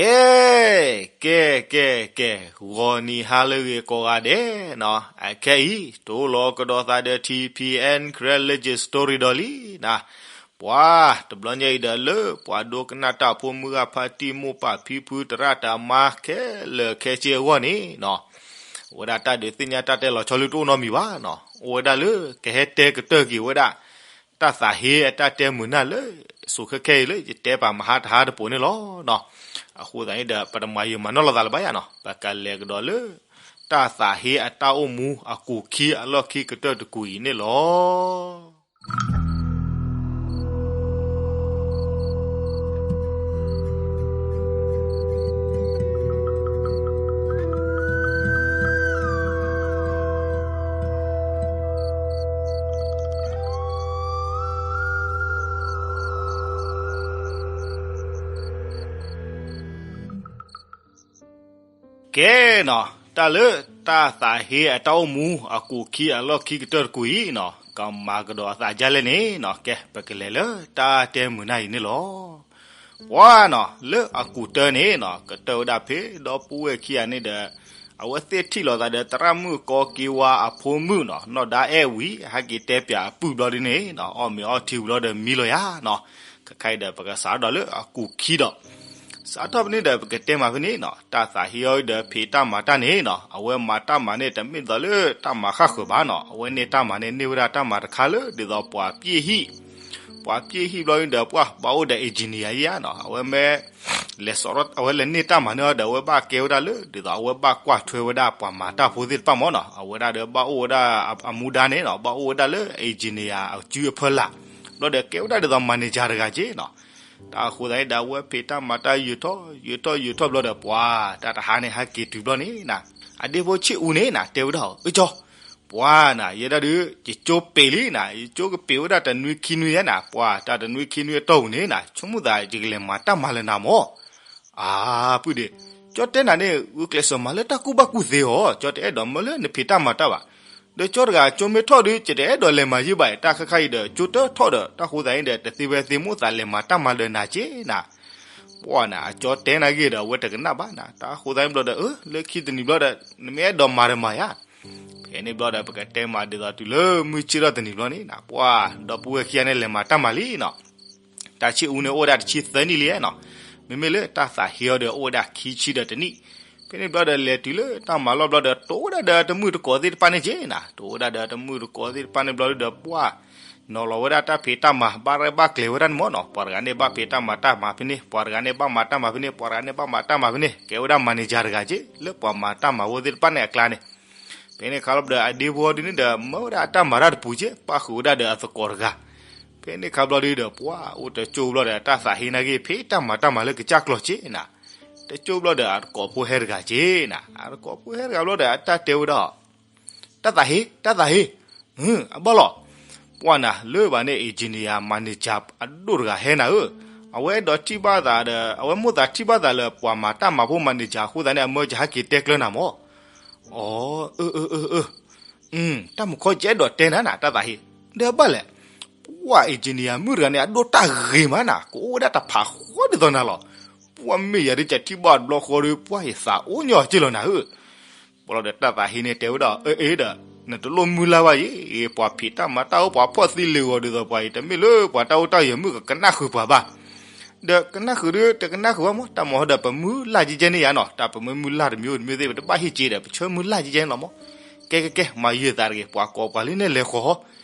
အဲ ကဲ ကဲ ကဲ ဂီၤနံၤဟါလၢအဂ့ၤကိးဂၤဒဲးနီၤ, အခဲအံၤ တအိၣ်လီၤကဒီးသးဒီး ထံၣ်ဖံၣ်အဲၣ် Karen Legend Story ဒီးလံနီၤ, ပှၤတဘျီညါအံၤဒီးလၢပှၤဒိကနၣ်တၢ်ဖိမုၢ်ဂၢ်ဖါတံၢ်မိၢ်ပၢ်ဖံဖုသရၣ်တၢ်မါခဲလၢာ်ခဲဆ့အဂီၢ်န့ၣ်နီၤ, အဝဲဒၣ်တၢ်ဒုးသ့ၣ်ညါတၢ်တဲလီၤဆီလၢတအိၣ်နီတမံၤဘၣ်နီၤ, အိၣ်ဝဲဒၣ်လၢကဟဲတဲကတၢၢ်က့ၤဝဲဒၣ် တၢ်သးဟ့အတၢ်တဲမုာ်နၢ်လၢ စိၤခဲခဲအံၤလၢယတဲပာ်မဟါတဟါတပိၤန့ၣ်လီၤနီၤ. အဃိသတးန့ၣ်ဒီး ပတမၤယံာ်မၤနီၢ်လိာ်သးလၢၤဘၣ်ယၤနီၤ, ပကလဲၤကဒီးလၢ တၢ်သးဟ့အတၢ်အိၣ်မူအကူာ်ခံအလီၢ်ခံကတၢၢ်တကူာ်အံၤန့ၣ်လီၤ. ကဲနီၤ, တၢ်လၢတၢ်သးဟ့အတၢ်အိၣ်မူအကူာ်ခံအလီၢ်ခံကတၢၢ်တကူာ်အံၤနီၤ, ကမၤကဒီးအသးဒ်လဲၣ်န့ၣ်နီၤ, ကဲ ပကလဲၤလၢတၢ်တဲမုာ်နၢ်အံၤန့ၣ်လီၤ. ပှၤနီၤ လၢအကူာ်တၢန့ၣ်နီၤ, ကတၢၢ်ဝဲဒၣ်ဖဲဒီပုၢ်ဝဲၢ်ခံဂၤန့ၣ်ဒီး အဝဲသ့ၣ်ထံၣ်လိာ်သးဒီးသရၣ်မုၣ်ကီက့ဝါအဖိမုၣ်နီၤ, နီၢ်ဒါအဲၣ်ဝံၤ ဟဲက့ၤတဲပၠးအပုၢ်ဘျီဒ်န့ၣ်နီၤ, အီၣ်မ့ၤအီထံဝံၤလီၤဒီးမံလီၤယၤနီၤ, ခဲခါအံၤဒီး ပကစးထီၣ်ဒီးလၢအကူာ်ခံဒီး စးထီၣ်ဖဲန့ၣ်ဒီး ပကတဲမးဖဲန့ၣ်နီၤ, တၢ်သးဟ့အီၤဒီးဖံးတၢ်မၤတၢ်န့ၣ်နီၤ, အဝဲမၤတၢ်မၤန့ၣ် တမ့ၢ်သိးလၢတၢ်မၤဃၣ်ဃၢၤဘၣ်နီၤ, အဝဲန့ၢ်တၢ်မၤန့ၣ် န့ၢ်ဝဲဒၣ်တၢ်မၤတခါလၢ ဒ်သိးပှၤပျ့ၢ်ဟံၣ်, ပှၤပျ့ၢ်ဟံၣ်ဘျီဒီး ပှၤဘၣ်အိၣ်ဒီး engineer ယါနီၤ, အဝဲမ့ၢ် လဲၤစိာ်ထီၣ် အဝဲလဲၤန့ၢ်တၢ်မၤန့ၢ်အီၤဒီး အဝဲဘၣ်ကဲဝဲဒၣ်လၢ ဒ်သိးအဝဲဘၣ်ကွၢ်ထွဲဝဲဒၣ်ပှၤမၤတၢ်ဖိသ့ၣ်တဖၣ်မ့ၢ်နီၤ, အဝဲဒၣ်ဒီးဘၣ်အိၣ်ဝဲဒၣ်အမူဒါန့ၣ်နီၤ, ဘၣ်အိၣ်ဝဲဒၣ်လၢ engineer အစုအဖၢလာ်, ဘျီဒီးကဲဝဲဒၣ်ဒ်သိး manager တဂၤက့နီၤ. တၢ်အဃိသတးန့ၣ်ဒီး အဝဲဖံးတၢ်မၤတၢ်ယၢၤထီၣ် ယၢၤထီၣ် ယၢၤထီၣ်ဘျီဒီး ပှၤတၢ်တဟါန့ၣ် ဟဲက့ၤတုၤဘျီန့ၣ်နီၤ, အဒ့ဖိဆ့ၣ်အူန့ၣ်နီၤ တဲဝဲဒၣ် အၢ ကၠီ ပှၤနီၤ ယဲဒၣ်ဒုး ယကၠိပ့ၤလံနီၤ, ယကၠိကပ့ၤဝဲဒၣ်တနွံခံနွံယါနီၤ, ပှၤတၢ်တနွံခံနွံအတီၢ်ပူၤန့ၣ်နီၤ ဆိကမိၣ်သးယကလဲၤမၤတၢ်မၤလၢနၤမ့ၢ် အါ ပုၢ်ဒ့ၣ်, ကၠီတဲနၤန့ၣ် ဂုာ်ကျဲးစၢးမၤလၢတၢ်ကူၣ်ဘၣ်ကူၣ်သ့ဧါ, ကၠီတအဲၣ်ဒိးမၤလၢနဖံးတၢ်မၤတၢ်ဘၣ်. ဒီးကၠီတဂၤကၠိမ့ၢ်ထီၣ်ဒုး ယတအဲၣ်ဒိးလဲၤမၤယံာ်ဘၣ်, တၢ်ခါခါအံၤဒီး ကၠိတထီၣ်ဒီး တၢ်ဃိသတးန့ၣ်ဒီး တသ့ဝဲသ့မိၣ်သးလဲၤမၤတၢ်မၤဒီးနၤက့နၤ. ပှၤနီၤ အကၠီတဲနၤဂ့ၤဒီး အဝဲတကနၣ်ဘၣ်နီၤ, တၢ်ဃိသတးန့ၣ်ဘျီဒီး အၢ လၢခံတနံၤဘျီဒီး နမ့ၢ်အဲၣ်ဒိးမၤဒီးမၤယါ ဖဲန့ၣ်ဘျီဒီး ပကတဲမးဒ်သိးတုၤလၢမုၢ်ဆ့ၣ်ထီၣ်တနံၤဘျီန့ၣ်နီၤ, ပှၤ ဒီပုၢ်ဝဲၢ်ခံဂၤန့ၣ် လဲၤမၤတၢ်မၤလံနီၤ. တၢ်ဆံးအူန့ၣ် အိၣ်ဝဲဒၣ်တဆံသၢနံၣ်လံနီၤ. မ့မ့ၢ်လၢတၢ်သးဟ့အီၤဒီး အိၣ်ဝဲဒၣ်ခံဆံဒီးတနံၣ်. ဖဲန့ၣ်ဘျီဒီး လဲၤတုၤလၢတၢ်မၤလီၢ်ဘျီဒီး တိၢ်ဝဲဒၣ်ဒီးတမုၣ်တကိးသ့ၣ်တဖၣ်န့ၣ်က့နီၤ, တိၢ်ဝဲဒၣ်ဒီးတမုၣ်တကိးသ့ၣ်တဖၣ်န့ၣ်ဘျီဒီး ပှၤ နီၤလီၤဝဲဒၣ်တၢ်ဖံးတၢ်မၤ ဘၣ်ရဲၣ်ဘၣ်ကျဲၤဝဲဒၣ်န့ၣ်မ့ၢ်နီၤ, ပှၤတဂၤန့ၣ် ဘၣ်ဖံးတၢ်မၤတၢ်မၤဖဲန့ၣ်, ပှၤတဂၤန့ၣ် ဘၣ်မၤတၢ်မၤဖဲန့ၣ်, ပှၤတဂၤန့ၣ် ဘၣ်မၤတၢ်မၤဖဲန့ၣ်, ကဲဝဲဒၣ် manager တဂၤက့ လၢပှၤမၤတၢ်မၤဖိသ့ၣ်တဖၣ်န့ၣ်အကျါန့ၣ်. ဖဲန့ၣ်ခါဘျီဒီး အဒ့ဖိဒ်န့ၣ်ဒီး မၢဝဲဒၣ်အတၢ်မၤတၢ်တပူၤက့ ပၣ်ဃုာ်ဝဲဒၣ်ဒီးအသကိးတဂၤ. ဖဲန့ၣ်ခါဘျီဒ်ဒီး ပှၤအိၣ်တကၠိၢ်ဘျီဒီး တၢ်သးဟ့နၤဂ့ၤ ဖံးတၢ်မၤတၢ်မၤလၢကစၢ်ကျီၤက့နၤ. တကၠိၢ်ဘျီဒီး အသကိးဖိဟဲတဂၤက့နၤ, အသကိးဖိဟဲတဂၤဘျီဒီး အတၢ်တဲဝဲဒၣ် တၢ်သးဟ့ တၢ်သးဟ့, အဘၣ်လီၤ. ပှၤနၤ လၢဘၣ်န့ၣ် engineer manager အဒိၣ်တဂၤဟဲနၤဧၢ, အဝဲအဲၣ်ဒိးထံၣ်ဘၣ်သးဒီး အဝဲမိၣ်သးထံၣ်ဘၣ်သးလၢပှၤမၤတၢ်မၤဖိ manager အဃိသတးန့ၣ် အမၢယဟဲက့ၤတဲကျၢၤနၤမ့ၢ်. အၢ အၢ အၢ အၢ တၢ်မုၢ်ခီကအဲၣ်ဒိးတဲနၤနၤ တၢ်သးဟ့, ဒီးဘၣ်လဲၣ်. ပှၤ engineer မုၣ်တဂၤန့ၣ် အဒိၣ်တၢ်ဂ့ၤမးနၤ, ကအိၣ်ဝဲဒၣ်တဖးဃီဒ်သိးနၤလီၤ. ပှၤမ့ၢ်ယၤဒ်ကထံၣ်ဘၣ်တဘျီဃီဒီး ပှၤယသးအိၣ်ညီက့လီၤနၤဧၢ. ပှၤလီၤဒီးတၢ်သးဟ့န့ၣ်တဲဝဲဒၣ် အၢ အ့ဒီး နတလိၣ်မုၢ်လၢ်ဘၣ်ယဲ, ပှၤဖံးတၢ်မၤတၢ်အိၣ် ပှၤဖီၣ်သံလ့ၤဂီၤဒ်သိးပှၤအံၤ တမ့ၢ်လၢပှၤတၢ်အိၣ်တၢ်ယၢၤမုၣ်ကကနၣ်ဃုာ်ပှၤဘၣ်. ဒီးကနၣ်ဃုာ်ဒီး တကနၣ်ဃုာ်ဘၣ်မ့ၢ် တၢ်မၤဟီဒီးပမုၢ်လၢ်ကဲကဲန့ၣ်ယါနီၤ, တၢ်ပမ့ၢ်မုၢ်လၢ်တမံၤအိၣ်တမံၤသ့ၣ် ပတဘၣ်ဟ့ၣ်က့ဒီး ပဆၢမုၢ်လၢ်ကဲကဲန့ၣ်လီၤမ့ၢ်. ကဲကဲကဲ မၤယံာ်သးတဂ့ၤ ပှၤကိးပှၤလၢန့ၣ်လဲၤဃီၤဟီ,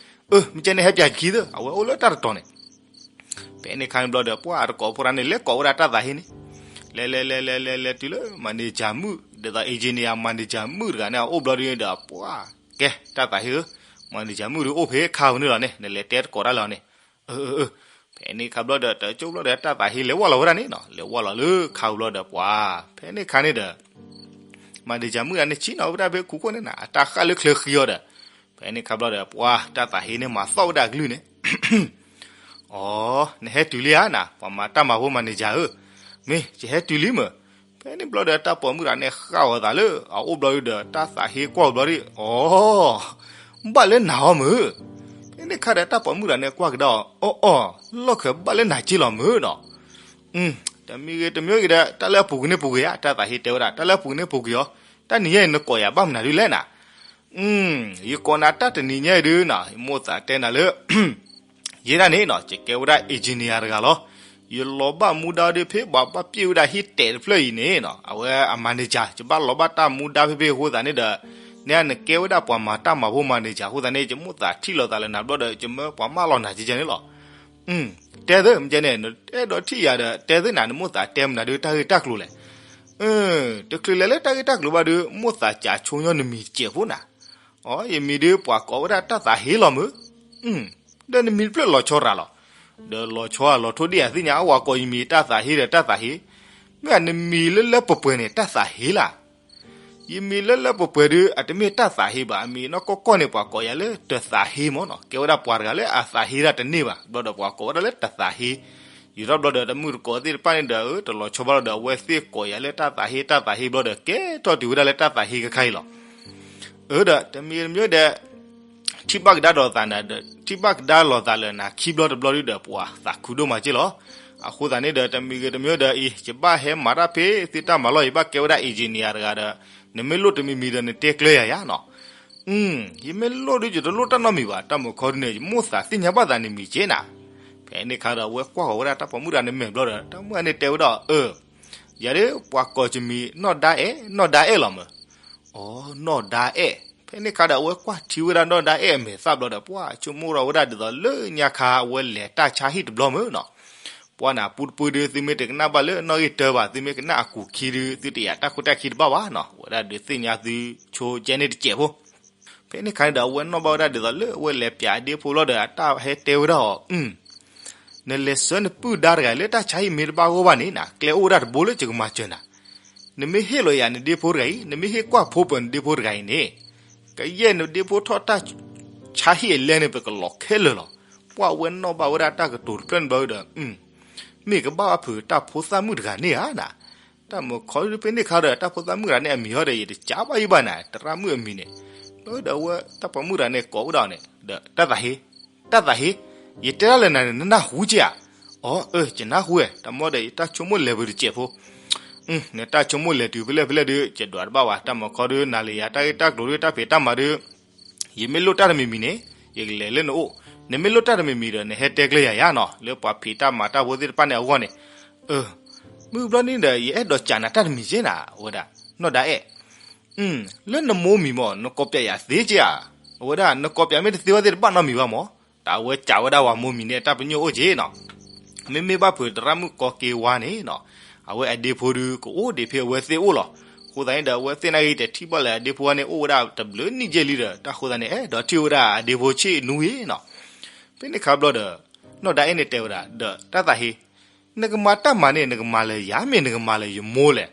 အၢ မ့ၢ်ကဲန့ၣ် ဟဲပၠးကခံသၢ အဝဲအိၣ်လၢတၢ်တတီၤန့ၣ်. ဖဲန့ၣ်ခါန့ၣ်ဘျီဒီး ပှၤအသကိးဖိတဂၤန့ၣ် လဲၤကိးဝဲဒၣ်တၢ်သးဟ့န့ၣ်, လဲၤလဲၤလဲၤလဲၤလဲၤလဲၤတုၤလၢ manager မုၣ် ဒ်သိး engineer manager မုၣ်တဂၤန့ၣ် အအိၣ်ဘျီဒ်န့ၣ်ဒီး ပှၤ ကဲ တၢ်သးဟ့ဧၢ, manager မုၣ်ဒုးအိၣ်ဖဲခါပူၤန့ၣ်လီၤန့ၣ် နလဲၤတဲသကိးတၢ်လီၤန့ၣ်. အၢ အၢ အၢ. ဖဲန့ၣ်ခါဘျီဒီး တကၠိၢ်ဘျီဒီး တၢ်သးဟ့လဲၤဝဲလီၤဝဲဒၣ်န့ၣ်နီၤ, လဲၤဝဲလီၤလၢခါပူၤဘျီဒီး ပှၤ ဖဲန့ၣ်ခါန့ၣ်ဒီး manager မုၣ်တဂၤန့ၣ် ဆ့ၣ်နီၤဝဲဒၣ်ဖဲခိၣ်ခိၣ်န့ၣ်နီၤ, အတၢ်ဃၣ်လၢချၢဃံအီၤဒီး ဖဲန့ၣ်ခါဘျီဒီး ပှၤတၢ်သးဟ့န့ၣ် မၤသီၣ်ဝဲဒၣ်အကလုၢ်န့ၣ် အီ နဟဲတုၤလံဧါနၤ ပှၤမၤတၢ်မၤဖိ manager ဧၢ, မ့ၢ်ယဟဲတုၤလံမၢ်. ဖဲန့ၣ်ဘျီဒီး တၢ်ပိာ်မုၣ်တဂၤန့ၣ် ဃၣ်အီၤသးလၢအအိၣ်ဘျီဒုဒီး တၢ်သးဟ့ကွၢ်အီၤဘျီဒု, အီ ဘၣ်လၢနၤအီၤမၢ်. ဖဲန့ၣ်ခါဒီး တၢ်ပိာ်မုၣ်တဂၤန့ၣ် ကွၢ်ကဒါအီၤ, အီအီ, လီၢ်ခၢးဘၣ်လၢနၤက့လီၤမၢ်နီၤ. တမံၤဂ့ၤတမံၤဂ့ၤဒီး တၢ်လၢအပူၤကွံာ်န့ၣ်ပူၤကွံာ်ဧါ, တၢ်သးဟ့တဲဝဲဒၣ် တၢ်လၢအပူၤကွံာ်န့ၣ်ပူၤကွံာ်အီၤ, တၢ်နံၤညါအံၤနကိးယၤဘၣ်မနုၤဒုလဲၣ်နၤ. ယကိးနၤတၢ်တနံၤညါအံၤဒုနီၤ, ယမိၣ်သးတဲနၤလၢ ယဲဒၣ်န့ၣ်နီၤ ယကဲဝဲဒၣ် engineer တဂၤလီၤ. ယလီၤဘၣ်မူဒါဒုဖဲပှၤဘၣ်ပျ့ၢ်ဝဲဒၣ်ဟံၣ်တဲာ်တဖျၢၣ်အံၤန့ၣ်နီၤ, အဝဲအ manager, ယဘၣ်လီၤဘၣ်တၢ်မူဒါဖဲဖဲအဃိသတးန့ၣ်ဒီး န့ၣ်နကဲဝဲဒၣ်ပှၤမၤတၢ်မၤဖိ manager အဃိသတးန့ၣ် ယမိၣ်သးထံၣ်လိာ်သးလၢနၤဘျီဒီး ယမၢပှၤမၢလီၤနၤကဲကဲန့ၣ်လီၤ. တဲသ့မ့ၢ်ကဲန့ၣ် နအဲၣ်ဒိးထံၣ်ယၤဒီး တဲသ့နၤ နမိၣ်သးတဲမနုၤဒုတၢ်ဂ့ၢ်တၢ်ကျိၤလဲၣ်. တချုးလဲၤလၢတၢ်ဂ့ၢ်တၢ်ကျိၤဘၣ်ဒု မိၣ်သးကးဆိညီနမံၤတစဲးဖိနၤ. အိ ယမံၤဒုပှၤကိးဝဲဒၣ်တၢ်သးဟ့လီၤမုၢ်. ဒီးနမံၤတဖျၢၣ်လီၤဆီရၤလီၤ. ဒီးလီၤဆီအလီၤထိၣ်ဒံၣ်အသ့ၣ်ညါ အဝဲကိးယမံၤတၢ်သးဟ့ဒီးတၢ်သးဟ့, မ့ၢ်နမံၤလၢလၢပှဲၤပှဲၤန့ၣ် တၢ်သးဟ့လၢ ယမံၤလၢလၢပှဲၤပှဲၤဒု အတမ့ၢ်တၢ်သးဟ့ဘၣ်, အမံၤနီၢ်ကီၢ်ကီၢ်န့ၣ် ပှၤကိးယၤလၢတသးဟ့မၢ်နီၤ, ကဲဝဲဒၣ်ပှၤတဂၤလၢအသးဟ့တၢ်တန့ၢ်ဘၣ်, ဘျီဒီးပှၤကိးဝဲဒၣ်လၢတသးဟ့. ယူၤထီၣ်ဘျီဒီးတမုၣ်တကိးသ့ၣ်တဖၣ်န့ၣ်ဒီး အတလီၤဆီဘၣ်လီၤဒီး အဝဲသ့ၣ်ကိးယၤလၢတၢ်သးဟ့ တၢ်သးဟ့ဘျီဒီး ကဲထီၣ်တုၤဝဲဒၣ်လၢတၢ်သးဟ့ကခါအံၤလီၤ. အၢဒီး တမံၤတမံၤဒီး ထံၣ်ဘၣ်ကဒါဒီးသးနၤဒီး ထံၣ်ဘၣ်ကဒါလိာ်သးလၢနၤခံဘျီတဘျီဒုဒီး ပှၤသးခုဒိၣ်မးက့လီၤ. အဃိသတးန့ၣ်ဒီး တမံၤဂ့ၤတမံၤဒီးအံၤ ယဘၣ်ဟဲမၤတၢ်ဖဲသုတၢ်မၤလီၢ် ယဘၣ်ကဲဝဲဒၣ် engineer တဂၤဒီး နမ့ၢ်လိၣ်တမံၤမံၤဒီး နတဲကျၢၤယၤယါနီၤ. ယမ့ၢ်လိၣ်ဒု ယတလိၣ်တၢ်နီတမံၤဘၣ်, တၢ်မုၢ်ခီဒုန့ၣ် ယမိၣ်သးသ့ၣ်ညါဘၣ်သးနမံၤက့နၤ. ဖဲန့ၣ်ခါဒီး အဝဲကွၢ်ဃီၤဝဲဒၣ်တၢ်ပိာ်မုၣ်တဂၤန့ၣ်မဲာ်ဘျီဒီး တၢ်မုၣ်တဂၤန့ၣ်တဲဝဲဒၣ် အၢ ယၤဒု ပှၤကိးယမံၤ နီၢ်ဒါအဲၣ်, နီၢ်ဒါအဲၣ်လီၤမုၢ်. အိ နီၢ်ဒါအဲၣ်. ဖဲန့ၣ်ခါဒီး အဝဲကွၢ်ထံဝဲဒၣ်နီၢ်ဒါအဲၣ်အမဲာ်သၣ်ဘျီဒီး ပှၤဆိကမိၣ်ထီၣ်ဝဲဒၣ်ဒ်သိးလၢညါခါ အဝဲလဲၤတၢ်ဆါဟံၣ်တဘျီမုၢ်နီၤ. ပှၤန့ၣ် ပူတပူဒု သုမ့ၢ်တကနၣ်ဘၣ်လၢနီၣ်ဂံၢ်တၢဘၣ်, သုမ့ၢ်ကနၣ်အကူာ်ခံဒု သုတယာ်တၢ်ခိတၢ်ခံတဘၣ်ဘၣ်နီၤ. ဝဲဒၣ်ဒုးသ့ၣ်ညါသုဆိကဲန့ၣ်တစဲးဖိ ဖဲန့ၣ်ခါန့ၣ်ဒီး အဝဲနီၣ်ဘၣ်ဝဲဒၣ်ဒ်သိးလၢအဝဲလဲၤပၠးအဒ့ဖိလီၤဒီး အတၢ်ဟဲတဲဝဲဒၣ်အီၤ, နလဲၤစၢၤနပုၢ်ဒါတဂၤလၢတၢ်ဆါဟံၣ်မ့ၢ်တဘၣ်ဂီၢ်ဘၣ်န့ၣ်နၤ ကျဲအိၣ်ဝဲဒၣ်တဘိလၢယကမၤစၢၤနၤ. နမ့ၢ်ဟ့ၣ်လီၤယၤနဒ့ဖိတဂၤအံၤ, နမ့ၢ်ဟ့ၣ်ကွၢ်ဖိပၢၤနဒ့ဖိတဂၤအံၤန့ၣ်, ကယဲၢ်နဒ့ဖိထီၣ်တၢ်ဆါဟံၣ်အလဲန့ၣ် ပကလီၤခဲလၢာ်လီၤ. ပှၤအဝဲနီၣ်ဘၣ်ဝဲဒၣ်တၢ်ကတိၤတဖျၢၣ်န့ၣ်ဘျီဒီး မ့ၢ်ကဘၣ်ဘၣ်ဖုးတၢ်ဖိသၣ်မုၣ်တဂၤန့ၣ်ဧါနၤ. တၢ်မုၢ်ခီဒုဖဲန့ၣ်ခါဒီး တၢ်ဖိသၣ်မုၣ်တဂၤန့ၣ် အမံၤဟီဒီး ယတကးဘၣ်ယံဘၣ်နၤ သရၣ်မုၣ်အမံၤန့ၣ်. ဒီးအဝဲတၢ်ပိာ်မုၣ်တဂၤန့ၣ် ကိးဝဲဒၣ်အီၤန့ၣ်ဒီး တၢ်သးဟ့, တၢ်သးဟ့, ယတဲဒၣ်လၢနၤန့ၣ် နနၢ်ဟူက့ဧါ. အိ အၢ ယနၢ်ဟူဝဲ, တၢ်မ့ၢ်ဒီး ယတၢ်ဆိကမိၣ်လဲၤပူၤတစဲးဖိ နတၢ်ဆိကမိၣ်လဲၤတုၤဖဲလဲၣ်ဖဲလဲၣ်ဒု ယဒွးတဘၣ်ဘၣ်. တၢ်မုၢ်ခီဒု နၤလၢယၤတၢ်ဂ့ၢ်တၢ်ကျိၤဒု တၢ်ဖံးတၢ်မၤဒု ယမ့ၢ်လိၣ်တၢ်တမံၤမံၤန့ၣ် ယကလဲၤလၢနအိၣ်, နမ့ၢ်လိၣ်တၢ်တမံၤမံၤဒီး နဟဲတဲကျၢၤယၤယါနီၤ လၢပှၤဖံးတၢ်မၤတၢ်ဖိသ့ၣ်တဖၣ်န့ၣ်အဂီၢ်န့ၣ်. မုၢ်ဘျီန့ၣ်ဒီး ယအဲၣ်ဒိးကးနၤတၢ်တမံၤက့နၤ အဝဲဒၣ် နီၢ်ဒါအဲၣ်. လၢနမိၢ်မံၤမ့ၢ် နကိးပၠးယၤသ့က့ဧါ. အဝဲဒၣ် နကိးပၠးမ့ၢ်တသ့ဘၣ်သ့ၣ်တဘၣ်နီတမံၤဘၣ်မ့ၢ်, တၢ်အဝဲကးဝဲဒၣ်ဝဲမိၢ်မံၤန့ၣ် တၢ်ပညိၣ်အိၣ်က့နီၤ. မ့မ့ၢ်ဘၣ်ဖုးသရၣ်မုၣ်ကီက့ဝါန့ၣ်နီၤ, အဝဲအဒ့ဖိဒု ကအိၣ်ဒံးဖဲအဝဲသ့ၣ်အိၣ်လီၤ. အဃိသတးန့ၣ်ဒီး အဝဲသ့ၣ်နာ်က့ တထံၣ်ဘၣ်လၢအဒ့ဖိဝဲန့ၣ် အိၣ်ဝဲဒၣ်တဘျုးနံၣ်က့လံဒီး တၢ်အဃိသတးန့ၣ် အဲၣ်ဒိးထံၣ်ဝဲဒၣ်အဒ့ဖိဆ့ၣ်နူယ့နီၤ. ဖဲန့ၣ်ခါဘျီဒီး နီၢ်ဒါအဲၣ်န့ၣ်တဲဝဲဒၣ် ဒီးတၢ်သးဟ့, နကမၤတၢ်မၤန့ၣ် နကမၤလၢယၤ မ့ၢ်နကမၤလၢယမိၢ်လဲၣ်.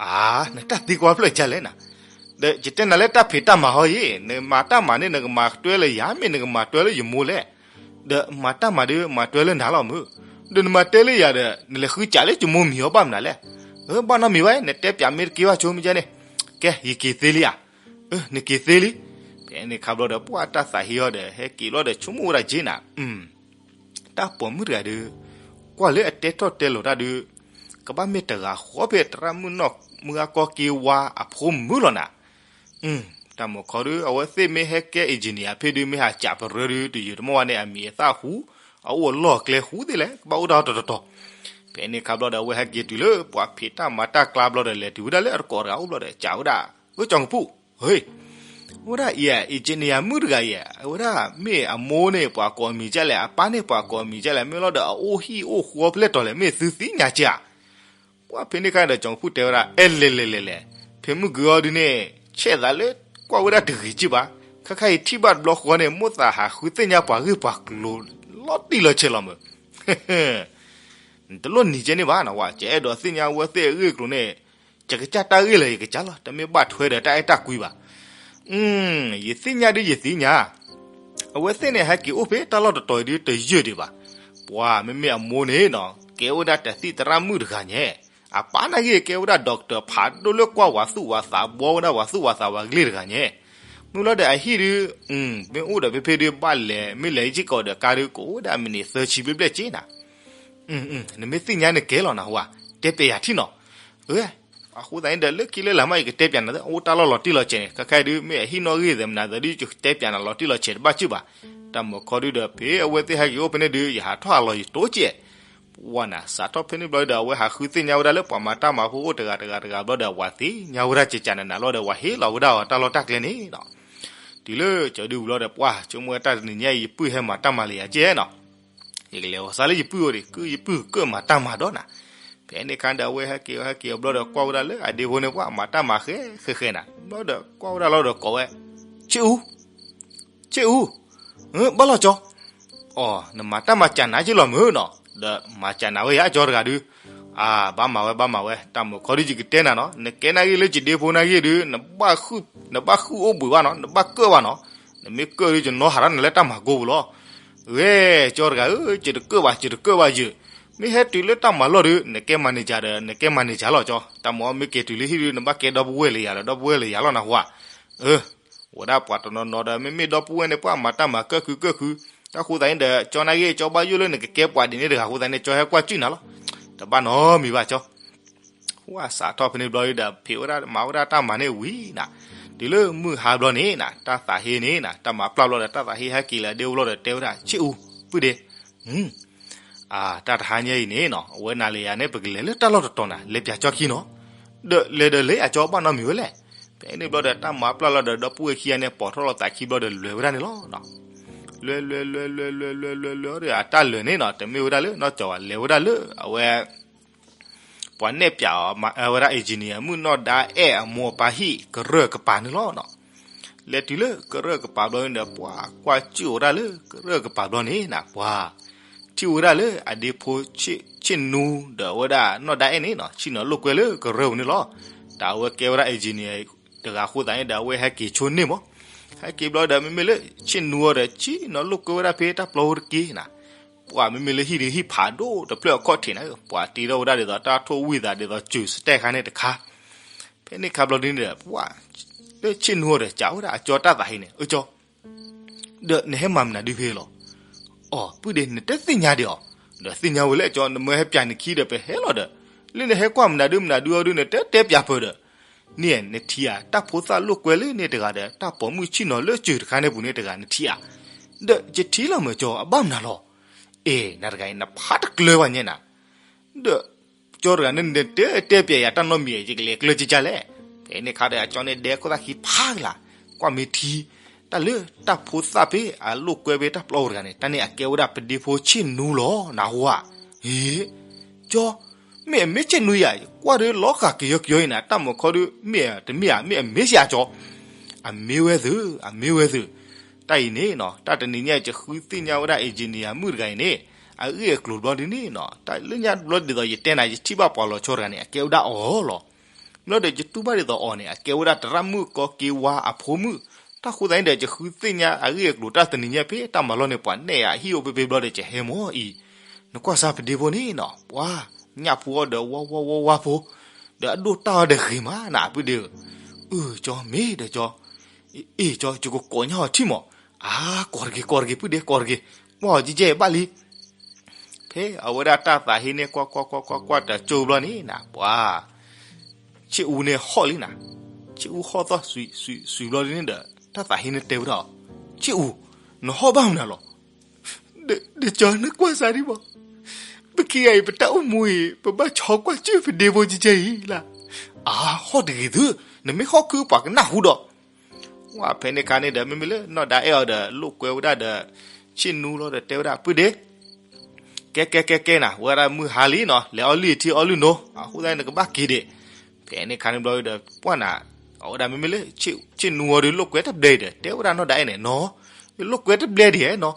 အါ, နတၢ်သံကွၢ်ဖျၢၣ်ကလဲၣ်နၤ. ဒီးယတဲနၤလၢတၢ်ဖံးတၢ်မၤဟီယ့ၣ်, နမၤတၢ်မၤန့ၣ် နကမၤတွဲလၢယၤ မ့ၢ်နကမၤတွဲလၢယမိၢ်လဲၣ်. ဒီးမၤတၢ်မၤဒုး မၤတွဲလၢနၤလီၤမုၢ်. ဒီးနမၤတဲလၢယၤဒီး နလဲၤဃုကးလၢယမိၢ်မံၤအီၤဘၣ်မနုၤလဲၣ်. အၢ ဘၣ်နီတမံၤဘၣ်, နတဲပၠးမ့ၢ်တက့ဘၣ်ဆိမ့ၢ်ကဲန့ၣ်, ကဲ ယက့ၤသ့လံဧါ. အၢ နက့ၤသ့လံ. ဖဲန့ၣ်ခါဘျီဒီး ပှၤတၢ်သးဟ့အီၤဒီး ဟဲက့ၤဘျီဒီး ဆိကမိၣ်ဝဲဒၣ်က့နၤ တၢ်ပိာ်မုၣ်တဂၤဒီး ကွၢ်လၢအတဲထီၣ်တဲလီၤတၢ်ဒီး ကဘၣ်မ့ၢ်တဂၤဃီဖဲသရၣ်မုၣ်မုၢ်ဂၢ်ကီက့ဝါအဖိမုၢ်လီၤနၤ. တၢ်မုၢ်ခီဒီး အဝဲသ့ၣ်မ့ၢ်ဟဲကဲ engineer ဖဲဒုး မ့ၢ်ဟးကးပရၢဒုး တယုာ်တမီၢ်ဝဲန့ၣ် အမံၤအသၣ်ဟူ, အအိၣ်အလီၢ်အကျဲဟူသ့လဲၣ် ကဘၣ်အိၣ်တၢ်တီတီတီ. ဖဲန့ၣ်ခါဘျီဒီး အဝဲဟဲက့ၤတုၤလၢပှၤဖံးတၢ်မၤတၢ်ကျါဘျီဒီး လဲၤတုၤဝဲဒၣ်လၢအတကိးတဂၤအိၣ်ဘျီဒီး ကးဝဲဒၣ်, အၢ ကၠီၤကဖူၣ်, ဟ့, အဝဲဒၣ်အံၤ engineer မုၣ်တဂၤအံၤ အဝဲဒၣ်မ့ၢ်အမိၢ်န့ၣ် ပှၤကိးအမံၤဒ်လဲၣ်, အပၢ်န့ၣ် ပှၤကိးအမံၤဒ်လဲၣ်, မ့ၢ်လီၤဒီး အအိၣ်ဟံၣ်အိၣ်ဃီဖဲလဲၣ်တီၤလဲၣ် မ့ၢ်သုသ့ၣ်ညါက့ဧါ. ပှၤဖဲန့ၣ်ခါဒီး ကၠီၤကဖူၣ်တဲဝဲဒၣ် အဲလဲၣ်လဲၣ်လဲၣ်လဲၣ်, ဖဲမုၢ်ဂ့ၤအီၤဒုးန့ၣ် ဆဲးသးလၢကွၢ်ဝဲဒၣ်တဂ့ၤက့ဘၣ်. ခါခါအံၤထံၣ်ဘၣ်တဘျီဃီန့ၣ် မိၣ်သးဟးဃုသ့ၣ်ညါပှၤဂ့ၢ်ပှၤကျိၤ လီၤတံၢ်လီၤဆဲးလီၤမုၢ်. နတလိၣ်နံၤကဲန့ၣ်ဘၣ်နဝဲ, ယအဲၣ်ဒိးသ့ၣ်ညါအဝဲသ့ၣ်အဂ့ၢ်အကျိၤန့ၣ်, ယကစၢ်တၢ်ဂ့ၢ်လၢယကစၢ်လီၤ, တမ့ၢ်ဘၣ်ထွဲဒီးတၢ်အဲၣ်တၢ်ကွံဘၣ်. ယသ့ၣ်ညါဒုးယသ့ၣ်ညါ, အဝဲသ့ၣ်န့ၣ် ဟဲက့ၤအိၣ်ဖဲတၢ်လီၢ်တတီၤအံၤဒုးတယုၢ်ဒံးဘၣ်. ပှၤမ့မ့ၢ်အမိၢ်န့ၣ်နီၤ ကဲဝဲဒၣ်တၢ်သံၣ်သရၣ်မုၣ်တဂၤညါ, အပၢ်နာ်က့ကဲဝဲဒၣ် doctor ဖးဒိၣ်လၢကွၢ်ဝၤသူၣ်ဝၤသး ဘှီဝဲဒၣ်ဝၤသူၣ်ဝၤသးဝဲကလ့ၢ်တဂၤညါ. မုၢ်လီၤဒီးအဟံၣ်ဒုး, မ့ၢ်အိၣ်ဒီးဖဲဖဲဒုးဘၣ်လဲၤ, မ့ၢ်လဲၤဟံၣ်စ့ၢ်ကီးဒီးကါဒုး ကအိၣ်ဝဲဒၣ်မံးနံးသၢဆံဘျဲၣ်ဘျဲၣ်က့နၤ. နမ့ၢ်သ့ၣ်ညါန့ၣ်ကဲလီၤနဟူဧါ, တဲပျဲယၤထံၣ်နီၤ. အဃိသတးန့ၣ်ဒီး လၢခံလၢလာ်မး ယကတဲပျဲနၤ အိၣ်တၢ်လီၢ်လီၤတံၢ်လီၤဆဲးန့ၣ် ခဲခါဒုး မ့ၢ်အဟံၣ်နီၣ်ဂံၢ်သဲးမနုၤသးဒုး ယကတဲပျဲနၤလီၤတံၢ်လီၤဆဲးတဘၣ်စုၣ်ဘၣ်. တၢ်မုၢ်ခီဒုဒီး ဖဲအဝဲသ့ၣ်ဟဲက့ၤအိၣ်ဖဲန့ၣ်ဒုး ယဟးထီၣ်ဟးလီၤယတိစဲး ပှၢ်နၤ စးထီၣ်ဖဲန့ၣ်ဘျီဒီး အဝဲဟးဃုသ့ၣ်ညါဝဲဒၣ်လၢပှၤမၤတၢ်မၤဖိအိၣ်တဂၤတဂၤတဂၤဘျီဒီး ပှၤသ့ၣ်ညါဝဲဒၣ်ကကနးနးလီၤဒီး ပှၤဟ့ၣ်လီၤဝဲဒၣ်အီၤတၢ်လီၢ်တၢ်ကျဲန့ၣ်နီၤ. တုၤလၢကၠီဒုဝံၤလီၤဒီး ပှၢ်ဆိကမိၣ်ဝဲတၢ်တနံၤညါအံၤ ယပုၢ်ဟဲမၤတၢ်မၤလၢယၤကဲနီၤ. ယကလဲၤဂီၤစါလၢယပုၢ်အိၣ်ဒံး ကုယပုၢ်ကၢၣ်မၤတၢ်မၤဒီးနၤ. ဖဲန့ၣ်ခါဒီး အဝဲဟဲက့ၤဟဲက့ၤအဘျီဒီး ကွၢ်ဝဲဒၣ်လၢအဒ့ဖိန့ၣ် ပှၢ်မၤတၢ်မၤဃဲဃဲဃဲနၤ ဘျီဒီးကွၢ်ဝဲဒၣ်လီၤဒီးကိးဝဲ, ဆ့ၣ်အူ ဆ့ၣ်အူ, ဘၣ်လီၤကၠီ, အိ နမၤတၢ်မၤကနးက့လီၤမုၢ်နီၤ, ဒီးမၤကနးဝဲယၤကၠီတဂၤဒုး, အၢ ဘၣ်မၤဝဲဘၣ်မၤဝဲ, တၢ်မုၢ်ခီဒုးယကတဲနၤနီၤ, နကဲနာ်ဂ့ၢ်လၢယဒ့ဖိနာ်ဂ့ၢ်ဒုး, နဘၣ်ဃုၣ်အိၣ်ဘှံးဘၣ်နီၤ, နဘၣ်ကၢၣ်ဘၣ်နီၤ, နမ့ၢ်ကၢၣ်ဒုး ယနီၣ်ဟးထီၣ်နၤလၢတၢ်မၤကိပူၤလီၤ. ဂ့ၤကၠီတဂၤဧၢ, ယတကၢၣ်ဘၣ် ယတကၢၣ်ဘၣ်ယဲ, မ့ၢ်ဟဲတုၤလၢတၢ်မၤလီၢ်ဒုး နကဲမၤန့ၢ်ကၢ်ဒီး နကဲမၤန့ၢ်ကၢ်လီၤကၠီ, တၢ်မၤမ့ၢ်က့ၤတုၤလၢဟံၣ်ဒုး နဘၣ်ကဲဒီပုၢ်ဝဲၢ်လၢယၤဒီး ဒီပုၢ်ဝဲၢ်လၢယၤလီၤနဟူဧါ. အၢ ဝဲဒၣ်ပှၤတနီၤနီၤဒီး မ့မ့ၢ်ဒီပုၢ်ဝဲၢ်န့ၣ် ပှၤမၤတၢ်မၤကၢၣ်ခုကၢၣ်ခု, တၢ်ဃိသတးန့ၣ်ဒီး ကၠီနာ်ဂ့ၢ် ကၠီဘၣ်ယိၣ်လၢနကကဲပှၤဒ်န့ၣ်တဂၤအဃိသတးန့ၣ် ကၠီဟဲကွၢ်စုၣ်နၤလီၤ. တဘၣ်နီတမံၤဘၣ်ကၠီ, ဝဲစးထီၣ်ဖဲန့ၣ်ဘျီဒီး ဖံးဝဲဒၣ်မၤဝဲဒၣ်တၢ်မၤန့ၣ်ဝံၤနၤ, တုၤလၢမုၢ်ဟါဘျီန့ၣ်နၤ တၢ်သးဟ့န့ၣ်နၤ တၢ်မၤပျၢ်ဘျီဒီး တၢ်သးဟ့ဟဲက့ၤလၢအဒ့အိၣ်ဘျီဒီး တဲဝဲဒၣ် ဆ့ၣ်အူ, ပုၢ်ဒ့ တၢ်တဟါညါအံၤန့ၣ်နီၤ အဝဲနၤလၢယၤန့ၣ် ပကလဲၤလၢတၢ်လီၢ်တတီၤနၤ လဲၤပၠးကၠီခံနီၤ, ဒီးလဲၤဒီးလဲၤအကၠီဘၣ်နီတမံၤဝဲလဲၣ်. ဖဲန့ၣ်ဘျီဒီး တၢ်မၤပျၢ်လီၤဒီး ဒီပုၢ်ဝဲၢ်ခံဂၤန့ၣ် ပိာ်ထီၣ်လီၤသးခံဘျီဒီး လဲၤဝဲဒၣ်န့ၣ်လီၤ. လဲၤလဲၤလဲၤလဲၤလဲၤလဲၤလဲၤလဲၤဒီး အတၢ်လဲၤန့ၣ်နီၤ တမ့ၢ်ဝဲဒၣ်လၢနီၢ်ကၠီဘၣ် လဲၤဝဲဒၣ်လၢအဝဲ ပှၤနဲၣ်ပၠးအီၤ အဝဲဒၣ် engineer မုၢ်နီၢ်ဒါအဲၣ်အမိၢ်အပၢ်ဟံၣ် ကရၢၢ်ကပၤန့ၣ်လီၤ. လဲၤတုၤလၢကရၢၢ်ကပၤဘျီန့ၣ်ဒီး ပှၤကွၢ်စူၣ်ဝဲဒၣ်လၢကရၢၢ်ကပၤဘျီန့ၣ်နၤ ပှၤ ထံၣ်ဝဲဒၣ်လၢအဒ့ဖိ ဆ့ၣ်နူဒီးအဝဲဒၣ်နီၢ်ဒါအဲၣ်န့ၣ်နီၤ ဆ့ၣ်နီၤလိာ်ကွဲလၢကရၢၢ်ပူၤန့ၣ်လီၤ. တၢ်အဝဲကဲဝဲဒၣ် engineer တဂၤအဃိသတးန့ၣ်ဒီး အဝဲဟဲက့ၤဆိန့ၢ်မး, ဟဲက့ၤဘျီဒီး မ့မ့ၢ်လၢ ဆ့ၣ်နူအီၤဒီး ဆ့ၣ်နီၤလိာ်ကွဲဝဲဒၣ်ဖဲတၢ်ပျီဖိတက့ၢ်နၤ ပှၤမ့မ့ၢ်လၢဟံၣ်ဒုး ဟံၣ်ဖးဒိၣ်တဖျၢၣ်အခီၣ်ထံးန့ၣ် ပှၤတ့ထီၣ်ဝဲဒၣ်ဒ်သိးတၢ်ထိၣ်ဝံၣ်သးဒ်သိးစၢၤစတဲၣ်ခါန့ၣ်တခါ, ဖဲန့ၣ်ခါဘျီဒ်န့ၣ်ဒီး ပှၤ လၢဆ့ၣ်နူအီၤဒီး ကးဝဲဒၣ်အကၠီတၢ်သးဟ့န့ၣ် အၢကၠီ, ဒီးနဟဲမၤမနုၤဒုးဖဲလီၤ. အိ ပုၢ်ဒ့ နတသ့ၣ်ညါဒံးအီၤ, ဒီးသ့ၣ်ညါဝဲလၢကၠီ နမ့ၢ်ဟဲပၠးနခံဒီး ပဟဲလီၤဒီး လၢနဟဲကွၢ်မနုၤဒုးမနုၤဒုးအီၤဒုး နတတဲပၠးပၢၢ်ဒီး န့ၣ်နထံၣ်ဧါ တၢ်ဖိသၣ်လိာ်ကွဲလၢန့ၣ်တဂၤဒီး တၢ်ပိာ်မုၣ်ဆ့ၣ်နီၤလၢစၢၤတခါန့ၣ်ပူၤန့ၣ်တဂၤနထံၣ်ဧါ. ဒီးယထံၣ်လီၤမ့ၢ်ကၠီ အဘၣ်မနုၤလီၤ. အ့ နၤတဂၤအံၤ နဖးတကျၢၤဘၣ်ညါနၤ, ဒီးကၠီတဂၤန့ၣ် နတဲတဲပျဲယၤတၢ်နီတမံၤ ယကလဲၤကျၢၤကကလဲၣ်. ဖဲန့ၣ်ခါဒီး အကၠီန့ၣ်ဒဲခိၣ်သၣ်ခံဖးကလာ်, ကွၢ်မ့ၢ်ထံ, တၢ်လၢတၢ်ဖိသၣ်ဖဲအလိာ်ကွဲဖဲတၢ်ပျီပူၤတဂၤန့ၣ် တၢ်န့ၣ်အကဲဝဲဒၣ်ပဒ့ဖိဆ့ၣ်နူလီၤ နၢ်ဟူဧါ. အ့ ကၠီ, မ့ၢ်အမ့ၢ်ဆ့ၣ်နူယၤ ကွၢ်ဒီးလီၤဃာ်ကယီကယီအံၤနၤ တၢ်မုၢ်ခီဒုး မ့ၢ်တမ့ၢ်ဧါ မ့ၢ်အမ့ၢ်စ့ၢ်ကီး. အမ့ၢ်ဝဲသု, အမ့ၢ်ဝဲသု. တၢ်အံၤန့ၣ်နီၤ တၢ်တနံၤညါအံၤ ယဃုသ့ၣ်ညါဝဲဒၣ် engineer မုၣ်တဂၤအံၤန့ၣ် အဂ့ၢ်အကျိၤဘျီဒ်န့ၣ်နီၤ တၢ်လၢညါဘျီဒ်သိးယတဲနၤ ယထံၣ်ဘၣ်ပှၤလီၤဆီတဂၤန့ၣ် အကဲဝဲဒၣ်အီၤလီၤ. ဘျီဒီးယတူၢ်ဘၣ်ဒ်သိးအီၤန့ၣ် အကဲဝဲဒၣ်သရၣ်မုၣ်ကီက့ဝါအဖိမုၣ်. တၢ်ဃိသတးန့ၣ်ဒီး ယဃုသ့ၣ်ညါအဂ့ၢ်အကျိၤတၢ်တနံၤညါဖဲတၢ်မၤလီၢ်န့ၣ် ပှၤနဲၣ်ယၤအဟံၣ်အိၣ်ဖဲဖဲဘျီဒီး ယဟဲမၢ်အံၤ နကွၢ်စၢ်ပဒ့ဖိန့ၣ်နီၤ ပှၤညၣ်ဖိအီၤဒီးဝါဝါဝါဝါဖိ, ဒီးအဒိၣ်တၢ်အီၤဒီးဂ့ၤမးနၤ ပုၢ်ဒ့ဧၢ. အၢ ကၠီ မ့ၢ်ဒီးကၠီ, အ့ၣ် ကၠီ ယကကိးညါအီၤထံၣ်မး. အါ ကိးတဂ့ၤ ကိးတဂ့ၤ ပုၢ်ဒ့ ကိးတဂ့ၤ, ကွၢ်အီၤကဲကဲဘၣ်လံ. ဖဲအဝဲဒၣ်တၢ်သးဟ့န့ၣ် ကွၢ်ကွၢ်ကွၢ်ကွၢ်ကွၢ်တကၠိဘျီန့ၣ်နၤ ပှၤ ဆ့ၣ်အူန့ၣ်ဟီၣ်လံနၤ. ဆ့ၣ်အူဟီၣ်သီၣ်စွံစွံစွံဘျီန့ၣ်ဒီး တၢ်သးဟ့န့ၣ်တဲဝဲဒၣ်အီၤ, ဆ့ၣ်အူ, နဟီၣ်ဘၣ်မနုၤလီၤ. ဒီးကၠီ နကွၢ်စၢ်ဒံးဘၣ်, ပခံဂၤအံၤ ပတၢ်အိၣ်မူအံၤ ပဘၣ်ဆီကွၢ်စၢ်ပဒ့ဖိကဲကဲအံၤလၢ်. အါ ဟီၣ်တဂ့ၤသု, နမ့ၢ်ဟီၣ်ခုပှၤကနၢ်ဟူဒီး ဝဲဖဲန့ၣ်ခါန့ၣ်ဒီး မ့မ့ၢ်လၢနီၢ်ဒါအဲၣ်အီၤဒီး လိာ်ကွဲဝဲဒၣ်ဒီး ဆ့ၣ်နူလီၤဒီးတဲဝဲဒၣ် ပုၢ်ဒ့ ကဲကဲကဲကဲနၤ ဝဲဒၣ်မုၢ်ဟါလံနီၤ လဲၤအီၣ်လုၢ်ထံအီလုၢ်နိ အဃိသတးန့ၣ် နကဘၣ်က့ၤဒံး. ဖဲန့ၣ်ခါန့ၣ်ဘျီဒီး ပှၢ်နၤ အဝဲဒၣ်မ့မ့ၢ်လၢ ဆ့ၣ်နူအီၤဒီး လိာ်ကွဲတဘျဲဒီး တဲဝဲဒၣ်နီၢ်ဒါအဲၣ်န့ၣ်နီၤ ယလိာ်ကွဲတဘျဲဒံးနီၤ.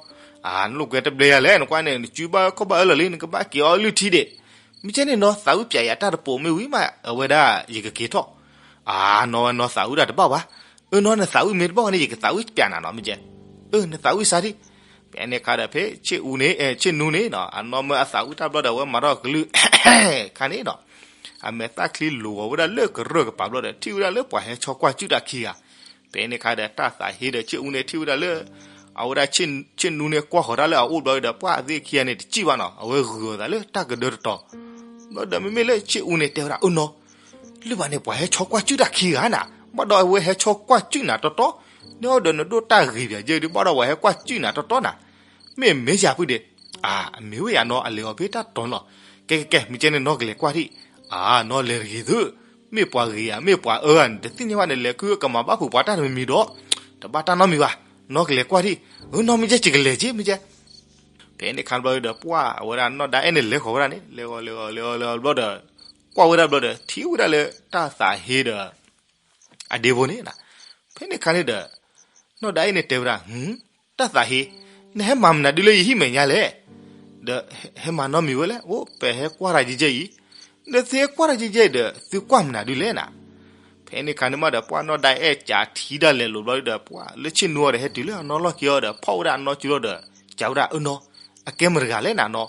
အါ နလိာ်ကွဲတဘျဲယၤလဲၣ် နကွၢ်န့ၣ် နစုဘၣ်ခီၣ်ဘၣ်အၢလီၤလံ နကဘၣ်က့ၤအီလုၢ်ထံဒံး. မ့ၢ်ကဲန့ၣ်နီၤ သးဝံၣ်ပၠးယၤတၢ်တပိာ်မ့ၢ်ဝံၤမး အဝဲဒၣ်ယကက့ၤထီၣ်. အါ နီၤဝဲနီၤသးဝံၣ်တၢ်တဘၣ်ဘၣ်. အၢ နီၤနသးဝံၣ်မ့ၢ်တဘၣ်ဘၣ်န့ၣ် ယကသးဝံၣ်ပၠးနၤနီၤ မ့ၢ်ကဲ. အၢ နသးဝံၣ်စၢ်ဒံး. ဖဲန့ၣ်ခါဒီး ဖဲဆ့ၣ်အူန့ၣ် ဆ့ၣ်နူန့ၣ်နီၤ အနီၢ်မၢအသးဝံၣ်တၢ်ဘျီဒီး အဝဲမၤထီၣ်ကလုၢ် ခါန့ၣ်နီၤ အမဲာ်သၣ်ချံလိၤဂီၤဝဲဒၣ်လၢကရၢၢ်ကပၤဘျီဒီး ထံၣ်ဝဲဒၣ်လၢပှၤဟဲဆီကွၢ်စုၣ်တၢ်ခံဂၤ. ဖဲန့ၣ်ခါဒီး တၢ်သးဟ့ဒီးဆ့ၣ်အူန့ၣ် ထံၣ်ဝဲဒၣ်လၢ အဝဲဒၣ်ဆ့ၣ်နူန့ၣ်ကွၢ်ဃီၤတၢ်လၢအအိၣ်ဘျီဒီး ပှၢ်အသ့ၣ်ခံဂၤန့ၣ်တစံၣ်ဘၣ်နီၤ, အဝဲဂုာ်အသးလၢတၢ်ကဒၢတတီၤ, ဘျီဒီးမ့မ့ၢ်လၢဆ့ၣ်အူန့ၣ်တဲဝဲဒၣ် အၢနီၤ, လၢဘၣ်န့ၣ် ပှၤဟဲဆီကွၢ်စူၣ်တၢ်ခံဂၤနၤ, ဘၣ်ဒီးအဝဲဟဲဆီကွၢ်စူၣ်နၤတီတီ, န့ၣ်အီၤဒီးနဒိၣ်တၢ်ဂ့ၤပၠးယဲဒုး ဘၣ်ဒီးပှၤဟဲကွၢ်စူၣ်နၤတီတီနၤ, မ့ၢ်မ့ၢ်ယၤဖုဒ့း, အမ့ၢ်ဝဲယၤနီၤ အလဲၤအီၤဖဲတၢ်တီၤန့ၣ်လီၤ, ကဲကဲကဲ မ့ၢ်ကဲန့ၣ်နီၤကလဲၤကွၢ်ထံၣ်, အနီၤလဲၤတဂ့ၤသု, မ့ၢ်ပှၤဂ့ၤဧါ မ့ၢ်ပှၤအၢဧါန့ၣ် တသ့ၣ်ညါဘၣ်န့ၣ် လဲၤခုကမၤဘၣ်ဖုးပှၤတၢ်တမံၤမံၤဒီး, တဘၣ်တၢ်နီတမံၤဘၣ်, နီၤကလဲၤကွၢ်ထံၣ်, အနီၤမ့ၢ်ကဲ ယကလဲၤက့ၤ မ့ၢ်ကဲ ဖဲန့ၣ်အခါဘျီဒီး ပှၢ်အဝဲဒၣ်နီၢ်ဒါအဲၣ်န့ၣ်လဲၤဃီၤဝဲဒၣ်န့ၣ် လဲၤဃီၤလဲၤဃီၤလဲၤဃီၤလဲၤဃီၤဘျီဒီး, ကွၢ်ဝဲဒၣ်ဘျီဒီး ထံၣ်ဝဲဒၣ်လၢတၢ်သးဟ့ဒီး အဒ့ဖိန့ၣ်, ဖဲန့ၣ်အခါန့ၣ်ဒီး နီၢ်ဒါအဲၣ်န့ၣ်တဲဝဲဒၣ်, တၢ်သးဟ့, နဟဲမၤမနုၤဒုလၢယဟံၣ်မဲာ်ညါလဲၣ်, ဒီးဟဲမၤနီတမံၤဝဲလဲၣ်, အိၣ်ပဟဲကွၢ်တၢ်ယဲယဲအံၤ, ဒီးသုဟဲကွၢ်တၢ်ယဲယဲအံၤဒီး သုကွၢ်မနုၤဒုလဲၣ်နၤ ဖဲန့ၣ်အခါန့ၣ်မးဒီး ပှၢ်နီၢ်ဒါအဲၣ်ကးထံဒၣ်လဲာ်လိာ်ဘျီဒီး ပှၢ်လၢဆ့ၣ်နူအီၤဒီးဟဲတုၤလၢအနီၢ်လီၢ်ခံအီၤဒီး ဖီၣ်ဝဲဒၣ်အနီၢ်စုလီၤဒီး ကးဝဲဒၣ်အနီၤ, အကဲမတၤတဂၤလဲၣ်နၤနီၤ,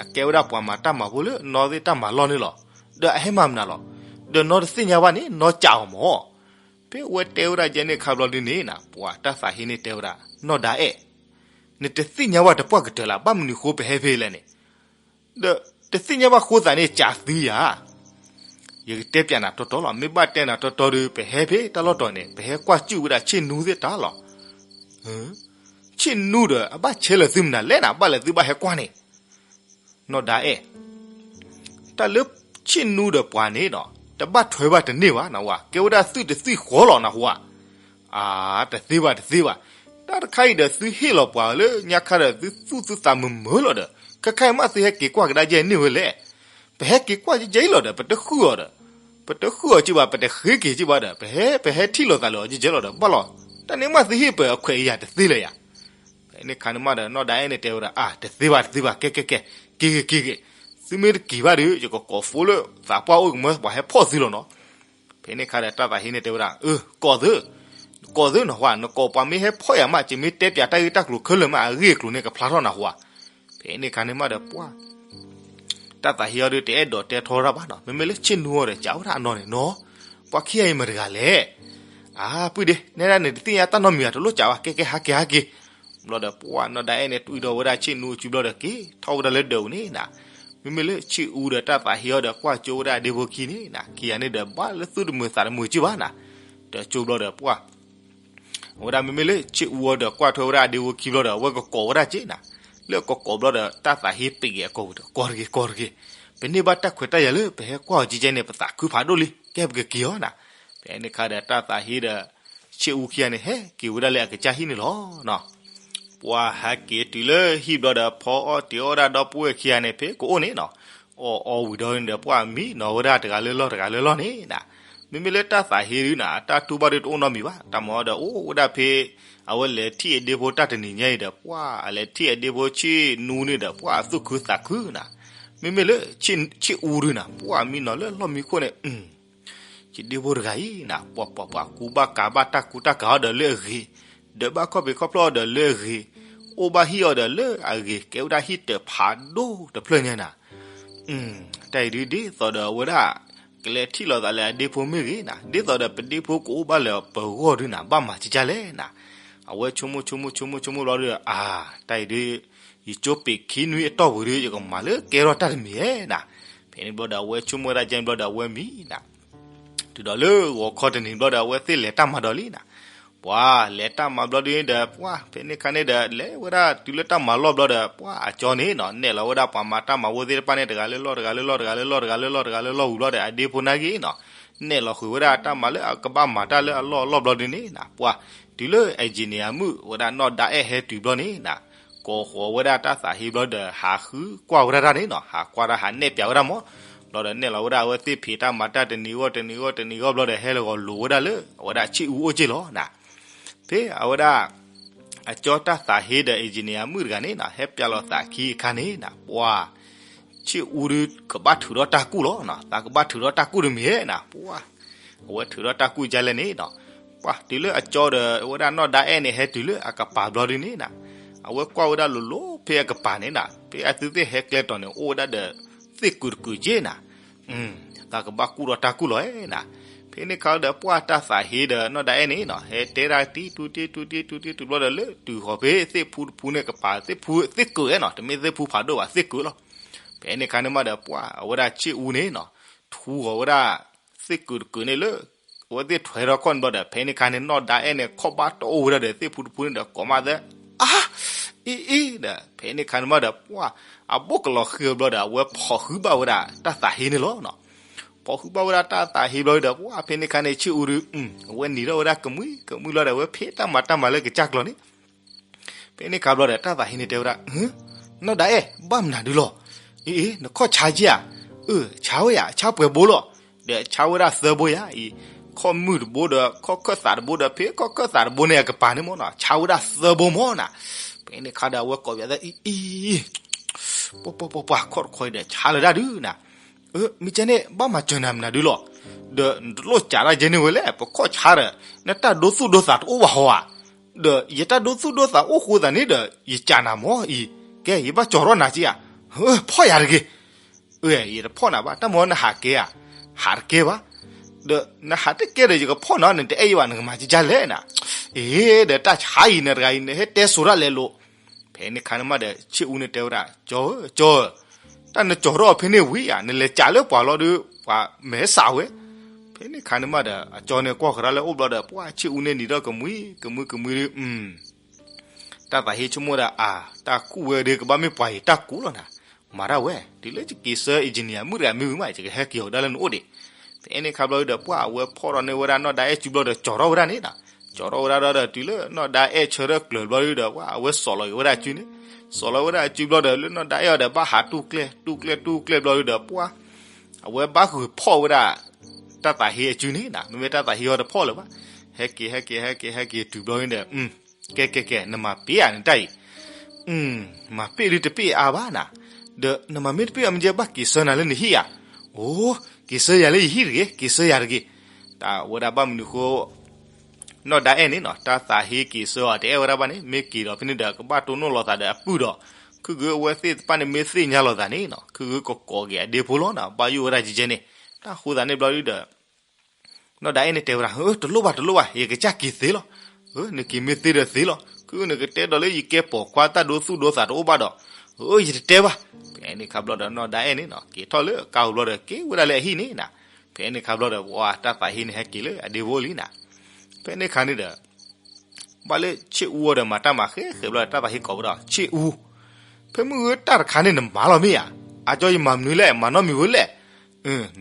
အကဲဝဲဒၣ်ပှၤမၤတၢ်မၤဖိလၢနီၢ်သ့ၣ်တၢ်မၤလီၢ်န့ၣ်လီၤ, ဒီးအဟဲမၤမနုၤလီၤ, ဒီးနီၢ်တသ့ၣ်ညါဘၣ်န့ၣ် နီၢ်ကးအီၤမၢ် ဖဲအဝဲတဲဝဲဒၣ်ယဲန့ၣ်အခါဘျီဒုန့ၣ် ပှၤတၢ်သးဟ့န့ၣ်တဲဝဲဒၣ် နီၢ်ဒါအဲၣ်, နတသ့ၣ်ညါဘၣ်တပှၢ်ကတၢၢ်လၢၤ ဘၣ်မနုၤဃိပဟဲဖဲလဲၣ်န့ၣ်, ဒီးတသ့ၣ်ညါဘၣ်ဃိသးန့ၣ် ကးသုယၤ, ယကတဲပၠးနၤတီတီလီၤ, မ့ၢ်ဘၣ်တဲနၤတီတီဒီး ပဟဲဖဲတၢ်လီၢ်တီၤန့ၣ် ပဟဲကွၢ်စူၣ်ဝဲဒၣ်ဆ့ၣ်နူသ့ၣ်တၢ်လီၤ, ဆ့ၣ်နူဒီး အဘၣ်ဆဲးလၢာ်သုမနုၤလဲၣ်နၤ ဘၣ်လဲၣ်သုဘၣ်ဟဲကွၢ်န့ၣ်, နီၢ်ဒါအဲၣ် တၢ်လၢဆ့ၣ်နူဒီးပှၤန့ၣ်ဒီး တဘၣ်ထွဲဘၣ်တန့ၢ်ဘၣ်နဟူဧါ, ကဲဝဲဒၣ်သုးတသုးဃီလီၤနဟူဧါ, အါ တသ့ဘၣ်တသ့ဘၣ်, တၢ်တခါအံၤဒီးသုဟ့ၣ်လီၤပှၤလၢညါခါဒီး သုသူၣ်သုသးမုာ်မုာ်လီၤဒီး ခဲခါအံၤမးသုဟဲက့ၤကွၢ်ကဒါယဲန့ၢ်ဝဲလဲၣ်, ပဟဲက့ၤကွၢ်ယဲယဲအံၤလီၤဒီး ပတဃုအီၤဒီး ပတဃုအီၤက့ဘၣ် ပတဃ့က့ၤက့ဘၣ်ဒီး ပဟဲ ပဟဲထံၣ်လိာ်သးလၢအီၤယဲယဲလီၤဒီး ဘၣ်လီၤ, တၢ်န့ၣ်မးသုဟ့ၣ်ပှၤအခွဲးအယာ်တသ့လၢၤယၤ ဖဲန့ၣ်အခါန့ၣ်မးဒီး နီၢ်ဒါအဲၣ်န့ၣ်တဲဝဲဒၣ် အါ တသ့ဘၣ်တသ့ဘၣ် ကဲကဲကဲ က့ၤဂ့ၤက့ၤဂ့ၤ, သုမ့ၢ်တက့ၤဘၣ်ဒီး ယကကိး phone လၢသးပှၢ်အိၣ်ကမၢ ပှၤဟဲဖီၣ်သုလီၤနီၤ, ဖဲန့ၣ်အခါဒီးတၢ်သးဟ့န့ၣ်တဲဝဲဒၣ် အၢ ကိးသု, ကိးသုနဟူဧါ, နကိးပှၤမ့ၢ်ဟဲဖီၣ်ယၤမး ယမ့ၢ်တဲပၠးတၢ်ဂ့ၢ်တၢ်ကျိၤခဲလၢာ်မး အဂ့ၢ်အကျိၤန့ၣ်ကဖျါထီၣ်နဟူဧါ, ဖဲန့ၣ်အခါန့ၣ်မးဒီးပှၢ် တၢ်သးဟ့အီၤဒီးတအဲၣ်ဒိးတဲထီၣ်ဝဲဒၣ်ဘၣ်နီၤ, မ့မ့ၢ်လၢဆ့ၣ်နူအီၤဒီးကးဝဲဒၣ်အနီၤန့ၣ်နီၤ, ပှၤခံဂၤအံၤမတၤတဂၤလဲၣ်, အါ ပုၢ်ဒ့ နဲဒၣ်န့ၣ်တသ့ၣ်ညါတၢ်နီတမံၤဘၣ် တလိၣ်ကးဘၣ် ကဲကဲဟးက့ၤဟးက့ၤ, ဘျီဒီးပှၢ်နီၢ်ဒါအဲၣ်န့ၣ် တွံၢ်ဒီးဝဲဒၣ်ဆ့ၣ်နူအစုဘျီဒီးက့ၤထီၣ်ဝဲဒၣ်လၢဒၢးပူၤန့ၣ်နၤ, မ့မ့ၢ်လၢဆ့ၣ်အူဒီးတၢ်သးဟ့အီၤဒီးကွၢ်ကၠိဝဲဒၣ်အဒ့ဖိခံန့ၣ်နၤ ခံဂၤန့ၣ်ဒီးဘၣ်လၢသူၣ်တမုာ်သးတမုာ်က့ဘၣ်နၤ, ဒီးကၠိဘျီဒီးပှၢ် အဝဲဒၣ်မ့မ့ၢ်လၢဆ့ၣ်အူအီၤဒီးကွၢ်ထွဲဝဲဒၣ်အဒ့ဖိခံဘျီဒီး အဝဲကကိးဝဲဒၣ်က့နၤ, လၢကကိးဘျီဒီးတၢ်သးဟ့ပ့ၤက့ၤအကိာ်ပူၤဒီး ကိးတဂ့ၤကိးတဂ့ၤ, ပန့ၢ်ဘၣ်တၢ်ခွဲးတၢ်ယာ်လၢပဟဲကွၢ်အီၤကဲကဲန့ၣ် ပသးခုဖးဒိၣ်လံ ကဲပကက့ၤအီၤနၤ, ဖဲန့ၣ်အခါဒီးတၢ်သးဟ့ဒီး ဆ့ၣ်အူခံဂၤန့ၣ် ဟဲက့ၤဝဲဒၣ်လၢအကစၢ်ဟံၣ်န့ၣ်လီၤနီၤ ပှၢ်ဟဲက့ၤတုၤလၢဟံၣ်ဘျီဒီး ဖီအီၣ်တ့ၤအီၣ်ဝဲဒၣ်ဒီပုၢ်ဝဲၢ်ခံဂၤန့ၣ် ဖဲကအိၣ်န့ၣ်နီၤ, အီၣ်အီဝံၤဒီးန့ၣ်ဒီး ပှၢ်မံနီၤဝဲဒၣ်တဂၤလၢလီၢ်တဂၤလၢလီၢ်န့ၣ်နၤ, မ့မ့ၢ်လၢတၢ်သးဟ့ဒုနၤ တၢ်တူၢ်ဘၣ်ဒုတအိၣ်နီတမံၤဘၣ်, တၢ်မၤအီၤဒီးအိၣ်ဝဲဒၣ်ဖဲ အဝဲလဲၤထံၣ်အဒ့ဖိတၢ်တနံၤညါအံၤဒီး ပှၢ်အလဲၤထံၣ်အဒ့ဖိဆ့ၣ်နူန့ၣ်ဒီး ပှၢ်အသူၣ်ခုသးခုနၤ, မ့မ့ၢ်လၢ ဆ့ၣ်အူဒုနၤ ပှၢ်မံနီၤလၢလီၢ်မံခိၣ်န့ၣ် ယဒ့ဖိတဂၤအံၤနၤ ပှၤပှၤပှၤကူဘၣ်ကၤဘၣ်တၢ်ကူတၢ်ကၤအီၤဒီးလၢအဂ့ၤ, ဒၢးဘၣ်ခီၣ်ဖံးခီၣ်ဖျီၣ်အီၤဒီးလၢအဂ့ၤ, အိၣ်ဘၣ်ဟံၣ်အီၤဒီးလၢအဂ့ၤ, ကဲဝဲဒၣ်ဟံၣ်တၢၤဖးဒိၣ်တဖျၢၣ်ညါနၤ, တၢ်အံၤဒုဒ်သိးဒီးအဝဲဒၣ် ကလဲၤထံၣ်လိာ်သးလၢအဒ့ဖိမ့ၢ်ဂ့ၤနၤ, ဒ်သိးဒီးပဒ့ဖိကအိၣ်ဘၣ်လၢပဂီၢ်ဒုနၤ ဘၣ်မၤကကၢ်လဲၣ်နၤ, အဝဲဆိကမိၣ်ဆိကမိၣ်ဆိကမိၣ်ဆိကမိၣ်ဘျီဒီး အါ တၢ်အံၤဒု ယကၠိပ့ၤခံနွံအတီၢ်ပူၤဒီး ယကမၤလၢကဲထီၣ်တၢ်တမံၤဧဲနၤ, ဖဲန့ၣ်ဘျီဒီးအဝဲဆိကမိၣ်ဝဲဒၣ်ကဲဘျီဒီးအဝဲမံနၤ, တုၤဒီးလၢဂီၤခီတနံၤဘျီဒီး အဝဲသ့ၣ်လဲၤတၢ်မၤဒီးလံနၤ, ပှၤလဲၤတၢ်မၤဘျီဒုန့ၣ်ဒီး ပှၢ်ဖဲန့ၣ်ခါန့ၣ်ဒီး လဲၤဝဲဒၣ်တုၤလၢတၢ်မၤလီၢ်ဘျီဒီး ပှၢ်အကၠီန့ၣ်နီၤ နဲၣ်လီၤဝဲဒၣ်ပှၤမၤတၢ်မၤဝဲသ့ၣ်တဖၣ်န့ၣ် တဂၤလၢလီၢ်တဂၤလၢလီၢ်တဂၤလၢလီၢ်တဂၤလၢလီၢ်တဂၤလၢလီၢ်ဝံၤဘျီဒီး အဒ့ဖိနာ်က့နီၤ နဲၣ်လီၤဃုာ်ဝဲဒၣ်တၢ်မၤလၢအကဘၣ်မၤတၢ်လၢအလီၢ်အလီၢ်ဘျီဒုန့ၣ်နၤ ပှၢ်တုၤလၢ engineer မုၣ်ဝဲဒၣ်နီၢ်ဒါအဲၣ်ဟဲတုၤဘျီန့ၣ်နၤ ကိးဃီၤဝဲဒၣ်တၢ်သးဟ့ဘျီဒီး ဟးဃုကွၢ်ဝဲဒၣ်တၢ်န့ၣ်နီၤ ဟးကွၢ်တၢ်ဟးနဲၣ်ပၠးဝဲဒၣ်မး, ဘျီဒီးနဲၣ်လီၤဝဲဒၣ်အဝဲသ့ၣ်ဖံးတၢ်မၤတၢ်တနံၤဂီၢ်တနံၤဂီၢ်တနံၤဂီၢ်ဘျီဒီး ဟဲလီၤဂီၤလိာ်ဝဲဒၣ်လၢ အဝဲဒၣ်ဆ့ၣ်အူအိၣ်က့ၢ်လီၤနၤ ဖဲအဝဲဒၣ် အကၠီတၢ်သးဟ့ဒီး engineer မုၣ်တဂၤန့ၣ်နၤ ဟဲပၠးလီၤသးခံအခါန့ၣ်နၤ ပှၢ် ဆ့ၣ်အူဒုးကဘၣ်ထုးထီၣ်တၢ်ကူၣ်လီၤနၤ သးကဘၣ်ထုးထီၣ်တၢ်ကူၣ်တမံၤဧဲနၤ ပှၢ် အဝဲထုးထီၣ်တၢ်ကူၣ်ကလဲၣ်န့ၣ်နၤ ပှၢ်တုၤလၢအကၠီဒီး အဝဲဒၣ်နီၢ်ဒါအဲၣ်န့ၣ် ဟဲတုၤလၢအကပၤဘျီဒုန့ၣ်နၤ အဝဲကွၢ်ဝဲဒၣ်လိၤလိၤဖဲအကပၤန့ၣ်နၤ ဖဲအသုသ့ၣ်ဟဲကျဲတီၤန့ၣ် အိၣ်ဝဲဒၣ်ဒီး သ့ၣ်ကုာ်တကုာ်က့ၢ်နၤ သးကဘၣ်ကူၣ်ထီၣ်တၢ်ကူၣ်လီၤဧဲနၤ ဖဲန့ၣ်ခါဒီးပှၢ်တၢ်သးဟ့ဒီးနီၢ်ဒါအဲၣ်န့ၣ်နီၤ ဟဲတဲဒၣ်တံၢ်တူၢ်တံၢ်တူၢ်တံၢ်တူၢ်တံၢ်တူၢ်ဘျီဒီးလၢတုၤဃီၤဖဲသ့ၣ်ဖူတဖူန့ၣ်ကပၤ သ့ၣ်ဖူသ့ၣ်ကုာ်နီၤ တမ့ၢ်သ့ၣ်ဖူဖးဒိၣ်ဘၣ် သ့ၣ်ကုာ်လီၤ. ဖဲန့ၣ်ခါန့ၣ်မးဒီးပှၢ်အဝဲဒၣ်ဆ့ၣ်အူန့ၣ်နီၤ ထူဃီၤဝဲဒၣ် သ့ၣ်ကုာ်တကုာ်န့ၣ်လၢ အဝဲသ့ၣ်ထွဲထီၣ်ခီၣ်န့ၣ်ဘျီဒီး ဖဲန့ၣ်ခါန့ၣ် နီၢ်ဒါအဲၣ်န့ၣ် ခီၣ်ဘၣ်တအိၣ်ဝဲဒၣ်ဒီးသ့ၣ်ဖူတဖူန့ၣ်ဒီး ကိးမးသဲ အါ အ့အ့ဒီး ဖဲန့ၣ်ခါန့ၣ်မးဒီး ပှၢ်အဘိၣ်ကလီၤဃံၤဘျီဒီး အဝဲဖီၣ်ဃုဘၣ်ဝဲဒၣ်တၢ်သးဟ့န့ၣ်လီၤနီၤ. ဖီၣ်ဃုဘၣ်ဝဲဒၣ်တၢ်သးဟ့ဘျီဒီး ပှၢ်ဖဲန့ၣ်ခါန့ၣ် ဆ့ၣ်အူဒီး အဝဲနံၤထီၣ်ဝဲဒၣ်ကမှံကမှံဘျီဒီး အဝဲဖံးတၢ်မၤတၢ်မၤလၢကစၢ်ကျီၤန့ၣ် ဖဲန့ၣ်ခါဘျီဒီး တၢ်သးဟ့န့ၣ်တဲဝဲဒၣ် နီၢ်ဒါအဲၣ် ဘၣ်မနုၤဒုလီၤ. အ့အ့ နခီၣ်ဆါက့ဧါ. အၢ ဆါဝဲယၤ ဆါပှဲၤဘိလီၤ. ဒီးဆါဝဲဒၣ်သၢဘိယၤအံၤ, ခီၣ်မုၢ်တဘိဒီး ခီၣ်ခၢၣ်သးတဘိဒီး ဖဲခီၣ်ခၢၣ်သးတဘိန့ၣ်အကပၤန့ၣ်မ့ၢ်နီၤ ဆါဝဲဒၣ်သၢဘိမ့ၢ်နီၤ. ဖဲန့ၣ်ခါဒီး အဝဲကိးပသဲ အံၤ အံၤ ပှၤပှၤပှၤပှၤ ခီၣ်တခီဒီး ဆါလၢၤဒၣ်ဒုးနၤ. အၢ မ့ၢ်ကဲန့ၣ် ဘၣ်မၤစၢၤနၤမနုၤဒုလီၤ. ဒီးနတလိၣ်စးထီၣ်ကဲန့ၣ်ဝဲလဲၣ် ပခီၣ်ဆါဒီး နတၢ်ဒိသူၣ်ဒိသးတအိၣ်ဘၣ်ဟီဧါ. ဒီးယတၢ်ဒိသူၣ်ဒိသးအိၣ်ဃိသးန့ၣ်ဒီး ယစးနၤမ့ၢ်အံၤ, ကဲ ယဘၣ်ကၠီၤထီၣ်နၤက့ဧါ. ဖီၣ်ယၤတဂ့ၤ. အၢ ယတဖီၣ်နၤဘၣ် တၢ်မ့ၢ်နဟးကဲဧါ. ဟးတကဲဘၣ်. ဒီးနဟးတကဲဒီး ယကဖီၣ်နၤ နတအဲၣ်ယဘၣ် နကမၤကကလဲၣ်နၤ. အ့ ဒီးတၢ်ဆါအံၤနတဂၤအံၤ နဟဲတဲစိၤဒၣ်လဲာ်လိၤ. ဖဲန့ၣ်ခါန့ၣ်မးဒီး ဆ့ၣ်အူန့ၣ်တဲဝဲဒၣ် ကၠီဧၢ ကၠီဧၢ, တၢ်နကၠီၤထီၣ်ဖဲန့ၣ်ဝံၤဧါ နလဲၤကးလၢပှၤလီၤဒီး ပှၤမဲာ်စးဝဲ. ဖဲန့ၣ်ခါန့ၣ်မးဒီး အကၠီန့ၣ်ကွၢ်ဃီၤဒၣ်လၢအိၣ်ဘျီဒီး ပှၢ်ဆ့ၣ်အူန့ၣ်နံၤထီၣ်ကမှံကမှံကမှံဒီး တၢ်သးဟ့ဆိကမိၣ်ဒၣ်အါ, တၢ်ကူၣ်ဝဲဒၣ်ကဘၣ်မ့ၢ်ပှၤအံၤတၢ်ကူၣ်လီၤနၤ, မၤတၢ်ဝဲ, တုၤလၢယက့ၤဆၢ engineer မုၣ်တဂၤမ့ၢ်ဝံၤမး ယကဟဲက့ၤအီၤဒၣ်လၢနအိၣ်ဒံး. ဖဲန့ၣ်ခါဘျီဒီး ပှၢ်အဝဲဖီၣ်ထီၣ်န့ၢ်ဝဲဒၣ်နီၢ်ဒါအဲၣ်စုဘျီဒီး ကၠီၤထီၣ်ဝဲဒၣ်န့ၣ်နီၤ, ကၠီၤထီၣ်ဝဲဒၣ်ဒီး တုၤလၢနီၢ်ဒါအဲၣ်ဆၢထၢၣ်ကျၢၤဘျီဒီး ပှၢ်အဝဲစိာ်လီၤက့ၤဝဲဒၣ်အစုန့ၣ်, စိာ်လီၤဝဲဒၣ်အစုဘျီဒီး လၢနီၢ်ဒါအဲၣ်အီၤဒီး ဘၣ်ဟးတူၢ်ကျဲၣ် တူၢ်ကျဲၣ် တူၢ်ကျဲၣ်ဘျီဒီး ပှၢ် အဝဲဘၣ်ဃုာ်ဖီၣ်ဝဲဒၣ် တၢ်သးဟ့အစုန့ၣ်နီၤ, မ့မ့ၢ်တၢ်သးဟ့အီၤတဖီၣ်လၢၤဘၣ်. ဟဲက့ၤ ဟဲက့ၤ ဟဲက့ၤ ဟဲက့ၤတုၤဘျီန့ၣ်ဒီး ကဲ ကဲ ကဲ နမၤပ့ၤဧါ နတၢ်အံၤ, မၤပ့ၤဒုတပ့ၤအါဘၣ်နၤ, ဒီးနမၤမ့ၢ်တပ့ၤအီၤ မ့ၢ်ကဲဘၣ်က့ၤဆၢနၤလၢနဟံၣ်ဧါ. အိ, က့ၤဆၢယၤလၢယဟံၣ်တဂ့ၤ, က့ၤဆၢယၤတဂ့ၤ. တၢ်ဝဲဒၣ်ဘၣ်မနုၤဃိ နီၢ်ဒါအဲၣ်န့ၣ်နီၤ တၢ်သးဟ့က့ၤဆၢအီၤ တအဲၣ်ဝဲဒၣ်ဘၣ်န့ၣ် မ့ၢ်က့ၤဒီးဖဲန့ၣ်ဒီး ကဘၣ်တိၢ်နီၣ်လိာ်သးဒီးအပုၢ်ဒီး ခုၣ်ဂုအဝဲသ့ၣ်တဖၣ်န့ၣ် မ့ၢ်သ့ၣ်ညါလိာ်သးန့ၣ်နီၤ ခုၣ်ဂုကကိးက့ၤအဒ့ဖိလီၤနီၤ, ဘၣ်ယိၣ်ဝဲဒၣ်ကဲကဲန့ၣ်. တၢ်ဃိသးန့ၣ်ဘျီဒုဒီး နီၢ်ဒါအဲၣ်န့ၣ်တဲဝဲဒၣ်, တလိၣ်ဘၣ် တလိၣ်ဘၣ်, ယကစၢ်က့ၤသ့လီၤ. နက့ၤမ့ၢ်သ့ဒီးသ့လီၤ, ခုၣ်ဂုန့ၣ်ကတဲဒီးလၢယကဲပိာ်ခွါတၢ်ဒိသူၣ်ဒိသးတအိၣ်ဘၣ်ဒီး, ယတတဲဘၣ်. ဖဲန့ၣ်ခါဘျီဒီး နီၢ်ဒါအဲၣ်န့ၣ်နီၤ က့ၤထီၣ်လၢကါပူၤဘျီဒီး က့ၤဝဲဒၣ်လၢအဟံၣ်န့ၣ်နီၤ. ဖဲန့ၣ်ခါဘျီဒီး ပှၢ်တၢ်သးဟ့န့ၣ် ဟဲက့ၤလၢအဒ့ဖိလံနီၤ. ဖဲန့ၣ်ခါန့ၣ်ဒီး ဘၣ်လၢဆ့ၣ်အူအီၤဒီး မၤတၢ်မၤဃဲဃဲဘျီဒီး တၢ်သးဟ့ကိးဝဲဒီး ဆ့ၣ်အူ, ဖဲမုၢ်ဂ့ၤတၢ်တခါန့ၣ် နမၤလီၤမ့ၢ်ဧါ. အကၠီ ယမၤမနုၤလဲၣ်, မၤနီတမံၤဝဲလဲၣ်.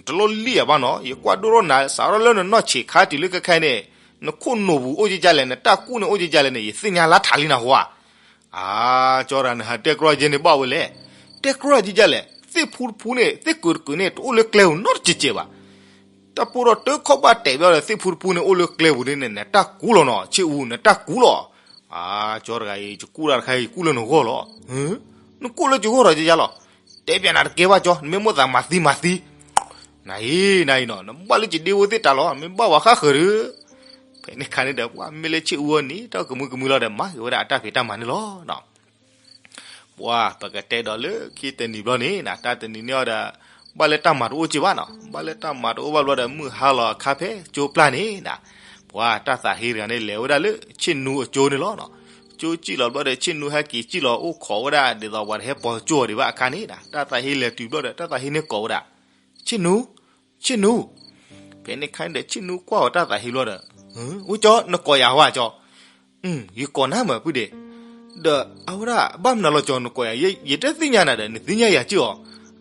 တလိၣ်လံၣ်အဘၣ်နီၤ, ယကွၢ်ဒိၣ်ထီၣ်နၤ စးထီၣ်လၢနနီၢ်ဆံးခါတုၤလၢခဲခဲအံၤန့ၣ်, နခိၣ်နူာ်ပူၤအိၣ်ကဲကဲလဲၣ်, နတၢ်ကူၣ်န့ၣ်အိၣ်ကဲကဲလဲၣ်န့ၣ် ယသ့ၣ်ညါလါထးလံနၤဟါ. အၢ ကၠီတဂၤ နဟးတဲကြီကဲန့ၣ်ဘၣ်ဝဲလဲၣ်. တဲကြီကဲကဲလဲၣ်, သ့ၣ်ဖူတဖူန့ၣ် သ့ၣ်ကုာ်တကုာ်န့ၣ် တအိၣ်လၢကျဲပူၤနီတစဲးစဲးဘၣ်. တၢ်ပိၢ်ထီၣ်တခီၣ်ဘၣ်တဲာ်ဘျီဒီး သ့ၣ်ဖူတဖူန့ၣ် အိၣ်လၢကျဲပူၤန့ၣ် နတၢ်ကူၣ်လီၤနီၤ, ဆ့ၣ်အူ နတၢ်ကူၣ်လီၤ. အၢ ကၠီတဂၤအံၤ ယကူၣ်တၢ်တခါ ယကူၣ်လၢနဂီၢ်လီၤ. နကူၣ်လၢယဂီၢ်ဒီးယယါလီၤ. တဲပျးနၤတကဲဘၣ်ကၠီ, နမ့ၢ်မိၣ်သးမၤသံမၤသံ နၤအံၤ နၤအံၤနီၤ, နဘၣ်လၢယဒ့ဖိသ့ၣ်တၢ်လီၤ, မ့ၢ်ဘၣ်ဝဲဃၣ်ဃၢၤဒီး. ဖဲန့ၣ်ခါန့ၣ်ဒီး ပှၢ်မ့ၢ်လၢဆ့ၣ်အူအီၤန့ၣ် တၢ်ကမုာ်ကမုာ်လီၤဒီး မၤက့ၤဝဲဒၣ်အတၢ်ဖံးတၢ်မၤန့ၣ်လီၤ. ပှၢ်ပကတဲဒီးလၢခံတနံၤဘျီန့ၣ်နီၤ, တၢ်တနံၤန့ၣ်အီၤဒီး ဘၣ်လၢတၢ်မၤတအိၣ်က့ဘၣ်နီၤ, ဘၣ်လၢတၢ်မၤတအိၣ်ဘၣ်ဘျီဒီး မုၢ်ဟါလီၤအခါဖဲကၠိပျၢ်န့ၣ်နီၤ, ပှၢ်တၢ်သးဟ့တဂၤန့ၣ် လဲၤဝဲဒၣ်လၢဆ့ၣ်နူအကၠိန့ၣ်လီၤနီၤ. ကၠိစံၣ်လီၤဘျီဒီး ဆ့ၣ်နူဟဲက့ၤစံၣ်လီၤအိၣ်ခိးဝဲဒၣ် ဒ်သိးပှၤတဟဲပိာ်ကၠိအီၤဒံးဘၣ်အခါန့ၣ်နီၤ, တၢ်သးဟ့လဲၤတုၤဘျီဒီး တၢ်သးဟ့န့ၣ်ကိးဝဲဒၣ် ဆ့ၣ်နူ, ဆ့ၣ်နူ. ဖဲန့ၣ်ခါန့ၣ်ဒီး ဆ့ၣ်နူကွၢ်အီၤတၢ်သးဟ့ဘျီဒီး, အိၣ်ကၠီ နကိးယၤဟါကၠီ. ယကိးနၤမးပုၢ်ဒ့ၣ်. ဒီးအဝဲဒၣ် ဘၣ်မနုၤလီၤကၠီ နကိးယၤ, ယတသ့ၣ်ညါနၤဒီး နသ့ၣ်ညါယၤကၠီအီၤ.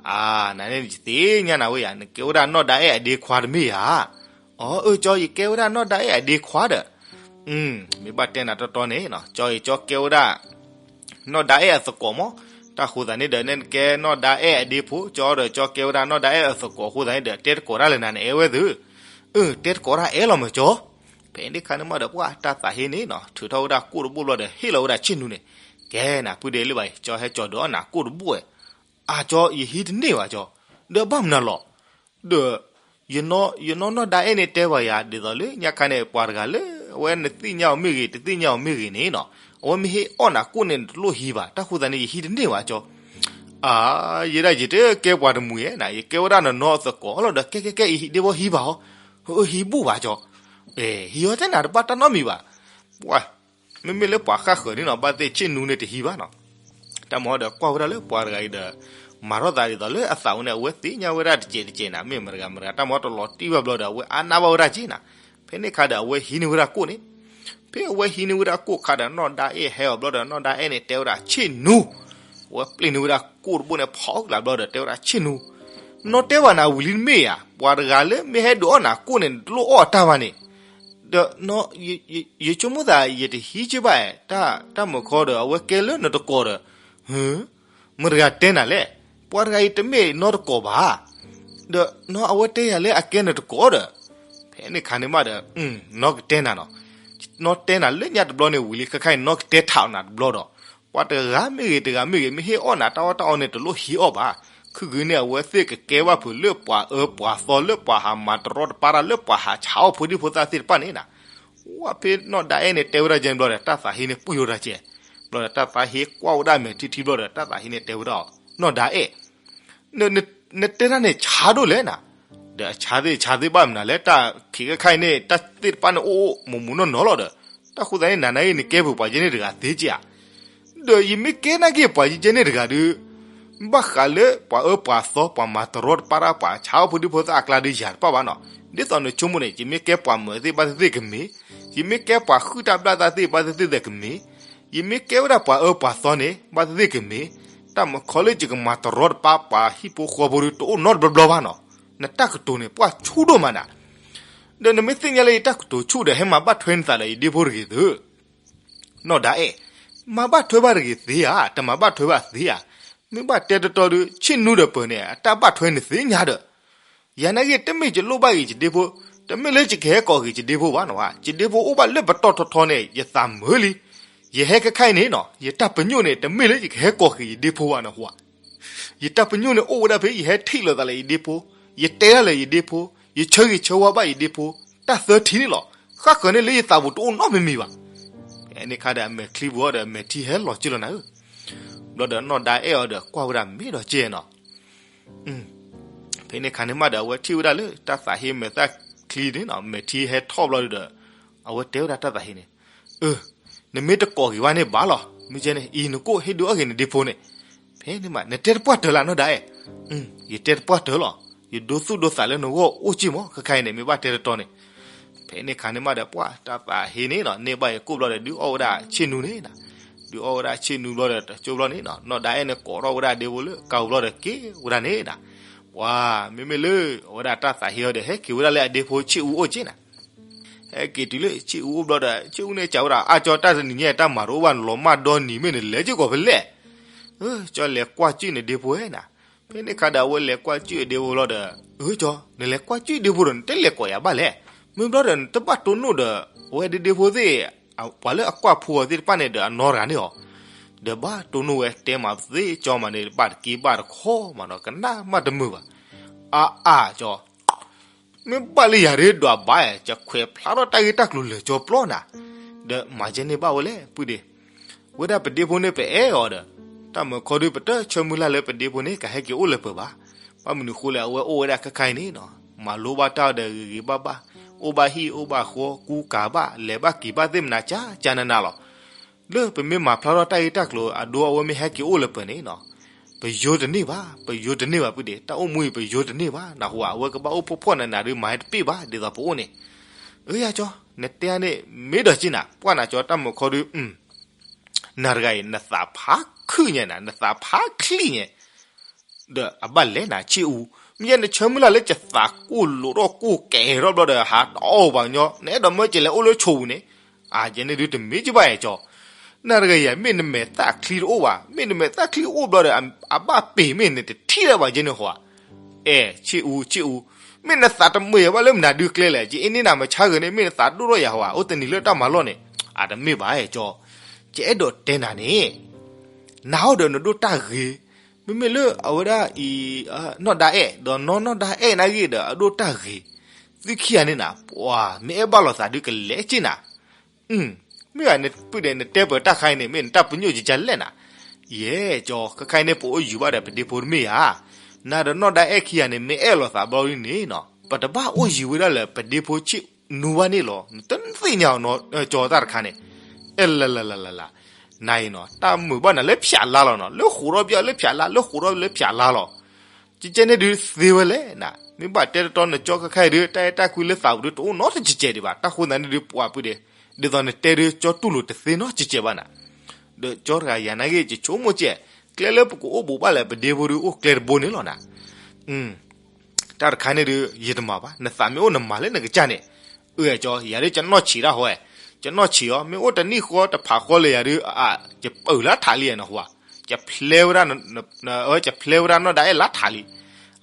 အါ နၤန့ၣ်ယသ့ၣ်ညါနၤဝဲယၤ, နကဲဝဲဒၣ်နီၢ်ဒါအဲၣ်အဒ့ခွါတမ့ၢ်ဧါ. အီ အၢ ကၠီ ယကဲဝဲဒၣ်နီၢ်ဒါအဲၣ်အဒ့ခွါဒီး မ့ၢ်ဘၣ်တဲနၤတီတီန့ၣ်နီၤ, ကၠီအံၤ ကၠီကဲဝဲဒၣ် နီၢ်ဒါအဲၣ်အသကိးမး, တၢ်ဃိသးန့ၣ်ဒီး နကဲနီၢ်ဒါအဲၣ်အဒ့ဖိ, ကၠီဒီးကၠီကဲဝဲဒၣ်နီၢ်ဒါအဲၣ်အသကိးအဃိသးန့ၣ်ဒီး တဲတကိးတၢ်လၢနၤ နအဲၣ်ဝဲသု, အၢ တဲတကိးတၢ်အဲၣ်လီၤမးကၠီ. ဖဲန့ၣ်ခါန့ၣ်မးဒီး ပှၢ်တၢ်သးဟ့န့ၣ်နီၤ ထုးထီၣ်ဝဲဒၣ်ကိၣ်တဘိၣ်ဘျီဒီး ဟ့ၣ်လီၤဝဲဒၣ်ဆ့ၣ်နူန့ၣ်, ကဲနၤ ပုၢ်ဒ့ၣ်လၢဘၣ်အံၤ ကၠီဟဲကၠီဒီးနၤကိၣ်တဘိၣ်ဝဲ. အၢ ကၠီ ယဟံးတန့ၢ်ဘၣ်ကၠီ, ဒီးဘၣ်မနုၤလီၤ. ဒီး ယနီၢ်နီၢ်ဒါအဲၣ်န့ၣ်တဲဘၣ်ယၤ ဒ်သိးလၢညါခါန့ၣ် ပှၤတဂၤလၢ အဝဲနသ့ၣ်ညါအီၤမ့ၢ်ဂ့ၤ တသ့ၣ်ညါအီၤမ့ၢ်ဂ့ၤန့ၣ်နီၤ, အဝဲမ့ၢ်ဟ့ၣ်အီၣ်နၤကိၣ်န့ၣ် နတလိၣ်ဟံးဘၣ်, တၢ်ဃိသးန့ၣ် ယဟံးတန့ၢ်ဘၣ်ကၠီ. အၢ ယဲဒၣ်ယတကဲပှၤတမှံၤဧါနၤ, ယကဲဝဲဒၣ်နနီၢ်အသကိးလီၤဒီး ကဲ ကဲ ကဲ အံၤဒ့ဖိဟံးဘၣ်အီၤ. ဟံးဘူၣ်ဘၣ်ကၠီ, ဟံးအီၤတဲနၤတဘၣ်တၢ်နီတမံၤဘၣ်, ပှၤ, မ့မ့ၢ်လၢပှၤဃၣ်ဃၢၤန့ၣ်နီၤ ဘၣ်သ့ၣ်ဆ့ၣ်နူန့ၣ်တဟံးဘၣ်နီၤ, တၢ်မၤဒီးကွၢ်ဝဲဒၣ်လၢပှၤတဂၤအံၤဒီး, မၤထီၣ်သးဒ်သိးလၢအသးဝဲန့ၣ် အဝဲသ့ၣ်ညါဝဲဒၣ်တစဲးတစဲးနၤ မ့ၢ်မတၤတဂၤမတၤတဂၤ တၢ်မၤတလီၤတံၢ်ဘၣ်ဘျီဒီး အဝဲအါနၢ်ဘၣ်ဝဲဒၣ်က့နၤ, ဖဲန့ၣ်ခါဒီးအဝဲဟံးန့ၢ်ဝဲဒၣ်ကိၣ်န့ၣ် ဖဲအဝဲဟံးန့ၢ်ဝဲဒၣ်ကိၣ်ခါဒီး နီၢ်ဒါအဲၣ်ဟဲအီၤဘျီဒီး နီၢ်ဒါအဲၣ်န့ၣ်တဲဝဲဒၣ်ဆ့ၣ်နူ, အဝဲပျ့ၤန့ၢ်ဝဲဒၣ်ကိၣ်တဘိန့ၣ် ဖီကလးဘျီဒီး တဲဝဲဒၣ်ဆ့ၣ်နူ, နီၢ်တဲဘၣ်နၤဝံၤလံတမ့ၢ်ဧါ, ပှၤတဂၤလၢမ့ၢ်ဟဲဒုးအီၣ်နၤကိၣ်န့ၣ် နတလိၣ်အီၣ်အတၢ်ဘၣ်န့ၣ်, ဒီး, ယဆိကမိၣ်သး ယတဟံးက့ဘၣ်, တၢ်မုၢ်ခီဒီး အဝဲကဲလၢနတကိးဒီး, မတၤတဂၤတဲနၤလဲၣ်, ပှၤတဂၤအံၤတမ့ၢ်နီၢ်တကိးဘၣ် ဒီးနီၢ်အဝဲတဲယၤလၢအကဲနတကိးဒီး, ဖဲန့ၣ်ခါန့ၣ်မးဒီး, နီၢ်ကတဲနၤနီၤ, နီၢ်တဲနၤလၢညါတဘျီန့ၣ်ဝံၤလံ ခဲခါအံၤနီၢ်ကတဲထးအီၤနၤတဘျီဒီး, ပှၤတဂၤမ့ၢ်ဂ့ၤတဂၤမ့ၢ်ဂ့ၤ မ့ၢ်ဟ့ၣ်အီၣ်နၤတၢ်အီၣ်တၢ်အီန့ၣ် တလိၣ်ဟံးအီၣ်ဘၣ်, ခုၣ်ဂ့ၤန့ၣ် အဝဲသ့ၣ်ကကဲဘၣ်ဖုးလၢပှၤအၢပှၤသီ လၢပှၤဟးမၤတရီတပါတၢ် လၢပှၤဟးဆါအီၣ်ဖိဒံဖိသၣ်သ့ၣ်တဖၣ်န့ၣ်နၤ, ဝဲဖဲနီၢ်ဒါအဲၣ်န့ၣ်တဲဝဲဒၣ်ကဲန့ၣ်ဘျီဒီး တၢ်သးဟ့န့ၣ်ပှံၢ်ဝဲဒၣ်ကဲ, ဘျီဒီးတၢ်သးဟ့ကွၢ်ဝဲဒၣ်မဲာ်ထံထံဘျီဒီး တၢ်သးဟ့န့ၣ်တဲဝဲဒၣ်အီၤ, နီၢ်ဒါအဲၣ် နတဲတၢ်န့ၣ်ဆါဒိၣ်လဲၣ်နၤ, ဒီးအဆါသ့ၣ်ဆါသ့ၣ်ဘၣ်မနုၤလဲၣ် တၢ်ခံးခဲခါအံၤန့ၣ် တၢ်သ့ၣ်တဖၣ်န့ၣ်အိၣ်အိၣ်မူးမူးနီၢ်နီၢ်လီၤဒီး, တၢ်ဃိသတးန့ၣ် နၤနာ်က့နကဲပှၤယဲန့ၣ်တဂၤသ့ကဧါ, ဒီးယမ့ၢ်ကဲနာ်က့ပှၤယဲန့ၣ်တဂၤဒီး, ဘၣ်ဃးလၢပှၤအၢပှၤသီ ပှၤမၤတရီတပါတၢ် ပှၤဆါအီၣ်ဖိဒံဖိသၣ်အကျါဒီးယၤတပၣ်ဘၣ်နီၤ, ဒ်သိးနဆိကမိၣ်န့ၣ် ယမ့ၢ်ကဲပှၤမုာ်သ့ၣ်ဘၣ်သ့ၣ်သ့ၣ်ကမ့ၢ်, ယမ့ၢ်ကဲပှၤဟုၣ်တၢ်ဘျၣ်သးသ့ၣ်ဘၣ်သ့ၣ်သ့ၣ်ကမ့ၢ်, ယမ့ၢ်ကဲဝဲဒၣ်ပှၤအၢပှၤသီန့ၣ် ဘၣ်သ့ၣ်သ့ၣ်ကမ့ၢ်, တၢ်မုၢ်ခီလၢယကမၤတရီတပါပှၤဟံၣ်ဖိဃီဖိဒီးတအိၣ်နီတဘျီဘျီဘၣ်နီၤ, နတၢ်ကတိၤန့ၣ် ပှၢ်ဆူၣ်ဒိၣ်မးနၤ, ဒီးနမ့ၢ်သ့ၣ်ညါလၢယတၢ်ကတိၤဆူၣ်ဒီး ဟဲမၤဘၣ်ထွဲနသးဒီးယဒ့ဖိတဂ့ၤသု နီၢ်ဒါအဲၣ်, မၤဘၣ်ထွဲဘၣ်တဂ့ၤသ့ဧါ, တမၤဘၣ်ထွဲဘၣ်သ့ဧါ, မ့ၢ်ဘၣ်တဲတတီဒီး ဆ့ၣ်နူဒီးပၢၤန့ၣ် အတၢ်ဘၣ်ထွဲန့ၣ်သ့ညါဒီး, ယၤနာ်က့ တမ့ၢ်ယလိၣ်ဘၣ်ဂ့ၤယဒ့ဖိ, တမ့ၢ်လၢယကဟဲကိးဃ့ၤယဒ့ဖိဘၣ်နီၤ, ယဒ့ဖိအိၣ်ဘၣ်လၢပတီၢ်ထီထီန့ၣ် ယသးမုာ်လံ, ယဟဲခဲခါအံၤန့ၣ်နီၤ ယတၢ်ပညိၣ်န့ၣ် တမ့ၢ်လၢယကဟဲကိးဃ့ၤယဒ့ဖိဘၣ်နီၤဟူဧါ ယတၢ်ပညိၣ်န့ၣ်အိၣ်ဝဲဒၣ်ဖဲ ယဟဲထံၣ်လိာ်သးလၢယဒ့ဖိ, ယတဲဒၣ်လၢယဒ့ဖိ, ယဆၢဂ့ၤဆၢဝါဘၣ်ယဒ့ဖိ, တၢ်သၢထံၣ်န့ၣ်လီၤ. ဃၣ်ဃၢၤန့ၣ်လၢယသးပူၤတအိၣ်နီတမံၤမံၤဘၣ်. ဖဲန့ၣ်ခါဒီး အမဲာ်ချံပူၤအီၤဒီး အမဲာ်ထံဟဲလီၤကၢလီၤနၤဧၢ, ဘျီဒီးနီၢ်ဒါအဲၣ်အီၤဒီး ကွၢ်ဝဲဒၣ်မ့ၢ်ဒီးကဲနီၤ ဖဲန့ၣ်ခါန့ၣ်မးဒီး အဝဲထံၣ်ဝဲဒၣ်လၢ တၢ်သးဟ့မဲာ်သၣ်ချံန့ၣ်နီၤ မဲာ်ထံဟဲထီၣ်ဘျီဒီး အဝဲတဲဝဲဒၣ်တၢ်သးဟ့န့ၣ်, အၢ, နမ့ၢ်တကိးဂ့ၤဘၣ်န့ၣ်ဘၣ်လီၤ. မ့ၢ်ကဲန့ၣ် အံၤနကိၣ်ဟ့ၣ်ဒုးအီၣ်ဂ့ၤနဒ့ဖိန့ၣ်, ဖဲန့ၣ်မး နတဲတပှၢ်တၢၢ်လၢနီၢ်ဒါအဲၣ်, ယတဲတပှၢ်တၢၢ်လီၤ. ယဒိသူၣ်ဒိသးလၢနဂီၢ်အိၣ်က့ၢ်မး ခဲခါအံၤန့ၣ် မ့ၢ်ဘၣ်တဲတတီန့ၣ် ဖဲန့ၣ်ခါန့ၣ်မးဒီး ပှၢ်တၢ်သးဟ့န့ၣ်နီၤ န့ၢ်ဘၣ်ယကိၣ်ဘျီဒီး ဒုးအီၣ်ဝဲဒၣ်ဆ့ၣ်နူန့ၣ်နီၤ, ဒုးအီၣ်ဝဲဒၣ်ဆ့ၣ်နူဘျီဒီး တကၠိဘျီန့ၣ်နီၤ နီၢ်ဒါအဲၣ်န့ၣ် ကိးထီၣ်ဝဲဒၣ်အဒ့ဖိလၢကါပူၤဘျီဒီး က့ၤဝဲဒၣ်န့ၣ်နီၤ, ပှၢ် မ့မ့ၢ်လၢ အဝဲဒၣ်တၢ်သးဟ့အီၤဒီး ဟဲက့ၤဝဲဒၣ်လၢအဒ့ဖိဆ့ၣ်အူအိၣ်က့ၢ်နီၤ ဟဲက့ၤတုၤလၢဆ့ၣ်အူအိၣ်ဘျီဒီး ဆ့ၣ်အူန့ၣ် စံးဝဲဒၣ် အါကၠီ တၢ်တနံၤညါ တၢ်မၤတအိၣ်ဘၣ် နလီၤမၢ်ဒီနံၤမ့ၢ်နလဲၤက့ၤကီးဖဲလဲၣ်, ကၠီလဲၤကွၢ်ကၠုၣ်နဒ့ဖိဧါနီၤ. ဖဲန့ၣ်ခါဒီး အဝဲလဲၤကွၢ်ကၠုၣ်အဒ့ဖိလီၤဒီး အၢ ကၠီ နလဲၤကွၢ်ကၠုၣ်ဒ့ဖိဒီး နတလဲၤကိးယၤဘၣ်လဲၣ်. မ့ၢ်ဘျီဒီး နတဘၣ်တိၢ်နီၣ်ဒီး အဝဲဒ့ဒ့ဖိသ့ၣ် ပှၤလၢအကွၢ်ဖိအီၤသ့ၣ်တဖၣ်န့ၣ်ဒီး အနီတဂၤန့ၣ်အီၤ, ဒီးဘၣ်တိၢ်နီၣ်ဝဲတဲမးသ့ၣ်ကၠီမးန့ၣ် ဘၣ်တက့ၢ်ဘၣ်တခီမးနီၤ ကနၣ်မးတမုာ်ဘၣ်. အါအါကၠီ မ့ၢ်ဘၣ်လၢယၤဒ်ဒွးဘၣ်ဧါ, ယခွဲးဖျါထီၣ်တၢ်ဂ့ၢ်တၢ်ကျိၤလၢာ်ကၠီပျီနၤ, ဒီးမၤကဲန့ၣ်ဘၣ်ဝဲလဲၣ် ပုၢ်ဒ့, ဝဲဒၣ်ပဒ့ဖိန့ၣ် ပအဲၣ်အီၤဒီး, တၢ်မုၢ်ခီဒုး ပတဆၢမုၢ်လၢ်လၢပဒ့ဖိန့ၣ် ကဟဲက့ၤအိၣ်လၢပၢၤဘၣ်. ဘၣ်မနုၤဃိလဲၣ် အဝဲအိၣ်ဝဲဒၣ်ခဲခါအံၤန့ၣ်နီၤ, မၤလိဘၣ်တၢ်ဒီးဂ့ၤဂ့ၤဘၣ်ဘၣ်, အိၣ်ဘၣ်ဟံၣ်အိၣ်ဘၣ်ဃီ ကူကၤဘၣ် လဲၤဘၣ်က့ၤဘၣ်သ့ၣ်မနၤ ကၠၢကၠၢနးနးလီၤ. လၢပမ့ၢ်မၤဖျါထီၣ်တၢ်ဂ့ၢ်တၢ်ကျိၤ အဒိအဝဲမ့ၢ်ဟဲက့ၤအိၣ်လၢပၢၤန့ၣ်နီၤ, ပယိတန့ၢ်ဘၣ်, ပယိတန့ၢ်ဘၣ် ပုၢ်ဒ့, တၢ်အိၣ်မူအံၤ ပယိတန့ၢ်ဘၣ် နၢ်ဟူဧါ, အဝဲကဘၣ်အိၣ်ဖှီၣ်ဖှီၣ်နးနးဒီး မၤဟဲတပ့ၢ်ဘၣ် ဒ်သိးပအိၣ်န့ၣ်. အၢ ယၤကၠီ, နတဲန့ၣ် မ့ၢ်ဒီးက့ၢ်နၤ, ပှၢ်နၤကၠီ တၢ်မုၢ်ခီဒုး နၤတဂၤအံၤ နသးဖးခုၣ်ညါနၤ, နသးဖးချံၣ်ညါ, ဒီးအဘၣ်လဲၤနၤဆ့ၣ်အူ, မ့ၢ်ယဲနဆၢမုၢ်လၢ်လၢကသးကိၢ်လိာ်ထီၣ်ကိၢ်ကဲထီၣ်ဘျီဒီး ဟးတအီၣ်ပှၤကညီ, နအဲၣ်ဒိးမၢကလဲၤအိၣ်လၢဆိပူၤန့ၣ်, အကဲန့ၣ်ဒုးတမ့ၢ်ကဘၣ်ယၤကၠီ, နၤတဂၤအံၤ မ့ၢ်နမဲာ်သၣ်ချံတအိၣ်ဘၣ်, မ့ၢ်နမဲာ်သၣ်ချံအိၣ်ဘျီဒီး အဘၣ်ပ့ၤမ့ၢ်နတထံၣ်လၢၤဘၣ်ကဲန့ၣ်ဟီဧါ. အဲ ဆ့ၣ်အူ ဆ့ၣ်အူ, မ့ၢ်နသးတမုာ်ယၤဘၣ်လၢမနုၤဒုးကျဲလဲၣ်, ယအ့န့ၢ်နၤမဆါဂ့ၤန့ၣ် မ့ၢ်နသးဒိၣ်ထီၣ်ယၤဟီဧါ, အိၣ်တနံၤလၢတၢ်မၤလီၢ်န့ၣ်, အတမ့ၢ်ဘၣ်အဲကၠီ, ယအဲၣ်ဒိးတဲနၤန့ၣ်, နၤဟီဒီးနဒိၣ်တၢ်ဂ့ၤ, မ့မ့ၢ်လၢအဝဲဒၣ်အံၤ, နီၢ်ဒါအဲၣ် ဒီးနီၢ်နီၢ်ဒါအဲၣ်နာ်ဂ့ၤဒီး အဒိၣ်တၢ်ဂ့ၤ, သုခံဂၤန့ၣ်နၤ, ပှၤ မ့ၢ်အဲၣ်ဘၣ်လိာ်သးဒုးကလဲၤက့ၢ်နၤ မ့ၢ်ဂ့ၤ ပုၢ်ဒ့ နတဲပၢၤတၢ်ခါအံၤန့ၣ် မ့ၢ်နတၢ်ပညိၣ်ကကလဲၣ်နၤ, ယဲကၠီ ခဲခါအံၤန့ၣ် ပအိၣ်ယူၤဘၣ်ဒီးပဒ့ဖိတမ့ၢ်ဧါ, နၤဒီးနီၢ်ဒါအဲၣ်ခံဂၤန့ၣ် မ့ၢ်အဲၣ်လိာ်သးဘျီဒ်န့ၣ်နီၤ ပတဘၣ်အိၣ်ယံၤဝဲဒၣ်လၢပဒ့ဖိဆ့ၣ်နူဘၣ်န့ၣ်လီၤ. နတသ့ၣ်ညါအီၤနီၤ ကၠီတၢ်တခါန့ၣ်, အဲလလလလလ, နၤအံၤနီၤ တၢ်မုာ်ဘၣ်နၤလၢဖၠးလါလီၤနီၤ, လၢဃိးထီၣ်ပယီၤလၢဖၠးလါ လၢဃိးထီၣ်လၢဖၠးလါလီၤ. ကကဲန့ၣ်ဒုးသ့ဝဲလဲၣ်နၤ, မ့ၢ်ဘၣ်တဲတတီနကၠီခဲခါအံၤဒုး တၢ်အဲၣ်တၢ်ကွံလၢသးပူၤဒုး တအိၣ်နီတကဲးဒံးဘၣ်. တၢ်ဃိသတးန့ၣ်ဒုး ပှၤပုၢ်ဒဲး, ဒ်သိးနတဲဒုး ကၠီတူၢ်လိာ်တသ့နီတကဲးဘၣ်နၤ. ဒီးကၠီတဂၤယၤနာ်က့ ယဆိကမိၣ်ကဲ, ကျဲလၢပကအိၣ်ဘူးဘၣ်လၢပဒ့ဖိဒုး အိၣ်ကျဲတဘိန့ၣ်လီၤနၤ. တၢ်တခါန့ၣ်ဒုး ယတမၤဘၣ်, နသးမ့ၢ်အိၣ်နမၤလၢနကစၢ်န့ၣ်. အၢ ကၠီ ယၤဒုးကနီၢ်ဆံးတၢ်ဟီ, ကနီၢ်ဆံးအီၤ မ့ၢ်အိၣ်တနံၣ်ဃီတဖးဃီလၢယၤဒုး အါ ယပၢၢ်လၢထးလံနဟူဧါ, ယဖျဲဝဲဒၣ်, ယဖျဲဝဲဒၣ်နီၢ်ဒၣ်အဲၣ်လၢထးလံ.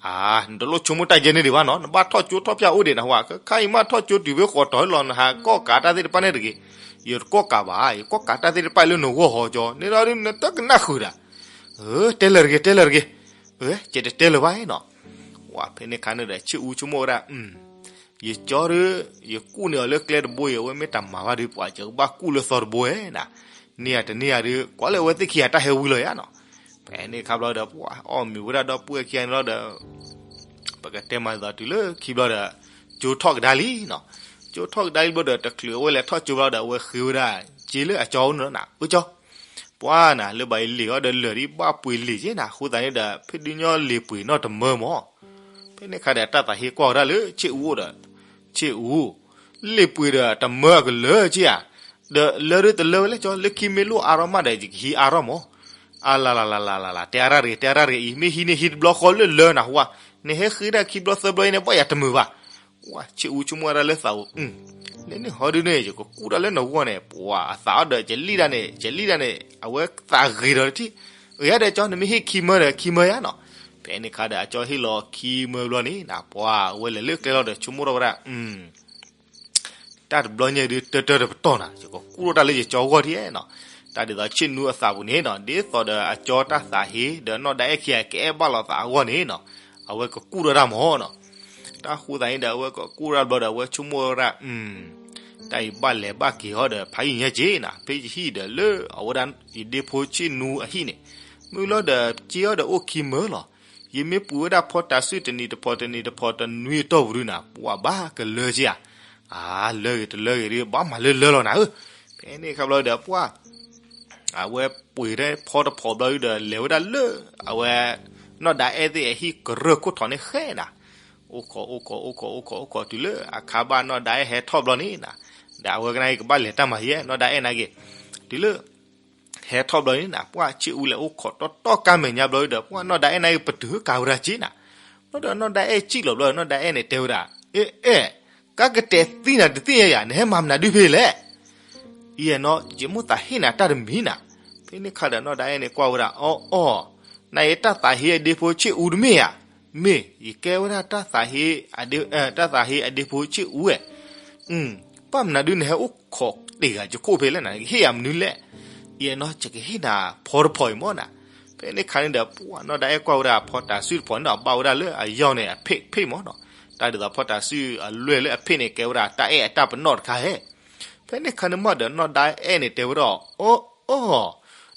အါ နတလိၣ်ဆိကမိၣ်တၢ်ယဲန့ၣ်ဒံးဘၣ်နီၤ, နဘၣ်ထီၣ်ကၠိထီၣ်ဖၠၣ်အိၣ်ဒံးနဟူဧါ, ခဲခါအံၤမ့ၢ်ထီၣ်ကၠိတုၤဖဲဃီတီၤလီၤ နဟးကီၣ်ကးတၢ်သ့ၣ်တဖၣ်န့ၣ်တဂ့ၤ, ယတကီၣ်ကးဘၣ်, ယကီၣ်ကးတၢ်သ့ၣ်တဖၣ်လၢနဂီၢ်ဟီကၠီ, န့ၣ်ဒီးဒုးနတကနၣ်ဃုာ်ဒၣ်. အၢ တဲလၢာ်တဂ့ၤ တဲလၢာ်တဂ့ၤ, အၢ ကဲတတဲလၢာ်ဘၣ်နီၤ. ဝဲဖဲန့ၣ်ခါန့ၣ်ဒီး ဆ့ၣ်အူဆိကမိၣ်ဝဲဒၣ်, ယကၠီဒုး ယကူၣ်န့ၢ်အီၤလၢကျဲတဘိအံၤ အဝဲမ့ၢ်တမၤဘၣ်ဒုး ပှၤကဘၣ်ကူၣ်လၢသီတဘိဧါနၤ, န့ၢ်ယၤတန့ၢ်ယၤဒုး ကွၢ်လၢအဝဲသ့ၣ်ခံဂၤတၢ်ဟဲဝံၤလီၤယါနီၤ. ဖဲန့ၣ်ခါဘျီဒီး ပှၤအီၣ်မ့ၤဝဲဒၣ်ဒီပုၢ်ဝဲၢ်ခံဂၤန့ၣ်လီၤဒီး ပကတဲမၤသးတုၤလၢခံဘျီဒီး ကၠိထီၣ်ကဒါလံနီၤ. ကၠိထီၣ်ကဒါလံဘျီဒီး တချုးအဝဲလဲၤထီၣ်ကၠိဘျီဒီး အဝဲဃ့ဝဲဒၣ်က့လၢအကၠီအအိၣ်န့ၣ်လီၤနၤ, အၢ ကၠီ, ပှၤနၤ လၢဘၣ်အံၤလံာ်အီၤဒီးလၢာ်ဒ်ဘၣ်ပှ့ၤလံာ်က့နၤ, အဃိသတးန့ၣ်ဒီး ဖဲဒုးညီလံာ်ပှ့ၤနီတမၢမၢ်. ဖဲန့ၣ်ခါဒီး တၢ်သးဟ့ကွၢ်ဝဲဒၣ်လၢဆ့ၣ်အူအိၣ်ဒီး, ဆ့ၣ်အူ, လံာ်ပှ့ၤဒီးတမၢအကလၢာ်က့ဧါ, ဒီးလၢဒုးတလၢဝဲလဲၣ်ကၠီ, လၢခံမ့ၢ်လိၣ်အါထီၣ်မးဒီး ယကဟံးအါထီၣ်မၢ်. အလလလလလ, တဲအါရၣ်တဂ့ၤ တဲအါရၣ်တဂ့ၤအံၤ, မ့ၢ်ဟံးန့ၢ်ဟံးတဘျီဃီလၢလၢနဟူဧါ, နဟဲဃ့ဒၣ်ခံဘျီသၢဘျီအံၤန့ၣ် ဘၣ်ယၤတမုာ်ဘၣ်. ဝဲဆ့ၣ်အူဆိကမိၣ်ဝဲဒၣ်လၢသးပူၤ, န့ၣ်န့ၣ်ဟီဒုးန့ၣ် ယကကူၣ်တၢ်လၢနဂီၢ်န့ၣ် ပှၤအသးအီၤဒီး ယလံၣ်ဒၣ်န့ၣ် ယလံၣ်ဒၣ်န့ၣ် အဝဲသးဂ့ၤဒီးတထံၣ်, အၢ ယၤဒီးကၠီ နမ့ၢ်ဟ့ၣ်ခံမၢဒီး ခံမၢယါနီၤ. ဖဲန့ၣ်ခါဒီး အကၠီဟ့ၣ်လီၤခံမၢဘျီန့ၣ်နၤ ပှၤဝဲလဲၤလၢကျဲလီၤဒီး ဆိကမိၣ်ထီၣ်ဝဲဒၣ် တၢ်တဘျီညါဒုး တၢတၢတပတီၢ်နၤ, ယကကူၣ်ထီၣ်တၢ်လၢယကၠီဂီၢ်ထံနီၤ. တၢ်ဒ်သိးဆ့ၣ်နူအသးပူၤန့ၣ်နီၤ, ဒ်သိးဒီးအကၠီတၢ်သးဟ့ ဒီးနီၢ်ဒၣ်အဲၣ်ခံဂၤကအဲၣ်ဘၣ်လိာ်သးအဂီၢ်န့ၣ်နီၤ, အဝဲကကူၣ်ထီၣ်တၢ်မၢ်နီၤ. တၢ်ဃိသတးန့ၣ်ဒီး အဝဲကကူၣ်ထီၣ်ဘျီဒီး အဝဲဆိကမိၣ်ဝဲဒၣ် တၢ်အံၤဘၣ်လဲၤဘၣ်က့ၤအီၤဒီး ဖးယံာ်ညါက့နၤ, ဖဲယဟံၣ်ဒီးလၢအဝဲဒၣ်ယဒ့ဖိဆ့ၣ်နူအဟံၣ်န့ၣ်, မုၢ်လီၤဒီး က့အီၤဒီးအိၣ်ခံမၢလီၤ. ယမ့ၢ်ပှ့ၤဝဲဒၣ်ဖီတၤဆှုၣ်တနံၤတဖီ တနံၤတဖီတနွံအတီၢ်ပူၤဒုးနၤ, ပှၤဘၣ်ကလၢက့ဧါ. အါ လၢဂ့ၤတလၢဂ့ၤဒုး ဘၣ်မၤလၢလၢလီၤနၤဧၢ. ဖဲန့ၣ်ခါဘျီဒီး ပှၤ အဝဲပှ့ၤထဲဖီတဖီဘျီဒုးဒီး လဲၤဝဲဒၣ်လၢ အဝဲ နီၢ်ဒၣ်အဲၣ်သ့ၣ်အဟံၣ်ကရၢၢ်ခိၣ်ထီၣ်န့ၣ်ဃဲနၤ, အိၣ်ခိး အိၣ်ခိး အိၣ်ခိး အိၣ်ခိး အိၣ်ခိးတုၤလၢအခါဘၣ်နီၢ်ဒၣ်အဲၣ်ဟဲထီၣ်ဘျီန့ၣ်နၤ, ဒီးအဝဲကနၣ်ကဘၣ်လဲၤတၢ်မၤယဲ နီၢ်ဒၣ်အဲၣ်နာ်က့ၤ, တုၤလၢ ဟဲထီၣ်ဘျီန့ၣ်နၤ ပှၤဆ့ၣ်အူလဲၤအိၣ်ခိးတီတီကါမဲာ်ညါဘျီဒီး ပှၤနီၢ်ဒၣ်အဲၣ်နာ်က့ၤ ပတုာ်ကါဝဲဒၣ်က့နၤ. ဘျီဒီးနီၢ်ဒၣ်အဲၣ်စံၣ်လီၤဘျီ နီၢ်ဒၣ်အဲၣ်န့ၣ်တဲဝဲဒၣ်, အဲ အဲ ကါကတဲာ်သံနၤတသ့ၣ်ညါယၤ နဟဲမၤမနုၤဒုးဖဲလဲၣ်. ယဲနီၤ ယမိၢ်သးဟ့ၣ်နၤတၢ်တမံၤနၤ. ဖဲန့ၣ်ခါဒီးနီၢ်ဒၣ်အဲၣ်န့ၣ်ကွၢ်ဝဲဒၣ် အီ အီ နၤအံၤတၢ်သးဟ့အဒ့ဖိဆ့ၣ်အူတမ့ၢ်ဧါ. မ့ၢ် ယကဲဝဲဒၣ်တၢ်သးဟ့ တၢ်သးဟ့အဒ့ဖိဆ့ၣ်အူဝဲ ဘၣ်မနုၤဒုးနဟဲအိၣ်ခိးတ့ၢ်ဂၤယခိၣ်ဖဲလဲၣ်နၤ နကဟ့ၣ်ယၤမနုၤလဲၣ်. ယဲနီၤ ယကဟ့ၣ်နၤဖီတဖီအံၤမၢ်နၤ. ဖဲန့ၣ်ခါန့ၣ်ဒီး ပှၤနီၢ်ဒၣ်အဲၣ်ကွၢ်ဝဲဒၣ်ဖီတၤဆှုၣ်တဖီန့ၣ်ဒီး ဘၣ်ဝဲဒၣ်လၢအယီၢ်န့ၣ် အဖ့ၣ်ဖ့ၣ်မၢ်နီၤ. တၢ်ဒ်သိးဖီတၤဆှုၣ်အလွဲၢ်လၢအဖ့ၣ်န့ၣ် ကဲဝဲဒၣ်တၢ်အဲၣ်အတၢ်ပနီၣ်တခါဟဲ ဖဲန့ၣ်ခါန့ၣ်မးဒီး နီၢ်ဒၣ်အဲၣ်န့ၣ်တဲဝဲဒၣ်, အီ အီ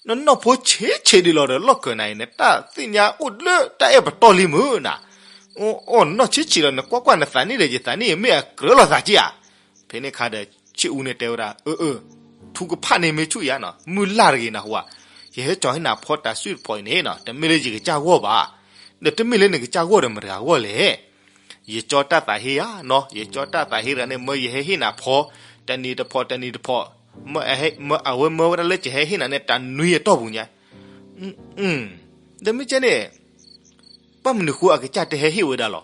နနီၢ်ဖိဆံးဆံးဒ်လီၤဒီး လီၢ်ကၢၤနၤအံၤ နတၢ်သ့ၣ်ညါအိၣ်လၢတၢ်အဲၣ်ပတီၢ်လံမုၢ်နၤ. အီ အီ နနီၢ်ဆံးဆံးလီၤ နကွၢ်ကွၢ်နသးနံၣ်ဒီး ယသးနံၣ်အမ့ၢ်အကြၢးလိာ်သးက့ဧါ. ဖဲန့ၣ်ခါဒီး ဆ့ၣ်အူန့ၣ်တဲဝဲဒၣ်, အၢ အၢ ထူကဖၣ်န့ၣ်မ့ၢ်ဆူၣ်ယါနီၤ မုၢ်လၢ်တဂ့ၤနဟူဧါ. ယဟဲကၠီၤဟ့ၣ်နၤဖီတၤဆှုၣ်တဖီအံၤန့ၣ်နီၤ တမ့ၢ်လၢယကစၢ်ဂီၢ်ဘၣ်. ဒီးတမ့ၢ်လၢနကစၢ်ဂီၢ်ဒီးမတၤတဂၤဂီၢ်လဲၣ်. ယကၠီတၢ်သးဟ့ဧါနီၤ ယကၠီတၢ်သးဟ့တဂၤန့ၣ် မၢယဟဲဟ့ၣ်နၤဖီ တနံၤတဖီတနံၤတဖီ မၢအဝဲမၢဝဲဒၣ်လၢယဟဲဟ့ၣ်နၤန့ၣ် တနွံအတီၢ်ပူၤညါ ဒီးမ့ၢ်ကဲန့ၣ် ဘၣ်မနုၤဃိအကစၢ်တဟဲဟ့ၣ်ဝဲဒၣ်လီၤ.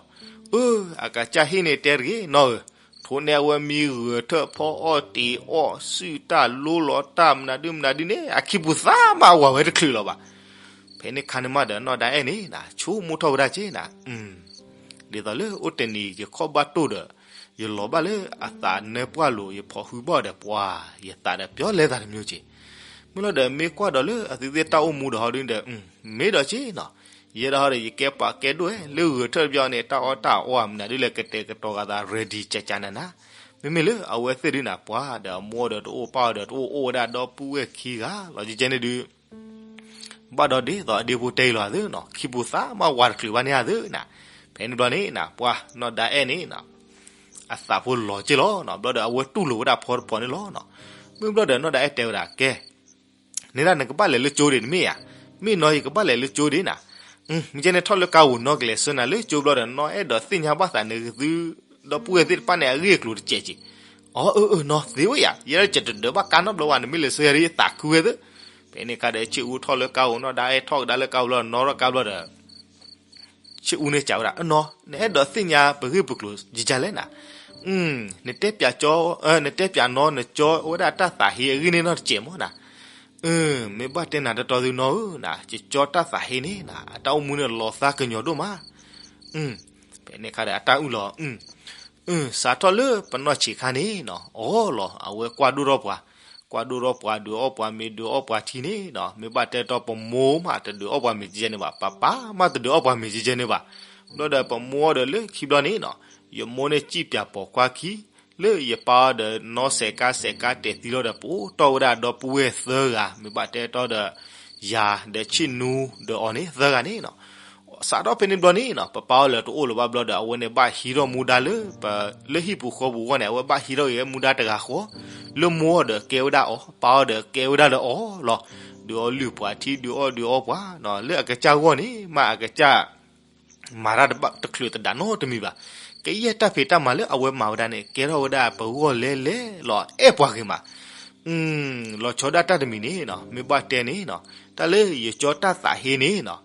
အၢ အကစၢ်ဟ့ၣ်န့ၣ်တဲတဂ့ၤနီၤဧၢ, ထိးန့ၢ်အဝဲမံဂၢၢ်ထၢၣ်ဖီအီၣ်တ့ၤအီၣ်စုၣ်တၢ်လိလီၤတၢ်မနုၤဒုမနုၤဒုန့ၣ် အခံပူၤသးမးဝၤဝဲတချုးလီၤဘၣ်. ဖဲန့ၣ်ခါန့ၣ်မးဒီးနီၢ်ဒၣ်အဲၣ်န့ၣ် ဆိကမိၣ်ထီၣ်ဝဲဒၣ်က့နၤ ဒ်သိးလၢအိၣ်တနံၤယခီၣ်ဘၣ်တိၢ်ဒီး ယလီၤဘၣ်လၢအသးနၢပှၢ်လိၤ ယဖိးဟုဘၣ်ဒီးပှၤ ယသးဒီးပျီလဲသးတမံၤက့ မ့ၢ်လီၤဒီးမ့ၢ်ကွၢ်ဒီးလၢအသုသ့ၣ်တၢ်အိၣ်မူဒီးဟီဒုဒီး မ့ၢ်ဒီးက့နီၤ ယဲဒၣ်ဟီဒီးယကဲပှၤကဲဒိၣ်ဝဲ လၢဂၢၢ်ထၢၣ်တဘျီန့ၣ် တၢ်အီၣ်တၢ်အီမနုၤဒုလဲၣ် ကတဲာ်ကတီၤဂာ်သး ready ကကနနၤ မ့မ့ၢ်လၢအဝဲသ့ၣ်ဒုနၤ ပှၤဒီးအမိၢ်ဒီးတအိၣ်ပၢ်ဒီးတအိၣ်အိၣ်ဝဲဒၣ်ဒီပုၢ်ဝဲၢ်ခံဂၤ လီၤကကဲန့ၣ်ဒု ဘၣ်ဒီးဒ်သိးအဒ့ဖိတဲအံၤလီၤအသုနီၤ ခံပူၤသးမးဝၤတချုးဘၣ်န့ၣ်အသုနၤ ဖဲန့ၣ်ဘျီန့ၣ်နီၤ ပှၤနီၢ်ဒါအဲၣ်န့ၣ်နီၤ အသးဖိလီၤက့ၢ်လီၤနီၤ, ဘျီဒီးအဝဲတူၢ်လိာ်ဝဲဒၣ်ဖီတဖီန့ၣ်လီၤနီၤ. မ့ၢ်ဘျီဒီးနီၢ်ဒါအဲၣ်တဲဝဲဒၣ် ကဲ န့ၣ်ဒၣ်နကဘၣ်လဲၤလၢကၠိဒံး နမ့ၢ်ဧါ, မ့ၢ်နီၤ ယကဘၣ်လဲၤလၢကၠိဒံးနၤ, မ့ၢ်ကဲန့ၣ်ထီၣ်လၢကါဧိၤ နီၢ်ကလဲၤဆှၢနၤလၢကၠိဘျီဒီး နီၢ်အဲၣ်ဒိးသ့ၣ်ညါဘၣ်သးန့ၣ် ကသုဒီပုၢ်ဝဲၢ်သ့ၣ်တဖၣ်န့ၣ် အဂ့ၢ်အကျိၤတစဲးက့ၤ, အီ အၢ အၢ နီၤ သ့ဝဲယၤ ယဲဒၣ်ကတဒၢးဘၣ်ကါနီတဘျီဘၣ် နမ့ၢ်လဲၤဆှၢယၤဒ်ယသးခုဝဲသ့ၣ်, ဖဲန့ၣ်ခါဒီး ဆ့ၣ်အူထီၣ်လၢကါဧိၤ နီၢ်ဒါအဲၣ်ထီၣ်ကဒါလၢကါဧိၤဘျီ နီၣ်ထီၣ်ကါဘျီဒီး ဆ့ၣ်အူန့ၣ်စံးဝဲဒၣ် အနီၤ နအဲၣ်ဒိးသ့ၣ်ညါပဂ့ၢ်ပကျိၤယကလဲၣ်နၤ, နတဲပၠးကၠီ နတဲပၠးနီၢ် နကၠီဝဲဒၣ်တၢ်သးဟ့အဂ့ၢ်န့ၣ်နီတစဲးမးနၤ, မ့ၢ်ဘၣ်တဲနၤတတီၤသုနီၢ်ဧၢနၤ ယကၠီတၢ်သးဟ့န့ၣ်နၤ အတၢ်အိၣ်မူန့ၣ်လီၤသးကညီၤဒိၣ်မး, ဖဲန့ၣ်ခါဒီးအတၢ်အုၣ်လီၤ စးထီၣ်လၢပနီၢ်ဆံးခါန့ၣ်နီၤ အီလီၤ အဝဲကွၢ်ဒိၣ်ထီၣ်ပှၤ, ကွၢ်ဒိၣ်ထီၣ်ပှၤ ဒုးအီၣ်ပှၤမ့ၤ ဒုးအီၣ်ပှၤထံန့ၣ်နီၤ, မ့ၢ်ဘၣ်တဲတီပမိၢ်မးတဒုးအီၣ်ပှၤမ့ၤကဲကဲန့ၣ်ဘၣ်, ပၢ်ပၢ်မးတဒုးအီၣ်ပှၤမ့ၤကဲကဲန့ၣ်ဘၣ်, ဘျီဒီးပမိၢ်အီၤဒီးလၢခံဘျီန့ၣ်နီၤ, ယမိၢ်န့ၣ်စံၣ်ပၠးပိာ်ခွါခံ လၢယပၢ်အီၤဒီးနီၢ်စဲးကါစဲးကါတဲာ်သံလီၤဒီး ပအိၣ်တီၢ်ဝဲဒၣ်ဒီပုၢ်ဝဲၢ်သၢဂၤ မ့ၢ်ဘၣ်တဲတီဒီး ယၤဒီးဆ့ၣ်နူဒီးအီၤန့ၣ် သၢဂၤန့ၣ်နီၤ စးထီၣ်ဖဲန့ၣ်ဘျီန့ၣ်နီၤ ပပၢ်အီၤလဲၤတအိၣ်လၢၤဘၣ်ဘျီဒီး အဝဲန့ၣ်ဘၣ်ဟံးထီၣ်မူဒါလၢ လၢဟံၣ်ပူၤဃီပူၤအဂီၢ်န့ၣ် အဝဲဘၣ်ဟံးထီၣ်က့ၤမူဒါတဂၤဃီ, လၢမိၢ်အီၤဒီးကဲဝဲဒၣ်အီၤ ပၢ်အီၤဒီးကဲဝဲဒၣ်လၢအီၤလီၤ, ဒုးအီၣ်လုၢ်ပှၤထံ ဒုးအီၣ်ဒုးအီပှၤနီၤ လၢအကစၢ်ဂီၢ်န့ၣ် မ့ၢ်အကစၢ် မၤတၢ်တဘၣ်တချုးတဒၣ်နီတမံၤဘၣ်, ကယဲၢ်တၢ်ဖံးတၢ်မၤလၢအဝဲမၤဝဲဒၣ်န့ၣ် ကဲထီၣ်ဝဲဒၣ်ပဂီၢ်လဲၤလဲၤလီၤအဲၣ်ပှၤဂ့ၤမး လီၤဆီဒၣ်တၢ်တမံၤန့ၣ်နီၤ မ့ၢ်ဘၣ်တဲန့ၣ်နီၤ တၢ်လၢယကၠီတၢ်သးဟ့န့ၣ်နီၤ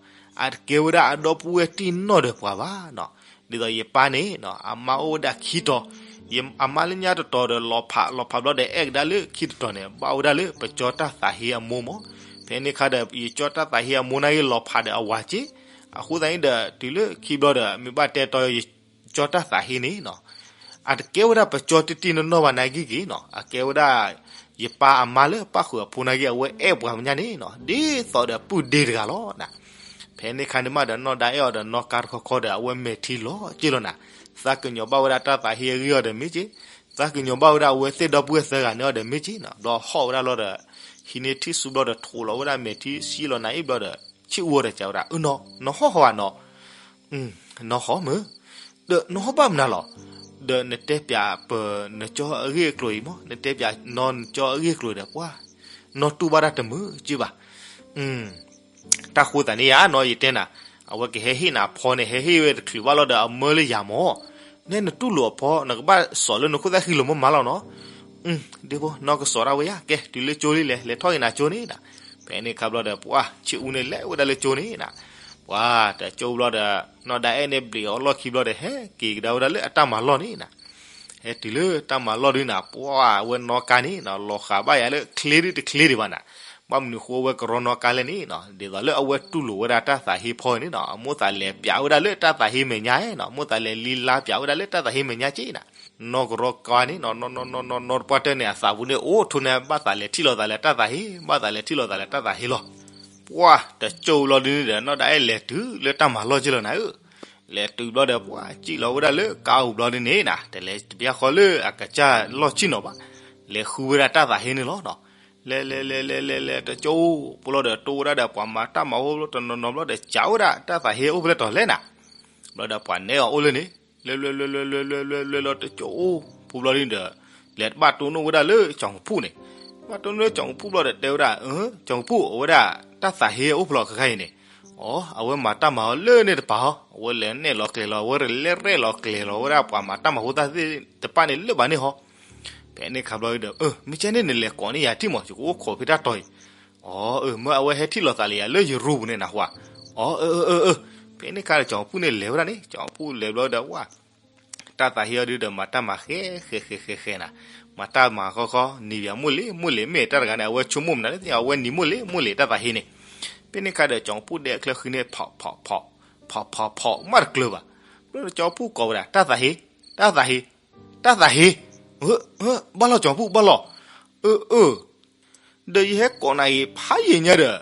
အတကဲဝဲဒၣ်အဒီပုၢ်ဝဲၢ်တံၢ်နီၢ်ဒီးပှၤဘၣ်နီၤ, ဒ်သိးယပၢ်န့ၣ်နီၤ အမါအိၣ်ဝဲဒၣ်ခံတီၤ, အမါလၢညါတတီၤဒီးလီၤဖး လီၤဖးဘျီဒီးအဲၣ်ကဒါလၢခံတတီၤန့ၣ် ဘၣ်ဝဲဒၣ်လၢပကၠီတၢ်သးဟ့အမိၢ်မး, ဖဲန့ၣ်ခါဒီး ယကၠီတၢ်သးဟ့အမိၢ်နာ်က့လီၤဖးဒီးအဝၤက့, အဃိသတးန့ၣ်ဒီး တုၤလၢခံဘျီဒီး မ့ၢ်ဘၣ်တဲတီယ ကၠီတၢ်သးဟ့န့ၣ်နီၤ, အတကဲဝဲဒၣ်ပကၠီတံၢ်တံၢ်နီၢ်နီၢ်ဘၣ်နာ်က့ဂ့ၤနီၤ, အကဲဝဲဒၣ် ယပၢ်အမါလၢပၣ်ဃုာ်အဖိနာ်က့ အဝဲအဲၣ်ပှၤမဲာ်ညါန့ၣ်နီၤ, ဒ်သိးဒီးပုၢ်ဒ့တဂၤလီၤနၤ. ဖဲန့ၣ်ခါန့ၣ်မးဒီး နီၢ်ဒါအဲၣ်အီၤဒီးနီၢ်ကါတခီခီဒီး အဝဲမဲာ်ထံလီၤက့ၢ်လီၤနၤ, သးကညီၤဘၣ်ဝဲဒၣ်တၢ်သးဟ့အဂ့ၢ်အီၤဒီးမ့ၢ်က့, သးကညီၤဘၣ်ဝဲဒၣ်အဝဲသ့ၣ်ဒီပုၢ်ဝဲၢ်သၢဂၤန့ၣ်အီၤဒီးမ့ၢ်က့နီၤ, ဘျီဟီၣ်ဝဲဒၣ်လီၤဒီး ဟံးန့ၢ်ထံၣ်ဆူဘျီဒီး ထိးလီၤဝဲဒၣ်မဲာ်ထံဆံးလီၤနၤအံၤဘျီဒီး ဆ့ၣ်အူအီၤဒီးစံးဝဲဒၣ် အၢနီၤ နီၤဟီၣ်ဟီၣ်ဧါနီၤ နီၢ်ဟီၣ်မုၢ်, ဒီးနီၢ်ဟီၣ်ဘၣ်မနုၤလီၤ, ဒီးနတဲပၠးပနကၠီအဂ့ၢ်အကျိၤအံၤမး နတဲပၠးနီၢ်နကၠီအဂ့ၢ်အကျိၤဒီးပှၤ, နီၢ်တူၢ်ဘၣ်တၢ်တမုာ်က့ဘၣ်, တၢ်ဃိသးန့ၣ်ယါနီၤ ယတဲနၤ, အဝဲကဟဲဟ့ၣ်နၤအဖီန့ၣ် ဟဲဟ့ၣ်ဝဲတချုးဘၣ်လီၤဒီးအမၢလၢယၤမး, နဲနတူၢ်လိာ်အဖီ နကဘၣ်စိာ်လၢနခိၣ်သၣ်ဃံလိာ်မးမးလီၤနီၤ. ဒ်ဖိ နီၢ်ကစိာ်ဒၣ်ဝဲယါ ကဲ တုၤလၢကၠိလံလဲၣ် လဲၤထီၣ်က့ၤနၤကၠိန့ၣ်နၤ. ဖဲန့ၣ်ခါဘျီဒီး ပှၤ ဆ့ၣ်အူန့ၣ်လဲၤဝဲဒၣ်လၢကၠိန့ၣ်နၤ. ပှၤ တကၠိဘျီဒီး နီၢ်ဒါအဲၣ်န့ၣ်ဘျံးအီၤလီၢ်ခံဘျီဒီး ဟဲက့ၤကဒါဝဲဒၣ်လၢအတၢ်မၤလီၢ်န့ၣ်နၤ. ဟဲတုၤလၢတၢ်မၤလီၢ်ဒုနၤ ပှၤ အဝဲနီၢ်ကါန့ၣ်နီၤ လီၤဃာ်ဘၣ်ယၤလၢချ့ဒ်တချ့ဒံးဘၣ်နၤ. ဘၣ်မနုၤဃိအဝဲကရီနီၢ်ကါလဲၣ်န့ၣ်နီၤ ဒ်သိးလၢအဝဲတူၢ်လိာ်ဝဲဒၣ်တၢ်သးဟ့ဖီန့ၣ်နီၤ အမိၣ်သးလဲၤပၠးဝဲဒၣ်လၢတၢ်သးဟ့မဲာ်ညါနီၤ မိၣ်သးလဲၤလံလါပၠးဝဲဒၣ်လၢတၢ်သးဟ့မဲာ်ညါက့နၤ. နီၢ်ကရီကါန့ၣ်နီၤ နီၢ်နီၢ်နီၢ်နီၢ်တပှၢ်တၢၢ်န့ၣ် အသးပူၤန့ၣ် အိၣ်ထိးန့ၣ် ဘၣ်သးလဲၤထံၣ်လိာ်သးလၢတၢ်သးဟ့ ဘၣ်သးလဲၤထံၣ်လိာ်သးလၢတၢ်သးဟ့လီၤ. ပှၤ တကၠိဘျီဒုန့ၣ်ဒီး နီၢ်ဒါအဲၣ်လဲၤတုၤလၢတၢ်မၤလီၢ်က့လီၤနၤဧၢ. လဲၤတုၤဘျီဒီး ပှၤစံၣ်လီၤဝဲဒၣ်လၢကါအိၣ်ဘျီဒုန့ၣ်နၤ တလဲၤတပျၢ်ဃီလၢအကစၢ်လီၢ်ဆံၣ်နီၤဘၣ်. လဲၤဃုဝဲဒၣ်တၢ်သးဟ့န့ၣ်လီၤနီၤ. လဲၤလဲၤလဲၤလဲၤလဲၤလဲၤ တကၠိပူၤလီၤဒီး တိၢ်ဝဲဒၣ်ဒီးပှၤမၤတၢ်မၤဟိဘျီတနီၤနီၤဘျီဒီး စံးဝဲဒၣ်တၢ်သးဟ့အိၣ်ဖဲလဲၣ်တီၤလဲၣ်နၤ. ဘျီဒီးပှၤနဲအီၤအိၣ်လၢန့ၣ် လဲၤလဲၤလဲၤလဲၤလဲၤလဲၤလဲၤလီၤ တကၠိပူၤဘျီဒုန့ၣ်ဒီး လဲၤတဘၣ်တိၢ်နီၣ်ဝဲဒၣ်လၢကၠီၤကဖူၣ်န့ၣ်. ဘၣ်တိၢ်နီၣ်လၢကၠီၤကဖူၣ်ဘျီဒီးတဲဝဲဒၣ် ကၠီၤကဖူၣ် အဝဲဒၣ်တၢ်သးဟ့အိၣ်ဖဲလဲၣ်တခါအံၤန့ၣ်. အီ အဝဲမၤတၢ်မၤဟိလၢန့ၣ်တပၤဟီ အဝဲလဲၤနဲၣ်လီၤကျဲၤလီၤ အဝဲလဲၤရဲၣ်လီၤကျဲၤလီၤဝဲဒၣ်ပှၤမၤတၢ်မၤဟိသၣ်သ့ၣ်တဖၣ်န့ၣ်လၢဘၣ်န့ၣ်ဟီ. ဖဲန့ၣ်ခါဘျီဒီး မ့ၢ်ကဲန့ၣ်နလဲၤကိးန့ၢ်ယၤထံၣ်မး ယကအိၣ်ခိးဖဲတၢ်တီၤအံၤ. အီ မ့ၢ်အဝဲဟဲထံၣ်လိာ်သးလၢယၤလၢယရူပူၤန့ၣ်နၢ်ဟူဧါ. အီ အၢ အၢ အၢ အၢ. ဖဲန့ၣ်ခါဒီး ကၠီၤကဖူၣ်န့ၣ်လဲၤဝဲဒၣ်န့ၣ် ကၠီၤကဖူၣ်လဲၤဘျီဒီး ဝဲ တၢ်သးဟ့အီၤဒုဒီး မၤတၢ်မၤဃဲဃဲဃဲဃဲဃဲနၤ. မၤတၢ်မၤဃီဃီ နံၤယၤမိၢ်လ့ၤမိၢ်လ့ၤ မ့ၢ်တၢ်တဂၤန့ၣ် အဝဲဆိကမိၣ်မနုၤလၢ အဝဲနံၤမိၢ်လ့ၤမိၢ်လ့ၤတၢ်သးဟ့န့ၣ်. ဖဲန့ၣ်ခါဒီး ကၠီၤကဖူၣ်ဒဲးအချၢဃံန့ၣ် ဖီၣ်ဖီၣ်ဖီၣ် ဖီၣ်ဖီၣ်ဖီၣ် မးတကျၢၤဘၣ်. ဘျီဒီးကၠီၤကဖူၣ်ကိးဝဲဒၣ် တၢ်သးဟ့ တၢ်သးဟ့ တၢ်သးဟ့. ဘၣ်လီၤကၠီၤကဖူၣ်ဘၣ်လီၤ. အၢ အၢ ဒီးယဟဲကိးနၤအံၤ ဖးယံာ်ညါဒီး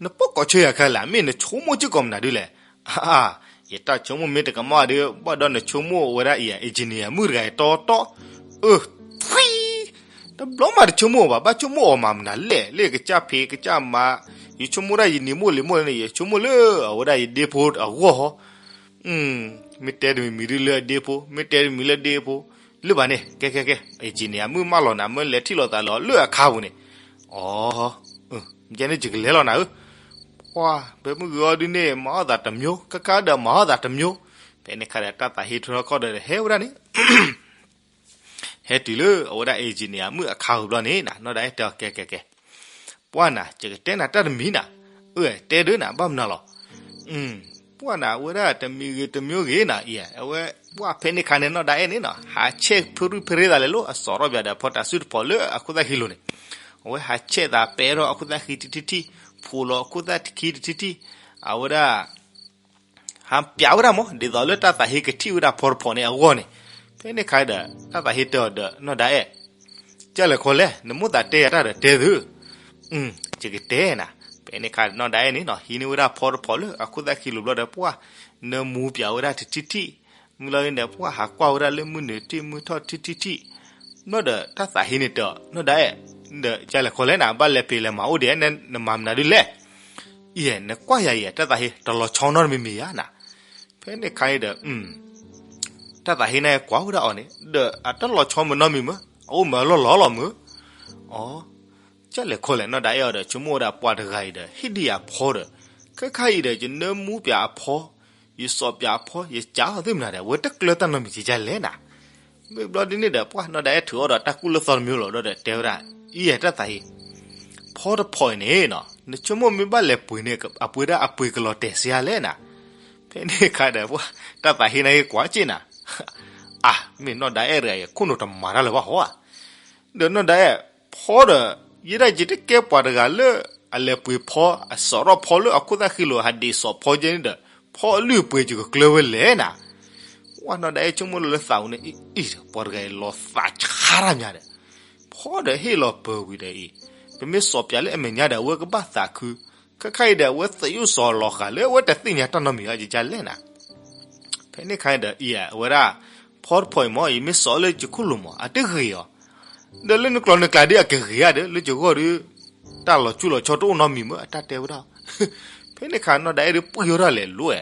နပိာ်ကိးဆၢယၤခဲလၢာ် မ့ၢ်နဆိကမိၣ်စ့ၢ်ကီးမနုၤဒုလဲၣ်. အါ ယတၢ်ဆိကမိၣ်မ့ၢ်တကမၣ်ဒီး ဘၣ်ဒီးနဆိကမိၣ်ဝဲဒၣ်အံၤ engineer မုၣ်တဂၤအံၤတီတီ. အၢ ထွံၣ် တဘျီမးတဆိကမိၣ်ဘၣ် ဘၣ်ဆိကမိၣ်အီၤမၤမနုၤလဲၣ် လၢယကစၢ်ဖံးကစၢ်မၤ ယဆိကမိၣ်ဒၣ်ယနံၤမိၢ်လ့ၤမိၢ်လ့ၤန့ၣ် ယဆိကမိၣ်လၢအဝဲဒၣ်ယဒ့ဖိအဂီၢ်ဟီ. အၢ မ့ၢ်တဲတမံၤမံၤဒုလၢအဒ့ဖိ, မ့ၢ်တဲတမံၤလၢဒ့ဖိ, လၢဘၣ်န့ၣ် ကဲကဲကဲ, အ့ၣ်ကံန့ၣ် အမုၢ်မၢလီၤနၤ မ့ၢ်လဲၤထံၣ်လိာ်သးလၢအလၢအခါပူၤန့ၣ်, အိ, မ့ၢ်ကဲန့ၣ်ယကလဲၤလီၤနၤဧၢ, ပှၤ ဖဲမုၢ်ဂီၤအီၤဒုန့ၣ် မၤအီၣ်သးတမျိုး, ခါခါဒီးမၤအီၣ်သးတမျိုး, ဖဲန့ၣ်ခါဒီးတၢ်သးဟ့ထီခီဒီးဟဲဝဲဒၣ်န့ၣ် ဟဲတုၤလၢအဝဲဒၣ်အ့ၣ်ကံန့ၣ် အမုၢ်အခါပူၤဘျီန့ၣ်နၤ, နီၢ်ဒၣ်အဲၣ်တဲအီၤ ကဲကဲကဲ, ပှၤနၤ ယကတဲနၤတၢ်တမံၤနၤ, အၢ တဲဒုးနၤ ဘၣ်မနုၤလီၤ, ပှၤနၤ အဝဲဒၣ်တမံၤဂ့ၤတမံၤဂ့ၤနၤ, အဝဲ ပှၤဖဲန့ၣ်ခါန့ၣ် နီၢ်ဒၣ်အဲၣ်န့ၣ်နၤ ဟးဆဲးဖုရူဖဲရ့သးလဲၤလိာ် အစီၤရီၣ်ပၠးဒီးဖီတၢ်စုတဖီၣ်လၢအခိၣ်သၣ်ဃံလိၤန့ၣ်, အဝဲဟးဆဲးသးပဲထီၣ်အခိၣ်သၣ်ဃံထံထံထံ, ဖိးလီၤအခိၣ်သၣ်ခံတထံထံ, အဝဲဒၣ် ဟးပၠးဝဲဒၣ်မး ဒ်သိးလၢတၢ်သးဟ့ကထံၣ်ဝဲဒၣ်ဖီတဖီၣ်န့ၣ်အဂီၢ်န့ၣ်, ဖဲန့ၣ်ခါဒီး တၢ်သးဟ့တဲအီၤဒီး နီၢ်ဒၣ်အဲၣ်, ကၢ်လဲၤခီလဲၣ် နမိၣ်သးတဲယၤတၢ်ဒီးတဲသု, ယကတဲနၤ, ဖဲန့ၣ်ခါနီၢ်ဒၣ်အဲၣ်န့ၣ်နၤ ဟံးန့ၢ်ဝဲဒၣ်ဖီတဖီၣ်လၢအခိၣ်သၣ်ဃံလိၤဘျီဒီး ပှၤ နမူပၠးဝဲဒၣ်တထံထံ, မုၢ်လီၤန့ၣ်ဒီး ပှၤဟးကွၢ်ဝဲဒၣ်လၢမုၢ်နုာ်ထံၣ်မုၢ်ထီၣ်ထံထံထံ, ဘျီဒီးတၢ်သးဟ့န့ၣ်တဲအီၤ နီၢ်ဒၣ်အဲၣ်, ဒီးကၢ်လဲၤခီလဲၣ်နၤ ဘၣ်လဲၤပ့ၤလဲၤမၤအိၣ်ဒံး နမၤမနုၤဒ်လဲၣ်, အံၤ နကွၢ်ယၤအံၤ တၢ်သးဟ့တလီၤဆီနီတမံၤမံၤဧါနၤ, ဖဲန့ၣ်ခါအံၤဒီး တၢ်သးဟ့န့ၣ်ကွၢ်ဝဲဒၣ်အီၤန့ၣ် ဒီးအတလီၤဆီမနီတမံၤမး အအိၣ်မးလီၢ်လီၢ်လီၤမး, အီ, ကၢ်လဲၤခီလဲၣ် နီၢ်ဒၣ်အဲၣ်အီၤဒီး ဆိကမိၣ်ဝဲဒၣ်ပှၤတဂၤအံၤဒီး ဟ့ၣ်ဒံးယၤဖီဒီး ခဲခါအံၤဒီး ယနၢမူပၠးအဖီ, ယစိာ်ပၠးအဖီ, ယကးအီၤသ့ၣ်မနုၤဒီး အဝဲတကျၢၤတၢ်နီတမံၤကကၢ်လဲၣ်နၤ, မ့ၢ်ဘျီဒ်န့ၣ်ဒီး ပှၤနီၢ်ဒၣ်အဲၣ်ထုးအီၤဒီးတၢ်ကူၣ်လၢသီတမံၤလီၤဒီး တဲဝဲဒၣ်, အံၤတၢ်သးဟ့ ဖီတဖီၣ်အံၤန့ၣ်နၤ နဆိကမိၣ်မ့ၢ်ဘၣ်လဲၤပှ့ၤန့ၣ် အပှ့ၤဒၣ်အပှ့ၤကလီၤတဲာ်စ့ဧါလဲၣ်နၤ, ဖဲန့ၣ်ခါဒီး ပှၤတၢ်သးဟ့န့ၣ်ကွၢ်က့ၢ်နၤ, အါ မ့ၢ်နီၢ်ဒၣ်အဲၣ်တဂၤအံၤ ခိၣ်နူာ်တမၤတၢ်လၢၤဘၣ်ဟီဧါ, ဒီးနီၢ်ဒၣ်အဲၣ် ဖီဒီး ယဲဒၣ်ယတကဲပှၤတဂၤလၢ အလဲၤပှ့ၤဖီ အစိာ်ထီၣ်ဖီလၢအခိၣ်သၣ်ဃံလိၤ ဟးဒံးစိာ်ဖီကဲန့ၣ်ဒီး ဖီအလုၢ်အပှ့ၤ ယကကျၢၤဝဲလဲၣ်နၤ, ပှၤနီၢ်ဒၣ်အဲၣ်ဆိကမိၣ်လၢလၢသးပူၤန့ၣ် အံၤ ပှၤတဂၤအံၤလီၤသးဆါတၢ်မးဒီး ဖီဒီးဟ့ၣ်လီၤပၢၤဝံၤဒီးအံၤ ပမ့ၢ်စိာ်ပၠးလၢအမဲာ်ညါဒီး အဝဲကဘၣ်သးခု, ခဲခါအံၤဒီး အဝဲသးယိၣ်စိာ်လီၤဃာ်လၢအဝဲတသ့ၣ်ညါတၢ်နီတမံၤအါကကၢ်လဲၣ်နၤ, ဖဲန့ၣ်ခါအံၤဒီး အံၤ အဝဲဒၣ် ဖီတဖီၣ်အံၤမ့ၢ် ယမ့ၢ်စိာ်လၢယခိၣ်လိၤမး အတဂ့ၤအီၤ, ဒီးလၢနကျိၤနကျဲဒ်အကဂ့ၤဧါဒီး လၢယဂီၢ်ဒီး တၢ်လီၤဆူၣ်လီၤဆီတအိၣ်နီတမံၤမး အတၢ်တဲဝဲဒၣ်, ဖဲန့ၣ်ခါနီၢ်ဒၣ်အဲၣ်ဒီးပှံၢ်ဝဲဒၣ်လဲၤလိၤဝဲ,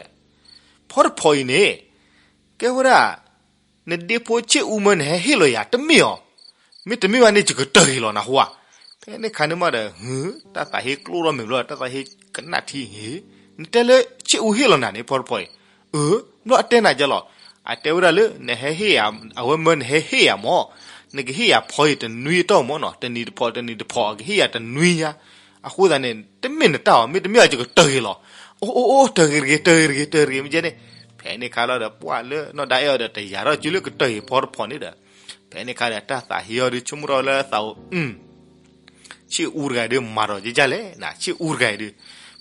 ဖီတဖီၣ်အံၤန့ၣ် ကဲဝဲဒၣ် နဒ့ဖိဆ့ၣ်အူမၢနဟဲဟ့ၣ်လီၤယၤ တမ့ၢ်အီၤ, မ့တမ့ၢ်ဘၣ်န့ၣ် ယကတၢၢ်ဂ့ၤလီၤနဟူဧါ, ဖဲန့ၣ်ခါန့ၣ်မးဒီး ဟု တၢ်သးဟ့ကျိၣ်ထီၣ်မ့ၤဘျီ တၢ်သးဟ့ကနၣ်ထံဟ့ၣ်, နတဲလၢဆ့ၣ်အူဟ့ၣ်လီၤနၤန့ၣ် ဖီတဖီၣ်အံၤ, အၢ ဘျီအတဲနၤကလီၤ, အတဲဝဲဒၣ်လၢ နဟဲဟ့ၣ်ယၤ အဝဲမၢနဟဲဟ့ၣ်ယၤမး, နကဟ့ၣ်ယၤဖီအံၤတနွံအတီၢ်မးနီၤ, တနံၤတဖီၣ်တနံၤတဖီၣ် ကဟ့ၣ်ယၤတနွံညါ, အဃိသတးန့ၣ် တမ့ၢ်နတၢ်အီၤ မ့တမ့ၢ်အီၤယကတၢၢ်ဂ့ၤလီၤ, အိၣ်အိၣ်အိၣ် တၢၢ်ဂ့ၤတဂ့ၤ တၢၢ်ဂ့ၤတဂ့ၤ တၢၢ်ဂ့ၤမ့ၢ်ကဲန့ၣ်, ဖဲန့ၣ်ခါလီၤဒီး ပှၤလၢနီၢ်ဒၣ်အဲၣ်အီၤဒီးတယာ်ထီၣ်စုလၢကတၢၢ်ဂ့ၤဖီတဖီၣ်န့ၣ်ဒီး, ဖဲန့ၣ်ခါဒီးတၢ်သးဟ့အီၤဒုးဆိကမိၣ်ထီၣ်လၢသးအိၣ် ဆ့ၣ်အူတဂၤဒုးမၤဒီးကကၢ်လဲၣ်နၤ, ဆ့ၣ်အူတဂၤအံၤဒုး,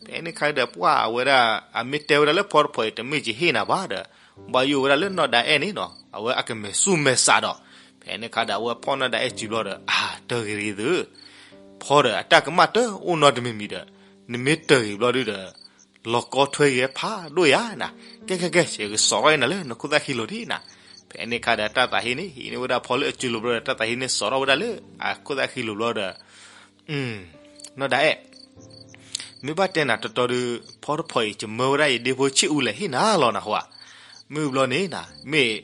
ဖဲန့ၣ်ခါဒီးပှၤအဝဲဒၣ် အမ့ၢ်တဲဝဲဒၣ်လၢဖီတဖီၣ်အံၤ တမ့ၢ်ယဟ့ၣ်နၤဘၣ်ဒီး, ဘၣ်ယိၣ်ဝဲဒၣ်လၢနီၢ်ဒၣ်အဲၣ်န့ၣ်နီၤ အဝဲအကမဲာ်ဆူၣ်မဲာ်စးဒီး, ဖဲန့ၣ်ခါဒီးအဝဲဖီၣ်နီၢ်ဒၣ်အဲၣ်စုဘျီဒီး အၢ တၢၢ်ဂ့ၤတဂ့ၤသု, ဖီဒီးအတၢ်ကမၣ်တအိၣ်နီတမံၤမံၤဒီး, နမ့ၢ်တၢၢ်ဂ့ၤဘျီဒုးဒီး လီၤကီထွဲဂ့ၤဖးဒိၣ်ယၤနၤ, ကဲကဲကဲ ယကစိာ်ထီၣ်အံၤနၤလၢနခိၣ်သၣ်ဃံလိၤဒံးနၤ, ဖဲန့ၣ်ခါဒီးတၢ်သးဟ့န့ၣ် ဟံးန့ၢ်ဝဲဒၣ်ဖီလၢအစုလိၤဘျီဒီး တၢ်သးဟ့န့ၣ်စိာ်ထီၣ်ဝဲဒၣ်လၢအခိၣ်သၣ်ဃံလိၤဘျီဒီး, နီၢ်ဒၣ်အဲၣ် မ့ၢ်ဘၣ်တဲနၤတီတီဒုး ဖီတဖီၣ်အံၤ ယမၢဝဲဒၣ်ယဒ့ဖိဆ့ၣ်အူလဲၤဟ့ၣ်နၤလီၤနဟူဧါ, မ့ၢ်ဘျီန့ၣ်နၤ မ့ၢ်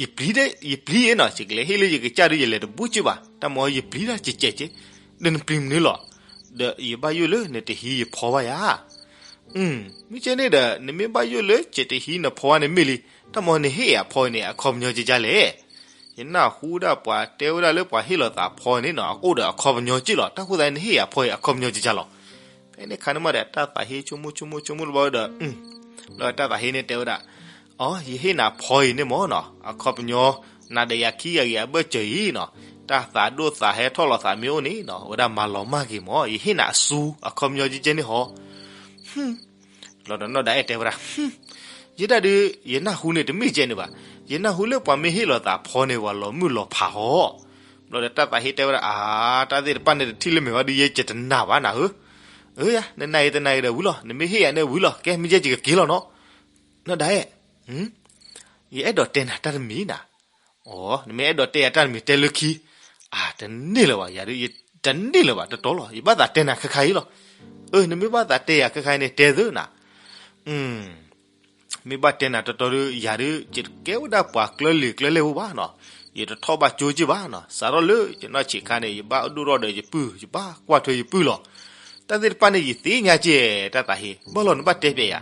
ယပျံၤ ယပျံၤအ့ၣ်နီၤ ယကလဲၤဟ့ၣ်လၢယကစၢ်ဒုး ယလဲၤတဘူးက့ဘၣ် တၢ်မ့ၢ်ယပျံၤတၢ်ကဲးကဲးက့, ဒီးနပျံၤမနုၤလီၤ, ဒီးယဘၣ်ယိၣ်လၢနတဟံးယဖီဘၣ်ယၤ မ့ၢ်ကဲန့ၣ်ဒီး နမ့ၢ်ဘၣ်ယိၣ်လၢယတဟံးနဖီဘၣ်န့ၣ်မ့ၢ်လံ, တၢ်မ့ၢ်နဟ့ၣ်ယၤဖီအံၤန့ၣ် အခီပညီကကၢ်လဲၣ်, ယနၢ်ဟူဒၣ်ပှၤတဲဝဲဒၣ်လၢပှၤဟ့ၣ်လီၤသးဖီန့ၣ်နီၤ အအိၣ်ဒီးအခီပညီက့လီၤ, တၢ်ဃိသတးန့ၣ် နဟ့ၣ်ယၤဖီအံၤ အခီပညီကကၢ်လီၤ, ဖဲန့ၣ်ခါန့ၣ်မးဒီး တၢ်သးဟ့ဆိကမိၣ်ဆိကမိၣ်ဆိကမိၣ်လၢဘျီဒီး ဒီးတၢ်သးဟ့န့ၣ်တဲဝဲဒၣ်, အိ ယဟ့ၣ်နၤဖီအံၤန့ၣ်မ့ၢ်နီၤ အခီပညီ နၤဒီးယၤခံဂၤဂ့ၤအဘၢၣ်စၢၤအံၤနီၤ, တၢ်သးဒိၣ်သးဟဲထီၣ်လီၤသးမ့ၢ်အိၣ်န့ၣ်နီၤ ဝဲဒၣ်မၤလီၤမၢ်က့ၤမ့ၢ် ယဟ့ၣ်နၤအစု အခီပညီကကၢ်န့ၣ်ဟီ လီၤဒီးနီၢ်ဒၣ်အဲၣ်တဲဝဲဒၣ်, ယဲဒၣ်ဒုး ယနၢ်ဟူန့ၣ်တမ့ၢ်ကဲန့ၣ်ဘၣ်, ယနၢ်ဟူလၢပှၤမ့ၢ်ဟ့ၣ်လီၤသးဖီန့ၣ် ပှၤလီၤမုၢ်လီၤဖးဟီ, ဘျီဒီးတၢ်သးဟ့တဲဝဲဒၣ် အါ တၢ်သ့ၣ်တဖၣ်န့ၣ်တထံၣ်လၢမဲာ်ဘၣ်ဒုး ယဲယတနာ်ဘၣ်နၤဧၢ, အၢယၤ နနာ်အံၤတနာ်အံၤဒီးဝံၤလီၤ နမ့ၢ်ဟ့ၣ်ယၤန့ၣ်ဝံၤလီၤ ကဲမ့ၢ်ယဲယကက့ၤလီၤနီၤ, နီၢ်ဒၣ်အဲၣ် ယအဲၣ်ဒိးတဲနၤတၢ်တမံၤနၤ, အိ နမ့ၢ်အဲၣ်ဒိးတဲယၤတၢ်တမံၤတဲလၢခံ, အါ တန့ၢ်လၢၤဘၣ် ယၤဒုး တန့ၢ်လၢၤဘၣ် တတီလီၤ ယဘၣ်သးတဲနၤခဲခါအံၤလီၤ, အၢ နမ့ၢ်ဘၣ်သးတဲယၤခဲခါအံၤန့ၣ် တဲသုနၤ, မ့ၢ်ဘၣ်တဲနၤတီတီဒီး ယၤဒုး ယတကဲဝဲဒၣ်ပှၤကျၢလံာ်ကျၢလဲၢ်ဖိဘၣ်နီၤ, ယတထီၣ်ဘၣ်ကၠိက့ၢ်ဘၣ်နီၤ, စးထီၣ်လၢယနီၢ်ဆံးခါန့ၣ် ယဘၣ်ဒိၣ်ထီၣ်ဒီးယပုၢ် ယဘၣ်ကွၢ်ထွဲယပုၢ်လီၤ. တၢ်သ့ၣ်တဖၣ်န့ၣ် ယသ့ၣ်ညါက့ၢ် တၢ်သးဟ့, ဘၣ်လီၤနဘၣ်တဲပျဲယၤ,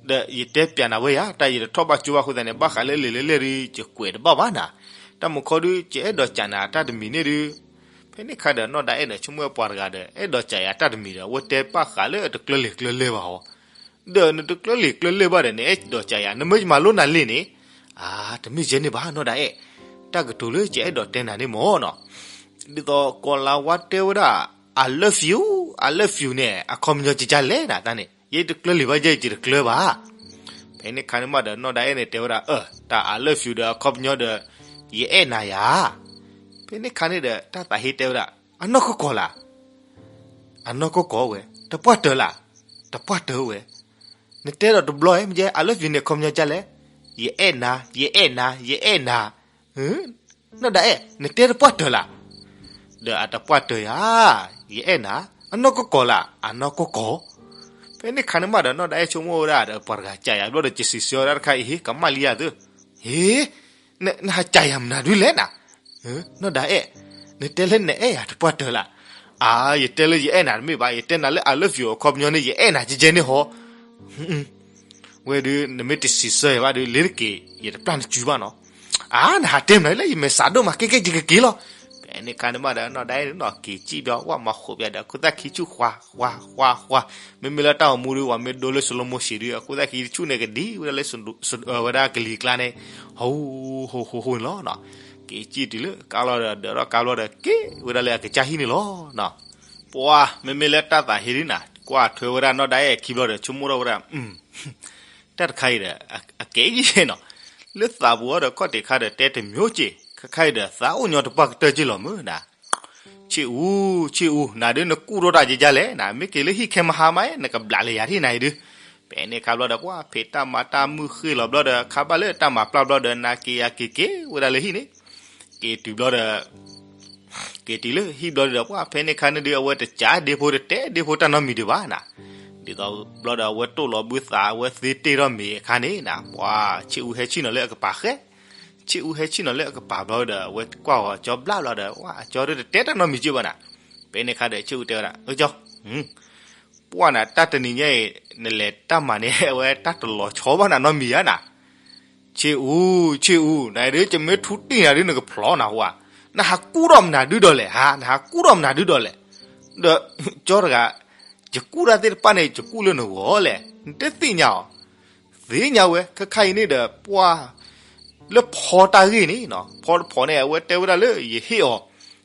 ဒီးယတဲပျဲနၤဝဲယၤ တၢ်ယတထီၣ်ဘၣ်ကၠိဘၣ်အဃိသတးန့ၣ် ဘၣ်ဃးလၢလံာ်လၢလဲၢ်ဒီး ယကွဲးတဘၣ်ဘၣ်နၤ, တၢ်မူခီဒုး ယအဲၣ်ဒိးကးနၤတၢ်တမံၤန့ၣ်ဒုး, ဖဲန့ၣ်ခါဒီး နီၢ်ဒၣ်အဲၣ်န့ၣ် ဆိကမိၣ်ဝဲပှၤတဂၤဒီး အဲၣ်ဒိးကးယၤတၢ်တမံၤဒီး အဝဲတဲဘၣ်ဃးလၢတကျၢလံာ်ကျၢလဲၢ်ဘၣ်ဟီ, ဒီးနတကျၢလံာ်ကျၢလဲၢ်ဘၣ်ဒီး နအဲၣ်ဒိးကးယၤ နမ့ၢ်ယမၤလိနၤလံာ်န့ၣ်, အါ တမ့ၢ်ယဲန့ၣ်ဘၣ်နီၢ်ဒၣ်အဲၣ်, တၢ်ကတိၤလၢယအဲၣ်ဒိးတဲနၤန့ၣ်မ့ၢ်နီၤ, ဒ်သိးကိးလါဝါတဲဝဲဒၣ် I love you, I love you န့ၣ် အခီပညီကကလဲၣ်နၤတၢ်န့ၣ် ယတကျၢလံာ်ဘၣ်ယဲ ယတကျၢဘၣ်. ဖဲန့ၣ်ခါန့ၣ်မးဒီး နီၢ်ဒၣ်အဲၣ်န့ၣ်တဲဝဲဒၣ် အၢ တၢ် I love you ဒီးအခီပညီဒီး ယအဲၣ်နၤယၤ, ဖဲန့ၣ်ခါန့ၣ်ဒီး တၢ်သးဟ့တဲဝဲဒၣ် အနီၢ်ကီၢ်ကီၢ်လၢ် အနီၢ်ကီၢ်ကီၢ်ဝဲ, တပှၢ်တၢၢ်လၢ်, တပှၢ်တၢၢ်ဝဲ, နတဲဒီးတဘျီ မ့ၢ်ယဲ I love you န့ၣ် အခီပညီကလဲၣ်, ယအဲၣ်နၤ, ယအဲၣ်နၤ, ယအဲၣ်နၤ, နီၢ်ဒၣ်အဲၣ် နတဲတပှၢ်တၢၢ်လၢ်, ဒီးအတပှၢ်တၢၢ်ယၤ, ယအဲၣ်နၤ, အနီၢ်ကီၢ်ကီၢ်လၢ်, အနီၢ်ကီၢ်ကီၢ်, ဖဲန့ၣ်ခါန့ၣ်မးဒီး နီၢ်ဒၣ်အဲၣ်ဆိကမိၣ်ဝဲဒၣ်ဒီး ပှၤတဂၤကးယၤဘျီဒီး ယစံးဆၢဝဲဒၣ်တခါအံၤ ဟ့ ကမၣ်လံယၤသု, ဟ့ နဟးကးယၤမနုၤဒုလဲၣ်နၤ, နီၢ်ဒၣ်အဲၣ်, နတဲလၢနအဲၣ်ယၤတပှၢ်တၢၢ်လၢ်, အါ ယတဲလၢယအဲၣ်နၤတမ့ၢ်ဘၣ်, ယတဲနၤလၢ I love you အခီပညီန့ၣ် ယအဲၣ်နၤကကဲန့ၣ်ဟီ, ဝဲဒုး နမ့ၢ်တစံးဆၢယၤဘၣ်ဒီး လ့ၤတက့ၤ ယတပျၢ်နစုဘၣ်နီၤ, အါ နဟးတဲမနုၤလၢ ယမဲာ်ဆှးဒိၣ်မး ကဲကဲ ယကက့ၤလီၤ, ဖဲန့ၣ်ခါန့ၣ်မးဒီး နီၢ်ဒၣ်အဲၣ်နီၤ က့ၤစံၣ်ဘျီ ဝဲမၤဃိးပၠးဒီး အခိၣ်သၣ်ခံဆူၣ် ဃွၤ ဃွၤ ဃွၤ ဃွၤ, မ့မ့ၢ်လၢတၢ်အိၣ်မူဒီး ပှၤမ့ၢ်ဒိလၢ slow motion ဒီး အခိၣ်သၣ်ခံတဆူၣ်န့ၣ် ကဒံဝဲဒၣ်လၢ ဝဲဒၣ်ကလံၤကျါန့ၣ်, ဟိ ဟိ ဟိ ဟိ န့ၣ်လီၤ, က့ၤစံၣ်တုၤလၢကါလီၤဒီး ဒၢးထီၣ်ကါဘျီဒီး က့ၤဝဲဒၣ်လၢအကစၢ်ဟံၣ်န့ၣ်လီၤ, ပှၤ မ့မ့ၢ်လၢတၢ်သးဟ့ဒ်နၤ ကွၢ်ထွဲဝဲဒၣ်နီၢ်ဒၣ်အဲၣ်ခံဘျီဒီး ဆိကမိၣ်ထီၣ်ဝဲဒၣ် တၢ်တခါအံၤဒီး အကဲအံၤနီၤ, လၢသးပူၤအီၤဒီး ခီၣ်ထံးခါဒီး တဲတမံၤက့ၤ, ခဲခါအံၤဒီး သးအိၣ်ညီတပှၢ်ကတၢၢ်က့ၤလီၤမ့ၢ်နၤ, ဆ့ၣ်အူ ဆ့ၣ်အူ နၤဒုးနကူၣ်ထီၣ်တၢ်ကဲကဲလဲၣ်, နမ့ၢ်က့ၤလၢဟံၣ်ခဲမဟါမး နကဘျးလၢယၤထံၣ်နၤအံၤဒုး, ဖဲန့ၣ်ခါဘျီဒီး ပှၤဖံးတၢ်မၤတၢ်မုၢ်ဃ့ၢ်လီၤဘျီဒီး ခါဘၣ်လၢတၢ်မၤပျၢ်ဘျီဒီး နၤက့ၤယၤက့ၤက့ၤဝဲဒၣ်လၢဟံၣ်န့ၣ်, က့ၤတုၤဘျီဒီး က့ၤတုၤလၢဟံၣ်ဘျီဒီး ပှၤဖဲန့ၣ်ခါန့ၣ်ဒုး အဝဲတကးဒ့ဖိတတဲဒ့ဖိတၢ်နီတမံၤဒံးဘၣ်နၤ, ဒ်သိးဘျီဒီး အဝဲတိၢ်လီၤဘုသး အဝဲသ့တ့ၢ်ထီၣ်မ့ၤအခါန့ၣ်နၤ, ပှၤဆ့ၣ်အူဟဲဆံၣ်နီၤလၢအကပၤဃဲ, ဆ့ၣ်အူဟဲဆံၣ်နီၤလၢအကပၤဘျီဒီး အဝဲကွၢ်အီၤကၠီဘျါဘျီဒီး ပှၤအကၠီဒုးတတဲတၢ်နီတမံၤက့ၤဘၣ်နၤ, ဖဲန့ၣ်ခါဒီး ဆ့ၣ်အူတဲဝဲဒၣ် အၢကၠီ ပှၤနၤ တၢ်တနံၤညါအံၤ နလဲၤတၢ်မၤန့ၣ် အဝဲတၢ်တလီၤဆီဘၣ်နၤနီတမံၤဧါနၤ, ဆ့ၣ်အူ ဆ့ၣ်အူ နဒုး ယမ့ၢ်ထူတံၢ်နၤဒုး နကဖျီနၤဟူဧါ, နဟးကူၣ်ထီၣ်မနုၤဒုးဒီးလဲၣ် ဟါ နဟးကူၣ်ထီၣ်မနုၤဒုးဒီးလဲၣ်, ဒီးကၠီတဂၤ ယကူၣ်တၢ်သ့ၣ်တဖၣ်န့ၣ် ယကူၣ်လၢနဂီၢ်လဲၣ်, နတသ့ၣ်ညါအီၤ, သ့ၣ်ညါဝဲ ခဲခါအံၤန့ၣ်ဒီး ပှၤ လၢဖီတၢ်ဂ့ၢ်န့ၣ်နီၤ ဖီတဖီန့ၣ် အဝဲတဲဝဲဒၣ်လၢယဟ့ၣ်အီၤ,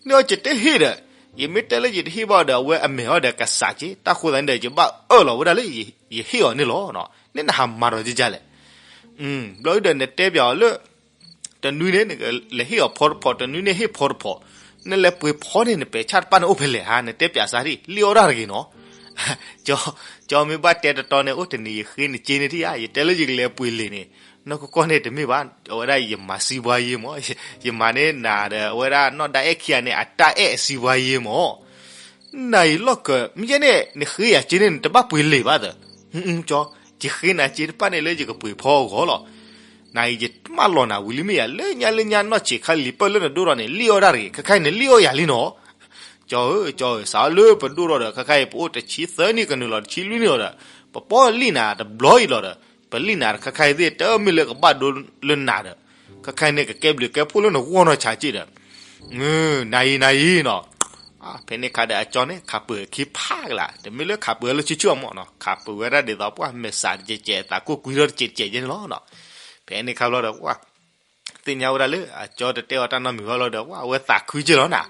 န့ၢ်အီၤယတဟ့ၣ်ဒီး, ယမ့ၢ်တဲလၢယတဟ့ၣ်ဘၣ်ဒီး အဝဲအမဲာ်အီၤဒီးကစးက့ၤ တၢ်ဃိသတးန့ၣ်ဒီး ယဘၣ်အၢၣ်လီၤဝဲဒၣ်လၢ ယဟ့ၣ်အီၤန့ၣ်လီၤ, န့ၣ်နဟးမၤဒီးကကလဲၣ်, ဘျီဒုးဒီးနတဲပျးအီၤလၢ တနွံန့ၣ် နကလဲၤဟ့ၣ်အီၤဖီတဖီ တနွံန့ၣ်ဟ့ၣ်ဖီတဖီ, နလဲၤပှ့ၤဖီန့ၣ် နပဲာ်ဆၣ်တဖၣ်န့ၣ်အိၣ်ဖဲလဲၣ်ဟါ နတဲပျးစၢ်ဒံး လံၣ်အီၣ်တၢ်တဂ့ၤနီၤ, ကၠီမ့ၢ်ဘၣ်တဲတတီန့ၣ် အိၣ်တနံၤယဃ့နက့န့ၣ်ထံၣ်ဧါ ယတဲလၢယကလဲၤပှ့ၤလံာ်န့ၣ်, နီၢ်ကီၢ်ကီၢ်န့ၣ်တမ့ၢ်ဘၣ် အဝဲဒၣ်ယမၤစံးပှၤယ့မး, ယမၤန့ၢ်နၤဒီး အဝဲဒၣ်နီၢ်ဒၣ်အဲၣ်ခံဂၤန့ၣ် အတၢ်အဲၣ်အစံးပှၤယ့မး နၤအံၤလီၢ်ကၢး မ့ၢ်ယဲန့ၣ် နဃ့ယၤက့န့ၣ် နတဘၣ်ပှ့ၤလံာ်ဘၣ်သၢ, ကၠီ ယဃ့နၤက့တဖၣ်န့ၣ်လၢယကပှ့ၤဖီအဂီၢ်လီၤ, နၤအံၤယမၢလီၤနၤဝံၤလံမ့ၢ်ယၤ လၢညါလၢညါနီၢ်ဆံးခါလံာ်ပၢၢ်လၢနဒိၣ်ထီၣ်န့ၣ် လံၣ်အီၣ်တၢ်တဂ့ၤ ခဲခါအံၤနလံၣ်အီၣ်ယၤလံနီၤ, ကၠီဧၢ ကၠီဧၢ စးလၢပဒိၣ်ထီၣ်ဒီး ခဲခါအံၤ ပအိၣ်တဆံသၢနံၣ်ကနုာ်လီၤ တဆံလွံၢ်နံၣ်လီၤဒီး ပပီလံၣ်နၤတဘျီအံၤလီၤဒီး ပလံၣ်နၤတခါခါအံၤသ့ၣ် တမ့ၢ်လၢကဘၣ်ဒိလၢနၤဒီး ခဲခါအံၤန့ၣ် ကကဲဘျုးကဲဖှိၣ်လၢနဂီၢ်နီၢ်ဆံးက့ဒီး နၤအံၤ နၤအံၤနီၤ, ဖဲန့ၣ်ခါဒီးအကၠီန့ၣ် ခးပၢၤခံဖးကလး တမ့ၢ်လၢခးပၢၤလၢဆံဆံအီၤမးနီၤ ခးပၢၤဝဲဒၣ်ဒ်သိးပှၤမဲာ်ဆှးတကဲးကဲး သးကိၢ်ကွံထီၣ်တကဲးတကဲးယဲန့ၣ်လီၤနီၤ, ဖဲန့ၣ်ခါဘျီဒီး ပှၤ သ့ၣ်ညါဝဲဒၣ်လၢ အကၠီတတဲအီၤတၢ်နီတမံၤဘၣ်လီၤဒီး ပှၤအဝဲသးခုက့လီၤနၤ,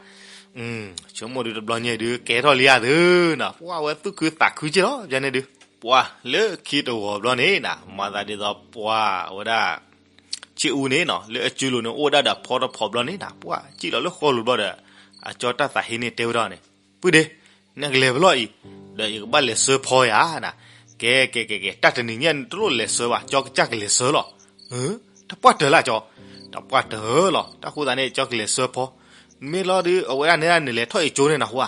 ဆိကမိၣ်ဒုးတဘျီညါဒုး ကဲထီၣ်လံဧါသုနီၤ ပှၤအဝဲသူၣ်ခုသးခုက့လီၤ ယန့ၣ်ဒုး ပှၤလၢခံတဂီၤဘျီန့ၣ်နၤ မၤသးဒ်သိးပှၤဝဲဒၣ် ဆ့ၣ်အူန့ၣ်နီၤ လၢအစုလိၤန့ၣ်အိၣ်ဝဲဒၣ်ဒီးဖီတဖီဘျီန့ၣ်နၤ ပှၤစံၣ်လီၤလၢဃီလိၤဘျီဒီး အကၠီတၢ်သးဟ့န့ၣ်တဲဝဲဒၣ်န့ၣ် ပုၢ်ဒ့ နကလဲၤဖဲလဲၣ်အံၤ ဒီးယကဘၣ်လဲၤဆှၢဖီယၤနၤ, ကဲ ကဲ ကဲ ကဲ တၢ်တနံၤညါနတလိၣ်လဲၤဆှၢဘၣ် ကၠီကစၢ်ကလဲၤဆှၢလီၤ, တပှၢ်တၢၢ်လၢကၠီ, တပှၢ်တၢၢ်လီၤ တၢ်ဃိသတးန့ၣ် ကၠီကလဲၤဆှၢဖီ, မ့ၢ်လီၤဒုး အဝဲဒၣ်န့ၣ်နလဲၤထီၣ်အံၤကၠိန့ၣ်နဟူဧါ,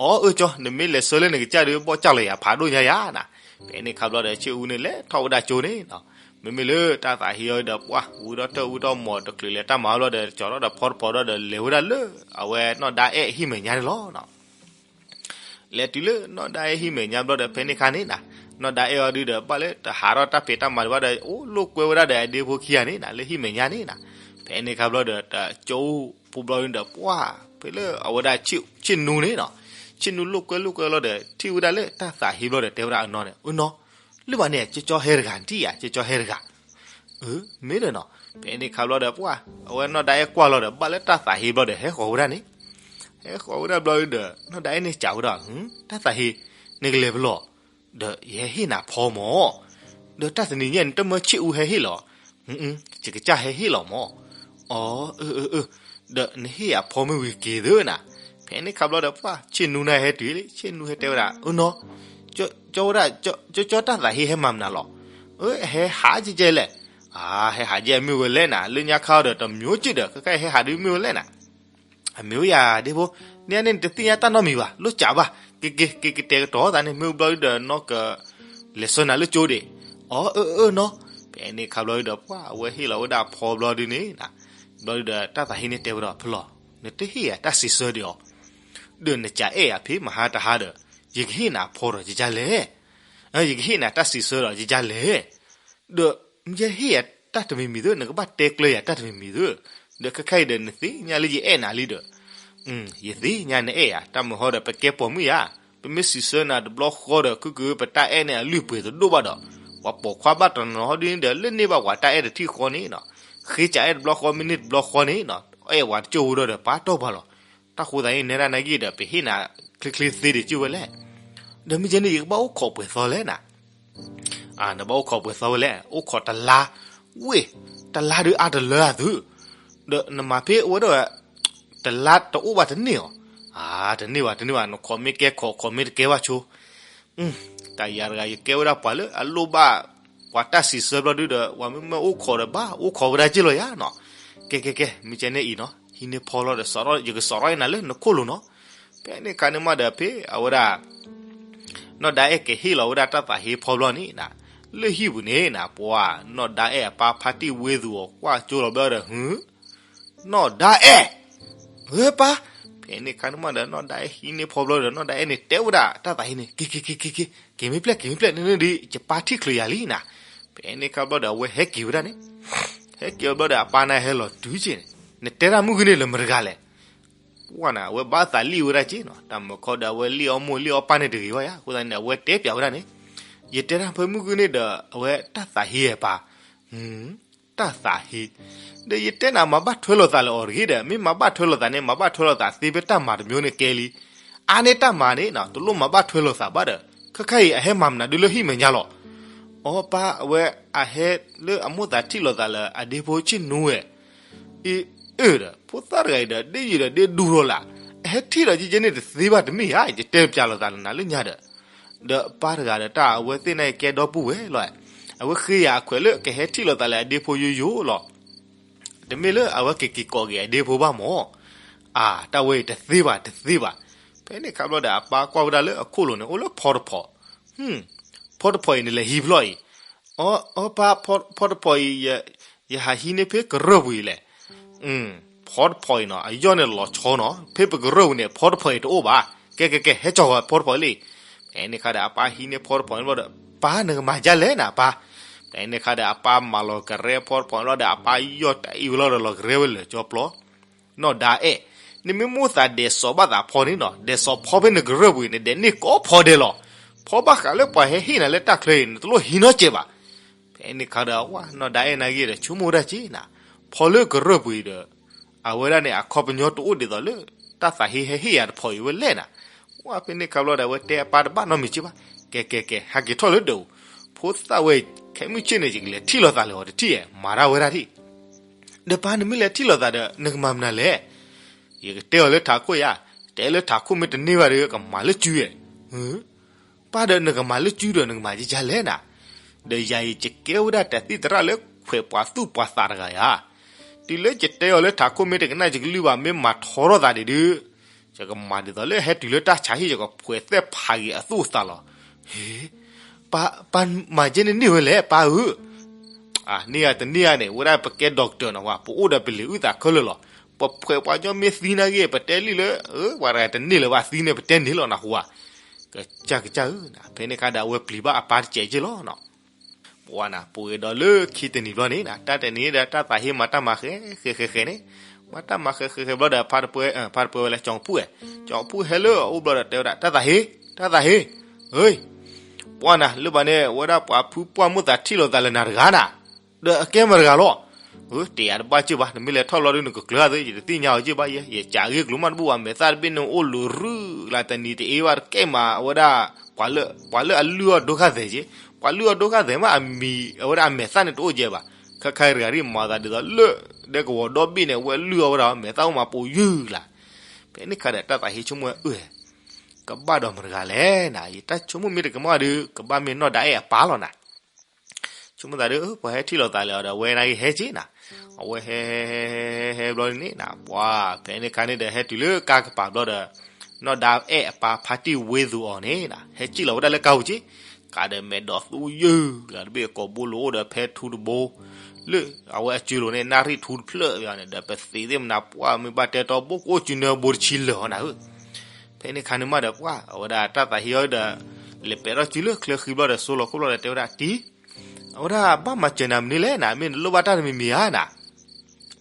အီ အၢ ကၠီ နမ့ၢ်လဲၤဆှၢလၢနကစၢ်ဒုး ဘီၣ်ကၢ်လီၤယၤဖးဒိၣ်ညါယၤနၤ, ဖဲန့ၣ်ခါဘျီဒီး ဆ့ၣ်အူန့ၣ်လဲၤထီၣ်ဝဲဒၣ်ကၠိန့ၣ်နီၤ မ့မ့ၢ်လၢတၢ်သးဟ့အီၤဒီး ပှၢ်ဝံထီၣ်တၢ်ဝံထီၣ်မီၤ တချုးလဲၤတၢ်မၤဘျီဒီး ကၠီထီၣ်ဒီးဖီတဖီဒီး လဲၤဝဲဒၣ်လၢ အဝဲနီၢ်ဒါအဲၣ်ဟံၣ်မဲာ်ညါန့ၣ်လီၤ. လဲၤတုၤလၢနီၢ်ဒါအဲၣ်ဟံၣ်မဲာ်ညါဘျီဒီး ဖဲန့ၣ်ခါန့ၣ်နၤ, နီၢ်ဒါအဲၣ်အီၤဒုဒီး ဘၣ်လၢတဟးထီၣ်တၢ်ဖံးတၢ်မၤဒံးဘၣ်ဒီး အိၣ်လိာ်ကွဲဝဲဒၣ်ဒီးအဒ့ဖိခံဂၤန့ၣ်နၤ လၢဟံၣ်မဲာ်ညါန့ၣ်နၤ. ဖဲန့ၣ်ခါဘျီဒီး တကၠိဖိဘျီဒီး ပှၢ် ဖဲလၢအဝဲဒၣ်ဆ့ၣ်နူန့ၣ်နီၤ, ဆ့ၣ်နူလိာ်ကွဲလိာ်ကွဲလီၤဒီး ထံၣ်ဝဲဒၣ်လၢတၢ်သးဟ့ဘျီဒီး တဲဝဲဒၣ်အနီၢ်န့ၣ် အနီၢ်, လၢဘၣ်န့ၣ် ကၠီကၠီဟဲတဂၤ နထံၣ်ဧါ ကၠီကၠီဟဲတဂၤ အၢ မ့ၢ်ဒီးနီၤ. ဖဲန့ၣ်ခါဘျီဒီး ပှၢ် အဝဲနီၢ်ဒါအဲၣ်ကွၢ်လီၤဒီး ဘၣ်လၢတၢ်သးဟ့ဘျီဒီး ဟဲဃီၤဝဲဒၣ်န့ၣ်, ဟဲဃီၤဝဲဒၣ်ဘျီဒီး နီၢ်ဒါအဲၣ်န့ၣ်စံးဝဲဒၣ် တၢ်သးဟ့ နကလဲၤပလီၢ် ဒီးယဟဲဟ့ၣ်နၤဖီမၢ်, ဒီးတၢ်သနံၤညါန့ၣ် တမၢဆ့ၣ်အူဟဲဟ့ၣ်လီၤ, ယကစၢ်ဟဲဟ့ၣ်လီၤမၢ်. အီ အၢ အၢ အၢ, ဒီးနဟ့ၣ်ယၤဖီမ့ၢ်ဝံၤက့ၤသၢနၤ. ဖဲန့ၣ်ခါဘျီဒီး ပှၢ် ဆ့ၣ်နူနၤဟဲတုၤလံ ဆ့ၣ်နူဟဲတဲဝဲဒၣ် အနီၢ်, ကၠီဝဲဒၣ် ကၠီတၢ်သးဟ့ဟဲမၤမနုၤလီၤ, ဟဲဟးကဲကဲလဲၣ်, အၢ ဟဲဟးကဲမ့ၢ်ဝဲလဲၣ်နၤ လၢညါခါဒီးတမျိုးက့ဒီး ခဲခါဟဲဟးဒုမ့ၢ်ဝဲလဲၣ်နၤ. အမ့ၢ်ဝဲယၤဒ့ဖိ, န့ၣ်န့ၣ်နတသ့ၣ်ညါတၢ်နီတမံၤဘၣ် လိၣ်စံးဘၣ်, က့ၤက့ၤက့ၤကတဲာ်ကတီၤသးန့ၣ် မ့ၢ်ဘျီဒုဒီးနီၢ်က လဲၤဆှၢနၤလၢကၠိဒံး, အီ အၢ အၢ နီၢ်. ဖဲန့ၣ်ခါဘျီဒုဒီး ပှၢ် အဝဲဟ့ၣ်လီၤဝဲဒၣ်ဖီဘျီဒုန့ၣ်, ဘျီဒုဒီးတၢ်သးဟ့န့ၣ်တဲဝဲဒီးဖီလီၤ, နတဟ့ၣ်ယၤတၢ်စံးဆၢဒံးအီၤ, ဒီးနကအဲၣ်ယၤဖဲမဟါတဟါဒီး ယကဟ့ၣ်နၤဖီဒီးယကလဲၣ်, ယကဟ့ၣ်နၤတၢ်စံးဆၢဒီးယကလဲၣ် ဒီးမ့ၢ်ယဟ့ၣ်ယၤတၢ်တမံၤမံၤသၢ နကဘၣ်တဲကျၢၤယၤတၢ်တမံၤမံၤသၢ, ဒီးခဲခါအံၤဒီးနသ့ၣ်ညါလၢယအဲၣ်နၤလံဒီး, ယသ့ၣ်ညါနအဲၣ်ယၤ တၢ်မုာ်ဟီဒီးပကဲပိာ်မုၣ်ယၤ, ပမ့ၢ်စံးဆၢနၤတဘျီဃီဒီး ခုကပတၢ်အဲၣ်န့ၣ်အလုၢ်အပှ့ၤတဒိၣ်ဘၣ်ဒီး, ပှၤပိာ်ခွါဘၣ်တနီၤဟီဒ်န့ၣ်ဒီး လၢန့ၢ်ဘၣ်ပှၤတၢ်အဲၣ်တထံၣ်ဃီန့ၣ်နီၤ, ဃ့စးအဲၣ်တဘျီဃီမ့ၢ်န့ၢ်တဘျီဃီန့ၣ်နီၤ, အဲၣ်ပှၤတကၠိၢ်ဝဲဒီးပာ်တီၢ်ပှၤလီၤ. တၢ်ဃိသးအံၤနဲဒၣ်နာ်က့ဒီး ပဟ့ၣ်နၤချ့ချ့သ့ဒံးကၠိဝဲလဲၣ်, ဒီးမ့ၢ်ကဲန့ၣ် ယကဘၣ်အိၣ်ခိးပှဲၤသီလဲၣ်နၤ နဘၣ်အိၣ်ခိးပှဲၤသီဝဲလဲၣ်, အိၣ်ခိးတလါ, ဝ့ၢ်, တလါဒုးအါတလၢအသု, ဒီးနမၤဖဲအဝဲဒၣ်ဝဲ, တလါတအိၣ်ဘၣ်တန့ၢ်အီၤ, အါ တန့ၢ်ဘၣ်တန့ၢ်ဘၣ် နခိးမ့ၢ်ကဲခိး ခိးမ့ၢ်တကဲဘၣ်ဆိ, တၢ်ယၤတဂၤယကဲဝဲဒၣ်ပှၤလၢအလိၣ်ဘၣ်, ပှၤတၢ်စံးဆၢဘျီဒုဒီး ပှၤမ့ၢ်မ့ၢ်အိၣ်ခိးဒီးဘၣ်အိၣ်ခိးဝဲဒၣ်က့ၢ်လီၤယၤနီၤ, ကဲကဲကဲ မ့ၢ်ကဲန့ၣ်အံၤနီၤ ဟံးန့ၢ်ဖီလီၤဒီး ယကစိာ်ထီၣ်အံၤနၤလၢနခိၣ်လိၤနီၤ, ဖဲန့ၣ်ခါန့ၣ်မးဒီးဖဲအဝဲဒၣ် နီၢ်ဒါအဲၣ်ကဟ့ၣ်လီၤဝဲဒၣ်တၢ်သးဟ့ဖီဘျီန့ၣ်နၤ, လၢဟံၣ်ပူၤန့ၣ်နၤ ပှၤ နီၢ်ဒါအဲၣ်အပၢ်ဖါတံၢ်ဝ့သူအီၤကွၢ်ကၠိလီၤဘျီဒီး ဟု, နီၢ်ဒါအဲၣ်, ဧၢ ပၢ်, ဖဲန့ၣ်ခါန့ၣ်မးဒီး နီၢ်ဒါအဲၣ်ဟံးန့ၢ်ဖီဘျီဒီး နီၢ်ဒါအဲၣ်န့ၣ်တဲဝဲဒၣ် တၢ်သးဟ့န့ၣ် က့ၤက့ၤက့ၤက့ၤက့ၤ, က့ၤမ့ၢ်ဖျဲၣ်က့ၤမ့ၢ်ဖျဲၣ် နန့ၣ်ဒီး ယပၢ်ထံၣ်ချုးယၤလံနၤ, ဖဲန့ၣ်ခါဘျီဒီး အဝဲဟဲက့ၤဝဲဒၣ်န့ၣ် ဟဲက့ၤဝဲဘျီဒီး အပၢ်န့ၣ်ဟဲလီၤတုၤက့ၤန့ၣ်, နတဲတၢ်မုၢ်ဂ့ၤန့ၣ်လၢမတၤတဂၤလဲၣ် ပှၢ်နၤ အဝဲဘၣ်သးလံၣ်ဝဲဒၣ်က့ၤနီၤ, တၢ်မုာ်ခီဒီး အဝဲလံၣ်အီၣ်မိၢ်လံၣ်အီၣ်ပၢ်န့ၣ်တဂ့ၤဘၣ်ယၤ, အဃိသတးန့ၣ် အဝဲတဲပျးဝဲဒၣ်န့ၣ်, ယတဲတၢ်ဖဲမုၢ်ဂ့ၤန့ၣ်ဒီး အဝဲတၢ်သးဟ့အပၢ်, တၢ်သးဟ့, ဒီးယတဲနၤမၤဘၣ်ထွဲလိာ်သးလၢအီၤတဂ့ၤဒီး မ့ၢ်မၤဘၣ်ထွဲလိာ်သးန့ၣ် မၤဘၣ်ထွဲလိာ်သးသ့ဖဲတၢ်မၤတမျိုးန့ၣ်ကဲလံ, အါန့ၢ်တၢ်မၤန့ၣ် တလိၣ်မၤဘၣ်ထွဲလိာ်သးဘၣ်ဒီး ခဲခါအံၤအဟဲမၤမနုၤဒုလၢဟံၣ်မဲာ်ညါလီၤ, အီ ပၢ် အဝဲအဟဲလၢအမိၢ်သးထံၣ်လိာ်သးလၢအဒ့ဖိဆ့ၣ်နူဝဲ အ့ၣ် အၢၣ်ဒီး ဖိသၣ်တဂၤအံၤဒီး ဒ့ယံာ်ဒီးဒ့ဒူလီၤလၢ်, အဟဲထံၣ်ဒီးယဲန့ၣ်တသ့ဘၣ်တမ့ၢ်ဧါ, ယတဲပျးလိာ်သးလၢနၤလၢညါဒီး, ဒီးပၢ်တဂၤဒီးတၢ်အဝဲသ့ၣ်န့ၣ်ကဲဒီပုၢ်ဝဲၢ်လီၤ, အဝဲဃ့ယၤအခွဲးလၢကဟဲထံၣ်လိာ်သးလၢအဒ့ဖိယိယိလီၤ, တမ့ၢ်လၢအဝဲကက့ၤကိးက့ၤအဒ့ဖိဘၣ်မၢ်, အၢ တၢ်ဝဲအံၤတသ့ဘၣ်တသ့ဘၣ်, ဖဲန့ၣ်ခါဘျီဒီးအပၢ်ကွၢ်ဝဲဒၣ်လၢအခိၣ်လိၤန့ၣ် အိၣ်လၢဖီတဖီၣ် ဖီတဖီၣ်အံၤန့ၣ်လဲၤဟံးဖျီၣ်အံၤ, အီ အီ ပၢ် ဖီတဖီၣ်အံၤ ယဟးဟံးန့ၢ်ဖဲကရၢၢ်ပူၤအံၤလဲၣ်, ဖီတဖီၣ်အံၤနီၤ အယီၢ်န့ၣ်လီၤဆီနီၤ ဖဲပကရၢၢ်ပူၤန့ၣ် ဖီတဖီၣ်အံၤတအိၣ်ဘၣ်, ကဲကဲကဲ ဟဲကၠီၤဝဲဖီတဖီၣ်အံၤလံ, ဖဲန့ၣ်ခါဒီးအပၢ်ဟံးန့ၢ်ဖီတဖီၣ်အံၤဘျီဒီး ပၢ်နကမၤဒ်လဲၣ်နၤပၢ်, ဖဲန့ၣ်ခါဒီးအပၢ်မၤလီၤကရဲဖီတဖီၣ်အံၤဘျီဒီး အပၢ်ယီၢ်တၢ်အံၤဝဲလီၤဒီးလီၤကရဲဝဲလၢာ်ကၠီပျီ နီၢ်ဒါအဲၣ်, နမ့ၢ်မိၢ်သးဒဲးစီၤဘၣ်သးဖီန့ၣ်နီၤ ဒဲးစီၤဖီဖဲနကရၢၢ်ပူၤအံၤန့ၣ် ဒဲးန့ၢ်ကိးဖီဒဲးလီၤ, ဖီဘၣ်ဃးလၢပှၤဟဲဟ့ၣ်နၤလၢတၢ်ချၢအံၤ နတလိၣ်ဟံးနီတစဲးဘၣ်, ဖဲန့ၣ်ခါဒီး ဝဲ နီၢ်ဒါအဲၣ်နာ်က့ဒီး ဆိကမိၣ်ဝဲဒၣ်က့ၤနၤ, ဖီလၢကရၢၢ်ပူၤအံၤဒီး အဝဲဒၣ်န့ၣ် အခီပညီတအိၣ်ဒ်သိးလၢ တၢ်သးဟ့ဟဲဟ့ၣ်ယၤတဖီၣ်အံၤဝဲလဲၣ်နၤ, ဝဲဖဲန့ၣ်ခါဘျီဒီး အဝဲတဲအပၢ်တဘၣ်နီတမံၤက့ၤဘၣ်, ကဲကဲကဲ ဟဲက့ၤထီၣ်လၢဒၢးပူၤ, ဖိသၣ်ဝဲ ခဲမုၢ်ဆ့ၣ်န့ၣ် ယကလဲၤထံၣ်လိာ်သးလၢအီၤတထံၣ်ဧါ မၤတၢ်ဝဲဒၣ်ထံၣ်, ဒီးပၢ်နမ့ၢ်လဲၤထံၣ်လိာ်သးဒီး နကမၤမနုၤလဲၣ် ယကတဲအီၤလၢထးခိၣ်ယါ, တဲလၢထးခိၣ်မ့ၢ်တန့ၢ်ဘၣ်ဒီး ကမၤလၢစုဝဲ, ပၢ်ဒီးနကမၤလၢစုဒီးနကမၤယကလဲၣ်နၤ, ဒီးယၤအံၤယကဲဝဲဒၣ်တၢ်သံၣ်သရၣ်လၢခွဲးပှၤသူၣ်ပှၤသးတဂၤယါ, တုၤလၢယတဲအီၤလၢထးခိၣ်မ့ၢ်တကနၣ် ယကလုၢ်ဘၣ် မ့ၢ်မၤထီထီၣ်သးဒံးဒုး, ယကမၤဒ်သိးလၢဟဲတုၤလၢတၢ်ဆါဟံၣ် ယကဖှဲးသဲၣ်ဖးက့ၤအသူၣ်အသးလီၤ, ဟ့ ပၢ် ပၢ်မၤကဲန့ၣ်န့ၢ်ဝဲလဲၣ် ပၢ်ဧၢ, န့ၢ်ဧါတန့ၢ်ဧါန့ၣ် ဝဲဒၣ်ပကဲ doctor နၢ်ဟူဧါ, ပအိၣ်ဒီးပလံာ်အုၣ်သးခဲလၢာ်လီၤ. ပဖှဲးပှၤကညီမ့ၢ်သံနာ်ဂ့ၢ် ပတဲလံလၢ ပှၤတဂၤတန့ၢ်လၢၤဘၣ် သံန့ၣ် ပတဲန့ၢ်လီၤနၢ်ဟူဧါ. ကစၢ်ကစၢ်ဧၢ, ဖဲန့ၣ်ခါဒီးအဝဲပျံၤဘၣ်အပၢ်တစဲးက့လီၤနီၤ. ပှၤနၤ ပှဲၤဒီးလၢခံတနံၤဘျီန့ၣ် တၢ်တနံၤဒီးတၢ်သးဟ့မၤတၢ်မၤဃဲဃဲဃဲဃဲန့ၣ်, မၤတၢ်မၤဃဲဃဲဃဲဘျီဒီး ဖါတပှဲၤဝဲလၢကၠီၤပူၣ်ဧဲ, ကၠီၤပူၣ်ဟဲလၢအအိၣ်ဘျီဒီးတဲဝဲဒၣ် တၢ်သးဟ့, တၢ်သးဟ့, ဧၢ, ပှၤနၤ လၢဘၣ်န့ၣ် ဝဲဒၣ်ပှၤဖုပှၢ်မိၣ်သးထံၣ်လိာ်သးလၢနၤတဂၤနၤ ဒီးအကဲမတၤတဂၤလီၤ. ဧၢ, တယၤတဘၣ်စ့ၢ်ဘၣ်, နမ့ၢ်လဲၤထီၣ်ဘျီဒီးနကကျၢၤသ့, ယတသ့ၣ်ညါအီၤစ့ၢ်ဘၣ်ယဲ, ယစံးဂ့ၢ်ကျိၤမးတဘူၣ်ဘၣ်, မဲာ်သၣ်တဘ့ၣ်န့ၣ်အိၣ်လူၤရုၢ်လၢတနံၤတအ့ဘၣ်တကဲမး အဝဲဒၣ် ပှၤလၢအလုၢ်အီၣ်ဒိၣ်ဃာ်သဲးက့, ပှၤလုၢ်အီၣ်ဒိၣ်ဃာ်သဲးမး အမံၤအဝဲဒၣ်အမဲာ်သၣ်န့ၣ်တအိၣ်ကဲဘၣ်. ခဲခါတဂၤဒ်မၤသးဒ်သိးလၢ ဒဲကဝီၤဒီဘ့ၣ်န့ၣ် အဝဲလုၢ်အီၣ်ဝဲဒၣ် မဲာ်သၣ်အိၣ်မးပိာ်ယုၢ်လၢ်. ဖဲန့ၣ်ခါဒီးတၢ်သးဟ့ဆိကမိၣ်ဝဲ အၢ ကဘၣ်ဒီးမတဂၤလဲၣ်နၤ, ယတၢ်ဆိကမိၣ်မ့ၢ်တကမၣ်ဒီး ကဘၣ်မ့ၢ်နီၢ်ဒါအဲၣ်အပၢ်လီၤနၤ. ဆိကမိၣ်သးဒီး ပှၤဟဲထံၣ်လိာ်သးလၢအီၤဒီး အဝဲန့ၣ်က့ၤဟဲက့ၤနၤ, အဝဲဟဲ ဟဲ ဟဲ ဟဲ ဟဲဘျီန့ၣ်နၤ ပှၤ ဖဲန့ၣ်ခါန့ၣ်ဒီး ဟဲတုၤလၢကါကပၤဘျီဒီး နီၢ်ဒါအဲၣ်အပၢ်ဖါတံၢ်ဝ့သူအီၤန့ၣ်နၤ ဟဲက့ၤလီၤဝဲဒၣ်လၢကါပူၤက့ၤ, ကးဒီးမဲာ်ဒီးသူယုၢ်လၢ်တဘ့ၣ် ကိာ်ဘိလိာ်အိၣ်ဒီးဖဲထူတဘိ လၢအဝဲအစုလိၤန့ၣ် နၣ်ရံၣ်ထူတဖျၢၣ်ဘၣ်န့ၣ်ဒီး ပသံးသ့ၣ်မနၤ ပှၤမ့ၢ်ဘၣ်တဲတီဘိကအိၣ်စုနၢဘိတဆံလၢာ်အီၤနၤဧၢ. ဖဲန့ၣ်ခါန့ၣ်မးဒီး ပှၤ အဝဲဒၣ်တၢ်သးဟ့အီၤဒီး လဲၤပဲာ်ထီၣ်စုလၢချၢဃံဘျီဒီး စိလီၤခိၣ်ဘျီဒီး တဲဝဲဒၣ် တံၤ အဝဲဒၣ်ဘၣ်မၤစၢၤနၤမနုၤလဲၣ်နၤ, မ့ၢ်နလိၣ်ဘၣ်တၢ်တမံၤမံၤဧါနၤ.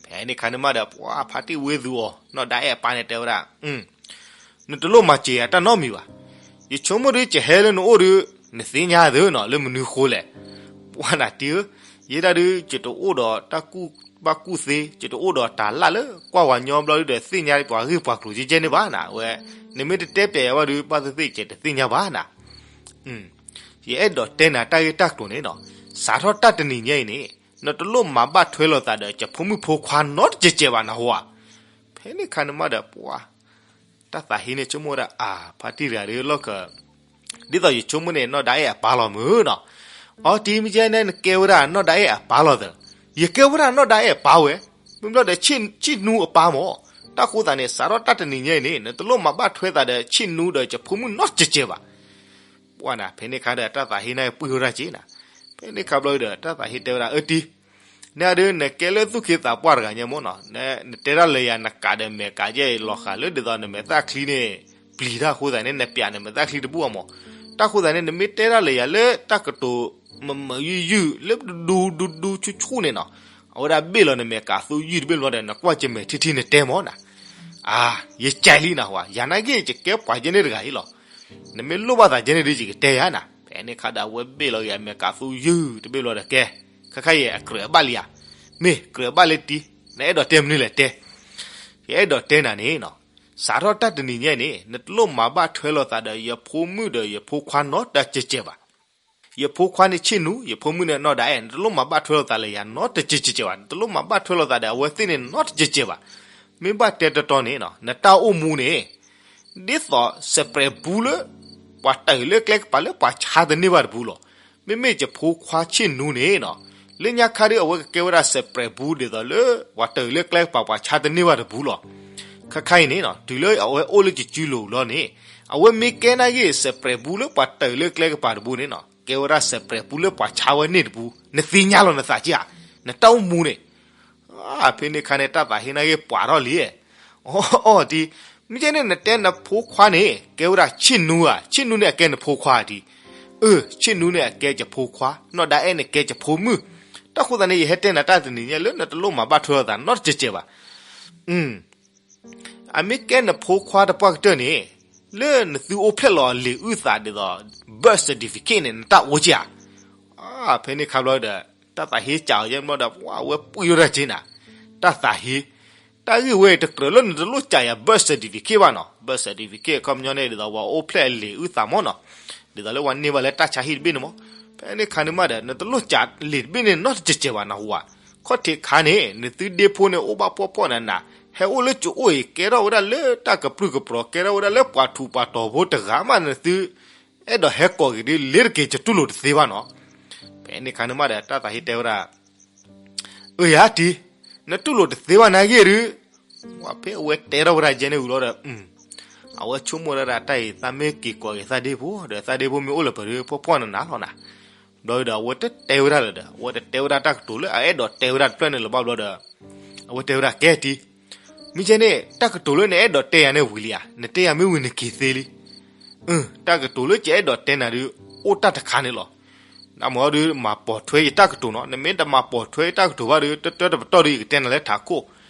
ဖဲန့ၣ်ခါန့ၣ်မးဒီး ပှၤဖါတံၢ်ဝ့သူအီၤ နီၢ်ဒါအဲၣ်အပၢ်န့ၣ်တဲဝဲဒၣ် နတလိၣ်မၤစၢၤယၤတၢ်နီတမံၤဘၣ်. ယဆိကမိၣ်ဒီး ယဟဲလၢနအိၣ်ဒီး နသ့ၣ်ညါသ့နီၤ လၢမနုၤဃိလဲၣ်. ပှၤနၤတံၤဧၢ, ယဲဒၣ်ဒုး ယတအိၣ်ဒီးတၢ်ကူၣ်ဘၣ်ကူၣ်သ့, ယတအိၣ်ဒီးတၢ်လၢကွၢ်ဝၤညီဘျီဒုးဒီး သ့ၣ်ညါပှၤဂ့ၢ်ပှၤကျိၤကဲကဲန့ၣ်ဘၣ်နၤ. အဝဲ နမ့ၢ်တတဲပၠးယၤဘၣ်ဒီး ဘၣ်သ့ၣ်သ့ၣ် ယတသ့ၣ်ညါဘၣ်နၤ. ယအဲၣ်ဒိးတဲနၤတၢ်ဂ့ၢ်တၢ်ကျိၤန့ၣ်နီၤ, စးထီၣ်တၢ်တနံၤညါအံၤန့ၣ် နတလိၣ်မၤဘၣ်ထွဲလိာ်သးဒီး ယဖိမုၣ်ဖိခွါနီတစဲးစဲးဘၣ်နၢ်ဟူဧါ. ဖဲန့ၣ်ခါန့ၣ်မးဒီး ပှၤ တၢ်သးဟ့န့ၣ် ဆိကမိၣ်ဝဲဒၣ် အါ ဖါတံၢ်တဂၤဒီးလီၢ်ခၢၣ် ဒ်သိးယဆိကမိၣ်န့ၣ် နီၢ်ဒါအဲၣ်အပၢ်လီၤမုၢ်နီၤ. အီ တံၤ မ့ၢ်ကဲန့ၣ် နကဲဝဲဒၣ်နီၢ်ဒါအဲၣ်အပၢ်လီၤသၢ, ယကဲဝဲဒၣ်နီၢ်ဒါအဲၣ်အပၢ်ဝဲ, မ့ၢ်ဘျီဒီး ဆ့ၣ်နူအပၢ်မၢ်. တၢ်ဃိသးန့ၣ် စးထီၣ်တၢ်တနံၤညါအံၤန့ၣ် နတလိၣ်မၤဘၣ်ထွဲသးဒီး ဆ့ၣ်နူဒီးယဖိမုၣ်နီတစဲးစဲးဘၣ်. ပှၤနၤ ဖဲန့ၣ်ခါဒီး တၢ်သးဟ့န့ၣ်ပှံၢ်ဝဲဒၣ်က့ၤနၤ. ဖဲန့ၣ်ခါဘျီဒီး တၢ်သးဟ့တဲဝဲဒၣ် အၢ တံၤ နဒုး နကဲလၢသူၣ်က့သးပှၢ်တဂၤညါမၢ်နီၤ, နတဲဒၣ်လၢယၤ နကးဒီးမဲာ်ကးယဲၢ်လီၤဃာ်လၢဒ်သိးနမဲာ်သၣ်ချံန့ၣ် ပျံၤတၢ်အဃိသတးန့ၣ် နပျးနမဲာ်သၣ်ချံတဘူၣ်အမၢ်. တၢ်ဃိသတးန့ၣ် နမ့ၢ်တဲဒၣ်လၢယၤလၢတၢ်ကတိၤမုာ်မုာ်ယုၢ်ယုၢ် လၢဒူဒူဒူဆူၣ်ဆူၣ်န့ၣ်နီၤ, အဝဲဒၣ်ဘ့ၣ်လီၤနမဲာ်ကးသူယုၢ်တဘ့ၣ်ဘျီဒီး နကွၢ်ကမဲာ်ထံထံနတဲမၢ်နၤ. အါ ယကဲလံနၢ်ဟူဧါ, ယၤနာ်က့ ယကဲပှၤကဲန့ၣ်တဂၤအံၤလီၤ. နမ့ၢ်လိၣ်ဘၣ်သးကဲန့ၣ်ဒီး ယကတဲယၤနၤ. ဖဲန့ၣ်ခါဒီး အဝဲဘ့ၣ်လီၤက့ၤအမဲာ်ကးသူယုၢ်တဘ့ၣ်ဘျီဒီး ကဲ ခဲခါအံၤ အကြၢးအဘၣ်လံဧါ. မ့ၢ်ကြၢးအဘၣ်လၢတံၤ, နအဲၣ်ဒိးတဲမနုၤလဲၣ်တဲ. ယအဲၣ်ဒိးတဲနၤန့ၣ်နီၤ, စးထီၣ်တၢ်တနံၤညါအံၤန့ၣ် နတလိၣ်မၤဘၣ်ထွဲလိာ်သးဒီးယဖိမုၣ်ဒီးယဖိခွါနီတစဲးစဲးဘၣ်. ယဖိခွါန့ၣ်ဆ့ၣ်နူ, ယဖိမုၣ်န့ၣ်နီၢ်ဒါအဲၣ်, နတလိၣ်မၤဘၣ်ထွဲလိာ်သးလၢယၤနီတစဲးစဲးဘၣ်, နတလိၣ်မၤဘၣ်ထွဲလိာ်သးဒီးအဝဲသ့ၣ်န့ၣ်နီတစဲးစဲးဘၣ်. မ့ၢ်ဘၣ်တဲတတီၤန့ၣ်နီၤ, နတၢ်အိၣ်မူန့ၣ် ဒ်သိးစဲးပြဲးဘူးလၢ ပှၤတၢၢ်လၢကျဲကပၤလၢပှၤဆါတန့ၢ်ဘၣ်တဘူးလီၤ. မ့မ့ၢ်ယဖိခွါဆ့ၣ်နူန့ၣ်နီၤ, လၢညါခါဒီး အဝဲကကဲဝဲဒၣ်စဲးပြဲးဘူးဒ်သိးလၢ ပှၤတၢၢ်လၢကျဲကပၤပှၤဆါတန့ၢ်ဘၣ်တဘူးလီၤ. ခဲခါအံၤန့ၣ်နီၤ, တုၤလၢအဝဲအိၣ်လၢယစုလိၤလီၤန့ၣ်, အဝဲမ့ၢ်ကဲနာ်က့ၤစဲးပြဲးဘူးလၢပှၤတၢၢ်လၢကျဲကပၤတဘူးန့ၣ်နီၤ, ကဲဝဲဒၣ်စဲးပြဲးဘူးလၢပှၤဆါဝဲန့ၣ်တဘူး, နသ့ၣ်ညါလီၤနသးက့ဧါ, နတၢ်အိၣ်မူန့ၣ် အါ ဖဲန့ၣ်ခါန့ၣ် တၢ်သးဟ့နာ်က့ၤပှၤထီၣ်လံ. အီ အီ တံၤ, မ့ၢ်ကဲန့ၣ် နတဲနဖိခွါန့ၣ် ကဲဝဲဒၣ်ဆ့ၣ်နူဧါ, ဆ့ၣ်နူန့ၣ်အကဲနဖိခွါတံၤ. အၢ ဆ့ၣ်နူန့ၣ်အကဲယဖိခွါ, နီၢ်ဒါအဲၣ်န့ၣ်ကဲယဖိမုၣ်. တၢ်ဃိသတးန့ၣ် ယဟဲတဲနၤတၢ်တနံၤညါလၢနတလိၣ်မၤဘၣ်ထွဲလိာ်သးနီတစဲးစဲးဘၣ်. အမ့ၢ်ကဲနဖိခွါတပှၢ်ကတၢၢ်န့ၣ်, လၢနသုအိၣ်ဖျဲၣ်လီၤအလံာ်အုၣ်သးဒ်သိး birth certificate န့ၣ် နတၢ်အိၣ်က့ဧါ. ဖဲန့ၣ်ခါဘျီဒီး တၢ်သးဟ့ကးအီၤယဲၢ်ဘျီဒီး ပှၤဝဲပှံၢ်ဝဲဒၣ်က့နၤ, တၢ်သးဟ့, တၢ်ဂ့ၢ်ဝဲတကြၢးလၢနတလိၣ်ကးယၤ birth certificate ဘၣ်နီၤ, birth certificate အခီပညီန့ၣ် ဒ်သိးပှၤအိၣ်ဖျဲၣ်အလံာ်အုၣ်သးမၢ်နီၤ, ဒ်သိးလၢပှၤန့ၢ်ဘၣ်လၢတၢ်ဆါဟံၣ်တဘ့ၣ်န့ၣ်မၢ်. ဖဲန့ၣ်ခါန့ၣ်မးဒီး နတလိၣ်ကးလံာ်တဘ့ၣ်န့ၣ်နီတစဲးစဲးဘၣ်နၢ်ဟူဧါ. ခီၣ်ထံးခါန့ၣ် နသုဒ့ဖိန့ၣ် အိၣ်ဘၣ်ဖှီၣ်ဖှီၣ်နးနး, ဟဲအိၣ်လၢကၠိအိၣ်အံၤ ကဲထီၣ်ဝဲဒၣ်လၢတၢ်ကပြုၢ်ကပြီၤ ကဲထီၣ်ဝဲဒၣ်လၢပှၤထူးပှၤတီၤဖိတဂၤမး နသု အဲၣ်ဒိးဟဲကိးက့ၤဒ်လဲၣ်တက့ၤ ယတူၢ်လိာ်တသ့ဘၣ်နီၤ. ဖဲန့ၣ်ခါန့ၣ်မးဒီး တၢ်သးဟ့တဲဝဲဒၣ်, အၢယၤတံၤ, နတူၢ်လိာ်တသ့ဘၣ်နာ်ဂ့ၢ်ဒုး, ပှၤဖဲအဝဲတဲထီၣ်ဝဲဒၣ်ယဲန့ၣ်ဝံၤလီၤဒီး အဝဲဆိကမိၣ်ဝဲဒၣ်တၢ်အံၤ သးမ့ၢ်က့ၤကိးက့ၤသးဒ့ဖိဒီး သးဒ့ဖိမ့ၢ်အိၣ်လၢပှဲၤဒီး ဖှီၣ်ဖှီၣ်နးနးလီၤနၤ. ဘျီဒီးအဝဲတတဲဝဲဒၣ်လၢၤဒီး အဝဲတတဲဝဲဒၣ်တၢ်ကတိၤလၢအအဲၣ်ဒိးတဲဝဲဒၣ်တဖျၢၣ်န့ၣ်လၢၤဘၣ်ဘျီဒီး အဝဲတဲဝဲဒၣ်ကဲတံၤ, မ့ၢ်ကဲန့ၣ် တၢ်ကတိၤလၢနအဲၣ်ဒိးတဲယၤန့ၣ်ဝံၤလံဧါ, နတဲယၤမ့ၢ်ဝံၤနက့ၤသ့လံ. တၢ်ကတိၤလၢယအဲၣ်ဒိးတဲနၤဒုး အိၣ်တၢ်တခါန့ၣ်လီၤ. နမ့ၢ်ဒုးမၤပိာ်ထွဲယတၢ်ကတိၤနီၤ, နမ့ၢ်တမၤပိာ်ထွဲယတၢ်ကတိၤဘၣ်ဒီး တတၢတပတီၢ်ဒီး ယကတဲနၤလၢထးခိၣ်,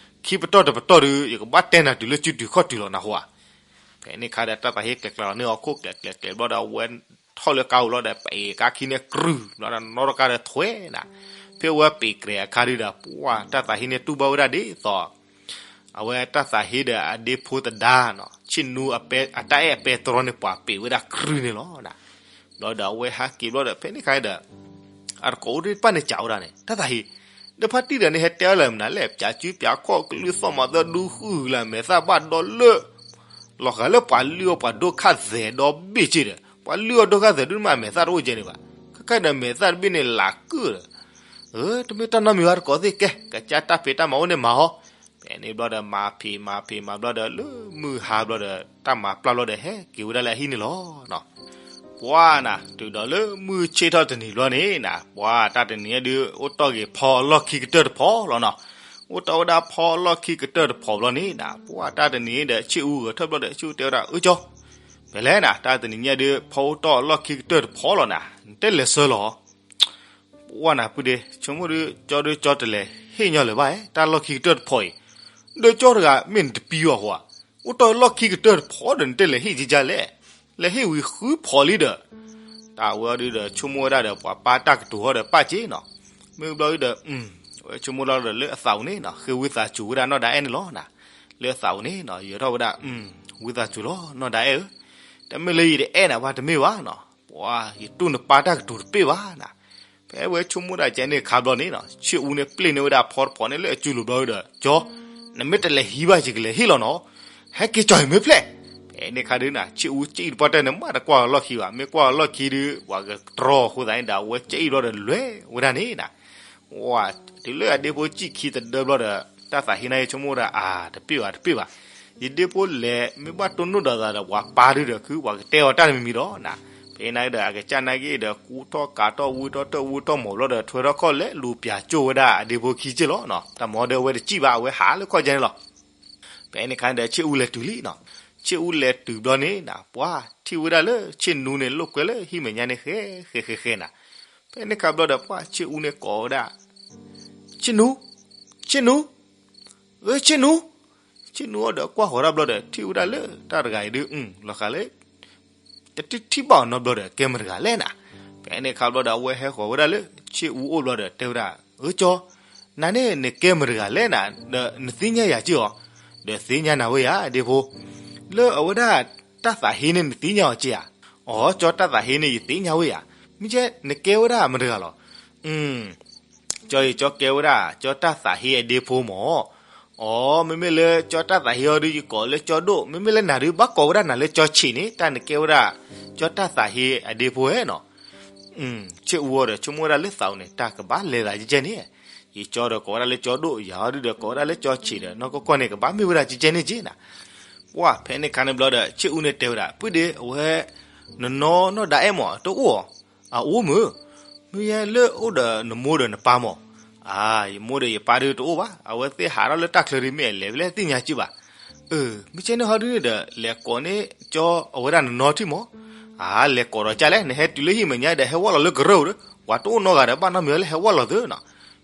ခံပတီၢ်တပတီၢ်ဒီး ယကဘၣ်တဲနၤတုၤလၢစုတုၤခီၣ်တုၤလီၤနၢ်ဟူဧါ. ဖဲန့ၣ်အခါဒီးတၢ်သးဟ့ကျဲၤကျဲၤလီၤန့ၢ်ဟီၣ်ခိၣ်ကျဲၤကျဲၤကျဲၤဘျီဒီး အဝဲထီၣ်လၢကါအိၣ်ဘျီဒီးပအ့ၣ်ကါခံန့ၣ်ကြုၢ်ဘျီဒီး နီၢ်တကါဒီးထွဲနၤ, ဖဲအဝဲပ့ၤကျဲၤအခါဒုဒီး ပှၢ်တၢ်သးဟ့န့ၣ်တူၢ်ဘၣ်ဝဲဒၣ်ဒ်သိး အဝဲတၢ်သးဟ့ဒီးအဒ့ဖိသဒါနီၤ ဆ့ၣ်နူ အတၢ်အဲၣ်အပဲတြီန့ၣ် ပှၤပ့ၤဝဲဒၣ်ကြုၢ်န့ၣ်လီၤ. ဘျီဒီးအဝဲဟးက့ၤဘျီဒီး ဖဲန့ၣ်အခါဒီး အတကိးအိၣ်ဒံးတဖၣ်န့ၣ်ကးဝဲဒၣ်န့ၣ် တၢ်သးဟ့, ဒီးဖါတံၢ်ဒီးန့ၣ် ဟဲတဲအီၤလၢမနုၤလဲၣ်, ပၠးစုပၠးခီၣ်ကလုၢ်သီၣ်မၤသၢဒူဃုာ်လၢအမဲာ်သၣ်ဘၣ်ဒီလၢ လီၤဂာ်လၢပှၤလုၢ်အီၣ်ပှၤဒိၣ်ခၣ်သဲးဒီဘ့ၣ်က့ဒီး ပှၤလုၢ်အီၣ်ဒိၣ်ခၣ်သဲးဒုးမးအမဲာ်သၣ်တအိၣ်ကဲန့ၣ်ဘၣ်. ခဲခါဒီးမဲာ်သၣ်တဘ့ၣ်န့ၣ်လးကုၢ်ဒီး တမ့ၢ်တၢ်နီတမံၤဘၣ်တကိးသ့ၣ်ကဲ ကစၢ်တၢ်ဖံးတၢ်မၤအိၣ်န့ၣ်မၤဟီ. ဖဲန့ၣ်ဘျီဒီးမၤဖံးမၤဖံးမၤဘျီဒီးလၢမုၢ်ဟါဘျီဒီး တၢ်မၤပျၢ်ဘျီဒီးဟဲက့ၤဝဲဒၣ်လၢအဟံၣ်န့ၣ်လီၤ. ပှၢ်နၤ တုၤဒီးလၢမုၢ်ဆ့ၣ်ထီၣ်တနံၤဘျီန့ၣ်နၤ ပှၢ်တၢ်တနံၤညါဒုး အိၣ်တီၢ်က့ၤဖီအလီၢ်ခံကတၢၢ်တဖီလီၤနီၤ. အိၣ်တီၢ်ဝဲဒၣ်ဖီအလီၢ်ခံကတၢၢ်တဖီဘျီန့ၣ်နၤ ပှၢ်တၢ်တနံၤဒီး ဆ့ၣ်အူဂဲၤထၢၣ်ဘျီဒီး ဆ့ၣ်အူတဲဝဲဒၣ် အၢကၠီ, ဖဲလဲၣ်နၤ တၢ်တနံၤညါဒုး ဖီအိၣ်တီၢ်အလီၢ်ခံကတၢၢ်တဖီလီၤနၤ နတဲလဲၤဆၢလီၤ. ပှၢ်နၤပုၢ်ဒ့ ဆိကမိၣ်ဒုး ကၠီဒုးကၠီတလဲၤဟ့ၣ်ညီလၢၤဘၣ် တၢ်လီၢ်ခံကတၢၢ်တဖီအံၤ, ဒီးကၠီတဂၤမ့ၢ်နတပံၤအီၤဃိဧါ, အိၣ်တီၢ်လီၢ်ခံကတၢၢ်တဖီဒီးနတဲလဲၤဟ့ၣ်ကကလဲၣ်, လဲၤဟ့ၣ်ဝံၤဃုဖီလံဒီး တၢ်ဝဲအီၤဒုးဒီး ဆိကမိၣ်ဝဲဒၣ်ဒီး ပှၤပၢ်တၢ်ကတိၤဟီဒီးပၢ်က့နီၤ, မ့ၢ်ဘျီဒုးဒီး ဝဲဆိကမိၣ်လီၤဒီးလၢအသးအိၣ်န့ၣ်နီၤ ဃ့ဝံသးစူၤဝဲဒၣ်နီၢ်ဒါအဲၣ်န့ၣ်လီၤနၤ, လၢအသးအိၣ်န့ၣ်နီၤ ယၢၤထီၣ်ဝဲဒၣ် ဝံသးစူၤလီၤနီၢ်ဒါအဲၣ်ဧၢ, တမ့ၢ်လၢယတအဲၣ်နၤဘၣ်တမ့ၢ်ဘၣ်နီၤ, ပှၤ ယတူၢ်နပၢ်တၢ်ကတိၤတပ့ၣ်ဘၣ်နၤ. ဖဲဝဲဆိကမိၣ်ဒၣ်ကဲန့ၣ်အခါဘျီန့ၣ်နီၤ ဆ့ၣ်အူန့ၣ်ပျ့ၢ်န့ၢ်ဝဲဒၣ်ဖီတဖီန့ၣ်လၢအစုလိၤဘျီဒီး ကၠီ, နမ့ၢ်တလဲၤဟံးဘၣ်ယကလဲၤဟ့ၣ်လီၤနီၤ, ဟဲက့ၤကၠီအံၤမ့ၢ်ဖျဲၣ်, ဖဲန့ၣ်အခါဒုးနၤ ဆ့ၣ်အူကၠံၣ်တပှၢ်တၢၢ်န့ၣ် မ့ၢ်တကွၢ်အလီၢ်ခံဘၣ် မ့ၢ်ကွၢ်အလီၢ်ခံဒုး ပှၤကတြီအဃိသတးန့ၣ်ဒီး အဝဲကၠံၣ်ဘျီဒီးလဲၤဝဲဒၣ်န့ၣ်နၤ ဝၤ တုၤလၢအဒ့ဖိကၠံၣ်ခံသဒၢဘျီဒီး တၢ်သးဟ့နၤယဆိကမိၣ်ဒၣ်အါ တပ့ၢ်ဘၣ်တပ့ၢ်ဘၣ်, ယဒ့ဖိလဲၤမ့ၢ်ဘၣ်တိၢ်နီၣ်ဒီးသးဒီးပှၤပၢ်ဒုးဒီး ခုပှၤကတဲအီၤတၢ်တမံၤမံၤဒီးနၤ, ဖဲန့ၣ်ဒီး အကစၢ်နာ်က့ဒီး ကူထီၣ်ကးထီၣ်ဝံထီၣ်တၢၣ်ဝံထီၣ်မီၤဘျီဒီး ထွဲထီၣ်ခီၣ်လဲၤလူၤပၠးကၠိၣ်ဝဲဒၣ်အဒ့ဖိခံကၠ့ၢ်လီၤ, တၢ်မၤဒီးအဝဲတကၠံၣ်ဘၣ် အဝဲဟးလၢခီၣ်ကၠဲန့ၣ်လီၤ. ဖဲန့ၣ်အခါဒီး ဆ့ၣ်အူလဲၤတုၤလံနီၤ, ဆ့ၣ်အူလဲၤတုၤဘျီန့ၣ်နၤ ပှၤထံၣ်ဝဲဒၣ်လၢဆ့ၣ်နူန့ၣ် လိာ်ကွဲလၢဟံၣ်မဲာ်ညါန့ၣ် ဃဲဃဲဃဲဃဲနၤ, ဖဲန့ၣ်အခါဘျီဒီး ပှၤဆ့ၣ်အူန့ၣ်ကိးဝဲဒၣ် ဆ့ၣ်နူ, ဆ့ၣ်နူ, အၢ ဆ့ၣ်နူ, ဆ့ၣ်နူအီၤဒီးကွၢ်ဃီၤတၢ်ဘျီဒီး ထံၣ်ဝဲဒၣ်လၢတၢ်တဂၤအံၤဒုး လီၤဃာ်လၢ တထံၣ်ထံၣ်ဘၣ်အီၤနီတဘျီဒီး ကဲမတၤတဂၤလဲၣ်နၤ, ဖဲန့ၣ်အခါဘျီဒီး အဝဲဟဲဃီၤဝဲဒၣ်လၢဆ့ၣ်အူအိၣ်ဘျီဒီး တဲဝဲဒၣ် အၢ ကၠီ, နၤန့ၣ်နကဲမတၤတဂၤလဲၣ်နၤ, ဒီးနသ့ၣ်ညါယၤကၠ့ၢ်အီၤ, ဒီးသ့ၣ်ညါနၤဝဲယၤ ဒ့ဖိ, လၢအဝဲဒၣ်တၢ်သးဟ့န့ၣ် နသ့ၣ်ညါအီၤကၠ့ၢ်ဧါ, အီ ကၠီတၢ်သးဟ့န့ၣ် ယသ့ၣ်ညါဝဲယၤ, မ့ၢ်ကဲနကဲဝဲဒၣ်မတၤတဂၤလီၤ, ကၠီအံၤ ကၠီကဲဝဲဒၣ် ကၠီတၢ်သးဟ့အဒ့ဖိမၢ်, အီ မ့မ့ၢ်လၢကၠီတၢ်သးဟ့အီၤဒုး ယကိးလၢကၠီဒိၣ်, မ့မ့ၢ်လၢနၤဒုး ဘၣ်ကိးဝဲဒၣ်နၤလၢကၠီဆံးန့ၣ် တၢ်နကဲဝဲဒၣ် ကၠီတၢ်သးဟ့အဒ့ဖိဧါနီၤ, ဆ့ၣ်အူအီၤဒီး ဆိကမိၣ်ဝဲဒၣ်လၢသးအိၣ်န့ၣ် တၢ်ကဘၣ်လဲၤသးကဲကဲန့ၣ်, ယကၠီဒီးကိးဝဲဒၣ်လၢကၠီဒိၣ်, ယၤအီၤဒုးဒီးကိးဝဲဒၣ်လၢကၠီဆံးဒီး နီၢ်ကီၢ်ကီၢ်န့ၣ် ကဘၣ်မ့ၢ်ဝဲဒၣ်ကဲကဲန့ၣ်ကၠ့နၤ, ပှၢ် ဖဲန့ၣ်အခါန့ၣ်ဘျီဒီး ဆ့ၣ်အူန့ၣ်တဲဝဲဒၣ် ပုၢ်ဒ့ အဝဲ နနီၢ်နီၢ်ဒါအဲၣ်မၢ် တအိၣ်ဧါ, အအိၣ်မုၢ်, မ့ၢ်ယဲလၢအိၣ်ဒီးနမိၢ်ဒီးနပၢ်မၢ်, အါ ယမိၢ်ဒီးယပၢ်ဒုးတအိၣ်ဘၣ်, အဝဲသ့ၣ်ဟးထီၣ်လၢတၢ်ချၢဒုး မ့ၢ်အလဲၤဖဲလဲၣ်သ့ၣ်ညါကၠ့ၢ်ဘၣ်, အၢ မ့ၢ်ကဲန့ၣ်ဟီဒုးဒီး လဲၤကိးန့ၢ်ကၠီအဝဲဒၣ်နနီၢ်ထံၣ်မၢ်, အါ လဲၤကိးဒီးကၢ်လဲၣ် နဟဲတုၤလၢဟံၣ်မဲာ်ညါဒီး ဟဲဝဲလီၤလၢကရၢၢ်ဒီး ပှၤတအိၣ်နီတဂၤဒီး ဘၣ်နီတမံၤလၢဟဲဝဲလီၤသုနီၤ,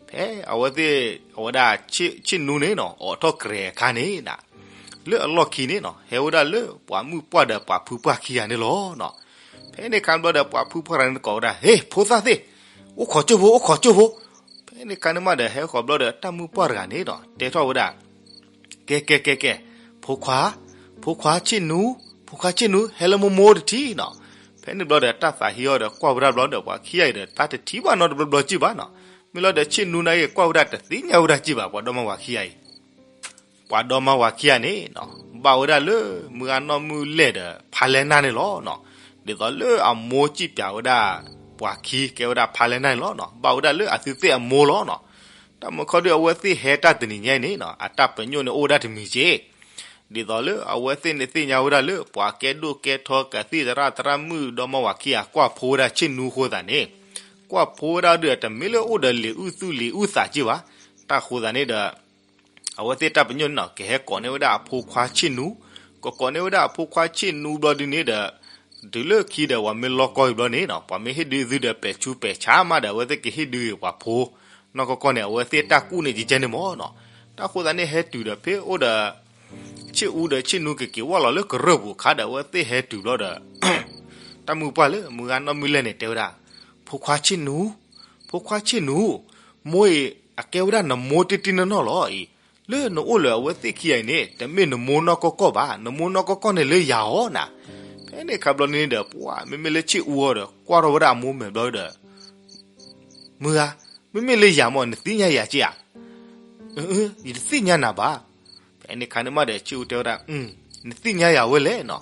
ဖဲအဝဲသ့ၣ် အဝဲဒၣ်ဆ့ၣ်နူန့ၣ်နီၤ အိးထီၣ်ကြဲၤအခါန့ၣ်နၤ လၢအလီၢ်ခံန့ၣ်နီၤ ဟဲဝဲဒၣ်လၢပှၤမုၣ်ပှၢ်ဒီးပှၤဖုပှၢ်ခံဂၤန့ၣ်လီၤနီၤ. ဖဲန့ၣ်အခါဘျီဒီး ပှၤဖုပှၢ်တဂၤန့ၣ်ကိးဝဲဒၣ် ဟ့ၣ် ဖိသၣ်သ့ၣ်, အိၣ်ခိးကၠိဖိ အိၣ်ခိးကၠိဖိ. ဖဲန့ၣ်အခါန့ၣ်မးဒီး ဟဲဃီၤဘျီဒီးတၢ်မုၣ်ပှၢ်တဂၤန့ၣ်နီၤ တဲထီၣ်ဝဲဒၣ် ကဲ ကဲ ကဲ ကဲ, ဖိခွါ, ဖိခွါဆ့ၣ်နူ, ဖိခွါဆ့ၣ်နူ ဟဲလၢမိၢ်မိၢ်တထံၣ်နီၤ. ဖဲန့ၣ်ဘျီဒီး တၢ်သးဟ့အီၤဒီးကွၢ်ဝဲဒၣ်ဘျီဒီး ပှၤခံဂၤအံၤဒီး တၢ်တထံၣ်ဘၣ်နီတဘျီဘျီကၠ့ၢ်ဘၣ်နီၤ. မ့ၢ်လီၤဒီး ဆ့ၣ်နူန့ၣ်ဂ့ၤ ကွၢ်ဝဲဒၣ်တသ့ၣ်ညါဝဲဒၣ်ကၠ့ၢ်ဘၣ် ပှၤဒီမါဝၤခံဂၤအံၤ ပှၤဒီမါဝၤခံဂၤန့ၣ်နီၤ ဘၣ်ဝဲဒၣ်လၢမုၢ်ဂၢ်နီၢ်မုၢ်လဲၢ်ဒီး ဖါလဲၢ်နၢ်န့ၣ်လီၤနီၤ. ဒ်သိးလၢအမိၢ်စံၣ်ပၠးဝဲဒၣ် ပှၤခံကဲဝဲဒၣ်ဖါလဲၢ်နၢ်န့ၣ်လီၤနီၤ. ဘၣ်ဝဲဒၣ်လၢအသုသ့ၣ်အမိၢ်လီၤနီၤ. တၢ်မုၢ်ခီဒုး အဝဲသ့ၣ်ဟဲတၢ်တနံၤညါအံၤန့ၣ်နီၤ အတၢ်ပညိၣ်န့ၣ်အိၣ်ဝဲဒၣ်တမံၤကၠ့ၢ် ဒ်သိးလၢအဝဲသ့ၣ်န့ၣ်သ့ၣ်ညါဝဲဒၣ်လၢ ပှၤကဲဒိၣ်ကဲထီ ကသံၣ်သရၣ်သရၣ်မုၣ် ဒီမါဝၤခံဂၤကွၢ်ဖိဝဲဒၣ်ဆ့ၣ်နူအဃိသတးန့ၣ်, ကွၢ်ဖိဝဲဒၣ်ဒုး တမ့ၢ်လၢအိၣ်ဒီးလံာ်အုၣ်သူၣ်လံာ်အုၣ်သးက့ဘၣ်. တၢ်ဃိသးန့ၣ်ဒီး အဝဲသ့ၣ်တၢ်ပညိၣ်န့ၣ်နီၤ ကဟဲကိးန့ၢ်ဝဲဒၣ်အဖိခွါဆ့ၣ်နူ, ကကိးန့ၢ်ဝဲဒၣ်အဖိခွါဆ့ၣ်နူဘျီဒုးန့ၣ်ဒီး တုၤလၢခံဒီး ပှၤမ့ၢ်လီၢ်ကီၢ်အံၤဘျီန့ၣ်နီၤ ပှၤမ့ၢ်ဟ့ၣ်ဒုးသုဒီး ပဲာ်ဆူပဲာ်ဆါမးဒီး အဝဲသ့ၣ်ကဟ့ၣ်ဒုးဂ့ၤပှၤဖိနီၢ်ကီၢ်ကီၢ်န့ၣ် အဝဲသ့ၣ်တၢ်ကူၣ်န့ၣ်ကကဲန့ၣ်မ့ၢ်နီၤ. တၢ်ဃိသးန့ၣ်ဟဲတုၤဒီး ဖဲအိၣ်ဒီး ဆ့ၣ်အူဒီးဆ့ၣ်နူကက့ၤဝၢ်လီၤလၢကရၢၢ်ပူၤအခါဒီး အဝဲသ့ၣ်ဟဲတုၤဘျီဒီး တၢ်မုၢ်ပှၢ်လၢမုၢ်ဂၤနီၢ်မုၢ်လဲၢ်န့ၣ် တဲဝဲဒၣ်, ဖိခွါဆ့ၣ်နူ, ဖိခွါဆ့ၣ်နူ, မိၢ်အံၤ အကဲဝဲဒၣ်နမိၢ်တ့ၢ်တ့ၢ်နီၢ်နီၢ်လီၤအံၤ, လၢနအိၣ်လၢအဝဲသ့ၣ်ခံဂၤအံၤန့ၣ် တမ့ၢ်နမိၢ်နီၢ်ကီၢ်ကီၢ်ဘၣ်, နမိၢ်နီၢ်ကီၢ်ကီၢ်န့ၣ်လၢယၤအီၤနၤ. ဖဲန့ၣ်အခါဘျီန့ၣ်ဒီး ပှၤမ့မ့ၢ်လၢဆ့ၣ်အူအီၤဒီး ကွၢ်ထီၣ်ဝဲဒၣ်အမိၢ်မဲာ်ဘျီဒီး မုၢ်ဂၤ, မ့မ့ၢ်လၢယၤမ့ၢ် နသ့ၣ်ညါယၤက့ဧါ. ယတသ့ၣ်ညါနၤဘၣ်. ဖဲန့ၣ်ခါန့ၣ်မးဒီး ဆ့ၣ်အူတဲဝဲဒၣ်, နသ့ၣ်ညါယၤဝဲလဲၣ်နီၤ,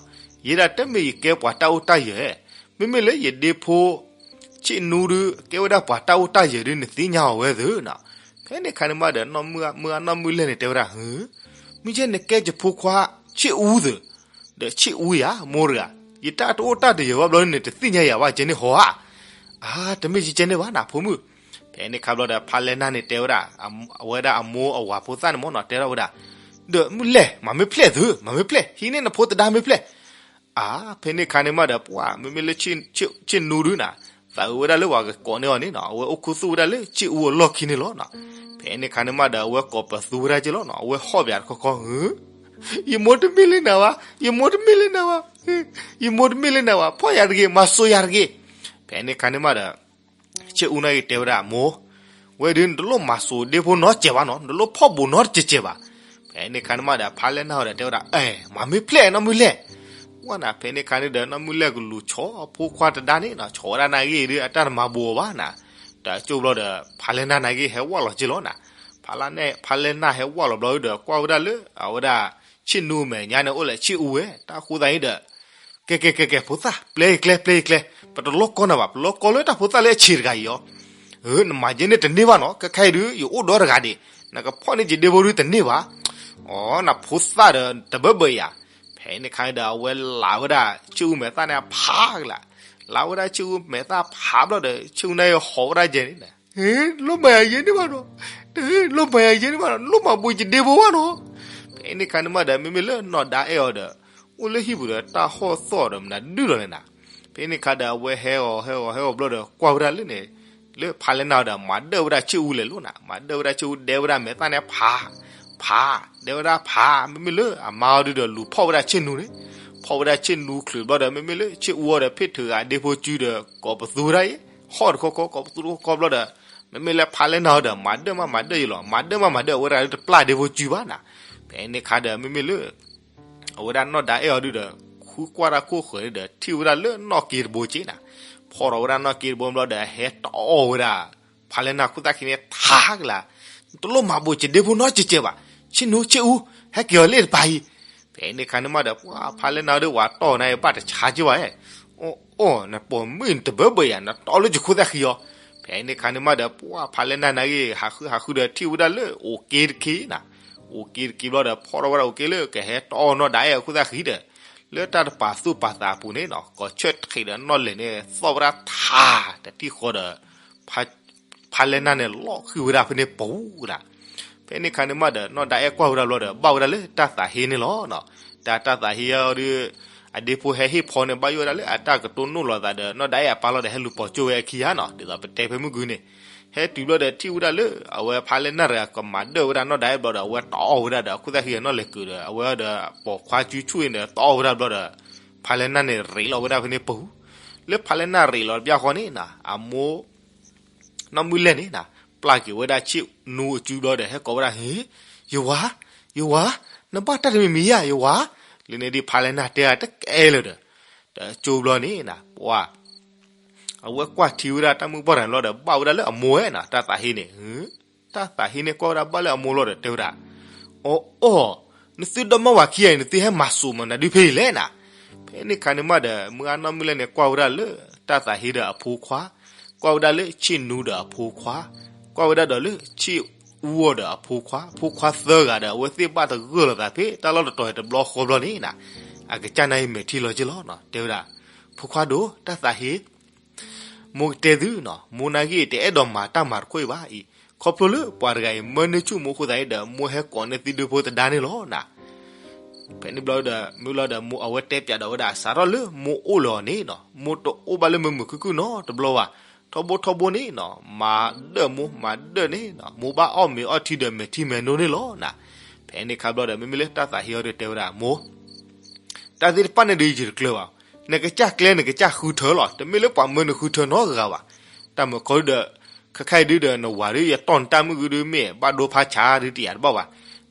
ယဲဒၣ်တမ့ၢ်ယကဲပှၤတၢ်အိၣ်တၢ်ယၢၤ, မ့မ့ၢ်လၢယဒ့ဖိ ဆ့ၣ်နူဒုး ကဲဝဲဒၣ်ပှၤတၢ်အိၣ်တၢ်ယၢၤဒုး နသ့ၣ်ညါအီၤဝဲသ့နီၤ. ဖဲန့ၣ်ခါန့ၣ်မးဒီး မုၢ်ဂၤနီၢ်မုၢ်လဲၢ်န့ၣ် တဲဝဲဒၣ်, မ့ၢ်ကဲနကဲယဖိခွါဆ့ၣ်အူသ့, ဒီးဆ့ၣ်အူယၤ မိၢ်တဂၤ, ယတၢ်တအိၣ်တၢ်တယၢၤဘၣ်ဘျီန့ၣ် တသ့ၣ်ညါယၤဘၣ်ကဲန့ၣ်ဟီဧါ. အါ တမ့ၢ်ကဲန့ၣ်ဘၣ်နၤဖိမုၣ်. ဖဲန့ၣ်ခါဘျီဒီး ဖါလဲၢ်နၢ်န့ၣ်တဲဝဲဒၣ် အဝဲဒၣ်အမိၢ်အဝၤဖိသၣ်န့ၣ်မ့ၢ်နီၤ တဲထီၣ်ဝဲဒၣ်, ဒီးမုၢ်လဲၢ် မၤမ့ၢ်ဖျဲၣ်သု မၤမ့ၢ်ဖျဲၣ် ဟံးန့ၢ်နဖိသဒါမ့ၢ်ဖျဲၣ်. အါ ဖဲန့ၣ်ခါန့ၣ်မးဒီး ပှၤမ့မ့ၢ်လၢ ဆ့ၣ်နူဒုးနၤ သးအုးဝဲဒၣ်လၢပှၤကကိးန့ၢ်အီၤန့ၣ်နီၤ အဝဲအိၣ်ခူသူၣ်ဝဲဒၣ်လၢဆ့ၣ်အူအလီၢ်ခံန့ၣ်လီၤနီၤ. ဖဲန့ၣ်ခါန့ၣ်မးဒီး အဝဲကိးပသူဝဲဒၣ်က့လီၤနီၤ အဝဲဟီၣ်ပၠးတခီခီ ယမိၢ်တမ့ၢ်လၢနၤဘၣ်, ယမိၢ်တမ့ၢ်လၢနၤဘၣ်, ယမိၢ်တမ့ၢ်လၢနၤဘၣ်, ဖီၣ်ယၤတဂ့ၤ မၤစိၤယၤတဂ့ၤ. ဖဲန့ၣ်ခါန့ၣ်မးဒီး ဆ့ၣ်အူန့ၣ်က့ၤတဲဝဲဒၣ် မိၢ်, ဝဲဒုးနတလိၣ်မၤစိၤဒ့ဖိနီတစဲးဘၣ်နီၤ, နတလိၣ်ဖီၣ်ဘိးနီတစဲးဘၣ်. ဖဲန့ၣ်ခါန့ၣ်မးဒီး ဖါလဲၢ်နၢ်ဒီးတဲဝဲဒၣ် အဲ မၤမ့ၢ်ဖျဲၣ်နီၢ်မုၢ်လဲၢ်. ဝဲနၤ ဖဲန့ၣ်ခါန့ၣ်ဒီး နီၢ်မုၢ်လဲၢ်ကလူၤဆီဖိခွါတဒါန့ၣ်နီၤ ဆီဝဲဒၣ်နၢ်ဂ့ၢ်ဒုး အတၢ်တမၤဘိးအီၤဘၣ်နၤ. တၢ်ကၠိဘျီဒီး ဖါလဲၢ်နၢ်နၢ်ဂ့ၢ်ဟဲဝဲလီၤက့လီၤနၤ. ဖါလဲၢ်နၢ်ဟဲဝဲလီၤဘျီဒီး ကွၢ်ဝဲဒၣ်လၢ အဝဲဒၣ် ဆ့ၣ်နူမဲာ်ညါန့ၣ် အိၣ်လၢဆ့ၣ်အူဝဲ တၢ်ဃိသးန့ၣ်ဒီး ကဲကဲကဲကဲ ဖိသၣ် ပျဲယကျဲ ပျဲယကျဲ, ပတလီၢ်ကီၢ်နၤဘၣ်, ပလီၢ်ကီၢ်လၢတၢ်ဖိသၣ်လၢအဆံးတဂၤအံၤအီၤ. နမၤယဲန့ၣ်တန့ၢ်ဘၣ်နီၤ, ခဲခါအံၤဒုး ယအိၣ်ဒီးတဂၤဒံး, နကဖီၣ်န့ၢ်ယဒ့ဖိဒုးတန့ၢ်ဘၣ်. အီ နဖိသၣ်ဒီးတဘၢဘၢအံၤဧါ. ဖဲန့ၣ်ခါန့ၣ်ဒီး အဝဲလၤဝဲဒၣ်ဆ့ၣ်အူမဲာ်သၣ်န့ၣ်ဖးကလၤ, လၤဝဲဒၣ်ဆ့ၣ်အူမဲာ်သၣ်ဖးဘျီဒီး ဆ့ၣ်အူန့ၣ်ဟီၣ်ဝဲဒၣ်ယဲန့ၣ် လိၣ်မၤယၤယဲန့ၣ်ဘၣ်နီၤ, လိၣ်မၤယၤယဲန့ၣ်ဘၣ်နီၤ, လိၣ်မၤဘိးယဒ့ဖိဘၣ်နီၤ. ဖဲန့ၣ်ခါန့ၣ်မးဒီး မ့မ့ၢ်လၢနီၢ်ဒါအဲၣ်အီၤဒီး အိၣ်လၢဟံၣ်ပူၤဒီးတၢ်ဟီၣ်သီၣ်ဒီးမနုၤဒုၣ်လီၤလဲၣ်နၤ. ဖဲန့ၣ်ခါဒီး အဝဲဟဲအီၤဟဲအီၤဟဲအီၤဘျီဒီး ကွၢ်ဝဲဒၣ်လၢန့ၣ် လၢဖါလဲၢ်နၢ်အီၤဒီး မၤဒၢၣ်ဝဲဒၣ်ဆ့ၣ်အူလဲၤလိာ်နၤ, မၤဒၢၣ်ဝဲဒၣ်ဆ့ၣ်အူဒဲဝဲဒၣ်မဲာ်သၣ်န့ၣ်ဖး ဖး ဒဲဝဲဒၣ်ဖး, မ့မ့ၢ်လၢအမါအီၤဒုးဒီး လူၤဖီၣ်ဝဲဒၣ်ဆ့ၣ်နူန့ၣ်, ဖီၣ်ဝဲဒၣ်ဆ့ၣ်နူချုးဘျီဒီး မ့မ့ၢ်လၢဆ့ၣ်အူအီၤဒီး ဖ့ၣ်ထုးဂၤဒ့ဖိစုဒီး ကိးပသူဝဲဒၣ်အံၤ, ဟီၣ်တခီခီ ကိးပသူတခီခီဘျီဒီး မ့မ့ၢ်လၢဖါလဲၢ်နၢ်အီၤဒီး မၤဒၢၣ်မးမၤဒၢၣ်ယံၤလီၤ, မၤဒၢၣ်မးမၤဒၢၣ် အဝဲဒၣ်လၢတပျၢ်ဒ့ဖိစုဘၣ်နၤ. ဖဲန့ၣ်ခါဒီး မ့မ့ၢ်လၢ အဝဲဒၣ်နီၢ်ဒါအဲၣ်အီၤဒုးဒီး ဃုကွၢ်တၢ်ခိၣ်ဃၢၤန့ၣ်ဒီး ထံၣ်ဝဲဒၣ်လၢနီၣ်က့တဘိက့နၤ, ဖီၣ်ထီၣ်ဝဲဒၣ်နီၣ်က့တဘိဘျီဒီး ဟဲတီအီၣ်ဝဲဒၣ် ဖါလဲၢ်နၢ်ခိၣ်သၣ်ခံန့ၣ် ထးကလၤ, နတလိၣ်မၤဘိးယဒ့ဖိနီတစဲးဘၣ်, ဆ့ၣ်နူဆ့ၣ်အူ ဟဲက့ၤအီၤလၢတပၤအံၤ. ဖဲန့ၣ်ခါန့ၣ်မးဒီး ပှၤဖါလဲၢ်နၢ်ဒုး ဝၤတီၢ်နၤအံၤဘၣ်တဆါက့ဘၣ်, အိၣ် နပိာ်မုၣ်နတဘၢဘၢယၤ နတီအီၣ်လၢယခိၣ်သၣ်ခံအီၤ. ဖဲန့ၣ်ခါန့ၣ်မးဒီး ပှၤဖါလဲၢ်နၢ်နၢ်ဂ့ၢ် ဟးဃုဟးဃုဒီး ထံၣ်ဝဲဒၣ်လၢအိၣ်က့တက့နၤ, အိၣ်က့တက့ဘျီဒီး ဖီၣ်ထီၣ်ဝဲဒၣ်အိၣ်က့လၢကဟဲတီအီၣ်နီၢ်ဒါအဲၣ်အခိၣ်သၣ်ခံဒီး လၢတၢ်တပာ်သူၣ်ပာ်သးအပူၤန့ၣ်နီၤ ကိးဆၢထံးဒီးနီၣ်လဲၢ်န့ၣ် သီၣ်ဝဲဒၣ်ထးတထံၣ်ဃီဒီး ဖါလဲၢ်နၢ်န့ၣ် လီၤဃံၤဝဲဒၣ်ဖဲန့ၣ်ပူၤဒၣ်. ဖဲန့ၣ်ခါန့ၣ်မးဒီး နီၢ်ဒါအဲၣ်ကွၢ်ဝဲဒၣ်ဘျီဒီး ဘၣ်ဝဲဒၣ်လၢတၢ်သးဟ့န့ၣ်လီၤ. တၢ်တၢ်သးဟ့အီၤဒီး အဒ့ဖိဟဲဟ့ၣ်ဖီန့ၣ် ဘၣ်ယိၣ်ဝဲဒၣ်လၢအတၢ်ကတိၢ်နီၣ်လိာ်သးဒီး နီၢ်ဒါအဲၣ်အပၢ်လီၤဒီး ဟဲလူၤပိာ်ကၠိဝဲအခံဧါနီၤ. ဒ်သိးပတဲဖဲမုၢ်ဂီၤန့ၣ် ဟဲတုၤဘျီဒီး ထံၣ်ဝဲဒၣ်လၢ အဝဲဖါလဲၢ်နၢ်တဂၤကမၤဒၢၣ်ဝဲဒၣ်နီၢ်ဒါအဲၣ်ဘျီဒီး အဝဲတီအီၣ်ဝဲဒၣ်ဒီး အခိၣ်သၣ်ခံအနီၣ်လဲၢ်ကုာ်ဒီး အဝဲဒီးပိာ်ခွါစုဆူၣ်အံၤဒီး တီအီၣ်ဝဲဒၣ်ဘျီဒီး ဖါလဲၢ်နၢ်န့ၣ်ရ့းလီၤဝဲဒၣ်ဖဲန့ၣ်ပူၤ. လၢဖါလဲၢ်နၢ်ရ့းလီၤတဘျီဃီန့ၣ်နီၤ အမိၢ် နီၢ်မုၢ်လဲၢ်န့ၣ်နီၤ ပျၢ်က့ၤဝဲဒၣ်ဆ့ၣ်နူအစုဘျီဒီး ဟဲကိးဝဲဒၣ် ဟ့ ယဝၤ ယဝၤ နဘၣ်တၢ်တမံၤမံၤဧါ ယဝၤ. လၢန့ၣ်ဒ်ဖါလဲၢ်နၢ်တဲတကဲလၢာ်ဒီး တကၠိဘျီန့ၣ်နီၤ ပှၤ အဝဲကွၢ်ထံဝဲဒၣ်တၢ်မုၢ်ပှၢ်တဂၤလီၤဒီး ဘၣ်ဝဲဒၣ်လၢအမိၢ်ဝဲနီၤ တၢ်သးဟ့န့ၣ် တၢ်သးဟ့န့ၣ် ကွၢ်ဝဲဒၣ်ဘၣ်လၢအမိၢ်လီၤဒီး တဲဝဲဒၣ် အီၣ်အီၣ် နသုဒီမါဝၤခံဂၤအံၤ နသုဟဲမၤစိၤမနုၤဒုဖဲအံၤလဲၣ်နီၤ. ဖဲန့ၣ်ခါန့ၣ်မးဒီး မုၢ်ဂၤနီၢ်မုၢ်လဲၢ်န့ၣ် ကွၢ်ဝဲဒၣ်လၢတၢ်သးဟ့ဒီးအဖိခွါ, ကွၢ်ဝဲဒၣ်လၢဆ့ၣ်နူဒီးအဖိခွါ, ကွၢ်ဝဲဒၣ်ဒီးလၢဆ့ၣ်အူအီၤဒီးအဖိခွါ, အဖိခွါသၢဂၤဒီး အဝဲသ့ၣ်ဘၣ်သဂၢၢ်လိာ်သးဖဲတၢ်လီၢ်တတီၤအံၤတဘျီဃီဘျီန့ၣ်နီၤ အကစၢ်နၢ်အံၤမဲာ်ထံလီၤက့လီၤနီၤ တဲဝဲဒၣ် ဖိခွါဒိၣ် တၢ်သးဟ့ မိၢ်ကတဲသုနီၤ, မိၢ်နာ်က့တအဲၣ်ဒိးမၤတၢ်မၤတခီအံၤဘၣ်အံၤ, ခီဖျိလၢပှၤတဂၤအံၤ မၢန့ၢ်ဆူၣ်မိၢ်အဃိသတးန့ၣ်ဒီး မိၢ်ဟဲကိးန့ၢ်သုဒုဖိသဒါန့ၣ်လီၤနၤ. ဖဲန့ၣ်ဘျီဒီး မ့ၢ်လီၤဒီး မိၢ်အဝဲတဲပၠးဒီးဝဲဒၣ် စးထီၣ်လၢမိၢ်အိၣ်လၢၤအီၤန့ၣ်နီၤ, မိၢ်တအိၣ်ဘၣ်လၢမုာ်မုာ်ခုၣ်ခုၣ်နီတဘျီဘၣ်. ထီဘိထီဘိန့ၣ်နီၤ, မၤဒၢၣ်မိၢ်မၤဒၢၣ်န့ၣ်နီၤ, မိၢ်ဘၣ်အီၣ်မ့ၤအီထံဒီး မဲာ်ထံမဲာ်နိန့ၣ်လီၤနၤ. ဖဲန့ၣ်ခါဘျီဒီး မ့မ့ၢ်လၢတၢ်သးဟ့အီၤဒီးတဲဝဲဒၣ် မိၢ် တၢ်သ့ၣ်တဖၣ်န့ၣ်ဒီးယတကျၢၤဘၣ်. နကစၢ်ကျဲနကစၢ်ဃုထၢလီၤ. တမ့ၢ်လၢပှၤမၢနဃုထၢနီတဂၤဘၣ်. တၢ်မၢခီဒုဒီး ခဲခါအံၤဒုဒီး နဝၤဒု ယတီၢ်နတၢ်မုၣ်ဂုၢ်ဒု မ့ၢ်ဘၣ်ဒိဖးဆါဒုတယာ်တဘၣ်ဘၣ်.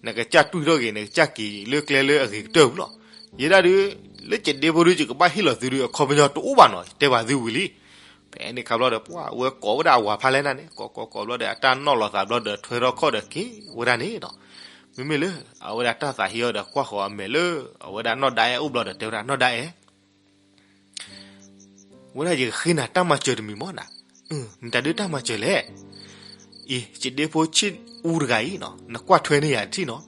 နကစၢ်တွံၢ်ထီၣ်ဂ့ၤ နကစၢ်က့ၤလၢကျဲလၢအဂ့ၤကတၢၢ်ပူၤလီၤ. ယဲဒၣ်ဒု လၢယဒ့ဖိဒု ယကဘၣ်ဟ့ၣ်လီၤသုဒု အခီပညီတအိၣ်ဘၣ်နီၤ, ယတဲဘၣ်သုဝံၤလံ. ဖဲန့ၣ်ခါဘျီဒီး ပှၤဝဲကိးဝဲဒၣ်အဝၤဖးလဲၢ်နၤန့ၣ် ကိးကိးကိးဘျီဒီး အတၢ်နီၣ်လီၤသးဘျီဒီး ထွဲထီၣ်ခီၣ်ဒီးက့ၤဝဲဒၣ်န့ၣ်နီၤ. မ့မ့ၢ်လၢ အဝဲဒၣ်တၢ်သးဟ့အီၤဒီး ကွၢ်ဃီၤအမဲာ်လၢ အဝဲဒၣ်နီၢ်ဒါအဲၣ်အိၣ်ဘျီဒီး တဲဝဲဒၣ် နီၢ်ဒါအဲၣ် ဝဲဒၣ်ယကဃ့နၤတၢ်မၤစၢၤတမံၤမ့ၢ်နၤ. မတၤဒုတၢ်မၤစၢၤလဲၣ်. အံၤ ယဒ့ဖိဆ့ၣ်အူတဂၤအံၤနီၤ နကွၢ်ထွဲန့ၢ်ယၤတထံၣ်နီၤ.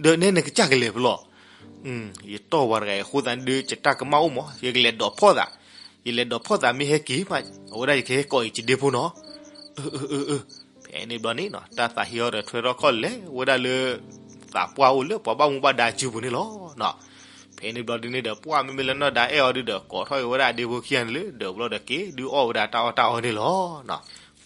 ဒီးနဲနကစၢ်ကလဲၤဖဲလဲၣ်. ယတီၢ်ဝၤတဂၤအံၤအဃိသတးန့ၣ်ဒု ယတၢ်ကမၣ်အိၣ်မး ယကလဲၤဒိးဖီၣ်သး. ယလဲၤဒိးဖီၣ်သးမ့ၢ်ဟဲက့ၤမး အဝဲဒၣ်ယကဟဲကိးအံၤယဒ့ဖိနီၤ. အၢ အၢ အၢ အၢ ဖဲန့ၣ်ဘျီန့ၣ်နီၤ တၢ်သးဟ့အီၤဒီးထွဲထီၣ်ခီၣ်လဲၤဝဲဒၣ်လၢ သးပှၢ်အိၣ်လၢပှၤဘၣ်မူဘၣ်ဒါစုပူၤန့ၣ်လီၤ. ဖဲန့ၣ်ဘျီဒုန့ၣ်ဒီး ပှၢ်မ့မ့ၢ်လၢနီၢ်ဒါအဲၣ်အီၤဒုဒီး ကိးထီၣ်က့ၤဝဲဒၣ်အဒ့ဖိခံဂၤန့ၣ်လၢ ဒီးဘျီဒီးက့ၤဒုးအီၣ်ဝဲဒၣ်တၢ်အီၣ်တၢ်အီန့ၣ်လီၤ.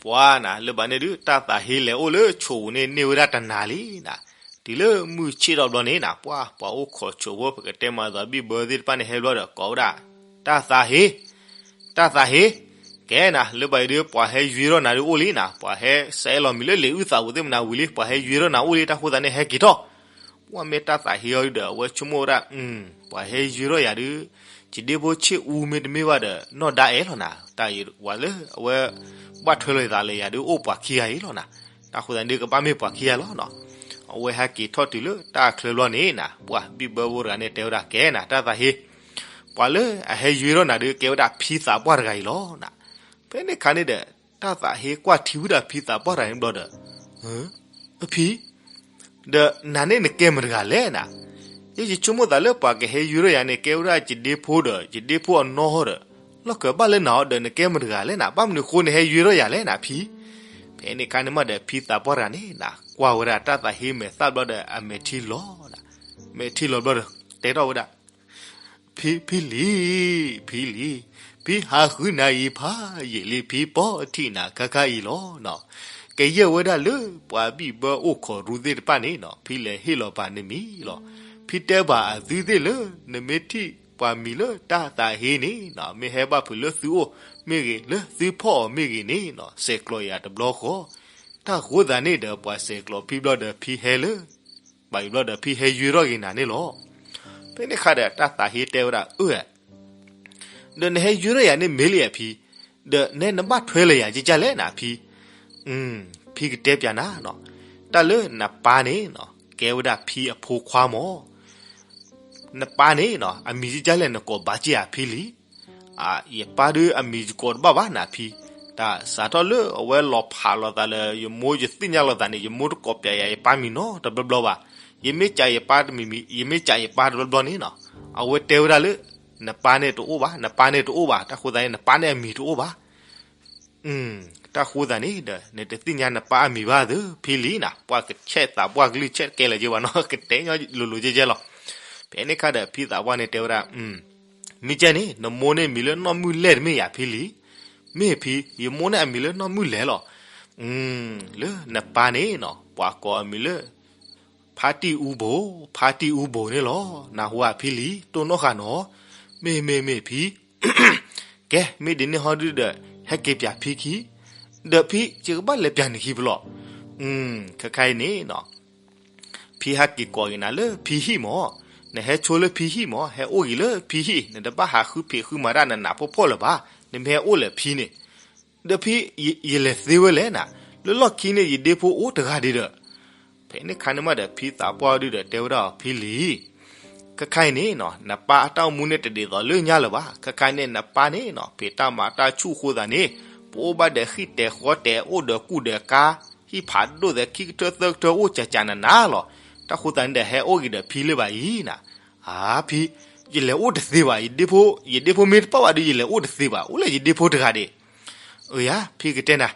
ပှၢ်နၤ လၢဘၣ်န့ၣ်ဒု တၢ်သးဟ့လဲၤအိၣ်လၢဆိးပူၤန့ၣ်န့ၢ်ဝဲဒၣ်တနၤလံနၤ. တုၤလၢမုၢ်ဆ့ၣ်ထီၣ်ဘျီန့ၣ်နၤ ပှၢ်ပှၤအိၣ်ခိးဆိးဖိ ပကတဲမၤသးဘံၣ်ဘၢသ့ၣ်တဖၣ်န့ၣ်ဟဲဘျီဒီးကိးဝဲဒၣ် တၢ်သးဟ့ တၢ်သးဟ့ ကဲနၤ လၢဘၣ်အံၤဒု ပှၤဟဲယွ့ထီၣ်နၤဒုအိၣ်လံနၤ, ပှၤဟဲစဲးလီၤမံၤလၢလံာ်အုၣ်သးပူၤသ့ၣ်မနၤဝံၤလံ, ပှၤဟဲယွ့ထီၣ်နၤအိၣ်လံ တၢ်ဃိသတးန့ၣ် ဟဲက့ၤထီၣ်. ပှၢ်မ့ၢ်တၢ်သးဟ့အီၤဒုဒီး အဝဲဆိကမိၣ်ဝဲဒၣ် ပှၤဟဲယွ့ထီၣ်ယၤဒု ယဒ့ဖိဆ့ၣ်အူမ့တမ့ၢ်ဘၣ်ဒီး နီၢ်ဒါအဲၣ်လီၤနၤ, တၢ်ဝဲလၢအဝဲ ဘၣ်ထွဲလိာ်သးလၢယၤဒု အိၣ်ပှၤခံဂၤအံၤလီၤနၤ, တၢ်ဃိသတးန့ၣ်ဒု ကဘၣ်မ့ၢ်ပှၤခံဂၤလီၤနီၤ. အဝဲဟဲက့ၤထီၣ်တုၤလၢတၢ်ချၢဘျီန့ၣ်နၤ ပှၢ်ဘံၣ်ဘၢဖိတဂၤန့ၣ် တဲဝဲဒၣ်ကဲနၤ တၢ်သးဟ့ ပှၤလၢအဟဲယွ့ထီၣ်နၤဒု ကဲဝဲဒၣ်ဖံသးပှၢ်တဂၤအံၤလီၤနၤ. ဖဲန့ၣ်ခါန့ၣ်ဒီး တၢ်သးဟ့ကွၢ်ထံဝဲဒၣ်ဖံသးပှၢ်တဂၤန့ၣ်ဘျီဒီး အဖံ, ဒီးနၤန့ၣ်နကဲမတဂၤလဲၣ်နၤ. ယဲယဆိကမိၣ်သးလၢပှၤကဟဲယွ့ထီၣ်ယၤန့ၣ် ကဲဝဲဒၣ်ယဒ့ဖိဒီး ယဒ့ဖိအနီၢ်ဟီဒီး လီၢ်ခၢၣ်ဘၣ်လၢနၤအီၤဒီး နကဲမတဂၤလဲၣ်နၤ, ဘၣ်မနုၤဃိနဟဲယွ့ထီၣ်ယၤလဲၣ်နၤဖံ. ဖဲန့ၣ်ခါန့ၣ်မးဒီး ဖံသးပှၢ်တဂၤန့ၣ်နၤ ကွၢ်ဝဲဒၣ်တၢ်သးဟ့မဲာ်သၣ်ဘျီဒီး အမဲာ်ထံလီၤနၤ, မဲာ်ထံလီၤဘျီဒီး တဲထီၣ်ဝဲဒၣ် ဖံ ဖံလံၤ, ဖံလံၤ, ဖံဟးဃုနၤအံၤဖးယံာ်လံ ဖံပိာ်ထံၣ်နၤခါခါအံၤလီၤနီၤ. ကယဲၢ်ဝဲဒၣ်လၢပှၤဘံၣ်ဘၢအိၣ်ခိးရူသ့ၣ်တဖၣ်န့ၣ်နီၤ ဖံလဲၤဟ့ၣ်လီၤပာ်နမံၤလီၤ. ဖံတဲဘၣ်အသုသ့ၣ်လၢ နမ့ၢ်ထံၣ်ပှၤမံၤလၢတၢ်သးဟ့န့ၣ်နီၤ မ့ၢ်ဟဲဘၣ်ဖုးလၢသုအိၣ်မ့ၢ်ဂ့ၤ လၢသုဖီၣ်အီၤမ့ၢ်ဂ့ၤန့ၣ်နီၤ ဆဲးကျိးယၤတဘျီဃီ. တၢ်ဃိသတးန့ၣ်ဒီး ပှၤဆဲးကျိးဖံဘျီဒီး ဖံဟဲလၢ ဘၣ်အံၤဘျီဒီး ဖံဟဲယွ့ထီၣ်က့ၤနၤန့ၣ်လီၤ. ဖဲန့ၣ်ခါဒီးတၢ်သးဟ့တဲဝဲဒၣ် အၢ ဒီးနဟဲယွ့ထီၣ်ယၤန့ၣ်မ့ၢ်လံဧါဖံ, ဒီးနဲနဘၣ်ထွဲလၢယၤကကၢ်လဲၣ်နၤဖံ. ဖံကတဲပၠးနၤနီၤ, တၢ်လၢနပၢ်န့ၣ်နီၤ ကဲဝဲဒၣ်ဖံအဖိခွါမၢ်. နပၢ်န့ၣ်နီၤ အမံၤကကၢ်လဲၣ်နကိးဘၣ်က့ၤဧါဖံလံ. ယပၢ်ဒုးအမံၤယကိးတဘၣ်ဘၣ်နၤဖံ, တၢ်စးထီၣ်လၢအဝဲလီၤဖးလိာ်သးလၢယမိၢ်ယသ့ၣ်ညါလိာ်သးန့ၣ် ယမိၢ်တကိးပၠးယၤယပၢ်မံၤနီတဘျီဘျီဘၣ်. ယမ့ၢ်ကးယပၢ်တမံၤမံၤ ယမ့ၢ်ကးယပၢ်တဘျီဘျီန့ၣ်နီၤ အဝဲတဲဝဲဒၣ်လၢ နပၢ်န့ၣ်တအိၣ်ဘၣ် နပၢ်န့ၣ်တအိၣ်ဘၣ် တၢ်ဃိသတးန့ၣ် နပၢ်န့ၣ်အမံၤတအိၣ်ဘၣ်. တၢ်ဃိသတးန့ၣ်ဒီး နတသ့ၣ်ညါနပၢ်အမံၤဘၣ်သ့ၣ်ဖံလံနၤ ပှၤကဆဲးသးပှၢ်ကလုၢ်ဆဲးကဲလၢာ်က့ၤဘၣ်နီၤ ကတဲညီလိၤလိၤကဲကဲလီၤ. ဖဲန့ၣ်ခါဒီးဖံသးပှၢ်န့ၣ်တဲဝဲဒၣ် မ့ၢ်ကဲန့ၣ် နမိၢ်န့ၣ်မံၤလၢနီၢ်မုၢ်လဲၢ်တမ့ၢ်ယၤဖံလံ. မ့ၢ်ဖံ ယမိၢ်န့ၣ်အမံၤလၢနီၢ်မုၢ်လဲၢ်လီၤ. လၢနပၢ်န့ၣ်နီၤ ပှၤကိးအမံၤလၢ ဖါတံၢ်အူဘိၣ် ဖါတံၢ်အူဘိၣ်န့ၣ်လီၤ. နၢ်ဟူဧါဖံလံ တိၢ်နီၣ်ဃာ်နီၤ. မ့ၢ်မ့ၢ်မ့ၢ်ဖံ ကဲ မ့ၢ်ဒ်န့ၣ်ဟီဒုဒီး ဟဲက့ၤပၠးဖံခံ, ဒီးဖံ ယကဘၣ်လဲၤပၠးနခံဖဲလဲၣ်. ခဲခါအံၤန့ၣ်နီၤ ဖံဟဲက့ၤကိးက့ၤနၤလၢဖံဟံၣ်မၢ်, နဟဲဆိလၢဖံဟံၣ်မၢ်, ဟဲအိၣ်ဂ့ၤလၢဖံဟံၣ်, နတဘၣ်ဟးဃုဖံးဃုမၤတၢ်နးနးဖှီၣ်ဖှီၣ်လၢၤဘၣ်, နမ့ၢ်ဟဲအိၣ်လၢဖံန့ၣ်, ဒီးဖံ ယလဲၤသ့ဝဲလဲၣ်နၤ, လၢလီၢ်ခံန့ၣ် ယဒ့ဖိအိၣ်တဂၤဒံးဒီး ဖဲန့ၣ်ခါန့ၣ်မးဒီး ဖံသးပှၢ်ဒုဒီးတဲဝဲဒၣ်အီၤ ဖံလံၤ, ခဲခါအံၤန့ၣ်နီၤ နပၢ်အတၢ်အိၣ်မူန့ၣ်တဒ်သိးလၢညါလၢၤဘၣ်. ခဲခါအံၤန့ၣ် နပၢ်န့ၣ်နီၤ ဖံးတၢ်မၤတၢ်ဆူၣ်အဃိသတးန့ၣ် ပအိၣ်ဘၣ်ဒီးဃံၣ်တဲာ်ဃီတဲာ် အိၣ်ဒီးကူၣ်ဒီးကါ, ဟံၣ်ဖးဒိၣ်သဲးခံကထၢသၢကထၢအိၣ်ကးကးနးနးလီၤ. တၢ်ဃိသတးန့ၣ်ဒီး ဟဲအိၣ်ဂ့ၤဒီးဖံလၢၤဘၣ်အံၤနၤ. အါဖံ, ယလဲၤအိၣ်တသ့ဘၣ်, ယဒ့ဖိ, ယဒ့ဖိမ့ၢ်တပာ်ဘၣ်ဒီး ယလဲၤအိၣ်တသ့ဘၣ်, အိၣ်လၢယဒ့ဖိတဂၤဒံး. အၢယၤ ဖံကတဲနၤ,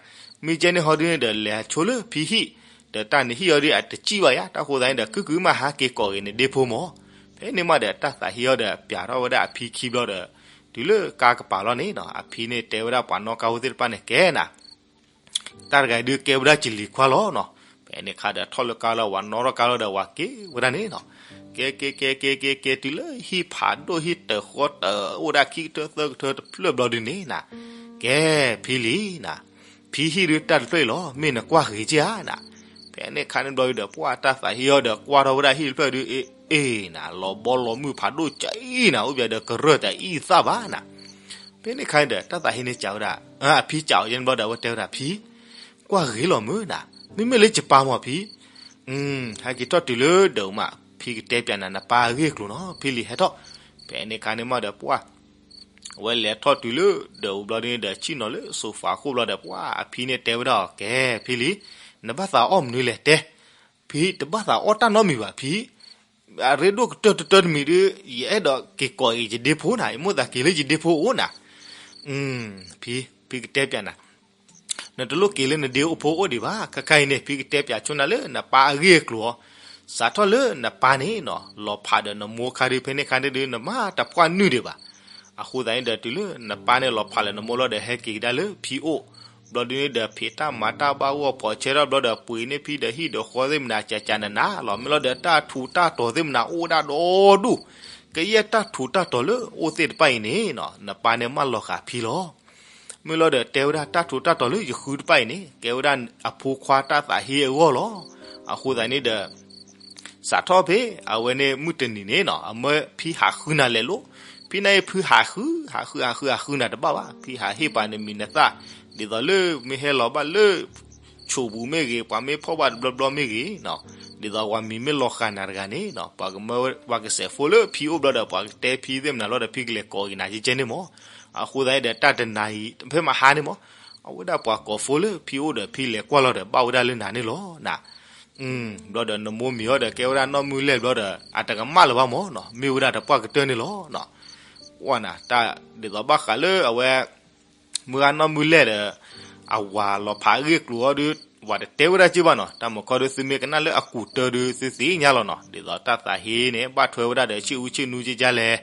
မ့ၢ်ကဲန့ၣ်ဟီဒုန့ၣ်ဒီး လဲၤဆိလၢဖံဟံၣ်, ဒီးတၢ်နဟံၣ်အီၤဒုအတစံၣ်ဘၣ်ယၤ, တၢ်ဃိသးန့ၣ်ဒီး ကုၢ်ကုၢ်မးဟးက့ၤကိးက့ၤနဒ့ဖိမၢ်. ဖဲန့ၣ်မးဒီးတၢ်သးဟ့အီၤဒီး ပျးထီၣ်ဝဲဒၣ်အဖံခံဘျီဒီး တုၤလၢကါကပၤလီၤန့ၣ်နီၤ, အဖံန့ၣ်တဲဝဲဒၣ်ပှၤနီၣ်ကါဖိသ့ၣ်တဖၣ်န့ၣ် ကဲနၤ တၢ်တဂၤအံၤဒုးကဲဝဲဒၣ်ကလံၤခွါလီၤနီၤ. ဖဲန့ၣ်ခါဒီးထီၣ်လၢကါလီၤဒီး ဝၤနီၣ်ထီၣ်ကါလီၤဒီး ဝၤက့ၤဝဲဒၣ်န့ၣ်နီၤ. ကဲကဲကဲကဲကဲကဲ တုၤလၢဟံၣ်ဖးဒိၣ်ဟံၣ်တၢၤဃီတၢၤ အိၣ်ဝဲဒၣ်ခံကတၢၢ်သၢကတၢၢ်တဖျၢၣ်ဘျီဒုန့ၣ်နၤ, ကဲဖံလံၤနၤ, ဖံဟံၣ်ဒုးတၢ်တဖျၢၣ်အံၤလီၤ, မ့ၢ်နကွၢ်ဂ့ၤက့ဧါနၤ. ဖဲန့ၣ်ခါန့ၣ်ဘျီဒုဒီး ပှၢ်တၢ်သးဟ့အီၤဒီး ကွၢ်ထီၣ်ဝဲဒၣ်ဟံၣ်တဖျၢၣ်ဒု အ့ၣ်အ့ၣ်နၤ, လီၤဘီလီၤမုၢ်ဖးဒိၣ်ကအံၤနၤ, အိၣ်ဘၣ်ဒီးကရၢၢ်တအံၣ်သၣ်ဘၣ်နၤ. ဖဲန့ၣ်ခါန့ၣ်ဒီး တၢ်သးဟ့န့ၣ်စံးဝဲဒၣ်, အဖံစံးအီၤယဲန့ၣ်ဘျီဒီး အဝဲတဲဝဲဒၣ်ဖံ, ကွၢ်ဂ့ၤလီၤမုၢ်နၤ, မ့မ့ၢ်လၢယပၢ်မၢ်ဖံ, ဟဲက့ၤထီၣ်တုၤလၢဒၢးအူမး, ဖံကတဲပျးနၤ နပၢ်အဂ့ၢ်အကျိၤနီၤ, ဖံလံၤဟဲထီၣ်. ဖဲန့ၣ်ခါန့ၣ်မးဒီးပှၢ် အဝဲလဲၤထီၣ်တုၤလၢဒၢးအူဘျီဒုန့ၣ်ဒီး ဆ့ၣ်နီၤလၢစိၤဖးခိၣ်ဘျီဒီး ပှၢ်အဖံန့ၣ်တဲဝဲဒၣ်အီၤ ကဲဖံလံၤ, နဘၣ်သးအီၣ်မနုၤလဲၣ်တဲ, ဖံတဘၣ်သးအီၣ်တၢ်နီတမံၤဘၣ်ဖံ အရ့ဒိၣ်ကတၢၢ်တတၢၢ်တမံၤဒု ယအဲၣ်ဒိးက့ၤကိးက့ၤယဒ့ဖိနၤ, ယမိၣ်သးက့ၤလၢယဒ့ဖိအိၣ်နၤ. ဖံ, ဖံကတဲပျးနၤ, နတလိၣ်က့ၤလၢနဒ့အိၣ်ဖိအိၣ်ဒံးဘၣ်, ခဲခါအံၤန့ၣ် ဖံကတဲပျးဆိနၤလၢနပၢ်အဂ့ၢ်အကျိၤအီၤ, စးထီၣ်လၢနပၢ်န့ၣ်နီၤ လီၤဖးဒီးနမိၢ်ခါဒု ဖဲန့ၣ်ခါန့ၣ်ဒု နမၤတပှၢ်နုာ်ဒံးဘၣ်. အဃိသတးန့ၣ်ဒီး တုၤလၢနပၢ်န့ၣ်လီၤဖးလၢနမိၢ်လီၤဒီး ဟဲက့ၤကဒါလၢဖံအိၣ် ဘျီဒုန့ၣ်ဒီး ဖံးတၢ်မၤတၢ်ဘၣ်ဂီၢ် ဖီၣ်ဆဲထီၣ်ဘျီဒီး ပှ့ၤန့ၢ်ဖံဒီးဟံၣ်ဒီးဃီသ့ၣ်မနၤ ကကနနၤလီၤ. မ့ၢ်လီၤဒီး တၢ်ထူးတၢ်တီၤသ့ၣ်မနၤ အိၣ်ဝဲဒၣ်ဒီဒူၣ်, ကယဲၢ်တၢ်ထူးတၢ်တီၤလၢအိၣ်သ့ၣ်တဖၣ်အံၤန့ၣ်နီၤ နပၢ်န့ၣ်မၢလီၤဃာ်ဖံလီၤ. မ့ၢ်လီၤဒီး တဲဝဲဒၣ်တၢ်ထူးတၢ်တီၤလၢယဃုတဖၣ်အံၤန့ၣ် ကဲဝဲဒၣ်အဖိခွါတၢ်သးဟ့အဂီၢ်လီၤ. အဃိသတးန့ၣ်ဒီး စးထီၣ်ဖဲအဝဲန့ၣ်မုၢ်တနံၤန့ၣ်နီၤ အမၢဖံဟးဃုနၤလဲၤလိၤ, ဖံနၤအံၤဖုဟးဃု, ဟးဃုဟးဃုဟးဃုနၤတဘၣ်ဘၣ်, ဖံဟးဟ့ၣ်ပှၤနမံၤနသၣ်, ဒ်သိးလၢမ့ၢ်ဟဲလီၤဘၣ်လၢ ဆိးပူၤမ့ၢ်ဂ့ၤ, ပှၤမ့ၢ်ဖီၣ်ဘၣ်တဘျီဘျီမ့ၢ်ဂ့ၤနီၤ, ဒ်သိးပှၤမံၤမ့ၢ်လီၤဃာ်နၤတဂၤန့ၣ်နီၤ ပှၤကမၢပှၤကစဲးဖိလၢဖံအိၣ်ဘျီဒီး ပှၤကတဲဖံသ့ၣ်မနၤလီၤဒီး ဖံကလဲၤကိးက့ၤနၤကဲကဲန့ၣ်မၢ်. အဃိသတးန့ၣ်ဒီး တၢ်တနၤအံၤ ဖဲမဟါန့ၣ်မၢ် အဝဲဒၣ်ပှၤကိးဖိလၢဖံအိၣ်ဒီး ဖံလဲၤကွၢ်လီၤဒီး ဘၣ်ဝဲဒၣ်လၢနၤန့ၣ်လီၤနၤ. ဘျီဒီးနမိၢ်မံၤအီၤဒီး ကဲဝဲဒၣ်နီၢ်မုၢ်လဲၢ်ဘျီဒီး အတကမၣ်လၢၤဘၣ်မၢ်နီၤ, မ့ၢ်ဝဲဒၣ်တပှၢ်ကတၢၢ်န့ၣ်လီၤနီၤ. ကွၢ်နၤ တၢ်ဒ်သိးဘၣ်ဃးလၢအဝဲ မုၢ်ဂၤနီၢ်မုၢ်လဲၢ်ဒီး အဝၤလီၤဖးအဂ့ၢ်အကျိၤအီၤဒု ဝၤတတဲဝဲဒၣ်က့ဘၣ်နီၤ, တၢ်မုၢ်ခီဒု သုမ့ၢ်ကနၣ်လၢအကူးတၢဒု သုသ့ၣ်ညါလီၤနီၤ, ဒ်သိးတၢ်သးဟ့န့ၣ် ဘၣ်ထွဲဝဲဒၣ်ဒီးဆ့ၣ်အူဆ့ၣ်နူကကလဲၣ်,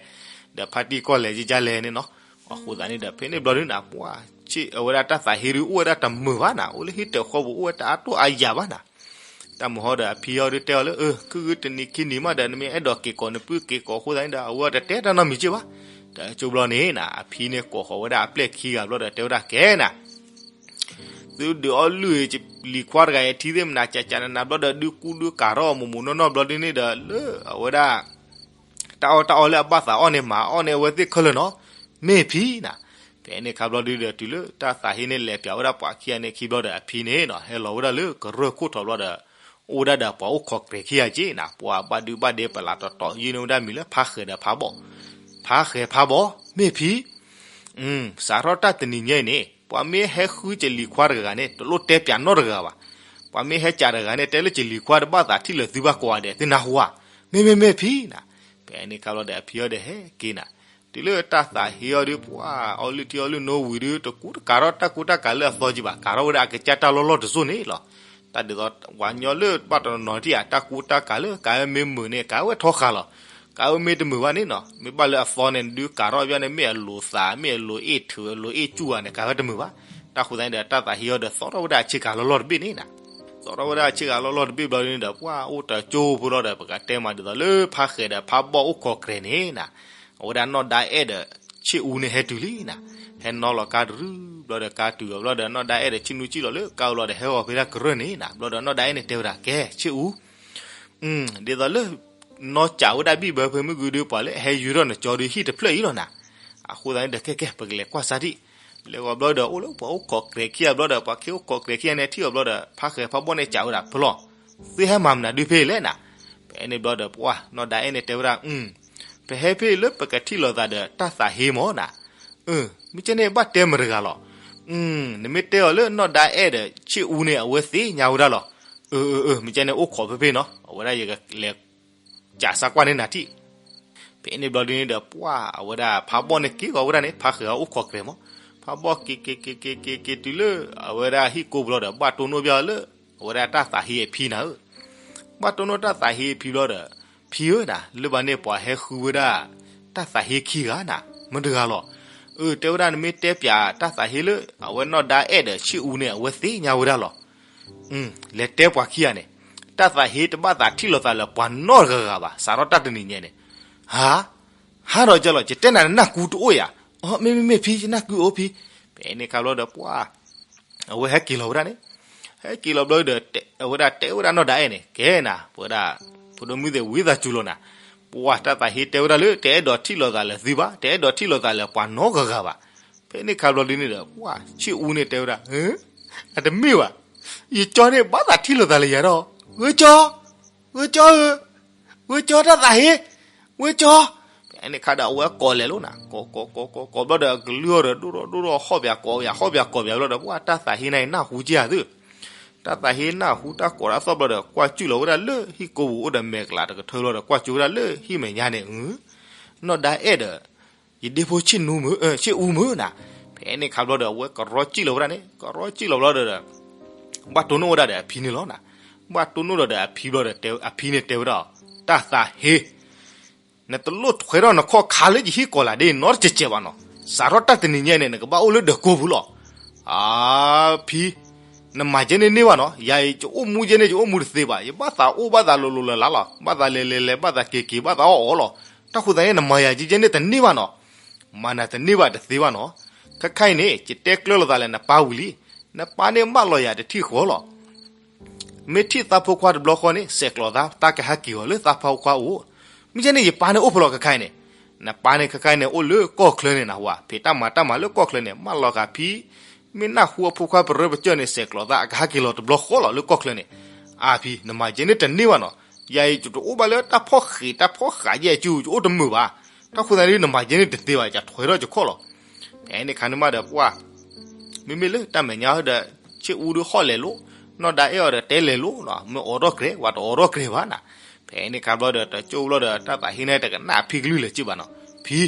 ဒီးဖါတံၢ်ကီၢ်လဲၣ်ကကလဲၣ်န့ၣ်နီၤ. အဃိသတးန့ၣ်ဒီး ဖဲန့ၣ်ဘျီဒုနၤ ပှၤ ဆ့ၣ်အဝဲဒၣ်တၢ်သးဟ့ဒု အိၣ်ဝဲဒၣ်တမုာ်ဘၣ်နၤ, အိၣ်လၢဟံၣ်တၢၤဃီပူၤ အိၣ်ဝဲတၢ်အါတိၢ်အါယၢ်ဘၣ်နၤ. တၢ်မုၢ်ဟီဒီးအဖံအီၤဒုတဲအီၤလၢ အၢ ကုၢ်ဂုၢ်တနံၤခံနံၤမးဒီး နမ့ၢ်အဲၣ်ဒိးက့ၤကိးနပုၢ်က့ၤကိးအဃိသတးန့ၣ်ဒီး အဝဲတတဲတၢ်နီတမံၤက့ဘၣ်. တၢ်ကၠိဘျီန့ၣ်နၤ အဖံန့ၣ်ကိးဃီၤဝဲဒၣ်အပျဲၢ်ခံဂၤဘျီဒီး တဲဝဲဒၣ်ကဲနၤ သုဒုးအီၣ်လုၢ်အံၤ လံၤခွါတဂၤအံၤ ထံသ့ၣ်မနၤ ကကနနၤဘျီဒီး ဒုးကူဒုးကၤထီၣ်မိၢ်မိၢ်နီၢ်နီၢ်ဘျီဒုန့ၣ်ဒီး လၢအဝဲဒၣ် တၢ်အီၣ်တၢ်အီလၢအဘၣ်သးအီၣ်န့ၣ် မၤအီၣ်န့ၢ်အဝဲသ့ၣ်ခဲလၢာ်နီၤ, မ့ၢ်ဖံနၤ. ဖဲန့ၣ်ခါဘျီဒုဒီး တုၤလၢတၢ်သးဟ့န့ၣ် လဲၤပျးဝဲဒၣ်ပှၤခံဂၤန့ၣ်ခံဘျီဒီး အဖံန့ၣ်နီၤ ဟဲလီၤဝဲဒၣ်လၢကရၢၢ်ခိၣ်ထီၣ်ဘျီဒီး အိၣ်ဝဲဒၣ်ဒီးပှၤအိၣ်ခိးကြဲးခံဂၤက့နၤ, ပှၤဘၣ်ဒုဘၣ်ဒဲပလးတီၤတီၤ ယုၢ်န့ၢ်ဝဲဒၣ်မံၤလၢဖါဃဲၤဒီးဖးဘီၣ်, ဖါဃဲၤဖးဘီၣ် မ့ၢ်ဖံ စးထီၣ်တၢ်တနံၤညါအံၤန့ၣ် ပှၤမ့ၢ်ဟဲဃုကလံၤခွါတဂၤဂၤန့ၣ် တလိၣ်တဲပျးနီတဂၤဘၣ်. ပှၤမ့ၢ်ဟဲကးတဂၤန့ၣ် တဲလၢကလံၤခွါတဘၣ်သးထံၣ်လၢၤသုဘၣ်ကိးဂၤဒဲး သုနၢ်ဟူဧါ. မ့မ့မ့ၢ်ဖံနၤ. ဖဲန့ၣ်ခါဘျီဒီး အဖံအီၤဒီးဟဲက့ၤနၤ, တုၤလၢတၢ်သးဟ့အီၤဒုး ပှၤအီလုၢ်ထံအီလုၢ်နိဝံၤဒုး တကူတကၤထီၣ်တၢ်ကူတၢ်ကၤလၢအသီကံဘၣ်, ကၤထီၣ်ဝဲဒၣ်အကစၢ်တၢ်လီၢ်လီၢ်တစိၢ်န့ၣ်လီၤ. တၢ်ဒ်သိးပှၤညီလၢဘၣ်တနီၤနီၤထံၣ်ဧါ တၢ်ကူတၢ်ကၤလၢကၤဝဲမ့ၢ်မုာ်န့ၣ် ကၤဝဲထီဃာ်လီၤ. ကၤဝဲမ့ၢ်တမုာ်ဘၣ်န့ၣ်နီၤ မ့ၢ်ဘၣ်လၢအသီန့ၣ် ဒုးကၤထီၣ်ဘၣ်န့ၣ် မ့ၢ်အလိၤသး မ့ၢ်အလိၤအ့ၣ်ထုး အလိၤအ့ၣ်ကၠူၣ်ဧါန့ၣ် ကၤဝဲတမုာ်ဘၣ်. တၢ်ဃိသတးန့ၣ်ဒီး တၢ်သးဟ့အီၤဒီး သီထီၣ်ဝဲဒၣ်အဆ့ကၤလီၢ်လီၢ်တဘ့ၣ်န့ၣ်နၤ. သီထီၣ်ဝဲဒၣ်အဆ့ကၤလီၢ်လီၢ်တဘ့ၣ်ဘျီဒုန့ၣ်ဒီး ပှၤအိၣ်တကၠိဖိလီၤဒီး ပကတဲမးဒ်သိးလၢဖါဃဲၤဒီးဖးဘီၣ်အိၣ်ခိးကြဲးန့ၣ်နၤ, အဝဲဒၣ်နီၢ်ဒါအဲၣ်ဒီးဆ့ၣ်အူန့ၣ်ဟဲတုၤလံနၤ. ဟဲနီၣ်လီၤကါတရုဘျီဒီး ကါတုၤအီၤဘျီဒီး နီၢ်ဒါအဲၣ်ဒီးဆ့ၣ်နူကံၣ်လီၤလၢကါအူလီၤဒီး ဟဲဂီၤဖဲဒၣ်ကရၢၢ်န့ၣ်နၤ. ဘျီဒီးနီၢ်ဒါအဲၣ်န့ၣ်တဲဝဲဒၣ် ကဲ ဆ့ၣ်အူ ဒ်သိးလၢ နီၢ်ကးဝဲဒၣ်ဘံၣ်ဘၢဖဲမုၢ်ဂုၤဒုး ပှၤလၢအဟဲယူၤထီၣ်နကၠီဒုး ဟံၣ်တဖျၢၣ်အံၤလီၤနၤ. အဃိသတးန့ၣ်ဒီး ကဲကဲ ပကလဲၤကွၢ်စၢ်ထံၣ်. လဲၤဂီၤဘျီဒီး အိၣ်လၢပှၤအိၣ်ခိးကြဲးခံဂၤဘျီဒီး ပှၤခ့အိၣ်ခိးကြဲးခံဂၤန့ၣ် ထံၣ်အီၤဘျီဒီး ဖါဃဲၤဖးဘီၣ်န့ၣ်ကးဝဲဒၣ်ဖဲလီၤ. သုဟဲမၤမနုၤဒုးဖဲလဲၣ်နၤ. ဖဲန့ၣ်ဘျီဒီး ပှၤနီၢ်ဒါအဲၣ်န့ၣ်တဲဝဲဒၣ် ပဟဲဖဲလၢပကထံၣ်လိာ်သးဒီးတၢ်သးဟ့မၢ်နၤ. မ့ၢ်ကဲန့ၣ် ဘၣ်တဲမတၤတဂၤလီၤ. နမ့ၢ်တဲအီၤလၢနီၢ်ဒါအဲၣ်ဒီးဆ့ၣ်အူန့ၣ် အဝဲသ့ၣ်ညါဝဲဒၣ်လီၤ. အၢ အၢ အၢ မ့ၢ်ကဲန့ၣ် အိၣ်ခိးဖဲဖဲနီၤ အဝဲဒၣ်ယကလဲၤ ကးစၢ်ကွၢ်န့ၢ်နၤထံၣ်. ဖဲန့ၣ်ဘျီဒုန့ၣ်ဒီး ပှၤအဝဲဒၣ်ဖးဘီၣ်န့ၣ်က့ၤဂီၤဝဲဒၣ်န့ၣ် ဖါဃဲၤအိၣ်ခိးကြဲးမၢ်. ဖးဘီၣ်က့ၤက့ၤက့ၤက့ၤက့ၤက့ၤတုၤလၢ အဝဲဒၣ်ဟံၣ်ကိၢ်ပူၤလီၤဒီး ဘၣ်တိၢ်နီၣ်ဘၣ်လၢ အဝဲဒၣ်တၢ်သးဟ့အဖံနၤဧၢ. ဘၣ်တိၢ်နီၣ်တၢ်သးဟ့အဖံဘျီဒီး ဖံဧၢနၤ လၢဘၣ်န့ၣ်ပှၤဟဲဃုဝဲဒၣ် တၢ်သးဟ့ခံဂၤနၤ မ့ၢ်တဂၤလီၤ. အၢ တဲဝဲဒၣ်နမ့ၢ်တဲပၠးတၢ်သးဟ့လၢ အဝဲနီၢ်ဒါအဲၣ်ဒီးဆ့အူန့ၣ် အဝဲသ့ၣ်ညါဝဲဒၣ်လီၤ. လဲၤတဲပှၤခံဂၤန့ၣ် တၢ်သးဟ့တဘၣ်သးထံၣ်လိာ်သးလၢပှၤနီတဂၤဂၤဘၣ် စးထီၣ်တၢ်တနံၤညါန့ၣ်. ဟါ ဟါဒီးကလီၤ ယတဲနၤနနၢ်ကူတအိၣ်ယၤ. အီ မ့မ့မ့ၢ်ဖံ ယနၢ်ကူအိၣ်ဖံ. ဖဲန့ၣ်ခါဘျီဒီးပှၤ အဝဲဟဲက့ၤလီၤဝဲဒၣ်န့ၣ်, ဟဲက့ၤလီၤဘျီဒီး အဝဲဒၣ်တဲဝဲဒၣ်နီၢ်ဒါအဲၣ်န့ၣ် ကဲနၤ ပဝဲဒၣ် ဖိဒိၣ်မုၣ်သ့ၣ်ဝံသးစူၤလီၤနၤ, ပှၤတၢ်သးဟ့တဲဝဲဒၣ်လၢ တအဲၣ်ဒိးထံၣ်လိာ်သးလၢသုဘၣ်, တအဲၣ်ဒိးထံၣ်လိာ်သးလၢပှၤနီတဂၤဂၤဘၣ်. ဖဲန့ၣ်ခါဘျီဒ်န့ၣ်ဒီး ပှၤဆ့အူန့ၣ်တဲဝဲဒၣ် အတမ့ၢ်ဘၣ်, ယကၠီန့ၣ်ဘၣ်သးထံၣ်လိာ်သးလၢယၤဒီး ဂ့ၤကၠီ, ဂ့ၤကၠီဧၢ, ဂ့ၤကၠီတၢ်သးဟ့, ဂ့ၤကၠီ. ဖဲန့ၣ်ခါဒီးအဝဲကိးလဲၤလိာ်နၤ, ကိးကိးကိးကိးကိးဘျီဒီး အကလုၢ်အီၤဒီးဒိၣ်ဒီးဒိၣ်ဒီးဟီၣ်ဘၣ်ကိးဘၣ်ဟီၣ်ဘၣ်ကိးဘၣ်ဘျီဒီး ပှၤတၢ်သးဟ့န့ၣ်နၢ်ဟူက့ၤဧါသု, တၢ်သးဟ့နၢ်ဟူတၢ်ကိးတၢ်သီၣ်ဘျီဒီး ကွၢ်ကၠူၣ်လီၤဝဲဒၣ်လၢဟံၣ်ကိၢ်ပူၤအိၣ်ဒီးမဲာ်ကလးတကထၢဘျီဒီး ကွၢ်ကၠူၣ်ဝဲဒၣ်လၢဟံၣ်မဲာ်ညါန့ၣ် နီၢ်ဒါအဲၣ်ဒီး ယဒ့ဖိဆ့အူမုၢ်နၤ. ဖဲန့ၣ်ခါဘျီဒီး အဝဲကရီကၠံၣ်လီၤဝဲဒၣ်န့ၣ်, ကရီကၠံၣ်လီၤဘျီဒီး ဘၣ်တိၢ်နီၣ်ဝဲဒၣ်ဒီးအဖံန့ၣ်လီၤနၤ. ဘၣ်တိၢ်နီၣ်ဒီးဒီးအဖံဘျီဒီး အဖံန့ၣ်တဲဝဲဒၣ်, တၢ်သးဟ့ နတလိၣ်ထွဲထီၣ်နခီၣ်ခါလၢယဟံၣ်ကိးလးဒ်နီတစဲးစဲးဘၣ်နီၤ. စးထီၣ်တၢ်တနံၤညါန့ၣ် နကဘၣ်အိၣ်လၢဒၢးကိၢ်ပူၤလီၤ. အဖံ, နမၤကဲန့ၣ်န့ၢ်ဘၣ်နီၤ, ယၤအံၤ ယအိၣ်မူကဲန့ၣ် ယအိၣ်မူတသ့ဘၣ်, ယဘၣ်သးအိၣ်ဘၣ်သးလိၤလိၤလၢ်လၢ်လီၤ, ဘၣ်သးလဲၤလဲၤလဲၤ ဘၣ်သးက့ၤက့ၤ ဘၣ်သးအီၣ်အီလီၤ. တၢ်ဃိသတးန့ၣ် နမၤယၤကဲကဲန့ၣ်တန့ၢ်ဘၣ်နီၤ. မၤနၤတန့ၢ်ဘၣ်တသ့ဘၣ်နီၤ. ခဲခါအံၤန့ၣ် ယတဲကျၢၤလိာ်သးလၢနပၢ်ဝံၤလံ, နပၢ်န့ၣ်မၢလီၤယၤတထံၣ်ဃီလီၤ. မ့ၢ်ထံၣ်သးဖိခွါတဘျီဃီန့ၣ် ဆဲးကျိးသး သးကဟဲက့ၤအီၤလၢသးဖိခွါအိၣ်. မ့ၢ်ကဲန့ၣ် ယပၢ်န့ၣ်အိၣ်ဖဲလဲၣ်ခဲခါအံၤန့ၣ်, နပၢ်န့ၣ်ခဲခါအံၤန့ၣ် အိၣ်လၢကီၢ်ချၢန့ၣ်နဟူဧါ, ဖံးတၢ်မၤတၢ်မၤလၢကီၢ်ချၢန့ၣ် မၢလီၤဃာ်ဖံ, မ့ၢ်နၢ်ဟူအဖိခွါပရၢပကၢၢ်န့ၣ် ဆဲးကျိးသး အကဟဲက့ၤလီၤတဘျီဃီလီၤလၢကီၢ်ချၢန့ၣ်. အဖံ, နမၤကဲန့ၣ်တန့ၢ်ဘၣ်နီၤ. ယၤအံၤ ယတအိၣ်ဘၣ်လၢတၢ်ဖီၣ်ဃံး တၢ်ဖီၣ်ဃးယဲၢ်ကၠူ ယအိၣ်တမုာ်ဘၣ်. တၢ်ဃိသတးန့ၣ် နမၤကဲန့ၣ်တသ့ဘၣ် ယထွဲထီၣ်ယခီၣ်လီၤ. ဖဲန့ၣ်ခါန့ၣ်မးဒီးပှၤ မ့မ့ၢ်လၢတၢ်မဲာ်ညါဒီး ဆ့အူဒီးဟီၣ်လဲၤလိာ်, နီၢ်ဒါအဲၣ်အီၤဒီးတဲလဲၤလိာ်နီၤ, မ့ၢ်အိးထီၣ်ကြဲး ပှၤတအိးထီၣ်ကြဲးဘၣ်နၤ. ဖဲန့ၣ်ခါဘျီဒီး တကၠိဘျီဒီး တၢ်သးဟ့န့ၣ်တကနၣ်ဖံကလုၢ်လၢၤက့ဘၣ်နီၤ. ဖံ,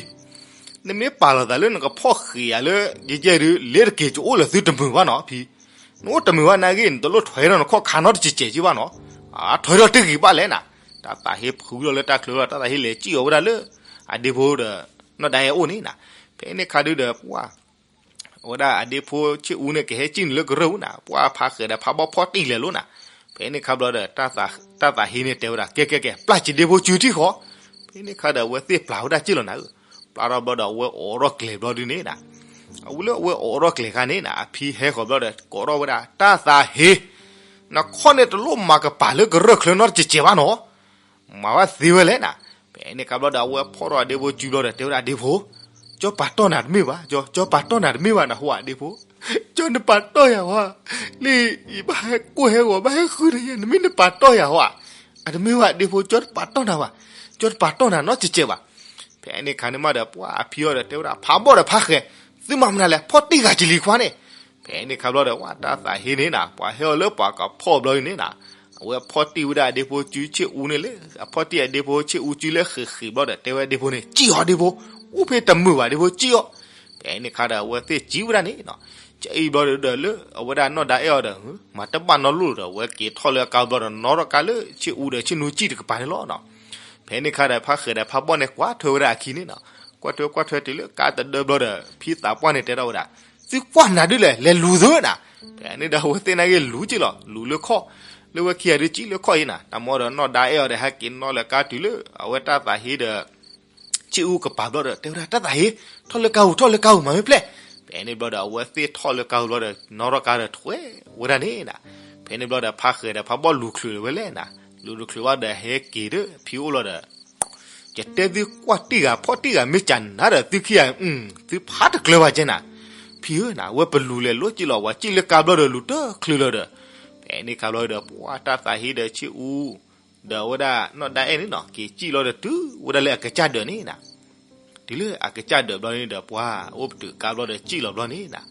နမ့ၢ်ပာ်လီၤသးလၢနကဖီၣ်ဃံးယၤလၢ ယကဲဒုး လ့ၤတက့ၤ ယအိၣ်လၢသုတမုာ်ဘၣ်နီၤ ဖံ. နအိၣ်တမုာ်ဘၣ်နာ်က့ နတလိၣ်ထွဲထီၣ်နခီၣ်ခါနီတစဲးစဲးက့ဘၣ်နီၤ. ထွဲထီၣ်တဂ့ၤဘၣ်လဲၣ်နၤ. တၢ်သးဟ့ဖုလီၤလၢတၢ်ချၢလီၤ, တၢ်သးဟ့လဲၤကံၣ်အီၤဝဲဒၣ်လၢ အဒ့ဖိဒီး နီၢ်ဒါအဲၣ်အအိၣ်န့ၣ်နၤ. ဖဲန့ၣ်ခါဒုဒီးပှၤ အဝဲဒၣ်အဒ့ဖိဆ့အူန့ၣ် ကဟဲကံၣ်နုာ်လၢကရၢၢ်ပူၤနၤ, ပှၤဖးဃဲၤဒီးဖးဘီၣ်ဖီၣ်တံၢ်လဲၤလိာ်နၤ. ဖဲန့ၣ်ခါဘျီဒီး တၢ်သးဟ့န့ၣ်တဲဝဲဒၣ် ကဲကဲကဲ ပျၢ်က့ၤဒ့ဖိစုထံၣ်ဃီ. ဖဲန့ၣ်ခါဒီးအဝဲသ့ၣ်ပျၢ်ဝဲဒၣ်က့ၢ်လီၤနၤဧၢ. ပျၢ်ထီၣ်ဘျီဒီးအဝဲအိးထီၣ်ကျဲၤဘျီဒုန့ၣ်နၤ. အဝဲလၢအဝဲအိးထီၣ်ကျဲၤခါန့ၣ်နၤ အဖံဟဲဃီၤဘျီဒီး ကိးထီၣ်ဝဲဒၣ် တၢ်သးဟ့ နခီၣ်န့ၣ်တလိၣ်မၤကပၤလၢကရၢၢ်ချၢနီတစဲးစဲးဘၣ်နီၤ. မၤဘၣ်သ့ဝဲလဲၣ်နၤ. ဖဲန့ၣ်ခါဘျီဒီး အဝဲဖီၣ်ထီၣ်အဒ့ဖိစုဘျီဒီး တဲဝဲဒၣ်ဒ့ဖိ, ကၠီပာ်တီၢ်နၤတမ့ၢ်ဘၣ်, ကၠီပာ်တီၢ်နၤတမ့ၢ်ဘၣ်နဟူဧါဒ့ဖိ. ကၠီနပာ်တီၢ်ယၤဝဲ, လၢယဘၣ်ဟဲကိၢ်ဟဲဂီၤ ဘၣ်ဟဲဃုန့ၣ်ယဲ နမ့ၢ်နပာ်တီၢ်ယၤဝဲ. အတမ့ၢ်ဘၣ်ဒ့ဖိ ကၠီတပာ်တီၢ်နၤဘၣ်, ကၠီတပာ်တီၢ်နၤနီတစဲးစဲးဘၣ်. ဖဲန့ၣ်ခါန့ၣ်မးဒီး ပှၤအဖံအီၤဒီးတဲဝဲဒၣ် ဖးဘီၣ်ဒီးဖးဃဲၤ, သုမၤမနုၤလဲၣ် ဖီၣ်တံၢ်ဂၤကလံၤခွါန့ၣ်. ဖဲန့ၣ်ခါဘျီဒီး ပှၤတၢ်သးဟ့န့ၣ်နၤ ပှၤဟဲအီၤလၢပှၤကဖီၣ်ဘျီဒုန့ၣ်နၤ, အဝဲဖီၣ်တံၢ်ဝဲဒၣ်အဒ့ဖိစုဆ့အူန့ၣ်လၢ အဖီၣ်တံၢ်အဒ့ဖိဆ့အူစုလၢဃ့းဃ့းဘျီဒီး တဲဝဲဒ့ဖိန့ၣ် ကံၣ်အီၤဒ့ဖိ, အိၣ်ဖဲတမုာ်ဘၣ်ဒ့ဖိ ကံၣ်အီၤ. ဖဲန့ၣ်ခါဒီး အဝဲသ့ၣ်ကံၣ်ဝဲဒၣ်န့ၣ်နၤ, ကံၣ်အံၤဘျီဒီးလၢ အဝဲဒၣ်နီၢ်ဒါအဲၣ်အီၤဒီး မၤတဘၣ်နီတလိၣ်ဒီး အဝဲက့ၤထီၣ်လၢကါဘျီဒီး နီၣ်ထီၣ်ကါလၢဆ့အူဒီးဆ့နူကံၣ်တကပၤန့ၣ်လီၤနၤ. ဖဲန့ၣ်ခါဒီး ဖးဃဲၤဒီးဖးဘီၣ်န့ၣ် ကွၢ်ထွဲဝဲဒၣ်အခံန့ၣ်နၤ, ကွၢ်ထွဲကွၢ်ထွဲတုၤလၢကါတဒၢဘျီဒီး ဖံသးပှၢ်န့ၣ်တဲထီၣ်ဝဲဒၣ် သုကွၢ်မနုၤဒုလဲၣ် လဲၤလူၤသုနၤ. ဖဲန့ၣ်ဒီး အဝဲသ့ၣ်နာ်က့လူၤက့ၢ်လီၤ, လူၤလၢခီၣ်, လၢဝဲခံဂၤဒုကံၣ်လၢခီၣ်အံၤနၤ, တၢ်မၤဒီးနီၢ်ဒါအဲၣ်အီၤဒီး ဟဲက့ၤနီၣ်လၢကါတုၤလၢ အဝဲတၢ်သးဟ့ဒီး ဆ့အူကပၤဘျီဒီး တဲဝဲဒၣ် တၢ်သးဟ့, ထီၣ်လၢကါပူၤ ထီၣ်လၢကါပူၤ မၤမ့ၢ်ပျဲၢ်. ဖဲန့ၣ်ဘျီဒီး အဝဲသ့ၣ်ထီၣ်လၢကါပူၤဘျီဒီး နီၣ်ထီၣ်ကါဒီးထွဲဝဲဒၣ်န့ၣ်နၤ. ဖဲန့ၣ်ဘျီဒီး ဖးဃဲၤဒီးဖးဘီၣ်လူၤချုးလၢၤဝဲလဲၣ်နၤ, လူၤတချုးဘၣ်ဒီး ဟဲက့ၤဒီးဖံအိၣ်လီၤဒီး ကတဲသုကွၢ်တံၢ်ဂၤဖီၣ်တံၢ်ဂၤမ့ၢ်ကနၤဒီး သုခံဂၤ သုဖးတကျၢၤဘၣ်ကဲနၤ. ဖံဧၢနၤ အဝဲပလူၤလဲၤလိက့ၢ်လီၤ, ပှၤကံၣ်လၢကါဘျီဒီး လူၤတချုးလီၤဒီး ဖဲန့ၣ်ခါဘျီဒီး ပှၤတၢ်သးဟ့ဒီးဆ့အူ ဒီးအဝဲဒၣ်နီၢ်ဒါအဲၣ်န့ၣ်နၤ က့ၤကံၣ်လီၤဒီးတုၤဝဲဒၣ်လၢအကစၢ်ဒၢးန့ၣ်နၤ. တုၤလၢအကစၢ်ဒၢးဘျီန့ၣ်ဒီး ပှၤအိၣ်ပတုာ်ကါဘျီဒီးကံၣ်လီၤဘျီန့ၣ်နၤ,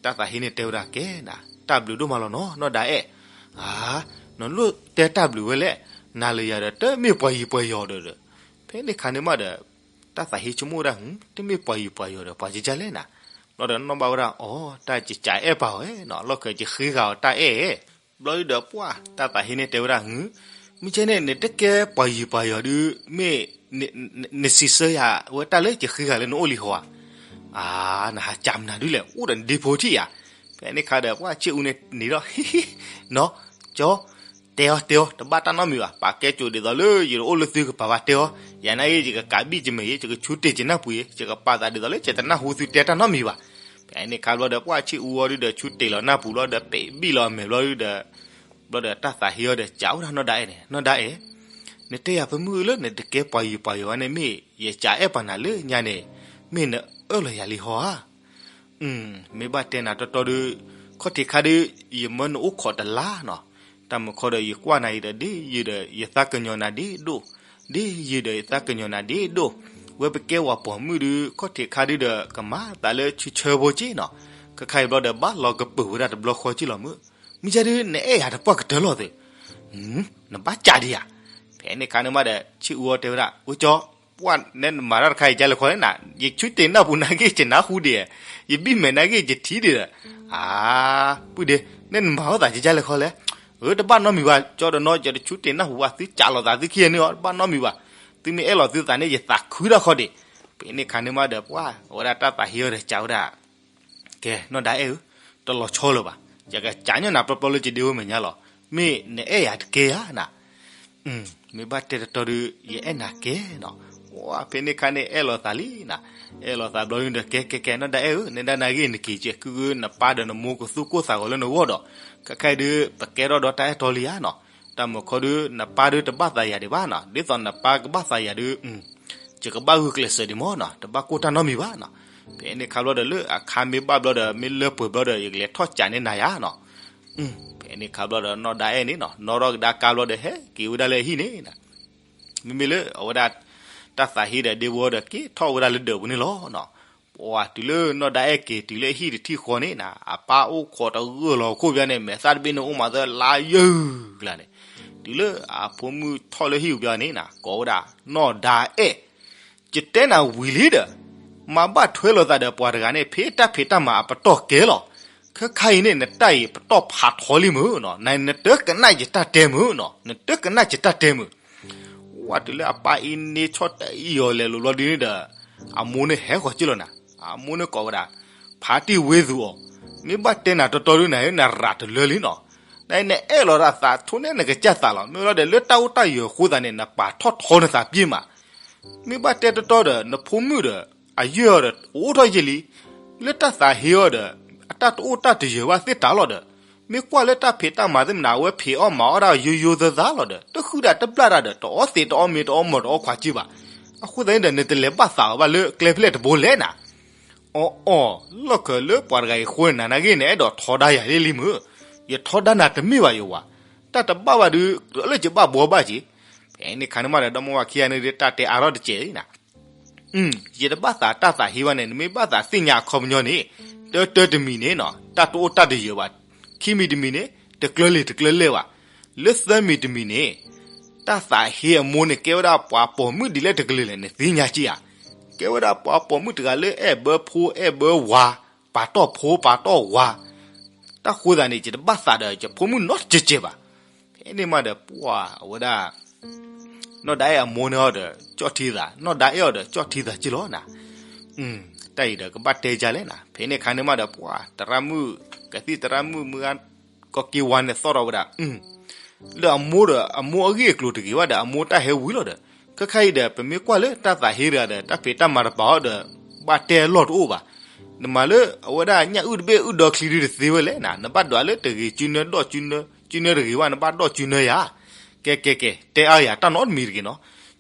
တၢ်သးဟ့န့ၣ်တဲဝဲဒၣ် ကဲနၤ တၢ်ဘျုးဒိၣ်မးလီၤနီၤ နီၢ်ဒါအဲၣ်. အါ, နလိၣ်တဲတၢ်ဘျုးဝဲလဲၣ်, နၤလၢယၤဒီး တမ့ၢ်ပှၤယံၤပှၤယီၤဒီး, ဖဲန့ၣ်ခါန့ၣ်မးဒီး တၢ်သးဟ့ဆိကမိၣ်ဝဲဒၣ် တမ့ၢ်ပှၤယံၤပှၤယီၤဒီး ပှၤကကလဲၣ်နၤ. ဘျီဒီးနီၣ်ဘၣ်ဝဲဒၣ် အိ တၢ်ကကးအဲၣ်ပာ်အီၤနီၤ, လီၢ်ခံကဃ့ဂၤအီၤတၢ်အဲၣ်, ဘျီဒုဒီးပှၢ်တၢ်သးဟ့န့ၣ်တဲဝဲဒၣ် မ့ၢ်ကဲန့ၣ် နတကဲပှၤယံၤပှၤယီၤဒု မ့ၢ် နစံးဆၢယၤဝဲတၢ်လၢကဃ့ဂၤလၢနအိၣ်လံဟီဧါ, အါ နဟးကးမနုၤဒုလဲၣ် အိၣ်ဒီးနဒ့ဖိထံၣ်ယၤ, ဖဲန့ၣ်ခါဒီးပှၢ်ဆ့ၣ်အူန့ၣ်န့ၣ်ဒီး နီၤ, ကၠီ တဲအီၤတဲအီၤ တဘၣ်တၢ်နီတမံၤဘၣ်, ပာ်ကဲစိာ်ဒ်သိးလၢယတအိၣ်လၢသုကပၤဘၣ်တဲအီၤ, ယၤနာ်က့ ယကကးဘံၣ်ကမဲာ်အံၤ ယကဆူတ့ၢ်ကနၢ်ပူၤအံၤ ယကပာ်သးဒ်သိးလၢယတနၢ်ဟူသုတဲတၢ်နီတမံၤဘၣ်, ဖဲန့ၣ်ခါဘျီဒီးပှၢ်ဆ့ၣ်အူအီၤဒုဒီးဆူတ့ၢ်လီၤနၢ်ပူၤဘျီဒီး ပ့းဘံၣ်လီၤအမဲာ်ဘျီဒုဒီး ဘျီဒီးတၢ်သးဟ့အီၤဒီးကးဝဲဒၣ်နီၢ်ဒါအဲၣ်န့ၣ်, နီၢ်ဒါအဲၣ်, နတဲယၤပမုၢ်လၢနတကဲပှၤယံၤပှၤယီၤဝဲန့ၣ် မ့ၢ်ယကးအဲၣ်ပှၤနၤလၢညါန့ၣ် မ့ၢ်နအၢၣ်လီၤယၤလံဟီဧါ, မ့ၢ်ဘၣ်တဲနၤတီတီဒု ခီၣ်ထံးခါဒု ယမၢနအိၣ်ခိးတလါနီၤ, တၢ်မုာ်ခီဒီးယကွၢ်နၤအံၤဒီး ဒ်ယုာ်ဒီးယသးကညီၤနၤဒ်ဒိၣ်, ဒ်ယုာ်ဒီးယသးကညီၤနၤဒ်ဒိၣ်, ဝဲပကဲဝဲပိာ်မုၣ်ဒု ခီၣ်ထံးခါဒုဒီး ကမၤသးလၢဆူဆၢဖိက့နီၤ, ခဲခါအံၤဘျီဒီးဘၣ်လီၤကပၢၢ်ဝဲဒၣ်တဘျီဃီက့လီၤမုၢ်, မ့ၢ်ကဲဒု နအဲၣ်ယၤတပှၢ်ကတၢၢ်လီၤသ့ၣ် နဘၣ်ကးဒံးဧါ, ဖဲန့ၣ်ခါန့ၣ်မးဒီး ဆ့ၣ်အူအီၤတဲဝဲဒၣ် အိ ကၠီ ပှၢ်နဲနမၤတၢ်တခါအံၤကလဲၣ်ခီလဲၣ်နၤ, ယဆူတ့ၢ်နၢ်ပူၤနာ်က့ ယနၢ်ဟူဒံး, ယဘံၣ်မဲာ်နာ်က့ ယထံၣ်ဒံးဒီး, အါ, ပုၢ်ဒ့, နဲနမၤဝဲသးကလဲၣ်ခီလဲၣ်, အၢ တဘၣ်နီတမံၤဘၣ်, ကၠီဒီးနီၢ် ယတဆူတ့ၢ်နၢ်ပူၤဘၣ်, သုကးလိာ်သးသုခံဂၤန့ၣ်အီၤ တဘၣ်နီတမံၤဘၣ်, သုမ့ၢ်အဲၣ်လီၤသုသးန့ၣ် ယသးခုတၢ်ခီဒံး, ဖဲန့ၣ်ခါန့ၣ်မးဒီးပှၢ် အဝဲဒၣ်တၢ်သးဟ့အီၤဒီးကးဝဲဒၣ် ကဲ နီၢ်ဒါအဲၣ်ဧၢ, တလီၤဆီလၢၤဘၣ်, ယကကးညီနၤပျီပျီလၢယဒ့ဝဲမဲာ်ညါလီၤ, မ့ၢ်နအဲၣ်ယၤတကဲဧါနၤ, မ့ၢ်ဘၣ်တဲတတီဒု ယအဲၣ်နၤကဲနီၤ, ဝဲဖဲန့ၣ်ခါန့ၣ်အဲၣ်လီၤသးလံနၤ, အဲၣ်လီၤသးဘျီဒုဒီး ကဲကဲကဲ နီၢ်ဒါအဲၣ်ဧၢ, နဲဒၣ်နာ်က့ နက့ၤကဲ ကုကု နပၢ်ဒီးနမိၢ်ကသူၣ်ကိၢ်သးဂီၤလၢနဂီၢ်ဒီး, ခဲခါအံၤဒု ပကဲထီၣ်ဒီးတၢ်အဲၣ်တီလံဧါနီၤ, တၢ်မုာ်ခီဒု နပၢ်ဒုတဘၣ်သးယၤဒံးဘၣ်နီၤ, ဒ်သိးနပၢ်ကဘၣ်သးယၤဒု ယကဘၣ်ဂုာ်ကျဲးစၢးဒံးမးနီၤ, တဘၣ်ကိၢ်တၢ်နီတမံၤဘၣ်နီၤ, ဖဲန့ၣ်ခါဘျီဒီးလၢအခါမ့ၢ်ဘၣ်ဘျီဒီး မ့ၢ်လၢပှဲၤဘျီဒီး ယကလဲၤထီၣ်ကးန့ၢ်နၤယၤနီၤ, ဖဲန့ၣ်ခါဘျီဒီး နီၢ်ဒါအဲၣ်န့ၣ်နီၤ နီၣ်ထီၣ်ကဒါကါဘျီဒီး ဟဲက့ၤဝဲဒၣ်လၢအဟံၣ်န့ၣ်, မ့မ့ၢ်လၢအဝဲဒၣ် တၢ်သးဟ့ဒီးဒ့ဝဲဒီး က့ၤထီၣ်ဝဲဒၣ်လၢဒၢးပူၤန့ၣ်လီၤနီၤ, ပှၤတုၤလၢနီၢ်ဒါအဲၣ်က့ၤတုၤလၢအဟံၣ်တထံၣ်ဃီန့ၣ်နၤ အပၢ်အိၣ်ခိးတဂၢၢ်လီၤခိၣ်ဘၣ်န့ၣ် မဲာ်သၣ်တဘ့ၣ်န့ၣ်အိၣ်မးသၢလါယုၢ်ကျါန့ၣ်, တုၤလၢအဖိမုၣ်ထီၣ်လၢဟံၣ်ပူၤဘၣ်န့ၣ်နၤ ကိးဝဲဒၣ် နီၢ်ဒါအဲၣ် ယတဲနၤဝံၤလံဒီး မၤဘၣ်ထွဲလိာ်သးဒီးပှၤတဂၤန့ၣ် ဖဲတၢ်ဖံးတၢ်မၤအပတီၢ်ကဲလီၤ, ခဲခါအံၤန့ၣ် နတၢ်အံၤပတီၢ်ဖးထီလံမုၢ်နီၤ, နတကနၣ်ယတၢ်တဲမုၢ်နီၤ, နတကနၣ်ယတၢ်တဲမုၢ်, ဝဲတုၤလၢအပၢ်အံၤန့ၢ်ဆီၣ်တၢ်အံၤအီၤလဲၤလိာ်ဘျီဒုန့ၣ်ဒီး အမိၢ်န့ၣ်ဟဲဃီၤက့လီၤနၤ, အမိၢ်န့ၣ်ကိးဝဲဒၣ် ဖါတံၢ်ဝ့သူအီၤ, မ့ၢ်ဘၣ်တဲနၤတီတီဒုနၤ နရၤတလၢလံနီၤ, နအဲၣ်လီၤတၢ်သးထိၣ်န့ၢ်နကစၢ်သးလီၤ, မ့ၢ်လီၤဒီးလၢတၢ်အိၣ်တၢ်ယၢၤအဃိသတးန့ၣ် နပာ်ထီၣ်ထီနသးပ့ၢ်မး မ့ၢ်ဘၣ်တဲတီတီဒီး နဖိမုၣ်ဒီး အယုၢ်အီၤဒီး အိၣ်ထီၣ်ယဲၢ်လံ, လၢတၢ်သးဟ့အီၤဒီး အတၢ်တအိၣ်တၢ်တယၢၤဘၣ်သ့ၣ်တၢ်လီၤဒီး, မ့ၢ်ကွၢ်လၢတၢ်ဖံးတၢ်မၤသ့ၣ်မနၤ အဝဲဖံးအီၣ်မၤအီၣ်ဒၣ်ယိယိသၢသၢလီၤဒီး တဃုဒၣ်တဘျၣ်ဒၣ်ဒီး တအီၣ်သံးတအီၣ်မ့ၤတအီၣ်မီၤတအီၣ်ခွါက့ဘၣ်. အဃိသတးန့ၣ်ဒီး နတလဲၤဘၣ်သးအီၤဘၣ်လၢကျဲဖဲလဲၣ်တဘိလဲၣ်နၤ အီအီ, လီၢ်ခၢၣ်လၢပှၤတဂၤအံၤဃိန့ၣ် နၤနာ်က့ နအဲၣ်ဒိးထီဒါယၤလံလံမုၢ်, ယထီဒါနၤတမ့ၢ်ဘၣ်ယဝၤ, တၢ်တဘၣ်ဘၣ်ဒုး လၢယဘၣ်ဘှီဘၣ်က့ၤ, ဖဲန့ၣ်ခါန့ၣ်မးဒီး ဒီမါဝၤခံဂၤန့ၣ်ဒုး တၢ်တဲအါထီၣ်တစဲးလံနၤ, ယတဘၣ်သးတၢ်သးဟ့ဘၣ်န့ၣ် နမ့ၢ်ဘၣ်သးသ့ၣ်ညါအခီပညီန့ၣ်, တၢတၢတမံၤန့ၣ်နီၤ တၢ်တအိၣ်တၢ်တယၢၤဘၣ်, ခံမံၤတမံၤန့ၣ် တကျၢၤလံာ်တကျၢၤလဲၢ်ဘၣ်, လၢသၢမံၤတမံၤန့ၣ် တၢ်သးဟ့အမိၢ်န့ၣ် ကဲဝဲဒၣ်ပှၤပိာ်မုၣ်ဒ်လဲၣ်တကလုာ်လဲၣ် နသ့ၣ်ညါက့ဧါ, ကဲဝဲဒၣ်ပှၤပိာ်မုၣ်တဂၤလၢအဲၣ်ဘၢဖိအဲၣ်ဘၢဝၤ, ပာ်တီၢ်ဖိပာ်တီၢ်ဝၤ, တၢ်ဃိသတးန့ၣ် ယတဘၣ်သးဒီးယဖိမုၣ်နီတစဲးစဲးဘၣ်. ဖဲန့ၣ်မးဒီးပှၢ်အဝဲဒၣ် နီၢ်ဒါအဲၣ်အမိၢ်န့ၣ်အီၤဒီး ကၠီၣ်ထံသး, နီၢ်ဒါအဲၣ်အီၤဒီး ကၠီၣ်ထံသးက့လီၤနၤ. တၢ်အံၤဒီးကဘၣ်တဲယၤလဲၣ်နၤ. ဖဲန့ၣ်ခါန့ၣ်မးဒီးပှၢ် သရၣ်မုၣ်, ကသံၣ်သရၣ်မုၣ်မုၢ်ဂၤ ကီၢ်က့ဝါန့ၣ်သီၣ်ထီၣ်ဝဲဒၣ် လၢအမိၢ်ဒီး အမိၢ်အဂ့ၢ်အကျိၤတဂ့ၤဘၣ်ဒီး အမိၢ်တၢ်ဟဲဝံၤလီၤဒီး ခဲခါအံၤဒီး ပမ့ၢ်ကွၢ်လၢတၢ်သးဟ့တဂၤဒီး တၢ်ဖံးတၢ်မၤတပာ်အီၤဒီး ဘၣ်တဲအလီၢ်တအိၣ်ဘၣ်. နမၤလၢအဝဲဒၣ်ညၣ်အုၣ်တဘ့ၣ်အုၣ်ဒီချံဒုတသ့ဝဲလဲၣ်နၤ. နဘၣ်ဒွးလၢတဂ့ၤစုနၢ ဒီးစုနၢ, စုနၢတဂ့ၤဘၣ် နဘၣ်ဒီးစုနၢယၤ. ကဲကဲကဲ တဲအါယၤတၢ်နီတမံၤတဂ့ၤနီၤ.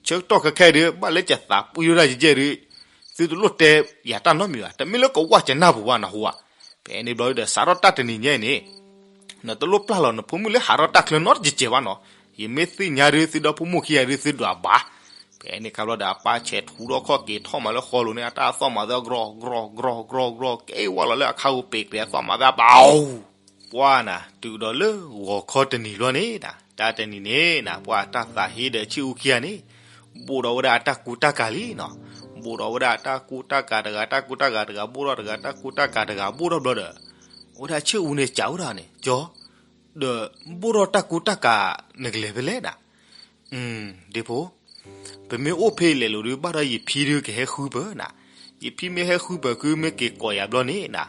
ဆၢကတီၢ်ခဲခါအံၤဒီး ဘၣ်လၢယသးပှံၤဝဲဒၣ်ယဲၢ်ဒုး သုတလိၣ်တဲယၤတၢ်နီတမံၤဘၣ်. တမ့ၢ်လၢကဝၢ်ကနၢ်ပူၤဘၣ်နဟူဧါ. ဖဲန့ၣ်ဘျီဒီး စးထီၣ်တၢ်တနံၤညါအံၤန့ၣ် နတလိၣ်ပျၢ်လီၤနဖိမုၣ်လၢဟးထီၣ်တၢ်ချၢနီတစဲးစဲးဘၣ်နီၤ. ယမ့ၢ်သ့ၣ်ညါဒုး သုဒီဖိမိၢ်ခံဂၤဒုး သုဒွးဘၣ်. ဖဲန့ၣ်ခါဘျီဒီး အပၢ်ဆဲးထူထီၣ်ခီၣ်က့ၤထီၣ်မးလၢဃီလိၤန့ၣ် အတၢ်သီၣ်မၤသး ကြီၢ်ကြီၢ်ကြီၢ်ကြီၢ်ကြီၢ် ကဲဝဲလီၤလၢအခါပူၤ ပ့ၤကျဲၤသီၣ်မၤသး ပၢ်ဧၢ ပှၢ်နၤ တုၤဒီးလၢဂီၤခီတနံၤဘျီန့ၣ်နၤ, တၢ်တနံၤန့ၣ်နၤ ပှၢ်တၢ်သးဟ့ဒီးဆ့ၣ်အူခံဂၤန့ၣ် ဘိၣ်ဒီးဝဲဒၣ်အတၢ်ကူတၢ်ကၤလံနီၤ. အိၣ်ဒီးဝဲဒၣ်တၢ်ကူတၢ်ကၤတဂၤ တၢ်ကူတၢ်ကၤတဂၤ ဘိၣ်ထီၣ်တဂၤ တၢ်ကူတၢ်ကၤတဂၤ ဘိၣ်ထီၣ်ဘျီဒီး အဝဲဒၣ်ဆ့ၣ်အူန့ၣ်စံးဝဲဒၣ်န့ၣ် ကၠီ, ဒီး ဘိၣ်ထီၣ်တၢ်ကူတၢ်ကၤ နကလဲၤဖဲလဲၣ်နၤ, ဒ့ဖိ, ပမ့ၢ်အိၣ်ဖဲလဲၣ်လိၤဒုး ဘၣ်ဒီးယဖံဒုးကဟဲဃုပၢၤနၤ, ယဖံမ့ၢ်ဟဲဃုပၢၤ ခုမ့ၢ်က့ၤကိးယၤဘျီန့ၣ်နၤ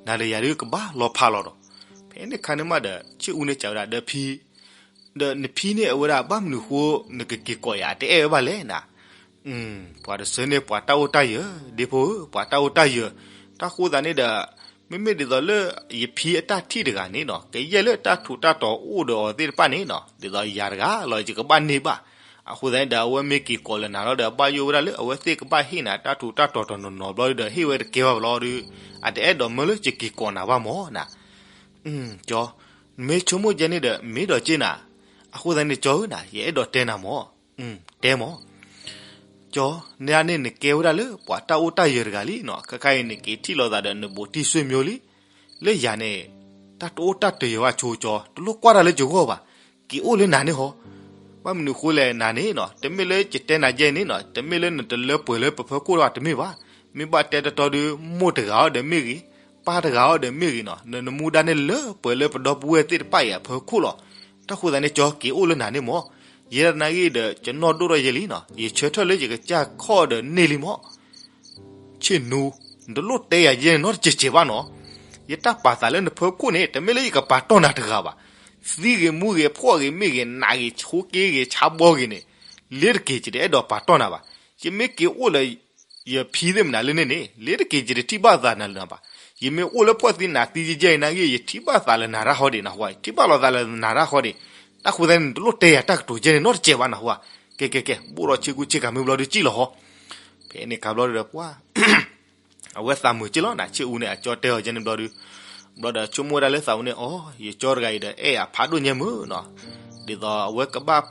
နၤဒီးယၤဒုးကဘၣ်လီၤဖးလီၤဒီး, ဖဲန့ၣ်ခါန့ၣ်မးဒီး ဆ့ၣ်အူန့ၣ်စံးဝဲဒၣ်ဒီးဖံ, ဒီးနဖံန့ၣ်အဝဲဒၣ်ဘၣ်မနုၤဃိ နကက့ၤကိးယၤ တအဲၣ်ဝဲဘၣ်လဲၣ်နၤ, ပှၤတဆၢန့ၣ်ပှၤတၢ်အိၣ်တၢ်ယၢၤ ဒ့ဖိဧၢ ပှၤတၢ်အိၣ်တၢ်ယၢၤ, တၢ်ဃိသးန့ၣ်ဒီး မ့မ့ၢ်ဒ်သိးလၢ ယဖံအတၢ်ထံၣ်တဂၤန့ၣ်နီၤ ကယဲၢ်လၢတၢ်ထူးတၢ်တီၤအိၣ်ဒီးအီၤသ့ၣ်တဖၣ်န့ၣ်နီၤ ဒ်သိးယၤတဂၤလီၤ ယကဘၣ်န့ၢ်ဘၣ်, အဃိသတးန့ၣ်ဒီး အဝဲမ့ၢ်က့ၤကိးလၢနၤလီၤဒီး ဘၣ်ယိၣ်ဝဲဒၣ်လၢအဝဲသ့ၣ်ကဘၣ်ဟ့ၣ်နၤတၢ်ထူးတၢ်တီၤတနီၤနီၤဘျီဒီး ဟ့ၣ်ဝဲတကဲဘၣ်ဘျီဒီး အတအဲၣ်ဒိးမၢလၢယက့ၤကိးနၤဘၣ်မၢ်နၤ, ကၠီ, နမ့ၢ်ဆိကမိၣ်ကဲန့ၣ်ဒီး မ့ၢ်ဒီးက့နၤ, အဃိသတးန့ၣ်ကၠီဧၢနၤ ယအဲၣ်ဒိးတဲနၤမၢ်, တဲမၢ် ကၠီ, နန့ၣ်နကဲဝဲဒၣ်လၢပှၤတၢ်အိၣ်တၢ်ယၢၤတဂၤလံနီၤ ခဲခါအံၤန့ၣ်က့ၤထံၣ်လိာ်သးဒီးနဘူးတံၢ်ဆွေမျိုးလံ, လၢယၤန့ၣ် တၢ်တအိၣ်တၢ်တယၢၤဘၣ်ဆိကၠီ တလိၣ်ကွၢ်တၢ်လၢယဂီၢ်ဘၣ်, က့ၤအိၣ်လၢနၤန့ၣ်ဟီ, ဘၣ်မနုၤဃိလဲၣ်နၤန့ၣ်နီၤ တမ့ၢ်လၢယတဲနၤယဲန့ၣ်နီၤ တမ့ၢ်လၢနတလၢပှဲၤလၢပဖီခိၣ်တဘၣ်တမ့ၢ်ဘၣ်, မ့ၢ်ဘၣ်တဲတတီဒီး မိၢ်တဂၤအီၤဒီးမ့ၢ်ဂ့ၤ, ပၢ်တဂၤအီၤဒီးမ့ၢ်ဂ့ၤနီၤ နနမူဒါန့ၣ်လၢပှဲၤလၢပဒီပုၢ်ဝဲၢ်သ့ၣ်တဖၣ်အံၤအဖီခိၣ်လီၤ, တၢ်ဃိသတးန့ၣ်ကၠီက့ၤအိၣ်လၢနၤန့ၣ်မၢ်, ယဲဒၣ်နၤဂ့ၤဒီး ယနီၢ်ဒိၣ်ထီၣ်ယဲလံနီၤ ယဆၢထၢၣ်လၢယကစၢ်ခီၣ်ဒီးန့ၢ်လံမၢ် ဆ့ၣ်နူ, နတလိၣ်တဲယၤယဲန့ၣ်နီတစဲးစဲးဘၣ်နီၤ, ယတၢ်ပာ်သးလၢနဖီခိၣ်န့ၣ် တမ့ၢ်လၢယကပာ်တီၢ်နၤတဂၤဘၣ်, သံဂ့ၤမူဂ့ၤ ဖှီၣ်ဂ့ၤမ့ၢ်ဂ့ၤ နးဂ့ၤ ဆိးက့ဂ့ၤ ဆါဘီဂ့ၤန့ၣ်, လ့ၤတက့ၤယတအဲၣ်ဒိးပာ်တီၢ်နၤဘၣ်, ယမ့ၢ်က့ၤအိၣ်လၢ ယဖံသ့ၣ်မနုၤလၢန့ၣ်န့ၣ် လ့ၤတက့ၤယတထံၣ်ဘၣ်သးနၤလၢၤဘၣ်, ယမ့ၢ်အိၣ်လၢဖှီၣ်သံနးသံယဲယဲအံၤနၤဂ့ၤ ယထံၣ်ဘၣ်သးလၢနၤရၢ်ဃီဒံးနဟူဧါ ယထံၣ်ဘၣ်လီၤသးလၢနၤရၢ်ဃီဒံး, တၢ်ဃိသတးန့ၣ် နတလိၣ်တဲယၤတၢ်ကတိၤယဲန့ၣ်နီတစဲးဘၣ်နဟူဧါ, ကဲကဲကဲ ဘိၣ်ဒီးဆ့ကူဆ့ကၤမ့ၢ်ဘျီဒုးစံၣ်လီၤဟီ ဖဲန့ၣ်ခါဘျီဒီးပှၤ အဝဲသးမုာ်က့လီၤနၤ ဆ့ၣ်အူန့ၣ် အကၠီတဲအီၤကဲန့ၣ်ဘျီဒီး, ဘျီဒီးဆိကမိၣ်ဝဲဒၣ်လၢသးဝဲန့ၣ် အိ ယကၠီတဂၤအံၤဒီးအဲၣ်အဖးဒိၣ်ညါမုာ်နီၤ, ဒ်သိးအဝဲကဘၣ်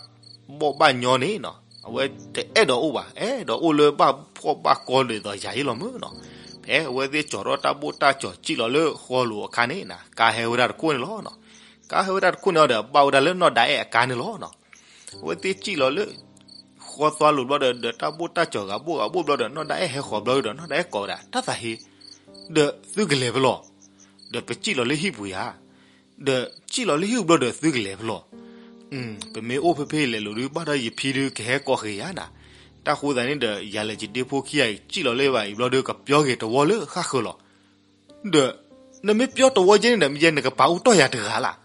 ဘီၣ်ဘၣ်ညီန့ၣ်နီၤ အဝဲတအဲၣ်ဒိးအိၣ်ဘၣ် အဲၣ်ဒိးအိၣ်လၢဘၣ်ဖှီၣ်ဘၣ်ကီဒ်သိးယၤအံၤလီၤမုာ်နီၤ, ဖဲအဝဲသ့ၣ်ကၠီၤထီၣ်တၢ်ဘိၣ်တၢ်ကၠီၤစံၣ်လီၤလၢဃီလိၤအခါန့ၣ်နီၤ ကါဟဲဝဲဒၣ်တခိၣ်န့ၣ်လီၤနီၤ, ကါဟဲဝဲဒၣ်တခိၣ်န့ၣ်အီၤဒီး ဘၣ်ဝဲဒၣ်လၢနီၢ်ဒါအဲၣ်အကါန့ၣ်လီၤနီၤ အဝဲသ့ၣ်စံၣ်လီၤလၢ ဃီသွါလိၤဘျီဒီး ဒီးတၢ်ဘိၣ်တၢ်ကၠီၤဂၤဘိၣ်ဂၤဘိၣ်ဘျီဒီး နီၢ်ဒါအဲၣ်ဟဲဃီၤဘျီဒီး နီၢ်ဒါအဲၣ်ကိးဝဲဒၣ် တၢ်သးဟ့ ဒီးသုကလဲၤဖဲလဲၣ်, ဒီးပစံၣ်လီၤလၢဟံၣ်ပူၤယၤ, ဒီးစံၣ်လီၤလၢဟံၣ်ပူၤဘျီဒီးသုကလဲၤဖဲလဲၣ်, ပမ့ၢ်အိၣ်ဖဲဖဲလဲၣ်လိၤဒုး ဘၣ်ဒီးယဖံဒုးကဟဲကိးဃ့ၤယၤနၤ, တၢ်ဃိသတးန့ၣ်ဒီး ယၤလဲၤယဒ့ဖိခံဂၤအံၤ စံၣ်လီၤလၢဘၣ်အံၤဘျီဒီး ကပျီက့ၤတဝီလၢဃၣ်ဃၢၤလီၤ ဒီး နမ့ၢ်ပျီတဝီကဲန့ၣ်ဒီး မ့ၢ်ယဲနကပာ်အူတီၢ်ယၤတဂၤလၢ်,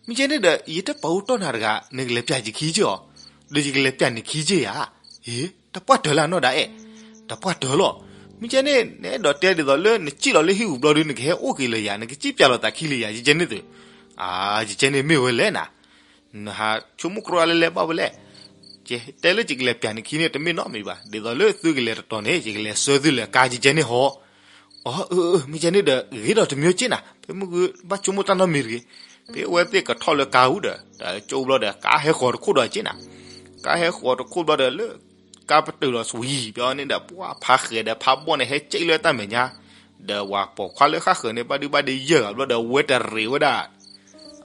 မ့ၢ်ယဲန့ၣ်ဒီး ယတပာ်အူတီၢ်နၤတဂၤ နကလဲၤပျးယခံက့ၢ်အီၤ, ဒီးယကလဲၤပျးနခံက့ၢ်ယၤ, ဟ့ တပှၢ်တၢၢ်လၢနီၢ်ဒါအဲၣ်, တပှၢ်တၢၢ်လီၤ, မ့ၢ်ယဲန့ၣ် နအဲၣ်ဒိးတဲဒ်သိးလၢနစံၣ်လီၤလၢဟံၣ်ပူၤဘျီဒီး နကဟဲအိၣ်က့ၤလၢယၤ နကစံၣ်ပျးလိာ်သးခံလၢယၤ ယကဲန့ၣ်သု, အါ ယကဲန့ၣ်မ့ၢ်ဝဲလဲၣ်နၤ နဟးဆိကမိၣ်ကျိအါလဲၣ်လဲၣ်ဘၣ်ဝဲလဲၣ်, တဲလၢယကလဲၤပျးနခံန့ၣ် တမ့ၢ်နီတမံၤဘၣ်, ဒ်သိးလၢသုကလဲၤတတီၤန့ၣ် ယကလဲၤဆှၢသုလၢကါယကဲန့ၣ်ဟီ, အၢ အၢ မ့ၢ်ယဲန့ၣ်ဒီး ဂ့ၤဒီးတမံၤက့နၤ, ဖဲမုၢ်ဂုၤဘၣ်ဆိကမိၣ်တၢ်နီတမံၤတဂ့ၤ, ဖဲအဝဲသ့ၣ်ကထီၣ်လၢကါပူၤဒီး တကၠိဘျီဒီး ကါဟဲဃီၤတခိၣ်ဒီးက့နၤ, ကါဟဲဃီၤတခိၣ်ဘျီဒီးလၢ ကါပတုာ်လီၤစွံၤ ပျီန့ၣ်ဒီး ပှၤဖးဃဲၤဒီးဖးဘီၣ်န့ၣ် ဟဲကၠံၣ်လၢတၢ်မဲာ်ညါ, ဒီးဝဲပိာ်ခွါလၢဃၣ်ဃၢၤန့ၣ် ဘၣ်ဒုဘၣ်ဒ့ယဲၢ်ဂၤဘျီဒီး ဝဲတရံးဝဲဒၣ်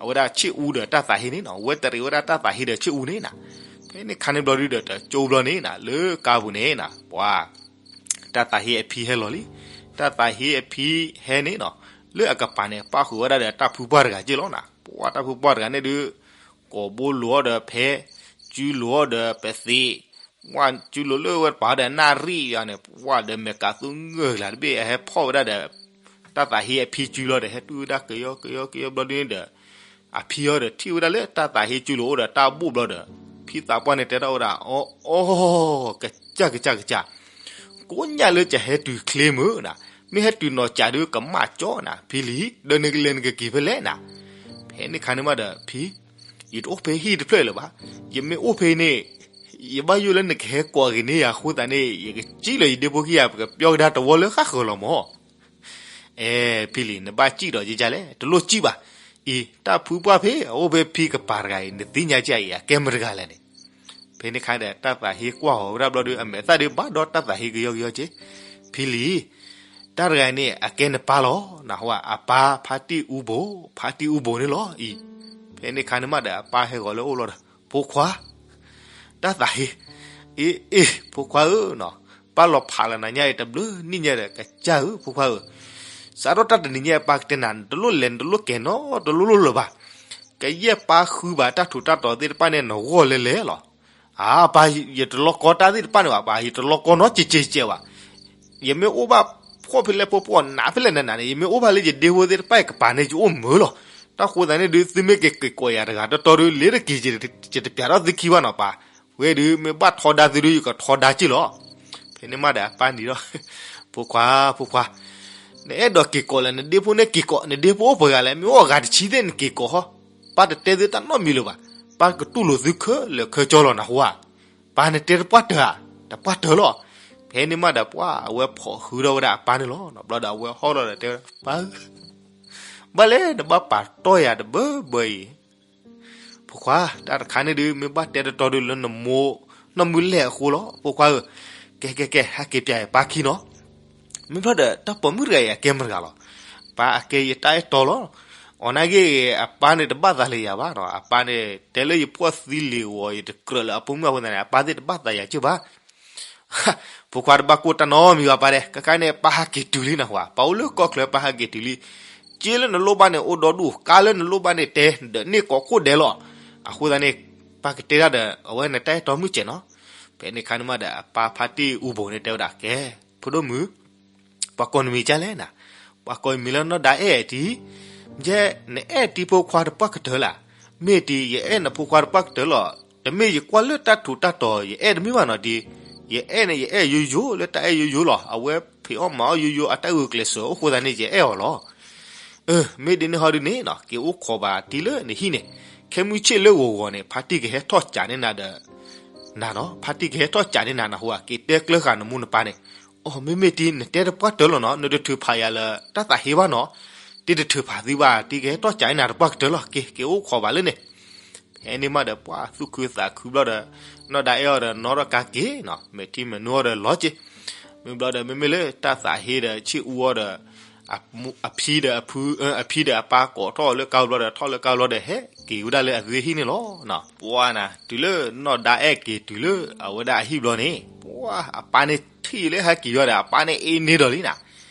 အဝဲဒၣ်ဆ့ၣ်အူဒီးတၢ်သးဟ့န့ၣ်နီၤ, ဝဲတရံးဝဲဒၣ်တၢ်သးဟ့ဒီးဆ့ၣ်အူန့ၣ်နၤ, ဖဲန့ၣ်ခါန့ၣ်ဘျီဒုဒီး တကၠိဘျီန့ၣ်နၤ လၢကါပူၤန့ၣ်နၤ ပှၤ တၢ်သးဟ့အဖံဟဲလီၤလံ, တၢ်သးဟ့အဖံဟဲန့ၣ်နီၤ, လၢအကပၤန့ၣ် ပၣ်ဃုာ်ဝဲဒၣ်ဒီးတၢ်ဖုပှၢ်တဂၤက့လီၤနၤ, ပှၤတၢ်ဖုပှၢ်တဂၤန့ၣ်ဒုး ကိာ်ဘိလိာ်အီၤဒီးဖဲ, စုလိာ်အီၤဒီးပသံး, ပှၤစုလိာ်လၢဝဲတပၤဒီးနၣ်ရံၣ်ယၤန့ၣ် ပှၤဒီးမဲာ်ကးသူငၢၢ်ကျါတဘ့ၣ် အဟဲဖီၣ်ဝဲဒၣ်ဒီး တၢ်သးဟ့အဖံစုလီၤဒီး ဟဲတုၤဝဲဒၣ်ကယီကယီကယီဘျီဒုန့ၣ်ဒီး အဖံအီၤဒီးထံၣ်ဝဲဒၣ်လၢတၢ်သးဟ့စုလိာ်အိၣ်ဒီးတၢ်ဘိၣ်ဘျီဒီး ဖံသးပှၢ်န့ၣ်တဲထီၣ်ဝဲဒၣ် အီ အီ ကစၢ်ကစၢ်ကစၢ်, ကိးညၣ်လၢကဟဲတုၤချ့မုၢ်နၤ, မ့ၢ်ဟဲတုၤနီၤကးဒုးကမၣ်ကၠီနၤ ဖံလံၤ, ဒီးနကလဲၤနကက့ၤဖဲလဲၣ်နၤ, ဖဲန့ၣ်ခါန့ၣ်မးဒီး ဖံ, ယတအိၣ်ဖဲဟံၣ်တဖျၢၣ်လၢၤဘၣ်, ယမ့ၢ်အိၣ်ဖဲန့ၣ်, ယဘၣ်ယိၣ်လၢနကဟဲကိးဂ့ၤန့ၢ်ယၤအဃိသတးန့ၣ် ယကစံၣ်လီၤယဒ့ဖိခံဂၤ ပကပျီကဒါတဝီလၢဃၣ်ဃၢၤလီၤမး အဲ ဖံလံၤ နဘၣ်စံၣ်ဒီးယကလဲၣ် တလိၣ်စံၣ်ဘၣ်, အံၤ တၢ်ဖုပှၢ်ဖဲအအိၣ်ဖဲဖံကပၤတဂၤအံၤ နသ့ၣ်ညါကဲအံၤ အကဲမတၤတဂၤလဲၣ်န့ၣ်, ဖဲန့ၣ်ခါဒီး တၢ်သးဟ့ကွၢ်ဃီၤဝဲဒၣ်ဘျီဒီး အမဲာ်သၣ်ဒုးဘၣ်ဒီးတၢ်သးဟ့ကယီကယီက့, ဖံလံၤ, တၢ်တဂၤအံၤန့ၣ် အကဲနပၢ်လီၤ, နဟူဧါ အပၢ်ဖါတံၢ်အူဘိ, ဖါတံၢ်အူဘိန့ၣ်လီၤအံၤ, ဖဲန့ၣ်ခါန့ၣ်မးဒီး အပၢ်ဟဲဃီၤလၢအအိၣ်လီၤဒီး ဖိခွါ, တၢ်သးဟ့ အ့ အ့ ဖိခွါဧၢနီၤ, ပၢ်လီၤဖးလၢနၤညါအံၤတဘျုးနံၣ်ညါဒီး ကစၢ်ဧၢ ဖိခွါဧၢ, စးထီၣ်တၢ်တနံၤညါအံၤ ပၢ်ကတဲနၤ နတလိၣ်လဲၤ နတလိၣ်ကဲၤနီတလိၣ်လိၣ်လၢၤဘၣ်. ကယဲၢ်ပၢ်ဃုဘၣ်တၢ်ထူးတၢ်တီၤသ့ၣ်တဖၣ်န့ၣ် နဂီၢ်လဲၤလဲၤလီၤ. အါ ပၢ် ယတလီၢ်ကီတၢ်သ့ၣ်တဖၣ်န့ၣ်ဘၣ်, ပၢ် ယတလီၢ်ကီနီတစဲးစဲးဘၣ်. ယမ့ၢ်အိၣ်ဘၣ်ဖှီၣ်ဖဲလဲၣ်ဖိဖှီၣ်နးဖဲလဲၣ်နးနးန့ၣ် ယမ့ၢ်အိၣ်ဘၣ်လၢယဒ့ဖိသ့ၣ်တဖၣ်အံၤကပၤန့ၣ် ယအိၣ်မုာ်လီၤ. တၢ်ဃိသတးန့ၣ်ဒုး သုမ့ၢ်က့ၤက့ၤကိးယၤတဂၤတီတီဒုး လ့ၤတက့ၤ ယတပျးထီၣ်သုခံဘၣ်နီၤပၢ်. ဝဲဒုး မ့ၢ်ဘၣ်ထီဒါသုဒုး ယကထီဒါက့ၤလီၤ. ဖဲန့ၣ်မးဒီးအပၢ်နံၤဒီး ဖိခွါ ဖိခွါ, နအဲၣ်ဒိးက့ၤကိးလဲၣ် နဒ့ဖိန့ၣ်က့ၤကိး, နဒ့ဖိအိၣ်ပှဲၤဂၤလဲၣ်, မ့ၢ်အိၣ်အဂၤတဆံသ့ၣ် နက့ၤကိးဟီ, ပၢ်တတဲသုတၢ်နီတမံၤလၢၤဘၣ်. ပၢ်ကတူၢ်လိာ်သုခဲလၢာ်ခဲဆ့လီၤနဟူဧါ. ပၢ် နတဲတပှၢ်တၢၢ်ဧါ, တပှၢ်တၢၢ်လီၤ. ဖဲန့ၣ်မးဒီးပှၤ အဝဲဖီၣ်ဃုထီၣ်ဝဲဒၣ်အပၢ်န့ၣ်လီၤ. ဘျီဒီးအဝဲဟီၣ်လီၤဒီးတဲဝဲဒၣ် ပၢ်ဧၢ, ဘၣ်လဲၣ်နဘၣ်ပာ်တီၢ်ယၤတဘၢဘၢအံၤ ဖိခွါ, တၢ်တခါန့ၣ်ဒုး မ့ၢ်ဘၣ်တဲတတီဒုးလၢနမိၢ် နီၢ်မုၢ်လဲၢ်အဃိလီၤ ဖိခွါဧၢ. ကဲ ကဲ ကဲ ဟဲက့ၤပျးယပၢ်ခံနီၤ. မ့ၢ်ဘျီဒီး တၢ်ပိာ်မုၣ်တဂၤအံၤ အကဲမတၤတဂၤလီၤ. ပၢ် အကဲယတၢ်အဲၣ်တီလီၤ. အီၤနာ်က့ အပၢ်န့ၣ်တဘၣ်သးလၢယၤဘၣ်နီၤ. အပၢ်န့ၣ် တဲလၢယဖှီၣ်သံလ့ၤဂီၤ ယတကြၢးလၢအပိာ်မုၣ်အဃိသတးန့ၣ် အပၢ်သ့ၣ်တဘၣ်သးယၤက့ၢ်ဘၣ်. ဖိခွါတဘၣ်ကိၢ်တၢ်နီတမံၤဘၣ်ပၢ်ဒဲး, ခဲခါန့ၣ် ပၢ်ဟးက့ၤတုၤလံနဟူဧါ, ပၢ်အိၣ်လၢကီၢ်ချၢ ပၢ်ဟးက့ၤတုၤလံ. က့လၢနလိၣ်ဘၣ်န့ၣ်အိၣ်ဒီဒူၣ်, ကါလၢနလိၣ်ဘၣ်န့ၣ်တဲ, ဒီးန့ၢ်ကိးခိၣ်ဒဲးလီၤ. အဃိသတးန့ၣ် ပၢ်ကတဲတၢ်ဒီး အဝဲနတၢ်အဲၣ်တီမုၢ်စဲးနီၤ. ဖဲန့ၣ်ခါန့ၣ်မးဒီး အပၢ်ဖါတံၢ်အူဘိၤန့ၣ်တဲဝဲဒၣ် ကဲ ဖိဒိၣ်မုၣ်, ပှၤကိးနမံၤကလဲၣ်နၤ. ပှၤကိးယမံၤလၢနီၢ်ဒါအဲၣ်တံၤ. ယဲ နအဲၣ်တံၤဖိခွါတပှၢ်ကတၢၢ်လၢ်. မ့ၢ်တံၤ ယအဲၣ်နဖိခွါတပှၢ်ကတၢၢ်လီၤ. တမ့ၢ်ယကွၢ်လၢတၢ်ထူးတၢ်တီၤ ယအဲၣ်တမ့ၢ်ဘၣ်နီၤတံၤ. ယအဲၣ်န့ၣ် ယအဲၣ်ယိယိလၢတၢ်အဲၣ်ယိယိလီၤ. အဝဲဖံးအီၣ်မၤအီၣ်ယိယိ အတၢ်ဂုာ်ကျဲးစၢးအိၣ်ဃိသတးန့ၣ် ယအဲၣ်အီၤလီၤ. အၢ မ့ၢ်ဒ်န့ၣ်ဟီဒ်န့ၣ်နီၤ က့ၤအိၣ်ခိးဘၣ်တံၤလၢနဟံၣ်န့ၣ်, ခဲမုၢ်ဆ့ၣ်လၢဂီၤဂီၤန့ၣ် ဖါတံၢ်ကဟဲထီၣ်ကးန့ၢ်နၤဒီး နၤနီၤ, ဖါတံၢ်ကဟဲထီၣ်ကးန့ၢ်နၤနဟူဧါ, က့ၤတဲကျၢဃာ်နမိၢ်နပၢ်န့ၣ်. အိ မ့မ့ၢ်တံၤ နတဲတပှၢ်တၢၢ်လီၤနီၤ, နတထုးဖးယၤလၢတၢ်သးဟ့ဘၣ်နီၤ. တံၤတထုးဖးသုဘၣ်, တံၤကဟဲထီၣ်ကးန့ၢ်နၤတပှၢ်ကတၢၢ်လီၤ. က့ၤ က့ၤအိၣ်ခိးဘၣ်လၢန့ၣ်. ဖဲန့ၣ်မးဒီး ပှၤသူၣ်ခုသးခုဘျီဒီး နီၢ်ဒါအဲၣ်အီၤဒီး နီၢ်ထီၣ်ကါက့ၤနီၤ, မဲာ်ထံမဲာ်နိအီၤဒီးလီၤက့ၤ. မ့ၢ်ဘျီဒီး မ့မ့ၢ်လၢတၢ်သးဟ့ဒီး ဆ့ၣ်အူအီၤဒီး အဖံဒီးအဖု, အဖံဒီးအပၢ်ကိးထီၣ်အီၤလၢကါဘျီဒီး ထီၣ်လၢကါဘျီဒီး ဟဲက့ၤဝဲဒၣ်လၢအဂ့ၢ်ဟံၣ်န့ၣ်လီၤ. ပှၤနၤ တုၤလၢနီၢ်ဒါအဲၣ်က့ၤတုၤလၢအဝဲဒၣ်အဟံၣ်ဘျီန့ၣ် ပှၤအပၢ်န့ၣ်ထံၣ်လၢဟဲက့ၤယီၤဒီး အပၢ်န့ၣ်အ့န့ၢ်ဒီးလံနၤ.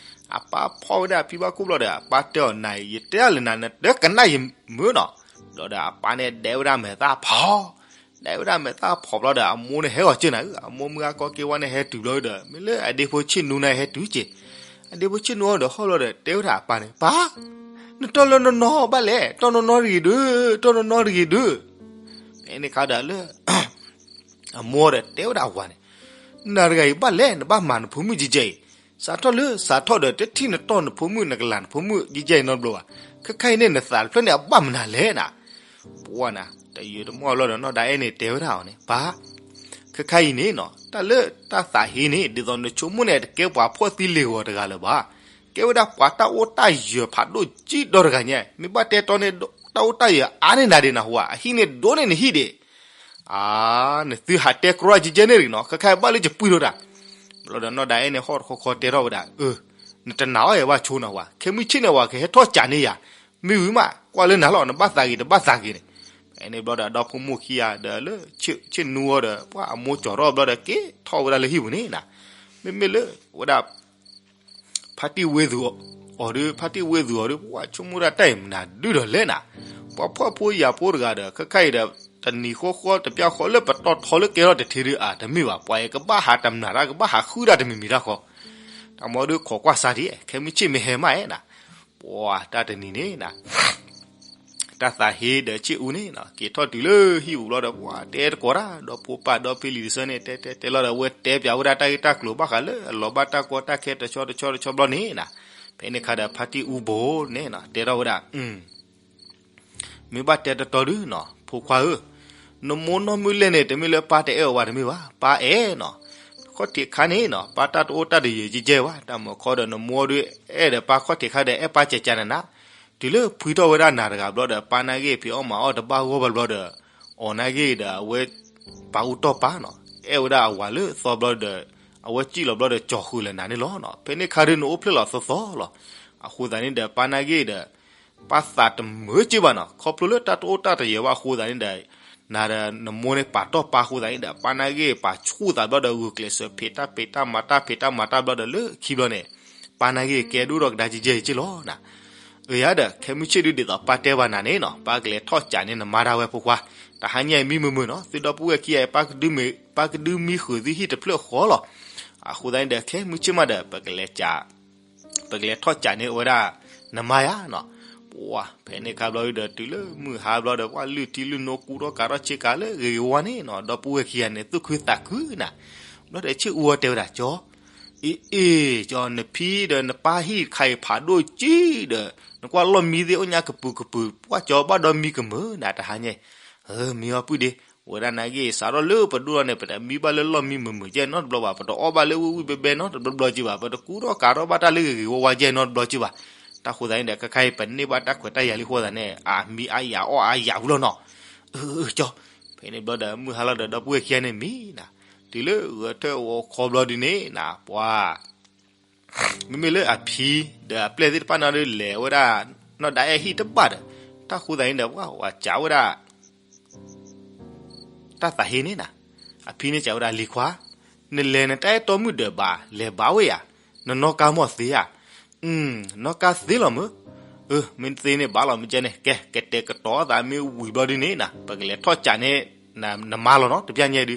အပၢ်ဖီၣ်ဝဲဒၣ်အဖံဘၣ်ခိၣ်ဘျီဒီး အပၢ်တဲအီၤနၤ ယတဲဒၣ်လၢနၤ နတကနၣ်ယမုာ်နီၤ. ဘျီဒီးအပၢ်န့ၣ်ဒဲဝဲဒၣ်မဲာ်သၣ်ဖီ ဒဲဝဲဒၣ်မဲာ်သၣ်ဖီဘျီဒီး အမိၢ်န့ၣ်ဟဲဂီၤကၢနၤဧၢ, အမိၢ်မုၢ်ဂၤကီက့ၤဝဲန့ၣ်ဟဲတုၤဘျီဒီး မ့ၢ်လၢအဒ့ဖိဆ့ၣ်နူနၤဟဲတုၤက့ၤ. အဒ့ဖိဆ့ၣ်နူအီၤဒီးဟီၣ်ဘျီဒီး တဲဝဲဒၣ်အပၢ်န့ၣ် ပၢ်, နတီၢ်လၢနီၢ်နီၢ်ဘၣ်လဲၣ်, တီၢ်နီၢ်နီၢ်တဂ့ၤဒုး, တီၢ်နီၢ်နီၢ်တဂ့ၤဒုး. ဖဲန့ၣ်ခါဒီးလၢ အမိၢ်ဒီးတဲဝဲဒၣ်အဝၤန့ၣ်, နၤတဂၤအံၤဘၣ်လဲၣ်, နဘၣ်မၤနဖိမုၣ်ကဲကဲအံၤ, စးထီၣ်လၢစးထီၣ်ဒီး တထံၣ်နတီၢ်နဖိမုၣ် နကလၤနဖိမုၣ်ကဲကဲအံၤနီတဘျီဘၣ်. ခဲခါအံၤန့ၣ် နသးတဖျၢၣ်န့ၣ်အဘၣ်မနုၤလဲၣ်နၤ. ပှၤနၤ တယုာ်တမီၢ်ဘျီဒီး နီၢ်ဒါအဲၣ်န့ၣ်တဲဝဲဒၣ်အီၤန့ၣ် ပၢ်, ခဲခါအံၤန့ၣ်နီၤ တၢ်လၢတၢ်သးဟ့န့ၣ် ဒ်သိးနဆိကမိၣ်န့ၣ် တကဲပှၤဖှီၣ်သံလ့ၤဂီၤတဂၤလၢၤဘၣ်. ကဲဝဲဒၣ်ပှၤတၢ်အိၣ်တၢ်ယၢၤဖးဒိၣ်ကံဒီတဂၤညါ, မ့ၢ်ဘၣ်တဲတီန့ၣ် တၢ်အိၣ်တၢ်ယၢၤအါန့ၢ်နၤဒံးနဟူဧါ, အဟံၣ်န့ၣ်ဒိၣ်န့ၢ်နဟံၣ်ဒံး အါ, နသုဟးတဲကြီယကဲန့ၣ်တဂ့ၤနီၤ, ခဲခါအံၤဘၣ်လၢယပှံၢ်ထီၣ်တၢ်. ဘျီဒီးနီၢ်ဒါအဲၣ်န့ၣ်ဟီၣ်တခီခီတဲထီၣ်ဝဲဒၣ်, အၢ, နတနာ်အီၤယဘၣ်ဆိနီၤဝဲ, ခဲမုၢ်ဆ့ၣ်န့ၣ်ဝဲကဟဲထီၣ်ကးန့ၢ်ယၤ, မ့ၢ်ဝံၤမး ကွၢ်လၢနၤလီၤ, နဘၣ်သးဂ့ၤတဘၣ်သးဂ့ၤန့ၣ်. ဖဲန့ၣ်ဘျီဒီး ဒီဖိမိၢ်ခံဂၤဒီးလၢ ဆ့ၣ်နူအီၤဒီး ပှၤအမိၢ်ကၠီၤထီၣ်ဘျီဒီး က့ၤထီၣ်ဝဲဒၣ်လၢဟံၣ်ပူၤန့ၣ်နၤ, မ့မ့ၢ်လၢဝဲဒၣ် ဖါတံၢ်ဝ့သူအီၤဒီး ဖါတံၢ်ဝ့သူအီၤဒီး ပှၤဆိကမိၣ်ဒၣ်တၢ်အံၤမနုၤဒုဒီးလဲၣ်နၤ, ပှၤဖှီၣ်ဖိယာ်ဖိတဂၤဒီး ခဲခါအံၤဒီး တနံၤဃီဃီတပျၢ်ဃီလၢပတီၢ်ထီလၢကဲထီၣ်တထံဒုး အါတမ့ၢ်ဘၣ်, ပှၤအံၤကဘၣ်ဟးတမျၢ်တၢ် ကဘၣ်ဟးဃုတၢ်တမံၤမံၤတၢ်ဃီ, တၢ်မီဒုးခိးကွၢ်စၢ်ဒံး ခဲမုၢ်ဆ့ၣ်မ့ၢ်ဟဲမးဧါနၤ, ပှၤတၢ်တနံၤန့ၣ်နၤ တၢ်သးဟ့ဒီးဆ့ၣ်အူန့ၣ်နီၤ က့ၤထီၣ်တုၤလၢဟံၣ်ပူၤဘျီဒီး ပှၤတဲတကိးတၢ် ဒီးဖိပၢ်ဒီးဖံလံၤတဆၢန့ၣ် တဲတဲတဲလီၤဒီး အဝဲတဲပျးဝဲဒၣ်တၢ်ဂ့ၢ်တၢ်ကျိၤဘၣ်ဃးလၢအလီၤဘၣ်တၢ်ကီတၢ်ခဲတဆီတဆီတဆီဘျီန့ၣ်, ဖဲန့ၣ်ခါဒီးဖါတံၢ်အူဘိန့ၣ် တဲထီၣ်ဝဲဒၣ် မ့ၢ်ဘၣ်တဲတတီဒုနီၤ ဖိခွါဧၢ, နမိၢ်နီၢ်မုၢ်လဲၢ်န့ၣ် တမ့ၢ်လၢပၢ်တအဲၣ်အီၤဘၣ်တမ့ၢ်ဘၣ်, ပၢ်အဲၣ်နီၤ, ခီၣ်ထံးခါန့ၣ်နီၤ ပၢ်တၢ်တအိၣ်တၢ်တယၢၤကဲကဲဘၣ်, တၢ်မုၢ်ခီဒီးနမိၢ်ဒုးအဲၣ်ဒီးပၢ်ခီၣ်ထံးခါဒီး အဲၣ်ပၢ်ကကနနၤ, တုၤလၢဖှံထီၣ်ဝဲဒၣ်နၤတဂၤဘျီဒီး ပၢ်နာ်က့ဖံးအီၣ်မၤအီၣ်တဘၣ်ဂီၢ်ဘၣ်ဘျီဒီး အီၤနာ်က့ဒီး အဝဲပာ်အူတီၢ်ပၢ်နီၤ, အဲၣ်ဝဲဒၣ်အဝၤလၢသီဘျီဒီး အဝဲစံၣ်လီၤဘျီဒီး ကၠီၤဃုာ်လၢနၤန့ၣ်လီၤ. ဖဲန့ၣ်ခါဒုးနအိၣ်ဖျဲၣ်လီၤသီသီလီၤ. အဃိသတးန့ၣ်ဒီး ပၢ်နာ်က့ဒီး ပၢ်သးတမုာ်က့ဘၣ်နီၤ, ခီဖျိလၢတၢ်တအိၣ်တၢ်တယၢၤဘၣ်အဃိသတးန့ၣ်ဒီး နၤဒီးနမိၢ်န့ၣ်ပာ်တီၢ်ပာ်အဃိသတးန့ၣ်ဒီး ပၢ်နာ်ဂ့ၢ်ပာ်ဆူၣ်သးဘျီဒီး ဂုာ်ကျဲးစၢးဖံးတၢ်ဖံးတၢ်မၤတၢ်ဖံးတၢ်မၤတၢ်ဘျီဒီး လၢခံဘျီန့ၣ် ပၢ်နာ်ဂ့ၢ်ကဲဒိၣ်ထီၣ်ကဒါက့ၤကဲက့ၤလီၤနၤ. အၢ ယၤဒီး ခဲမုၢ်ဆ့ၣ်ဒုးဒ်သိးပၢ်တဲဘၣ်နၤန့ၣ်နီၤ ပၢ်ကလဲၤထီၣ်စးန့ၢ်နမါဒၣ်ဝဲဖိခွါ, တဟါညါအံၤမံမုာ်မုာ်နီၤ သုဒီပုၢ်ဝဲၢ်ခံဂၤအံၤ ပၢ်ကဒုးမံဃုာ်သုဟံၣ်တဖျၢၣ်ဃီလီၤ. အဃိသတးန့ၣ်ဒီး ခဲမုၢ်ဆ့ၣ်မးဒီး ပကလဲၤစး ပကလဲၤထီၣ်စးန့ၢ်ဝဲဒၣ်နမါယၤနီၤ. ပှၤ ဖဲန့ၣ်ခါဘျီဒီး တုၤလၢမုၢ်ဟါဘျီဒီး ပှၤလုၢ်ထံလုၢ်နိကူထီၣ်ကးထီၣ်ဆ့ကၤလၢဂ့ၤဂ့ၤဝါဝါန့ၣ်နီၤ ဒီပုၢ်ဝဲၢ်ခံဂၤန့ၣ် သူၣ်ခုသးခုနၤ. ဘျီဒီးဆ့ၣ်အူအီၤတဲဝဲဒၣ် ကၠီ, အ့အ့ ကၠီ နဖံဒီးနပၢ်ဟံၣ်တခါအံၤဖးဒိၣ်ကံဒီး နကွၢ်လီၢ်မံသ့ၣ်အိၣ်ညါကပုာ်ကပုာ် ပှၤကၠီဘၣ်ဒီးမံကမၢၢ်နၤတဟါညါအံၤ. အၢ မ့ၢ်အီၤပုၢ်ဒ့, ဝဲဒၣ်နာ်က့ၤစးထီၣ်လၢပဒိၣ်လီၤန့ၣ် ပတမံဘၣ်လၢလီၢ်မံမုာ်မုာ်ကဲနီတဘျီဘၣ် ပတအီၣ်ဘၣ်လၢဝံၣ်ဝံၣ်ဘဲဘဲနီတဘျီဘျီက့ၤဘၣ် ပတကူထီၣ်ကးထီၣ်ဘၣ်တၢ်လၢဂ့ၤဂ့ၤဝါဝါကဲနီတဘျီက့ၤဘၣ်. တၢ်ဃိသတးန့ၣ်ဒီး ခဲခါအံၤပန့ၢ်ဘၣ်တၢ်ခွဲးတၢ်ယာ်လံအဃိသတးန့ၣ် အမံအယၤအီၣ်အယၤဝံၤလီၤနီၤ. အၢ ကၠီ, ဖဲန့ၣ်ဘျီဒီး မုၢ်ဟါလီၤဒီး ဒီပုၢ်ဝဲၢ်ခံဂၤန့ၣ်မံနၤ, တုၤလၢဂဲၤထၢၣ်ဝီခီဘျီဒုန့ၣ်နၤ ပှၤ မ့မ့ၢ်လၢအဖံဒီးအပျဲၢ်သ့ၣ်တဖၣ်န့ၣ်ဒီး လဲၤဝဲဒၣ်နီၢ်ဒၣ်အဲၣ်ဟံၣ်တဘၣ်ဒီး, တၢ်ဃိသတးန့ၣ်ဒီး ပှၤ ပှၤစံးဝဲဒၣ် တၢ်သးဟ့န့ၣ်နၤ, အဖံန့ၣ်စံးဝဲဒၣ် လံၤခွါ, နလဲၤနတၢ်အဲၣ်တီမုၢ်ဒၢးဘၣ် လဲၤဘၣ်ဝဲယၤ, နနီၣ်ကါမီၢ်သ့ဧါ. အၢ နီၣ်ကါသ့လီၤမုၢ်. အၢ မ့ၢ်သ့န့ၣ်ဘၣ်လီၤ မ့ၢ်ကဲန့ၣ် ကဲ ကတဲာ်ကတီၤသးမ့ၢ်ဝံၤဘျီဒုန့ၣ်နၤ ပကလဲၤထီၣ်စးန့ၢ် နမါလီၤနီၤ တပျၢ်ညါဒု.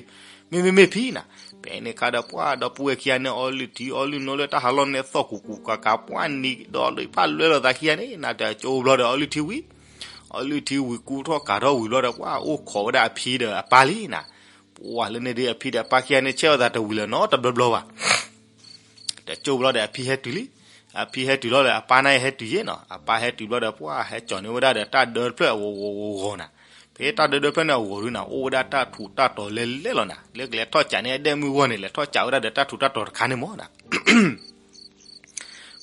မ့မ့ၢ်မ့ၢ်ဖံနၤ. ဖဲန့ၣ်ခါဒီး ပှၤဒီပုၢ်ဝဲၢ်ခံဂၤန့ၣ် အီလုၢ်ထံအီလုၢ်နိလၢတၢ်ဟးလီၢ်န့ၣ် သီၣ်ကူးကူးကးကး ပှၤနံၤဒီးလၢဖးလွဲလိာ်သးခံဂၤန့ၣ်နၤ တကၠိဘျီဒီး အီလုၢ်ထံဝံၤ, အီလုၢ်ထံဝံၤကူထီၣ်ကးထီၣ်ဝံၤဘျီဒီး ပှၤအိၣ်ခိးဝဲဒၣ်အဖံဒီးအပၢ်လံနၤ. ပှၤလၢန့ၣ်ဒုး အဖံဒီးအပၢ်ခံဂၤန့ၣ် ဆဲးအီၣ်သးတဝံၤလၢၤနီတဘျီဘျီဘၣ်. တကၠိဘျီဒီးအဖံဟဲတုၤလံ. အဖံဟဲတုၤလီၤဒီး အပၢ်န့ၣ်ဟဲတုၤယဲနီၤ. အပၢ်ဟဲတုၤဘျီဒီး ပှၤဟဲကၠီၤန့ၢ်ဝဲဒၣ်ဒီးတၢ်ဒၢတဖျၢၣ်အဂီၤဂီၤဂီၤဂီၤနၤ. ဖဲတၢ်ဒၢဒၢဖျၢၣ်န့ၣ်အဂီၤဒုနၤ အိၣ်ဝဲဒၣ်တၢ်ထူးတၢ်တီၤလဲၤလဲၤလီၤနၤ. လၢကလဲၤထီၣ်စးန့ၢ်အဒဲၣ်မုၢ်ဂီၢ်န့ၣ် လဲၤထီၣ်စးဝဲဒၣ်ဒီးတၢ်ထူးတၢ်တီၤတခါန့ၣ်မးနၤ.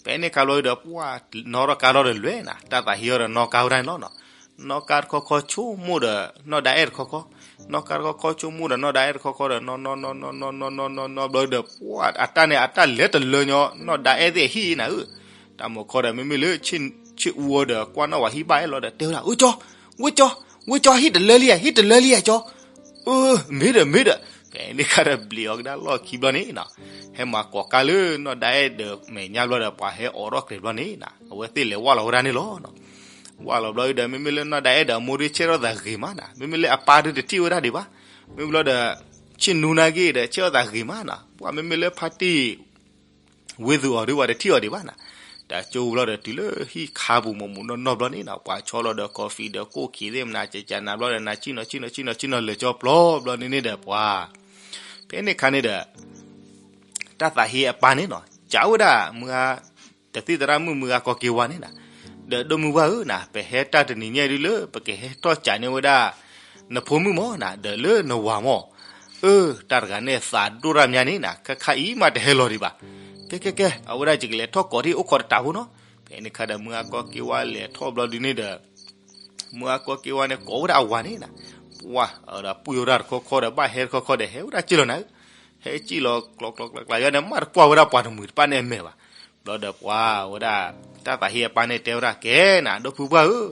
ဖဲန့ၣ်ခါဘျီဒီး ပှၤနီၣ်ထီၣ်ကါထီၣ်ဒီးလွဲနၤ တၢ်သးဟ့အီၤဒီးနီၣ်ကါဝဲဒၣ်န့ၣ်လီၤနီၤ. နီၣ်ကါတခီခီဆိကမိၣ်ဒီး နီၢ်ဒၣ်အဲၣ်တခီခီ, နီၣ်ကါတခီခီဆိကမိၣ်ဒီး နီၢ်ဒၣ်အဲၣ်တခီခီဒီး နီၣ်နီၣ်နီၣ်နီၣ်နီၣ်နီၣ်နီၣ်နီၣ်ဘျီဒီး ပှၤအတၢ်န့ၣ် အတၢ်လဲၤတလၢညီ နီၢ်ဒၣ်အဲၣ်သ့ၣ်အဟံၣ်နၤဧၢ. တၢ်မုၢ်ခီဒီး မ့မ့ၢ်လၢ ဆ့ၣ်အူအီၤဒီး ကွၢ်နီၣ်ဝဲဟံၣ်ဘၣ်အဲၣ်လီၤဒီး တဲဝဲဒၣ် ဝ့ၢ်ကၠီ, ဝ့ၢ်ကၠီ, ဝ့ၢ်ကၠီ ဟံၣ်တလၢလံဧါ ဟံၣ်တလၢလံဧါကၠီ. အၢ မ့ၢ်ဒီး မ့ၢ်ဒီး. ဖဲန့ၣ်ခါဒီး ဘျံးအီၤကဒါလီၢ်ခံဘျီန့ၣ်နၤ, ဟဲမၤကိးကါလၢနီၢ်ဒၣ်အဲၣ်ဒီးမဲာ်ညါဘျီဒီး ပှၤဟဲအိးထီၣ်ကျဲၤဘျီန့ၣ်နၤ အဝဲသ့ၣ်လဲၤဝၢ်လီၤဝဲဒၣ်န့ၣ်လီၤ. ဝၢ်လီၤဘျီဒီး မ့မ့ၢ်လၢနီၢ်ဒၣ်အဲၣ်ဒီးအမိၢ်ဒုး ဆဲးထီၣ်သးဂ့ၤမးနၤ, မ့မ့ၢ်လၢအပၢ်ဒုးတထံၣ်ဝဲဒၣ်ဒံးဘၣ်. မ့ၢ်ဘျီဒီး ဆ့ၣ်နူနာ်က့ၤဒီး ဆဲးထီၣ်သးဂ့ၤမးနၤ, ပှၤမ့မ့ၢ်လၢဖါတံၢ် ဝ့သူအီၤဒုး ပှၤတထံၣ်အီၤဒံးဘၣ်နၤ. တကၠိဘျီဒီး တုၤလၢဟံၣ်ခါပူၤ မုၢ်မုၢ်နီၢ်နီၢ်ဘျီန့ၣ်နၤ ပှၤဆီလီၤဒီး coffee ဒီးကိၣ်ခံးသ့ၣ်မနၤ ကကနၤဘျီဒီး နၤဆ့ၣ်နီၤဆ့ၣ်နီၤဆ့ၣ်နီၤဆ့ၣ်နီၤ လဲၤကၠီပျီဘျီန့ၣ်န့ၣ်ဒီး ပှၤ ဖဲန့ၣ်ခါန့ၣ်ဒီး တၢ်သးဟ့အပၢ်န့ၣ်နၤ စံးဝဲဒၣ် မုၢ်ဂၤ တသံၣ်သရၣ်မုၣ် မုၢ်ဂၤကီၤက့ၤဝါန့ၣ်နၤ, ဒီးဒိၣ်မုၢ်ပှၢ်ဧၢနၤ ပဟဲတၢ်တနံၤညါဒုးလၢ ပကဟဲထီၣ်စးန့ၢ်ဝဲဒၣ် နဖိမုၣ်မးနၤ ဒီးလၢနဝၤမး. အၢ တၢ်တဂၤန့ၣ် သးဒိၣ်တၢ်မးန့ၣ်နၤ ခဲခါအံၤမးတဟဲလီၤဒံးဘၣ်. ကဲ ကဲ ကဲ အဝဲဒၣ်ယကလဲၤထီၣ်ကိးထံၣ်အိၣ်ခိးတတးဖိနီၤ. ဖဲန့ၣ်ခါဒီး မုၢ်ဂၤကီၤက့ၤဝါလဲၤထီၣ်ဘျီဒုးန့ၣ်ဒီး မုၢ်ဂၤကီၤက့ၤဝါန့ၣ် ကိးဝဲဒၣ်အဝၤန့ၣ်နၤ, ပှၤ အဝဲဒၣ်ပှ့ၤဝဲဒၣ်တခီခီဒီး ဘၣ်ဟဲတခီခီဒီး ဟဲဝဲဒၣ်စံၣ်လီၤနၤ, ဟဲစံၣ်လီၤ ကျီကျီကျီကျီယါန့ၣ် မ့ၢ်တကွၢ်ဝဲဒၣ်ပှၤတမှံၤတဖၣ်န့ၣ်အမဲာ်ဘၣ်. ဘျီဒီးပှၤဝဲဒၣ် တၢ်သးဟ့အပၢ်န့ၣ်တဲဝဲဒၣ် ကဲနၤ ဒိၣ်ဖုပှၢ်ဧၢ,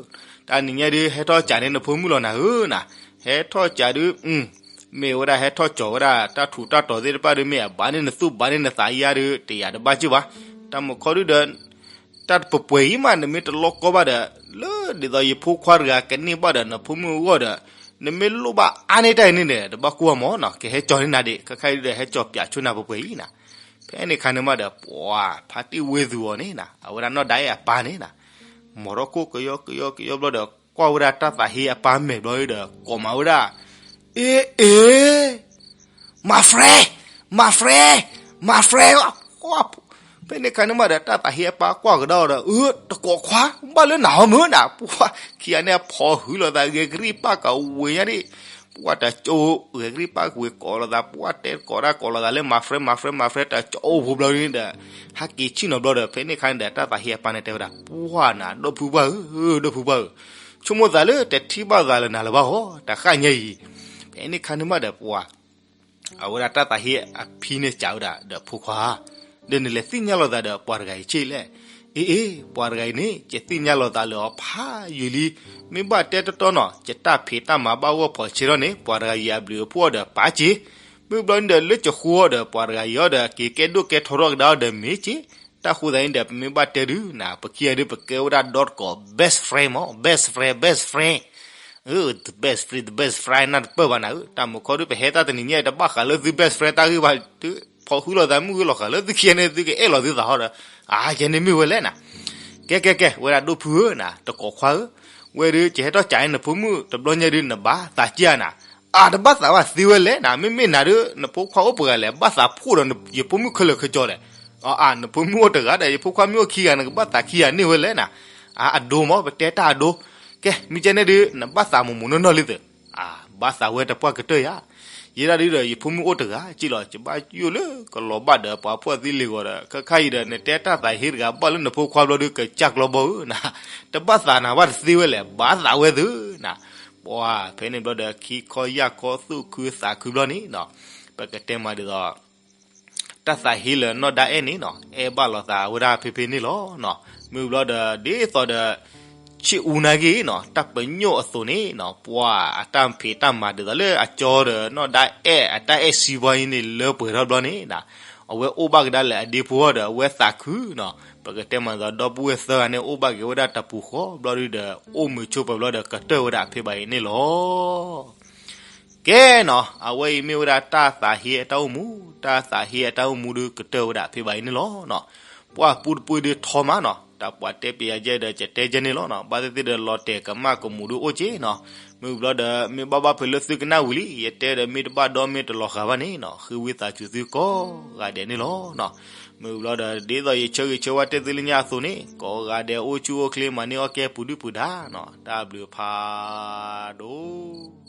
တၢ်နံၤညါဒုး ဟဲထီၣ်စးန့ၢ်နဖိမုၣ်လီၤနၤဧၢနၤ, ဟဲထီၣ်စးဒုး မ့ၢ်ဝဲဒၣ်ဟဲထီၣ်ကၠီၤဝဲဒၣ် တၢ်ထူးတၢ်တီၤသ့ၣ်တဖၣ်ဒုး မ့ၢ်အဘၣ်န့ၢ်နသူၣ်ဘၣ်န့ၢ်နသးယါဒုး တယာ်တဘၣ်က့ၢ်ဘၣ်. တၢ်မုၢ်ခီဒုးဒီး တၢ်ပှဲၤပှဲၤအံၤမး နမ့ၢ်တလီၢ်ကီဘၣ်ဒီး လၢဒ်သိးယဖိခွါတဂၤကန့ၢ်ဘၣ်ဒီး နဖိမုၣ်အဂီၢ်ဒီး နမ့ၢ်လိၣ်ဘၣ်အါန့ၢ်တၢ်အံၤန့ၣ်ဒီး တဘၣ်ကိၢ်ဘၣ်မးနီၤ, ကဟဲကၠီၤန့ၢ်နၤဒံး, ခဲခါအံၤဒုးဒီး ဟဲကၠီၤပၠးဆိနၤပှဲၤပှဲၤအံၤနၤ. ဖဲန့ၣ်ခါန့ၣ်မးဒီး ပှၤဖါတံၢ်ဝ့သူအီၤန့ၣ်နၤ အဝဲဒၣ်နီၢ်ဒၣ်အဲၣ်အပၢ်န့ၣ်နၤ မီၤထီၣ်ခိၣ်ကယီကယီကယီဘျီဒီး ကွၢ်ဝဲဒၣ်တၢ်သးဟ့အပၢ်မဲာ်ဘျီဒီး ကိးမးဝဲဒၣ် အ့ အ့ my friend, my friend, my friend. ဖဲန့ၣ်ခါန့ၣ်မးဒီး တၢ်သးဟ့အပၢ်ကွၢ်ကဒါအီၤဒီး အၢ တကိးခွါ ဘၣ်လၢနၤဟီမုၢ်နၤ, ပှၤခံဂၤန့ၣ် အဖီၣ်ဟုလီၤသး ဂဲၤကရံၣ်ပၢ်ကဝ့ၤညါဒံး, ပှၤတကၠိ ဂဲၤကရံၣ်ပၢ်ကဝ့ၤကိးလိာ်သး ပှၤတဲကိးဒၣ်ကိးလိာ်သးလၢ my friend, my friend, my friend တကၠိအိၣ်ဖိဘျီန့ၣ်ဒီး ဟဲက့ၤဆ့ၣ်နီၤဘျီဒီး ဖဲန့ၣ်ခါန့ၣ်ဒီး တၢ်သးဟ့အပၢ်န့ၣ်တဲဝဲဒၣ် ပှၤနၤ ဒိၣ်ဖုပှၢ်ဧၢ, ဒိၣ်ဖုပှၢ်ဧၢ, ဆိကမိၣ်သးလၢတထံၣ်ဘၣ်သးလၢနၤလၢၤဘၣ်ဟီ တဃၣ်ညါအံၤ. ဖဲန့ၣ်ခါန့ၣ်မးဒီးပှၤ အဝဲဒၣ်တၢ်သးဟ့အဖံန့ၣ်စံးဝဲဒၣ် ဒီးဖိခွါ, ဒီးနလဲၤသ့ၣ်ညါလိာ်သးဒီးပှၤတဂၤအံၤဆ့ၣ်လဲၣ်, အ့အ့ ပှၤတဂၤအံၤန့ၣ် ယသ့ၣ်ညါလီၤသးလၢအီၤဖးယံာ်လံ. မ့ၢ်ဘၣ်တဲတီတီနီၤ ယတၢ်ဖံးတၢ်မၤဘၣ်ဂီၢ်ဖီးဆ့ထီၣ်န့ၣ် ပှၤတဂၤအံၤအဘျုးအဖှိၣ်ဒီးပာ်စ့, မ့ၢ်ဘျီန့ၣ်ဒီးလၢကဃိအီၤဒီး ပှၤတဂၤအံၤအီၤဒီး က့ၤကဲဒိၣ်ကဲထီထီၣ်ကဒါအီၤဒီးမ့ၢ်စ့. တၢ်ဃိသတးန့ၣ်ဒီး ပမ့ၢ်ဘၣ်တဲဒုးနၤ ပခံဂၤဒုး ပကဲဝဲဒၣ်ဒီတကိး best friend မး best friend, best friend. အ the best friend, the best friend နၢ်တပၢၢ်ဘၣ်နၤဧၢ, တၢ်မုာ်ခီဒုး ပဟဲတၢ်တနံၤညါ တဘၣ်ဃးလၢသု best friend တၢ်ဂ့ၢ်ဘၣ်, ဖီၣ်ဃုလိာ်သးမုၢ်ဂ့ၤလီၤဃာ်လၢသုခံဂၤန့ၣ် သုကအဲၣ်လီၤသုသးဟီဒီး, အါ ယဲန့ၣ်မ့ၢ်ဝဲလဲၣ်နၤ. ကဲကဲကဲ ဝဲဒၣ်ဒိၣ်ဖုဧၢနၤ တကိးခွါဧၢ, ဝဲဒုး ယဟဲထီၣ်ကးအံၤနဖိမုၣ်တဘျီညါဒုး နဘၣ်သးက့ၤဧါနၤ. အါ တဘၣ်သးဘၣ်သ့ဝဲလဲၣ်နၤ, မ့မ့ၢ်နၤဒုး နဖိခွါအိၣ်ပှဲၤဂၤလဲၣ်, ဘၣ်သးဖှိၣ်ဒီးယဖိမုၣ်ခဲလၢာ်ခဲဆ့လဲၣ်. အါ နဖိမုၣ်အိၣ်တဂၤဒီး ယဖိခွါမ့ၢ်အိၣ်ခံဂၤ နကဘၣ်သးခံဂၤန့ၢ်ဝဲလဲၣ်နၤ. အါ အဒိမး ပတဲတၢ်အဒိ. ကဲ မ့ၢ်ကဲန့ၣ်ဒုး နဘၣ်သးမိၢ်မိၢ်နီၢ်နီၢ်လံသ့ၣ်. အါ ဘၣ်သးဝဲတပှၢ်ကတၢၢ်ယၤ, ယဲဒၣ်ဒုးဒီး ယဖိမုၣ်အိၣ်တဂၤက့လီၤ, ယဘၣ်ယိၣ်လၢကလီၤဘၣ်ဒီးပှၤဖှီၣ်သံလ့ၤဂီၤဒီး ခဲခါအံၤဒီး နတဲတၢ်သးဟ့တဂၤဘၣ်လၢနဖိခွါဘျီဒုး ကစၢ်ကျီဘီဧၢနၤ, တဘၣ်သးနၤဘၣ်တသ့ဝဲလဲၣ်, ဘၣ်သးဝဲသုနၤ. ပှၤဖဲန့ၣ်ဘျီဒီး ခံခီယၢ်ခီသူၣ်ခုသးခုဘျီန့ၣ်နီၤ, ပကတဲမးဒ်သိး တၢ်သးဟ့လၢနီၢ်ဒါအဲၣ်န့ၣ်နီၤ အဲၣ်ဘၣ်လိာ်သးဝဲဒၣ်ဖဲဖဲန့ၣ်လီၤနီၤ. မ့ၢ်ဘျီဒီး ဒ်သိးဒီး ဆ့ၣ်အူနာ်က့နီၤ တၢ်ပညိၣ်အသိးန့ၣ်နီၤ ပှၤအတၢ်ဖံးတၢ်မၤဒ်သိးလၢအကၠီဒီးနီၢ်ဒါအဲၣ်အတၢ်အဲၣ်စံးပှၤအံၤန့ၣ် လၢပှဲၤထီၣ်ဘျီန့ၣ်နီၤ, အဝဲအိၣ်ဘၣ်ကဒါလၢအဒ့ဖိအီၤဒီး အဝဲသးခုနီၤ, ပကတဲမးဒ်သိး ဒီပုၢ်ဝဲၢ်သၢဂၤန့ၣ် အိၣ်ဘၣ်က့ၤဝဲဒၣ်တပူၤဃီဘျီဒုးဒီး အိၣ်မုာ်ဆိးပၢၤဘျီဒီး ကတၢၢ်ဝဲဒၣ်ဖဲဘၣ်အံၤန့ၣ်လီၤ. ကဲနီၤ အဝဲအံၤမ့ၢ်ဝဲဒၣ်တၢ်သးဟ့အတၢ်အိၣ်မူ, တၢ်သးဟ့အတၢ်အိၣ်မူဒုးကတၢၢ်ဝဲဒၣ်ဖဲဘၣ်အံၤန့ၣ်လီၤနီၤ. ပှၤပူတပူဒုးထီမးနီၤ, တၢ်ပှၤတဲပယၤယဲဒီး ယတဲယဲန့ၣ်လီၤနီၤ, ဘၣ်သ့ၣ်သ့ၣ်ဒီး လီၤတဲာ်ကမၣ်ကမူးဒုးအိၣ်က့နီၤ. မ့ၢ်ဘျီဒီး မ့ၢ်ဘၣ်ဘၣ်ဖဲလၢသုကနၣ်ဝံၤလံ ယတဲဒီး မ့ၢ်တဘၣ်ဒီမ့ၢ်တလီၤဃာ်ဘၣ်န့ၣ်နီၤ ဃ့ဝံသးစူၤသုကိးဂၤဒဲးန့ၣ်လီၤနီၤ. မ့ၢ်ဘျီဒီး ဒ်သိးယဆၢဂ့ၤဆၢဝါတဲသုလၢညါအသိးန့ၣ် ကိးဂၤဒဲးအိၣ်ဆူၣ်အိၣ်ချ့ မၤန့ၢ်အီၣ်ကဲပူၤဒုၣ်ပူၤဒါနီၤ, တၢ်ဘျုးဖးဒိၣ်.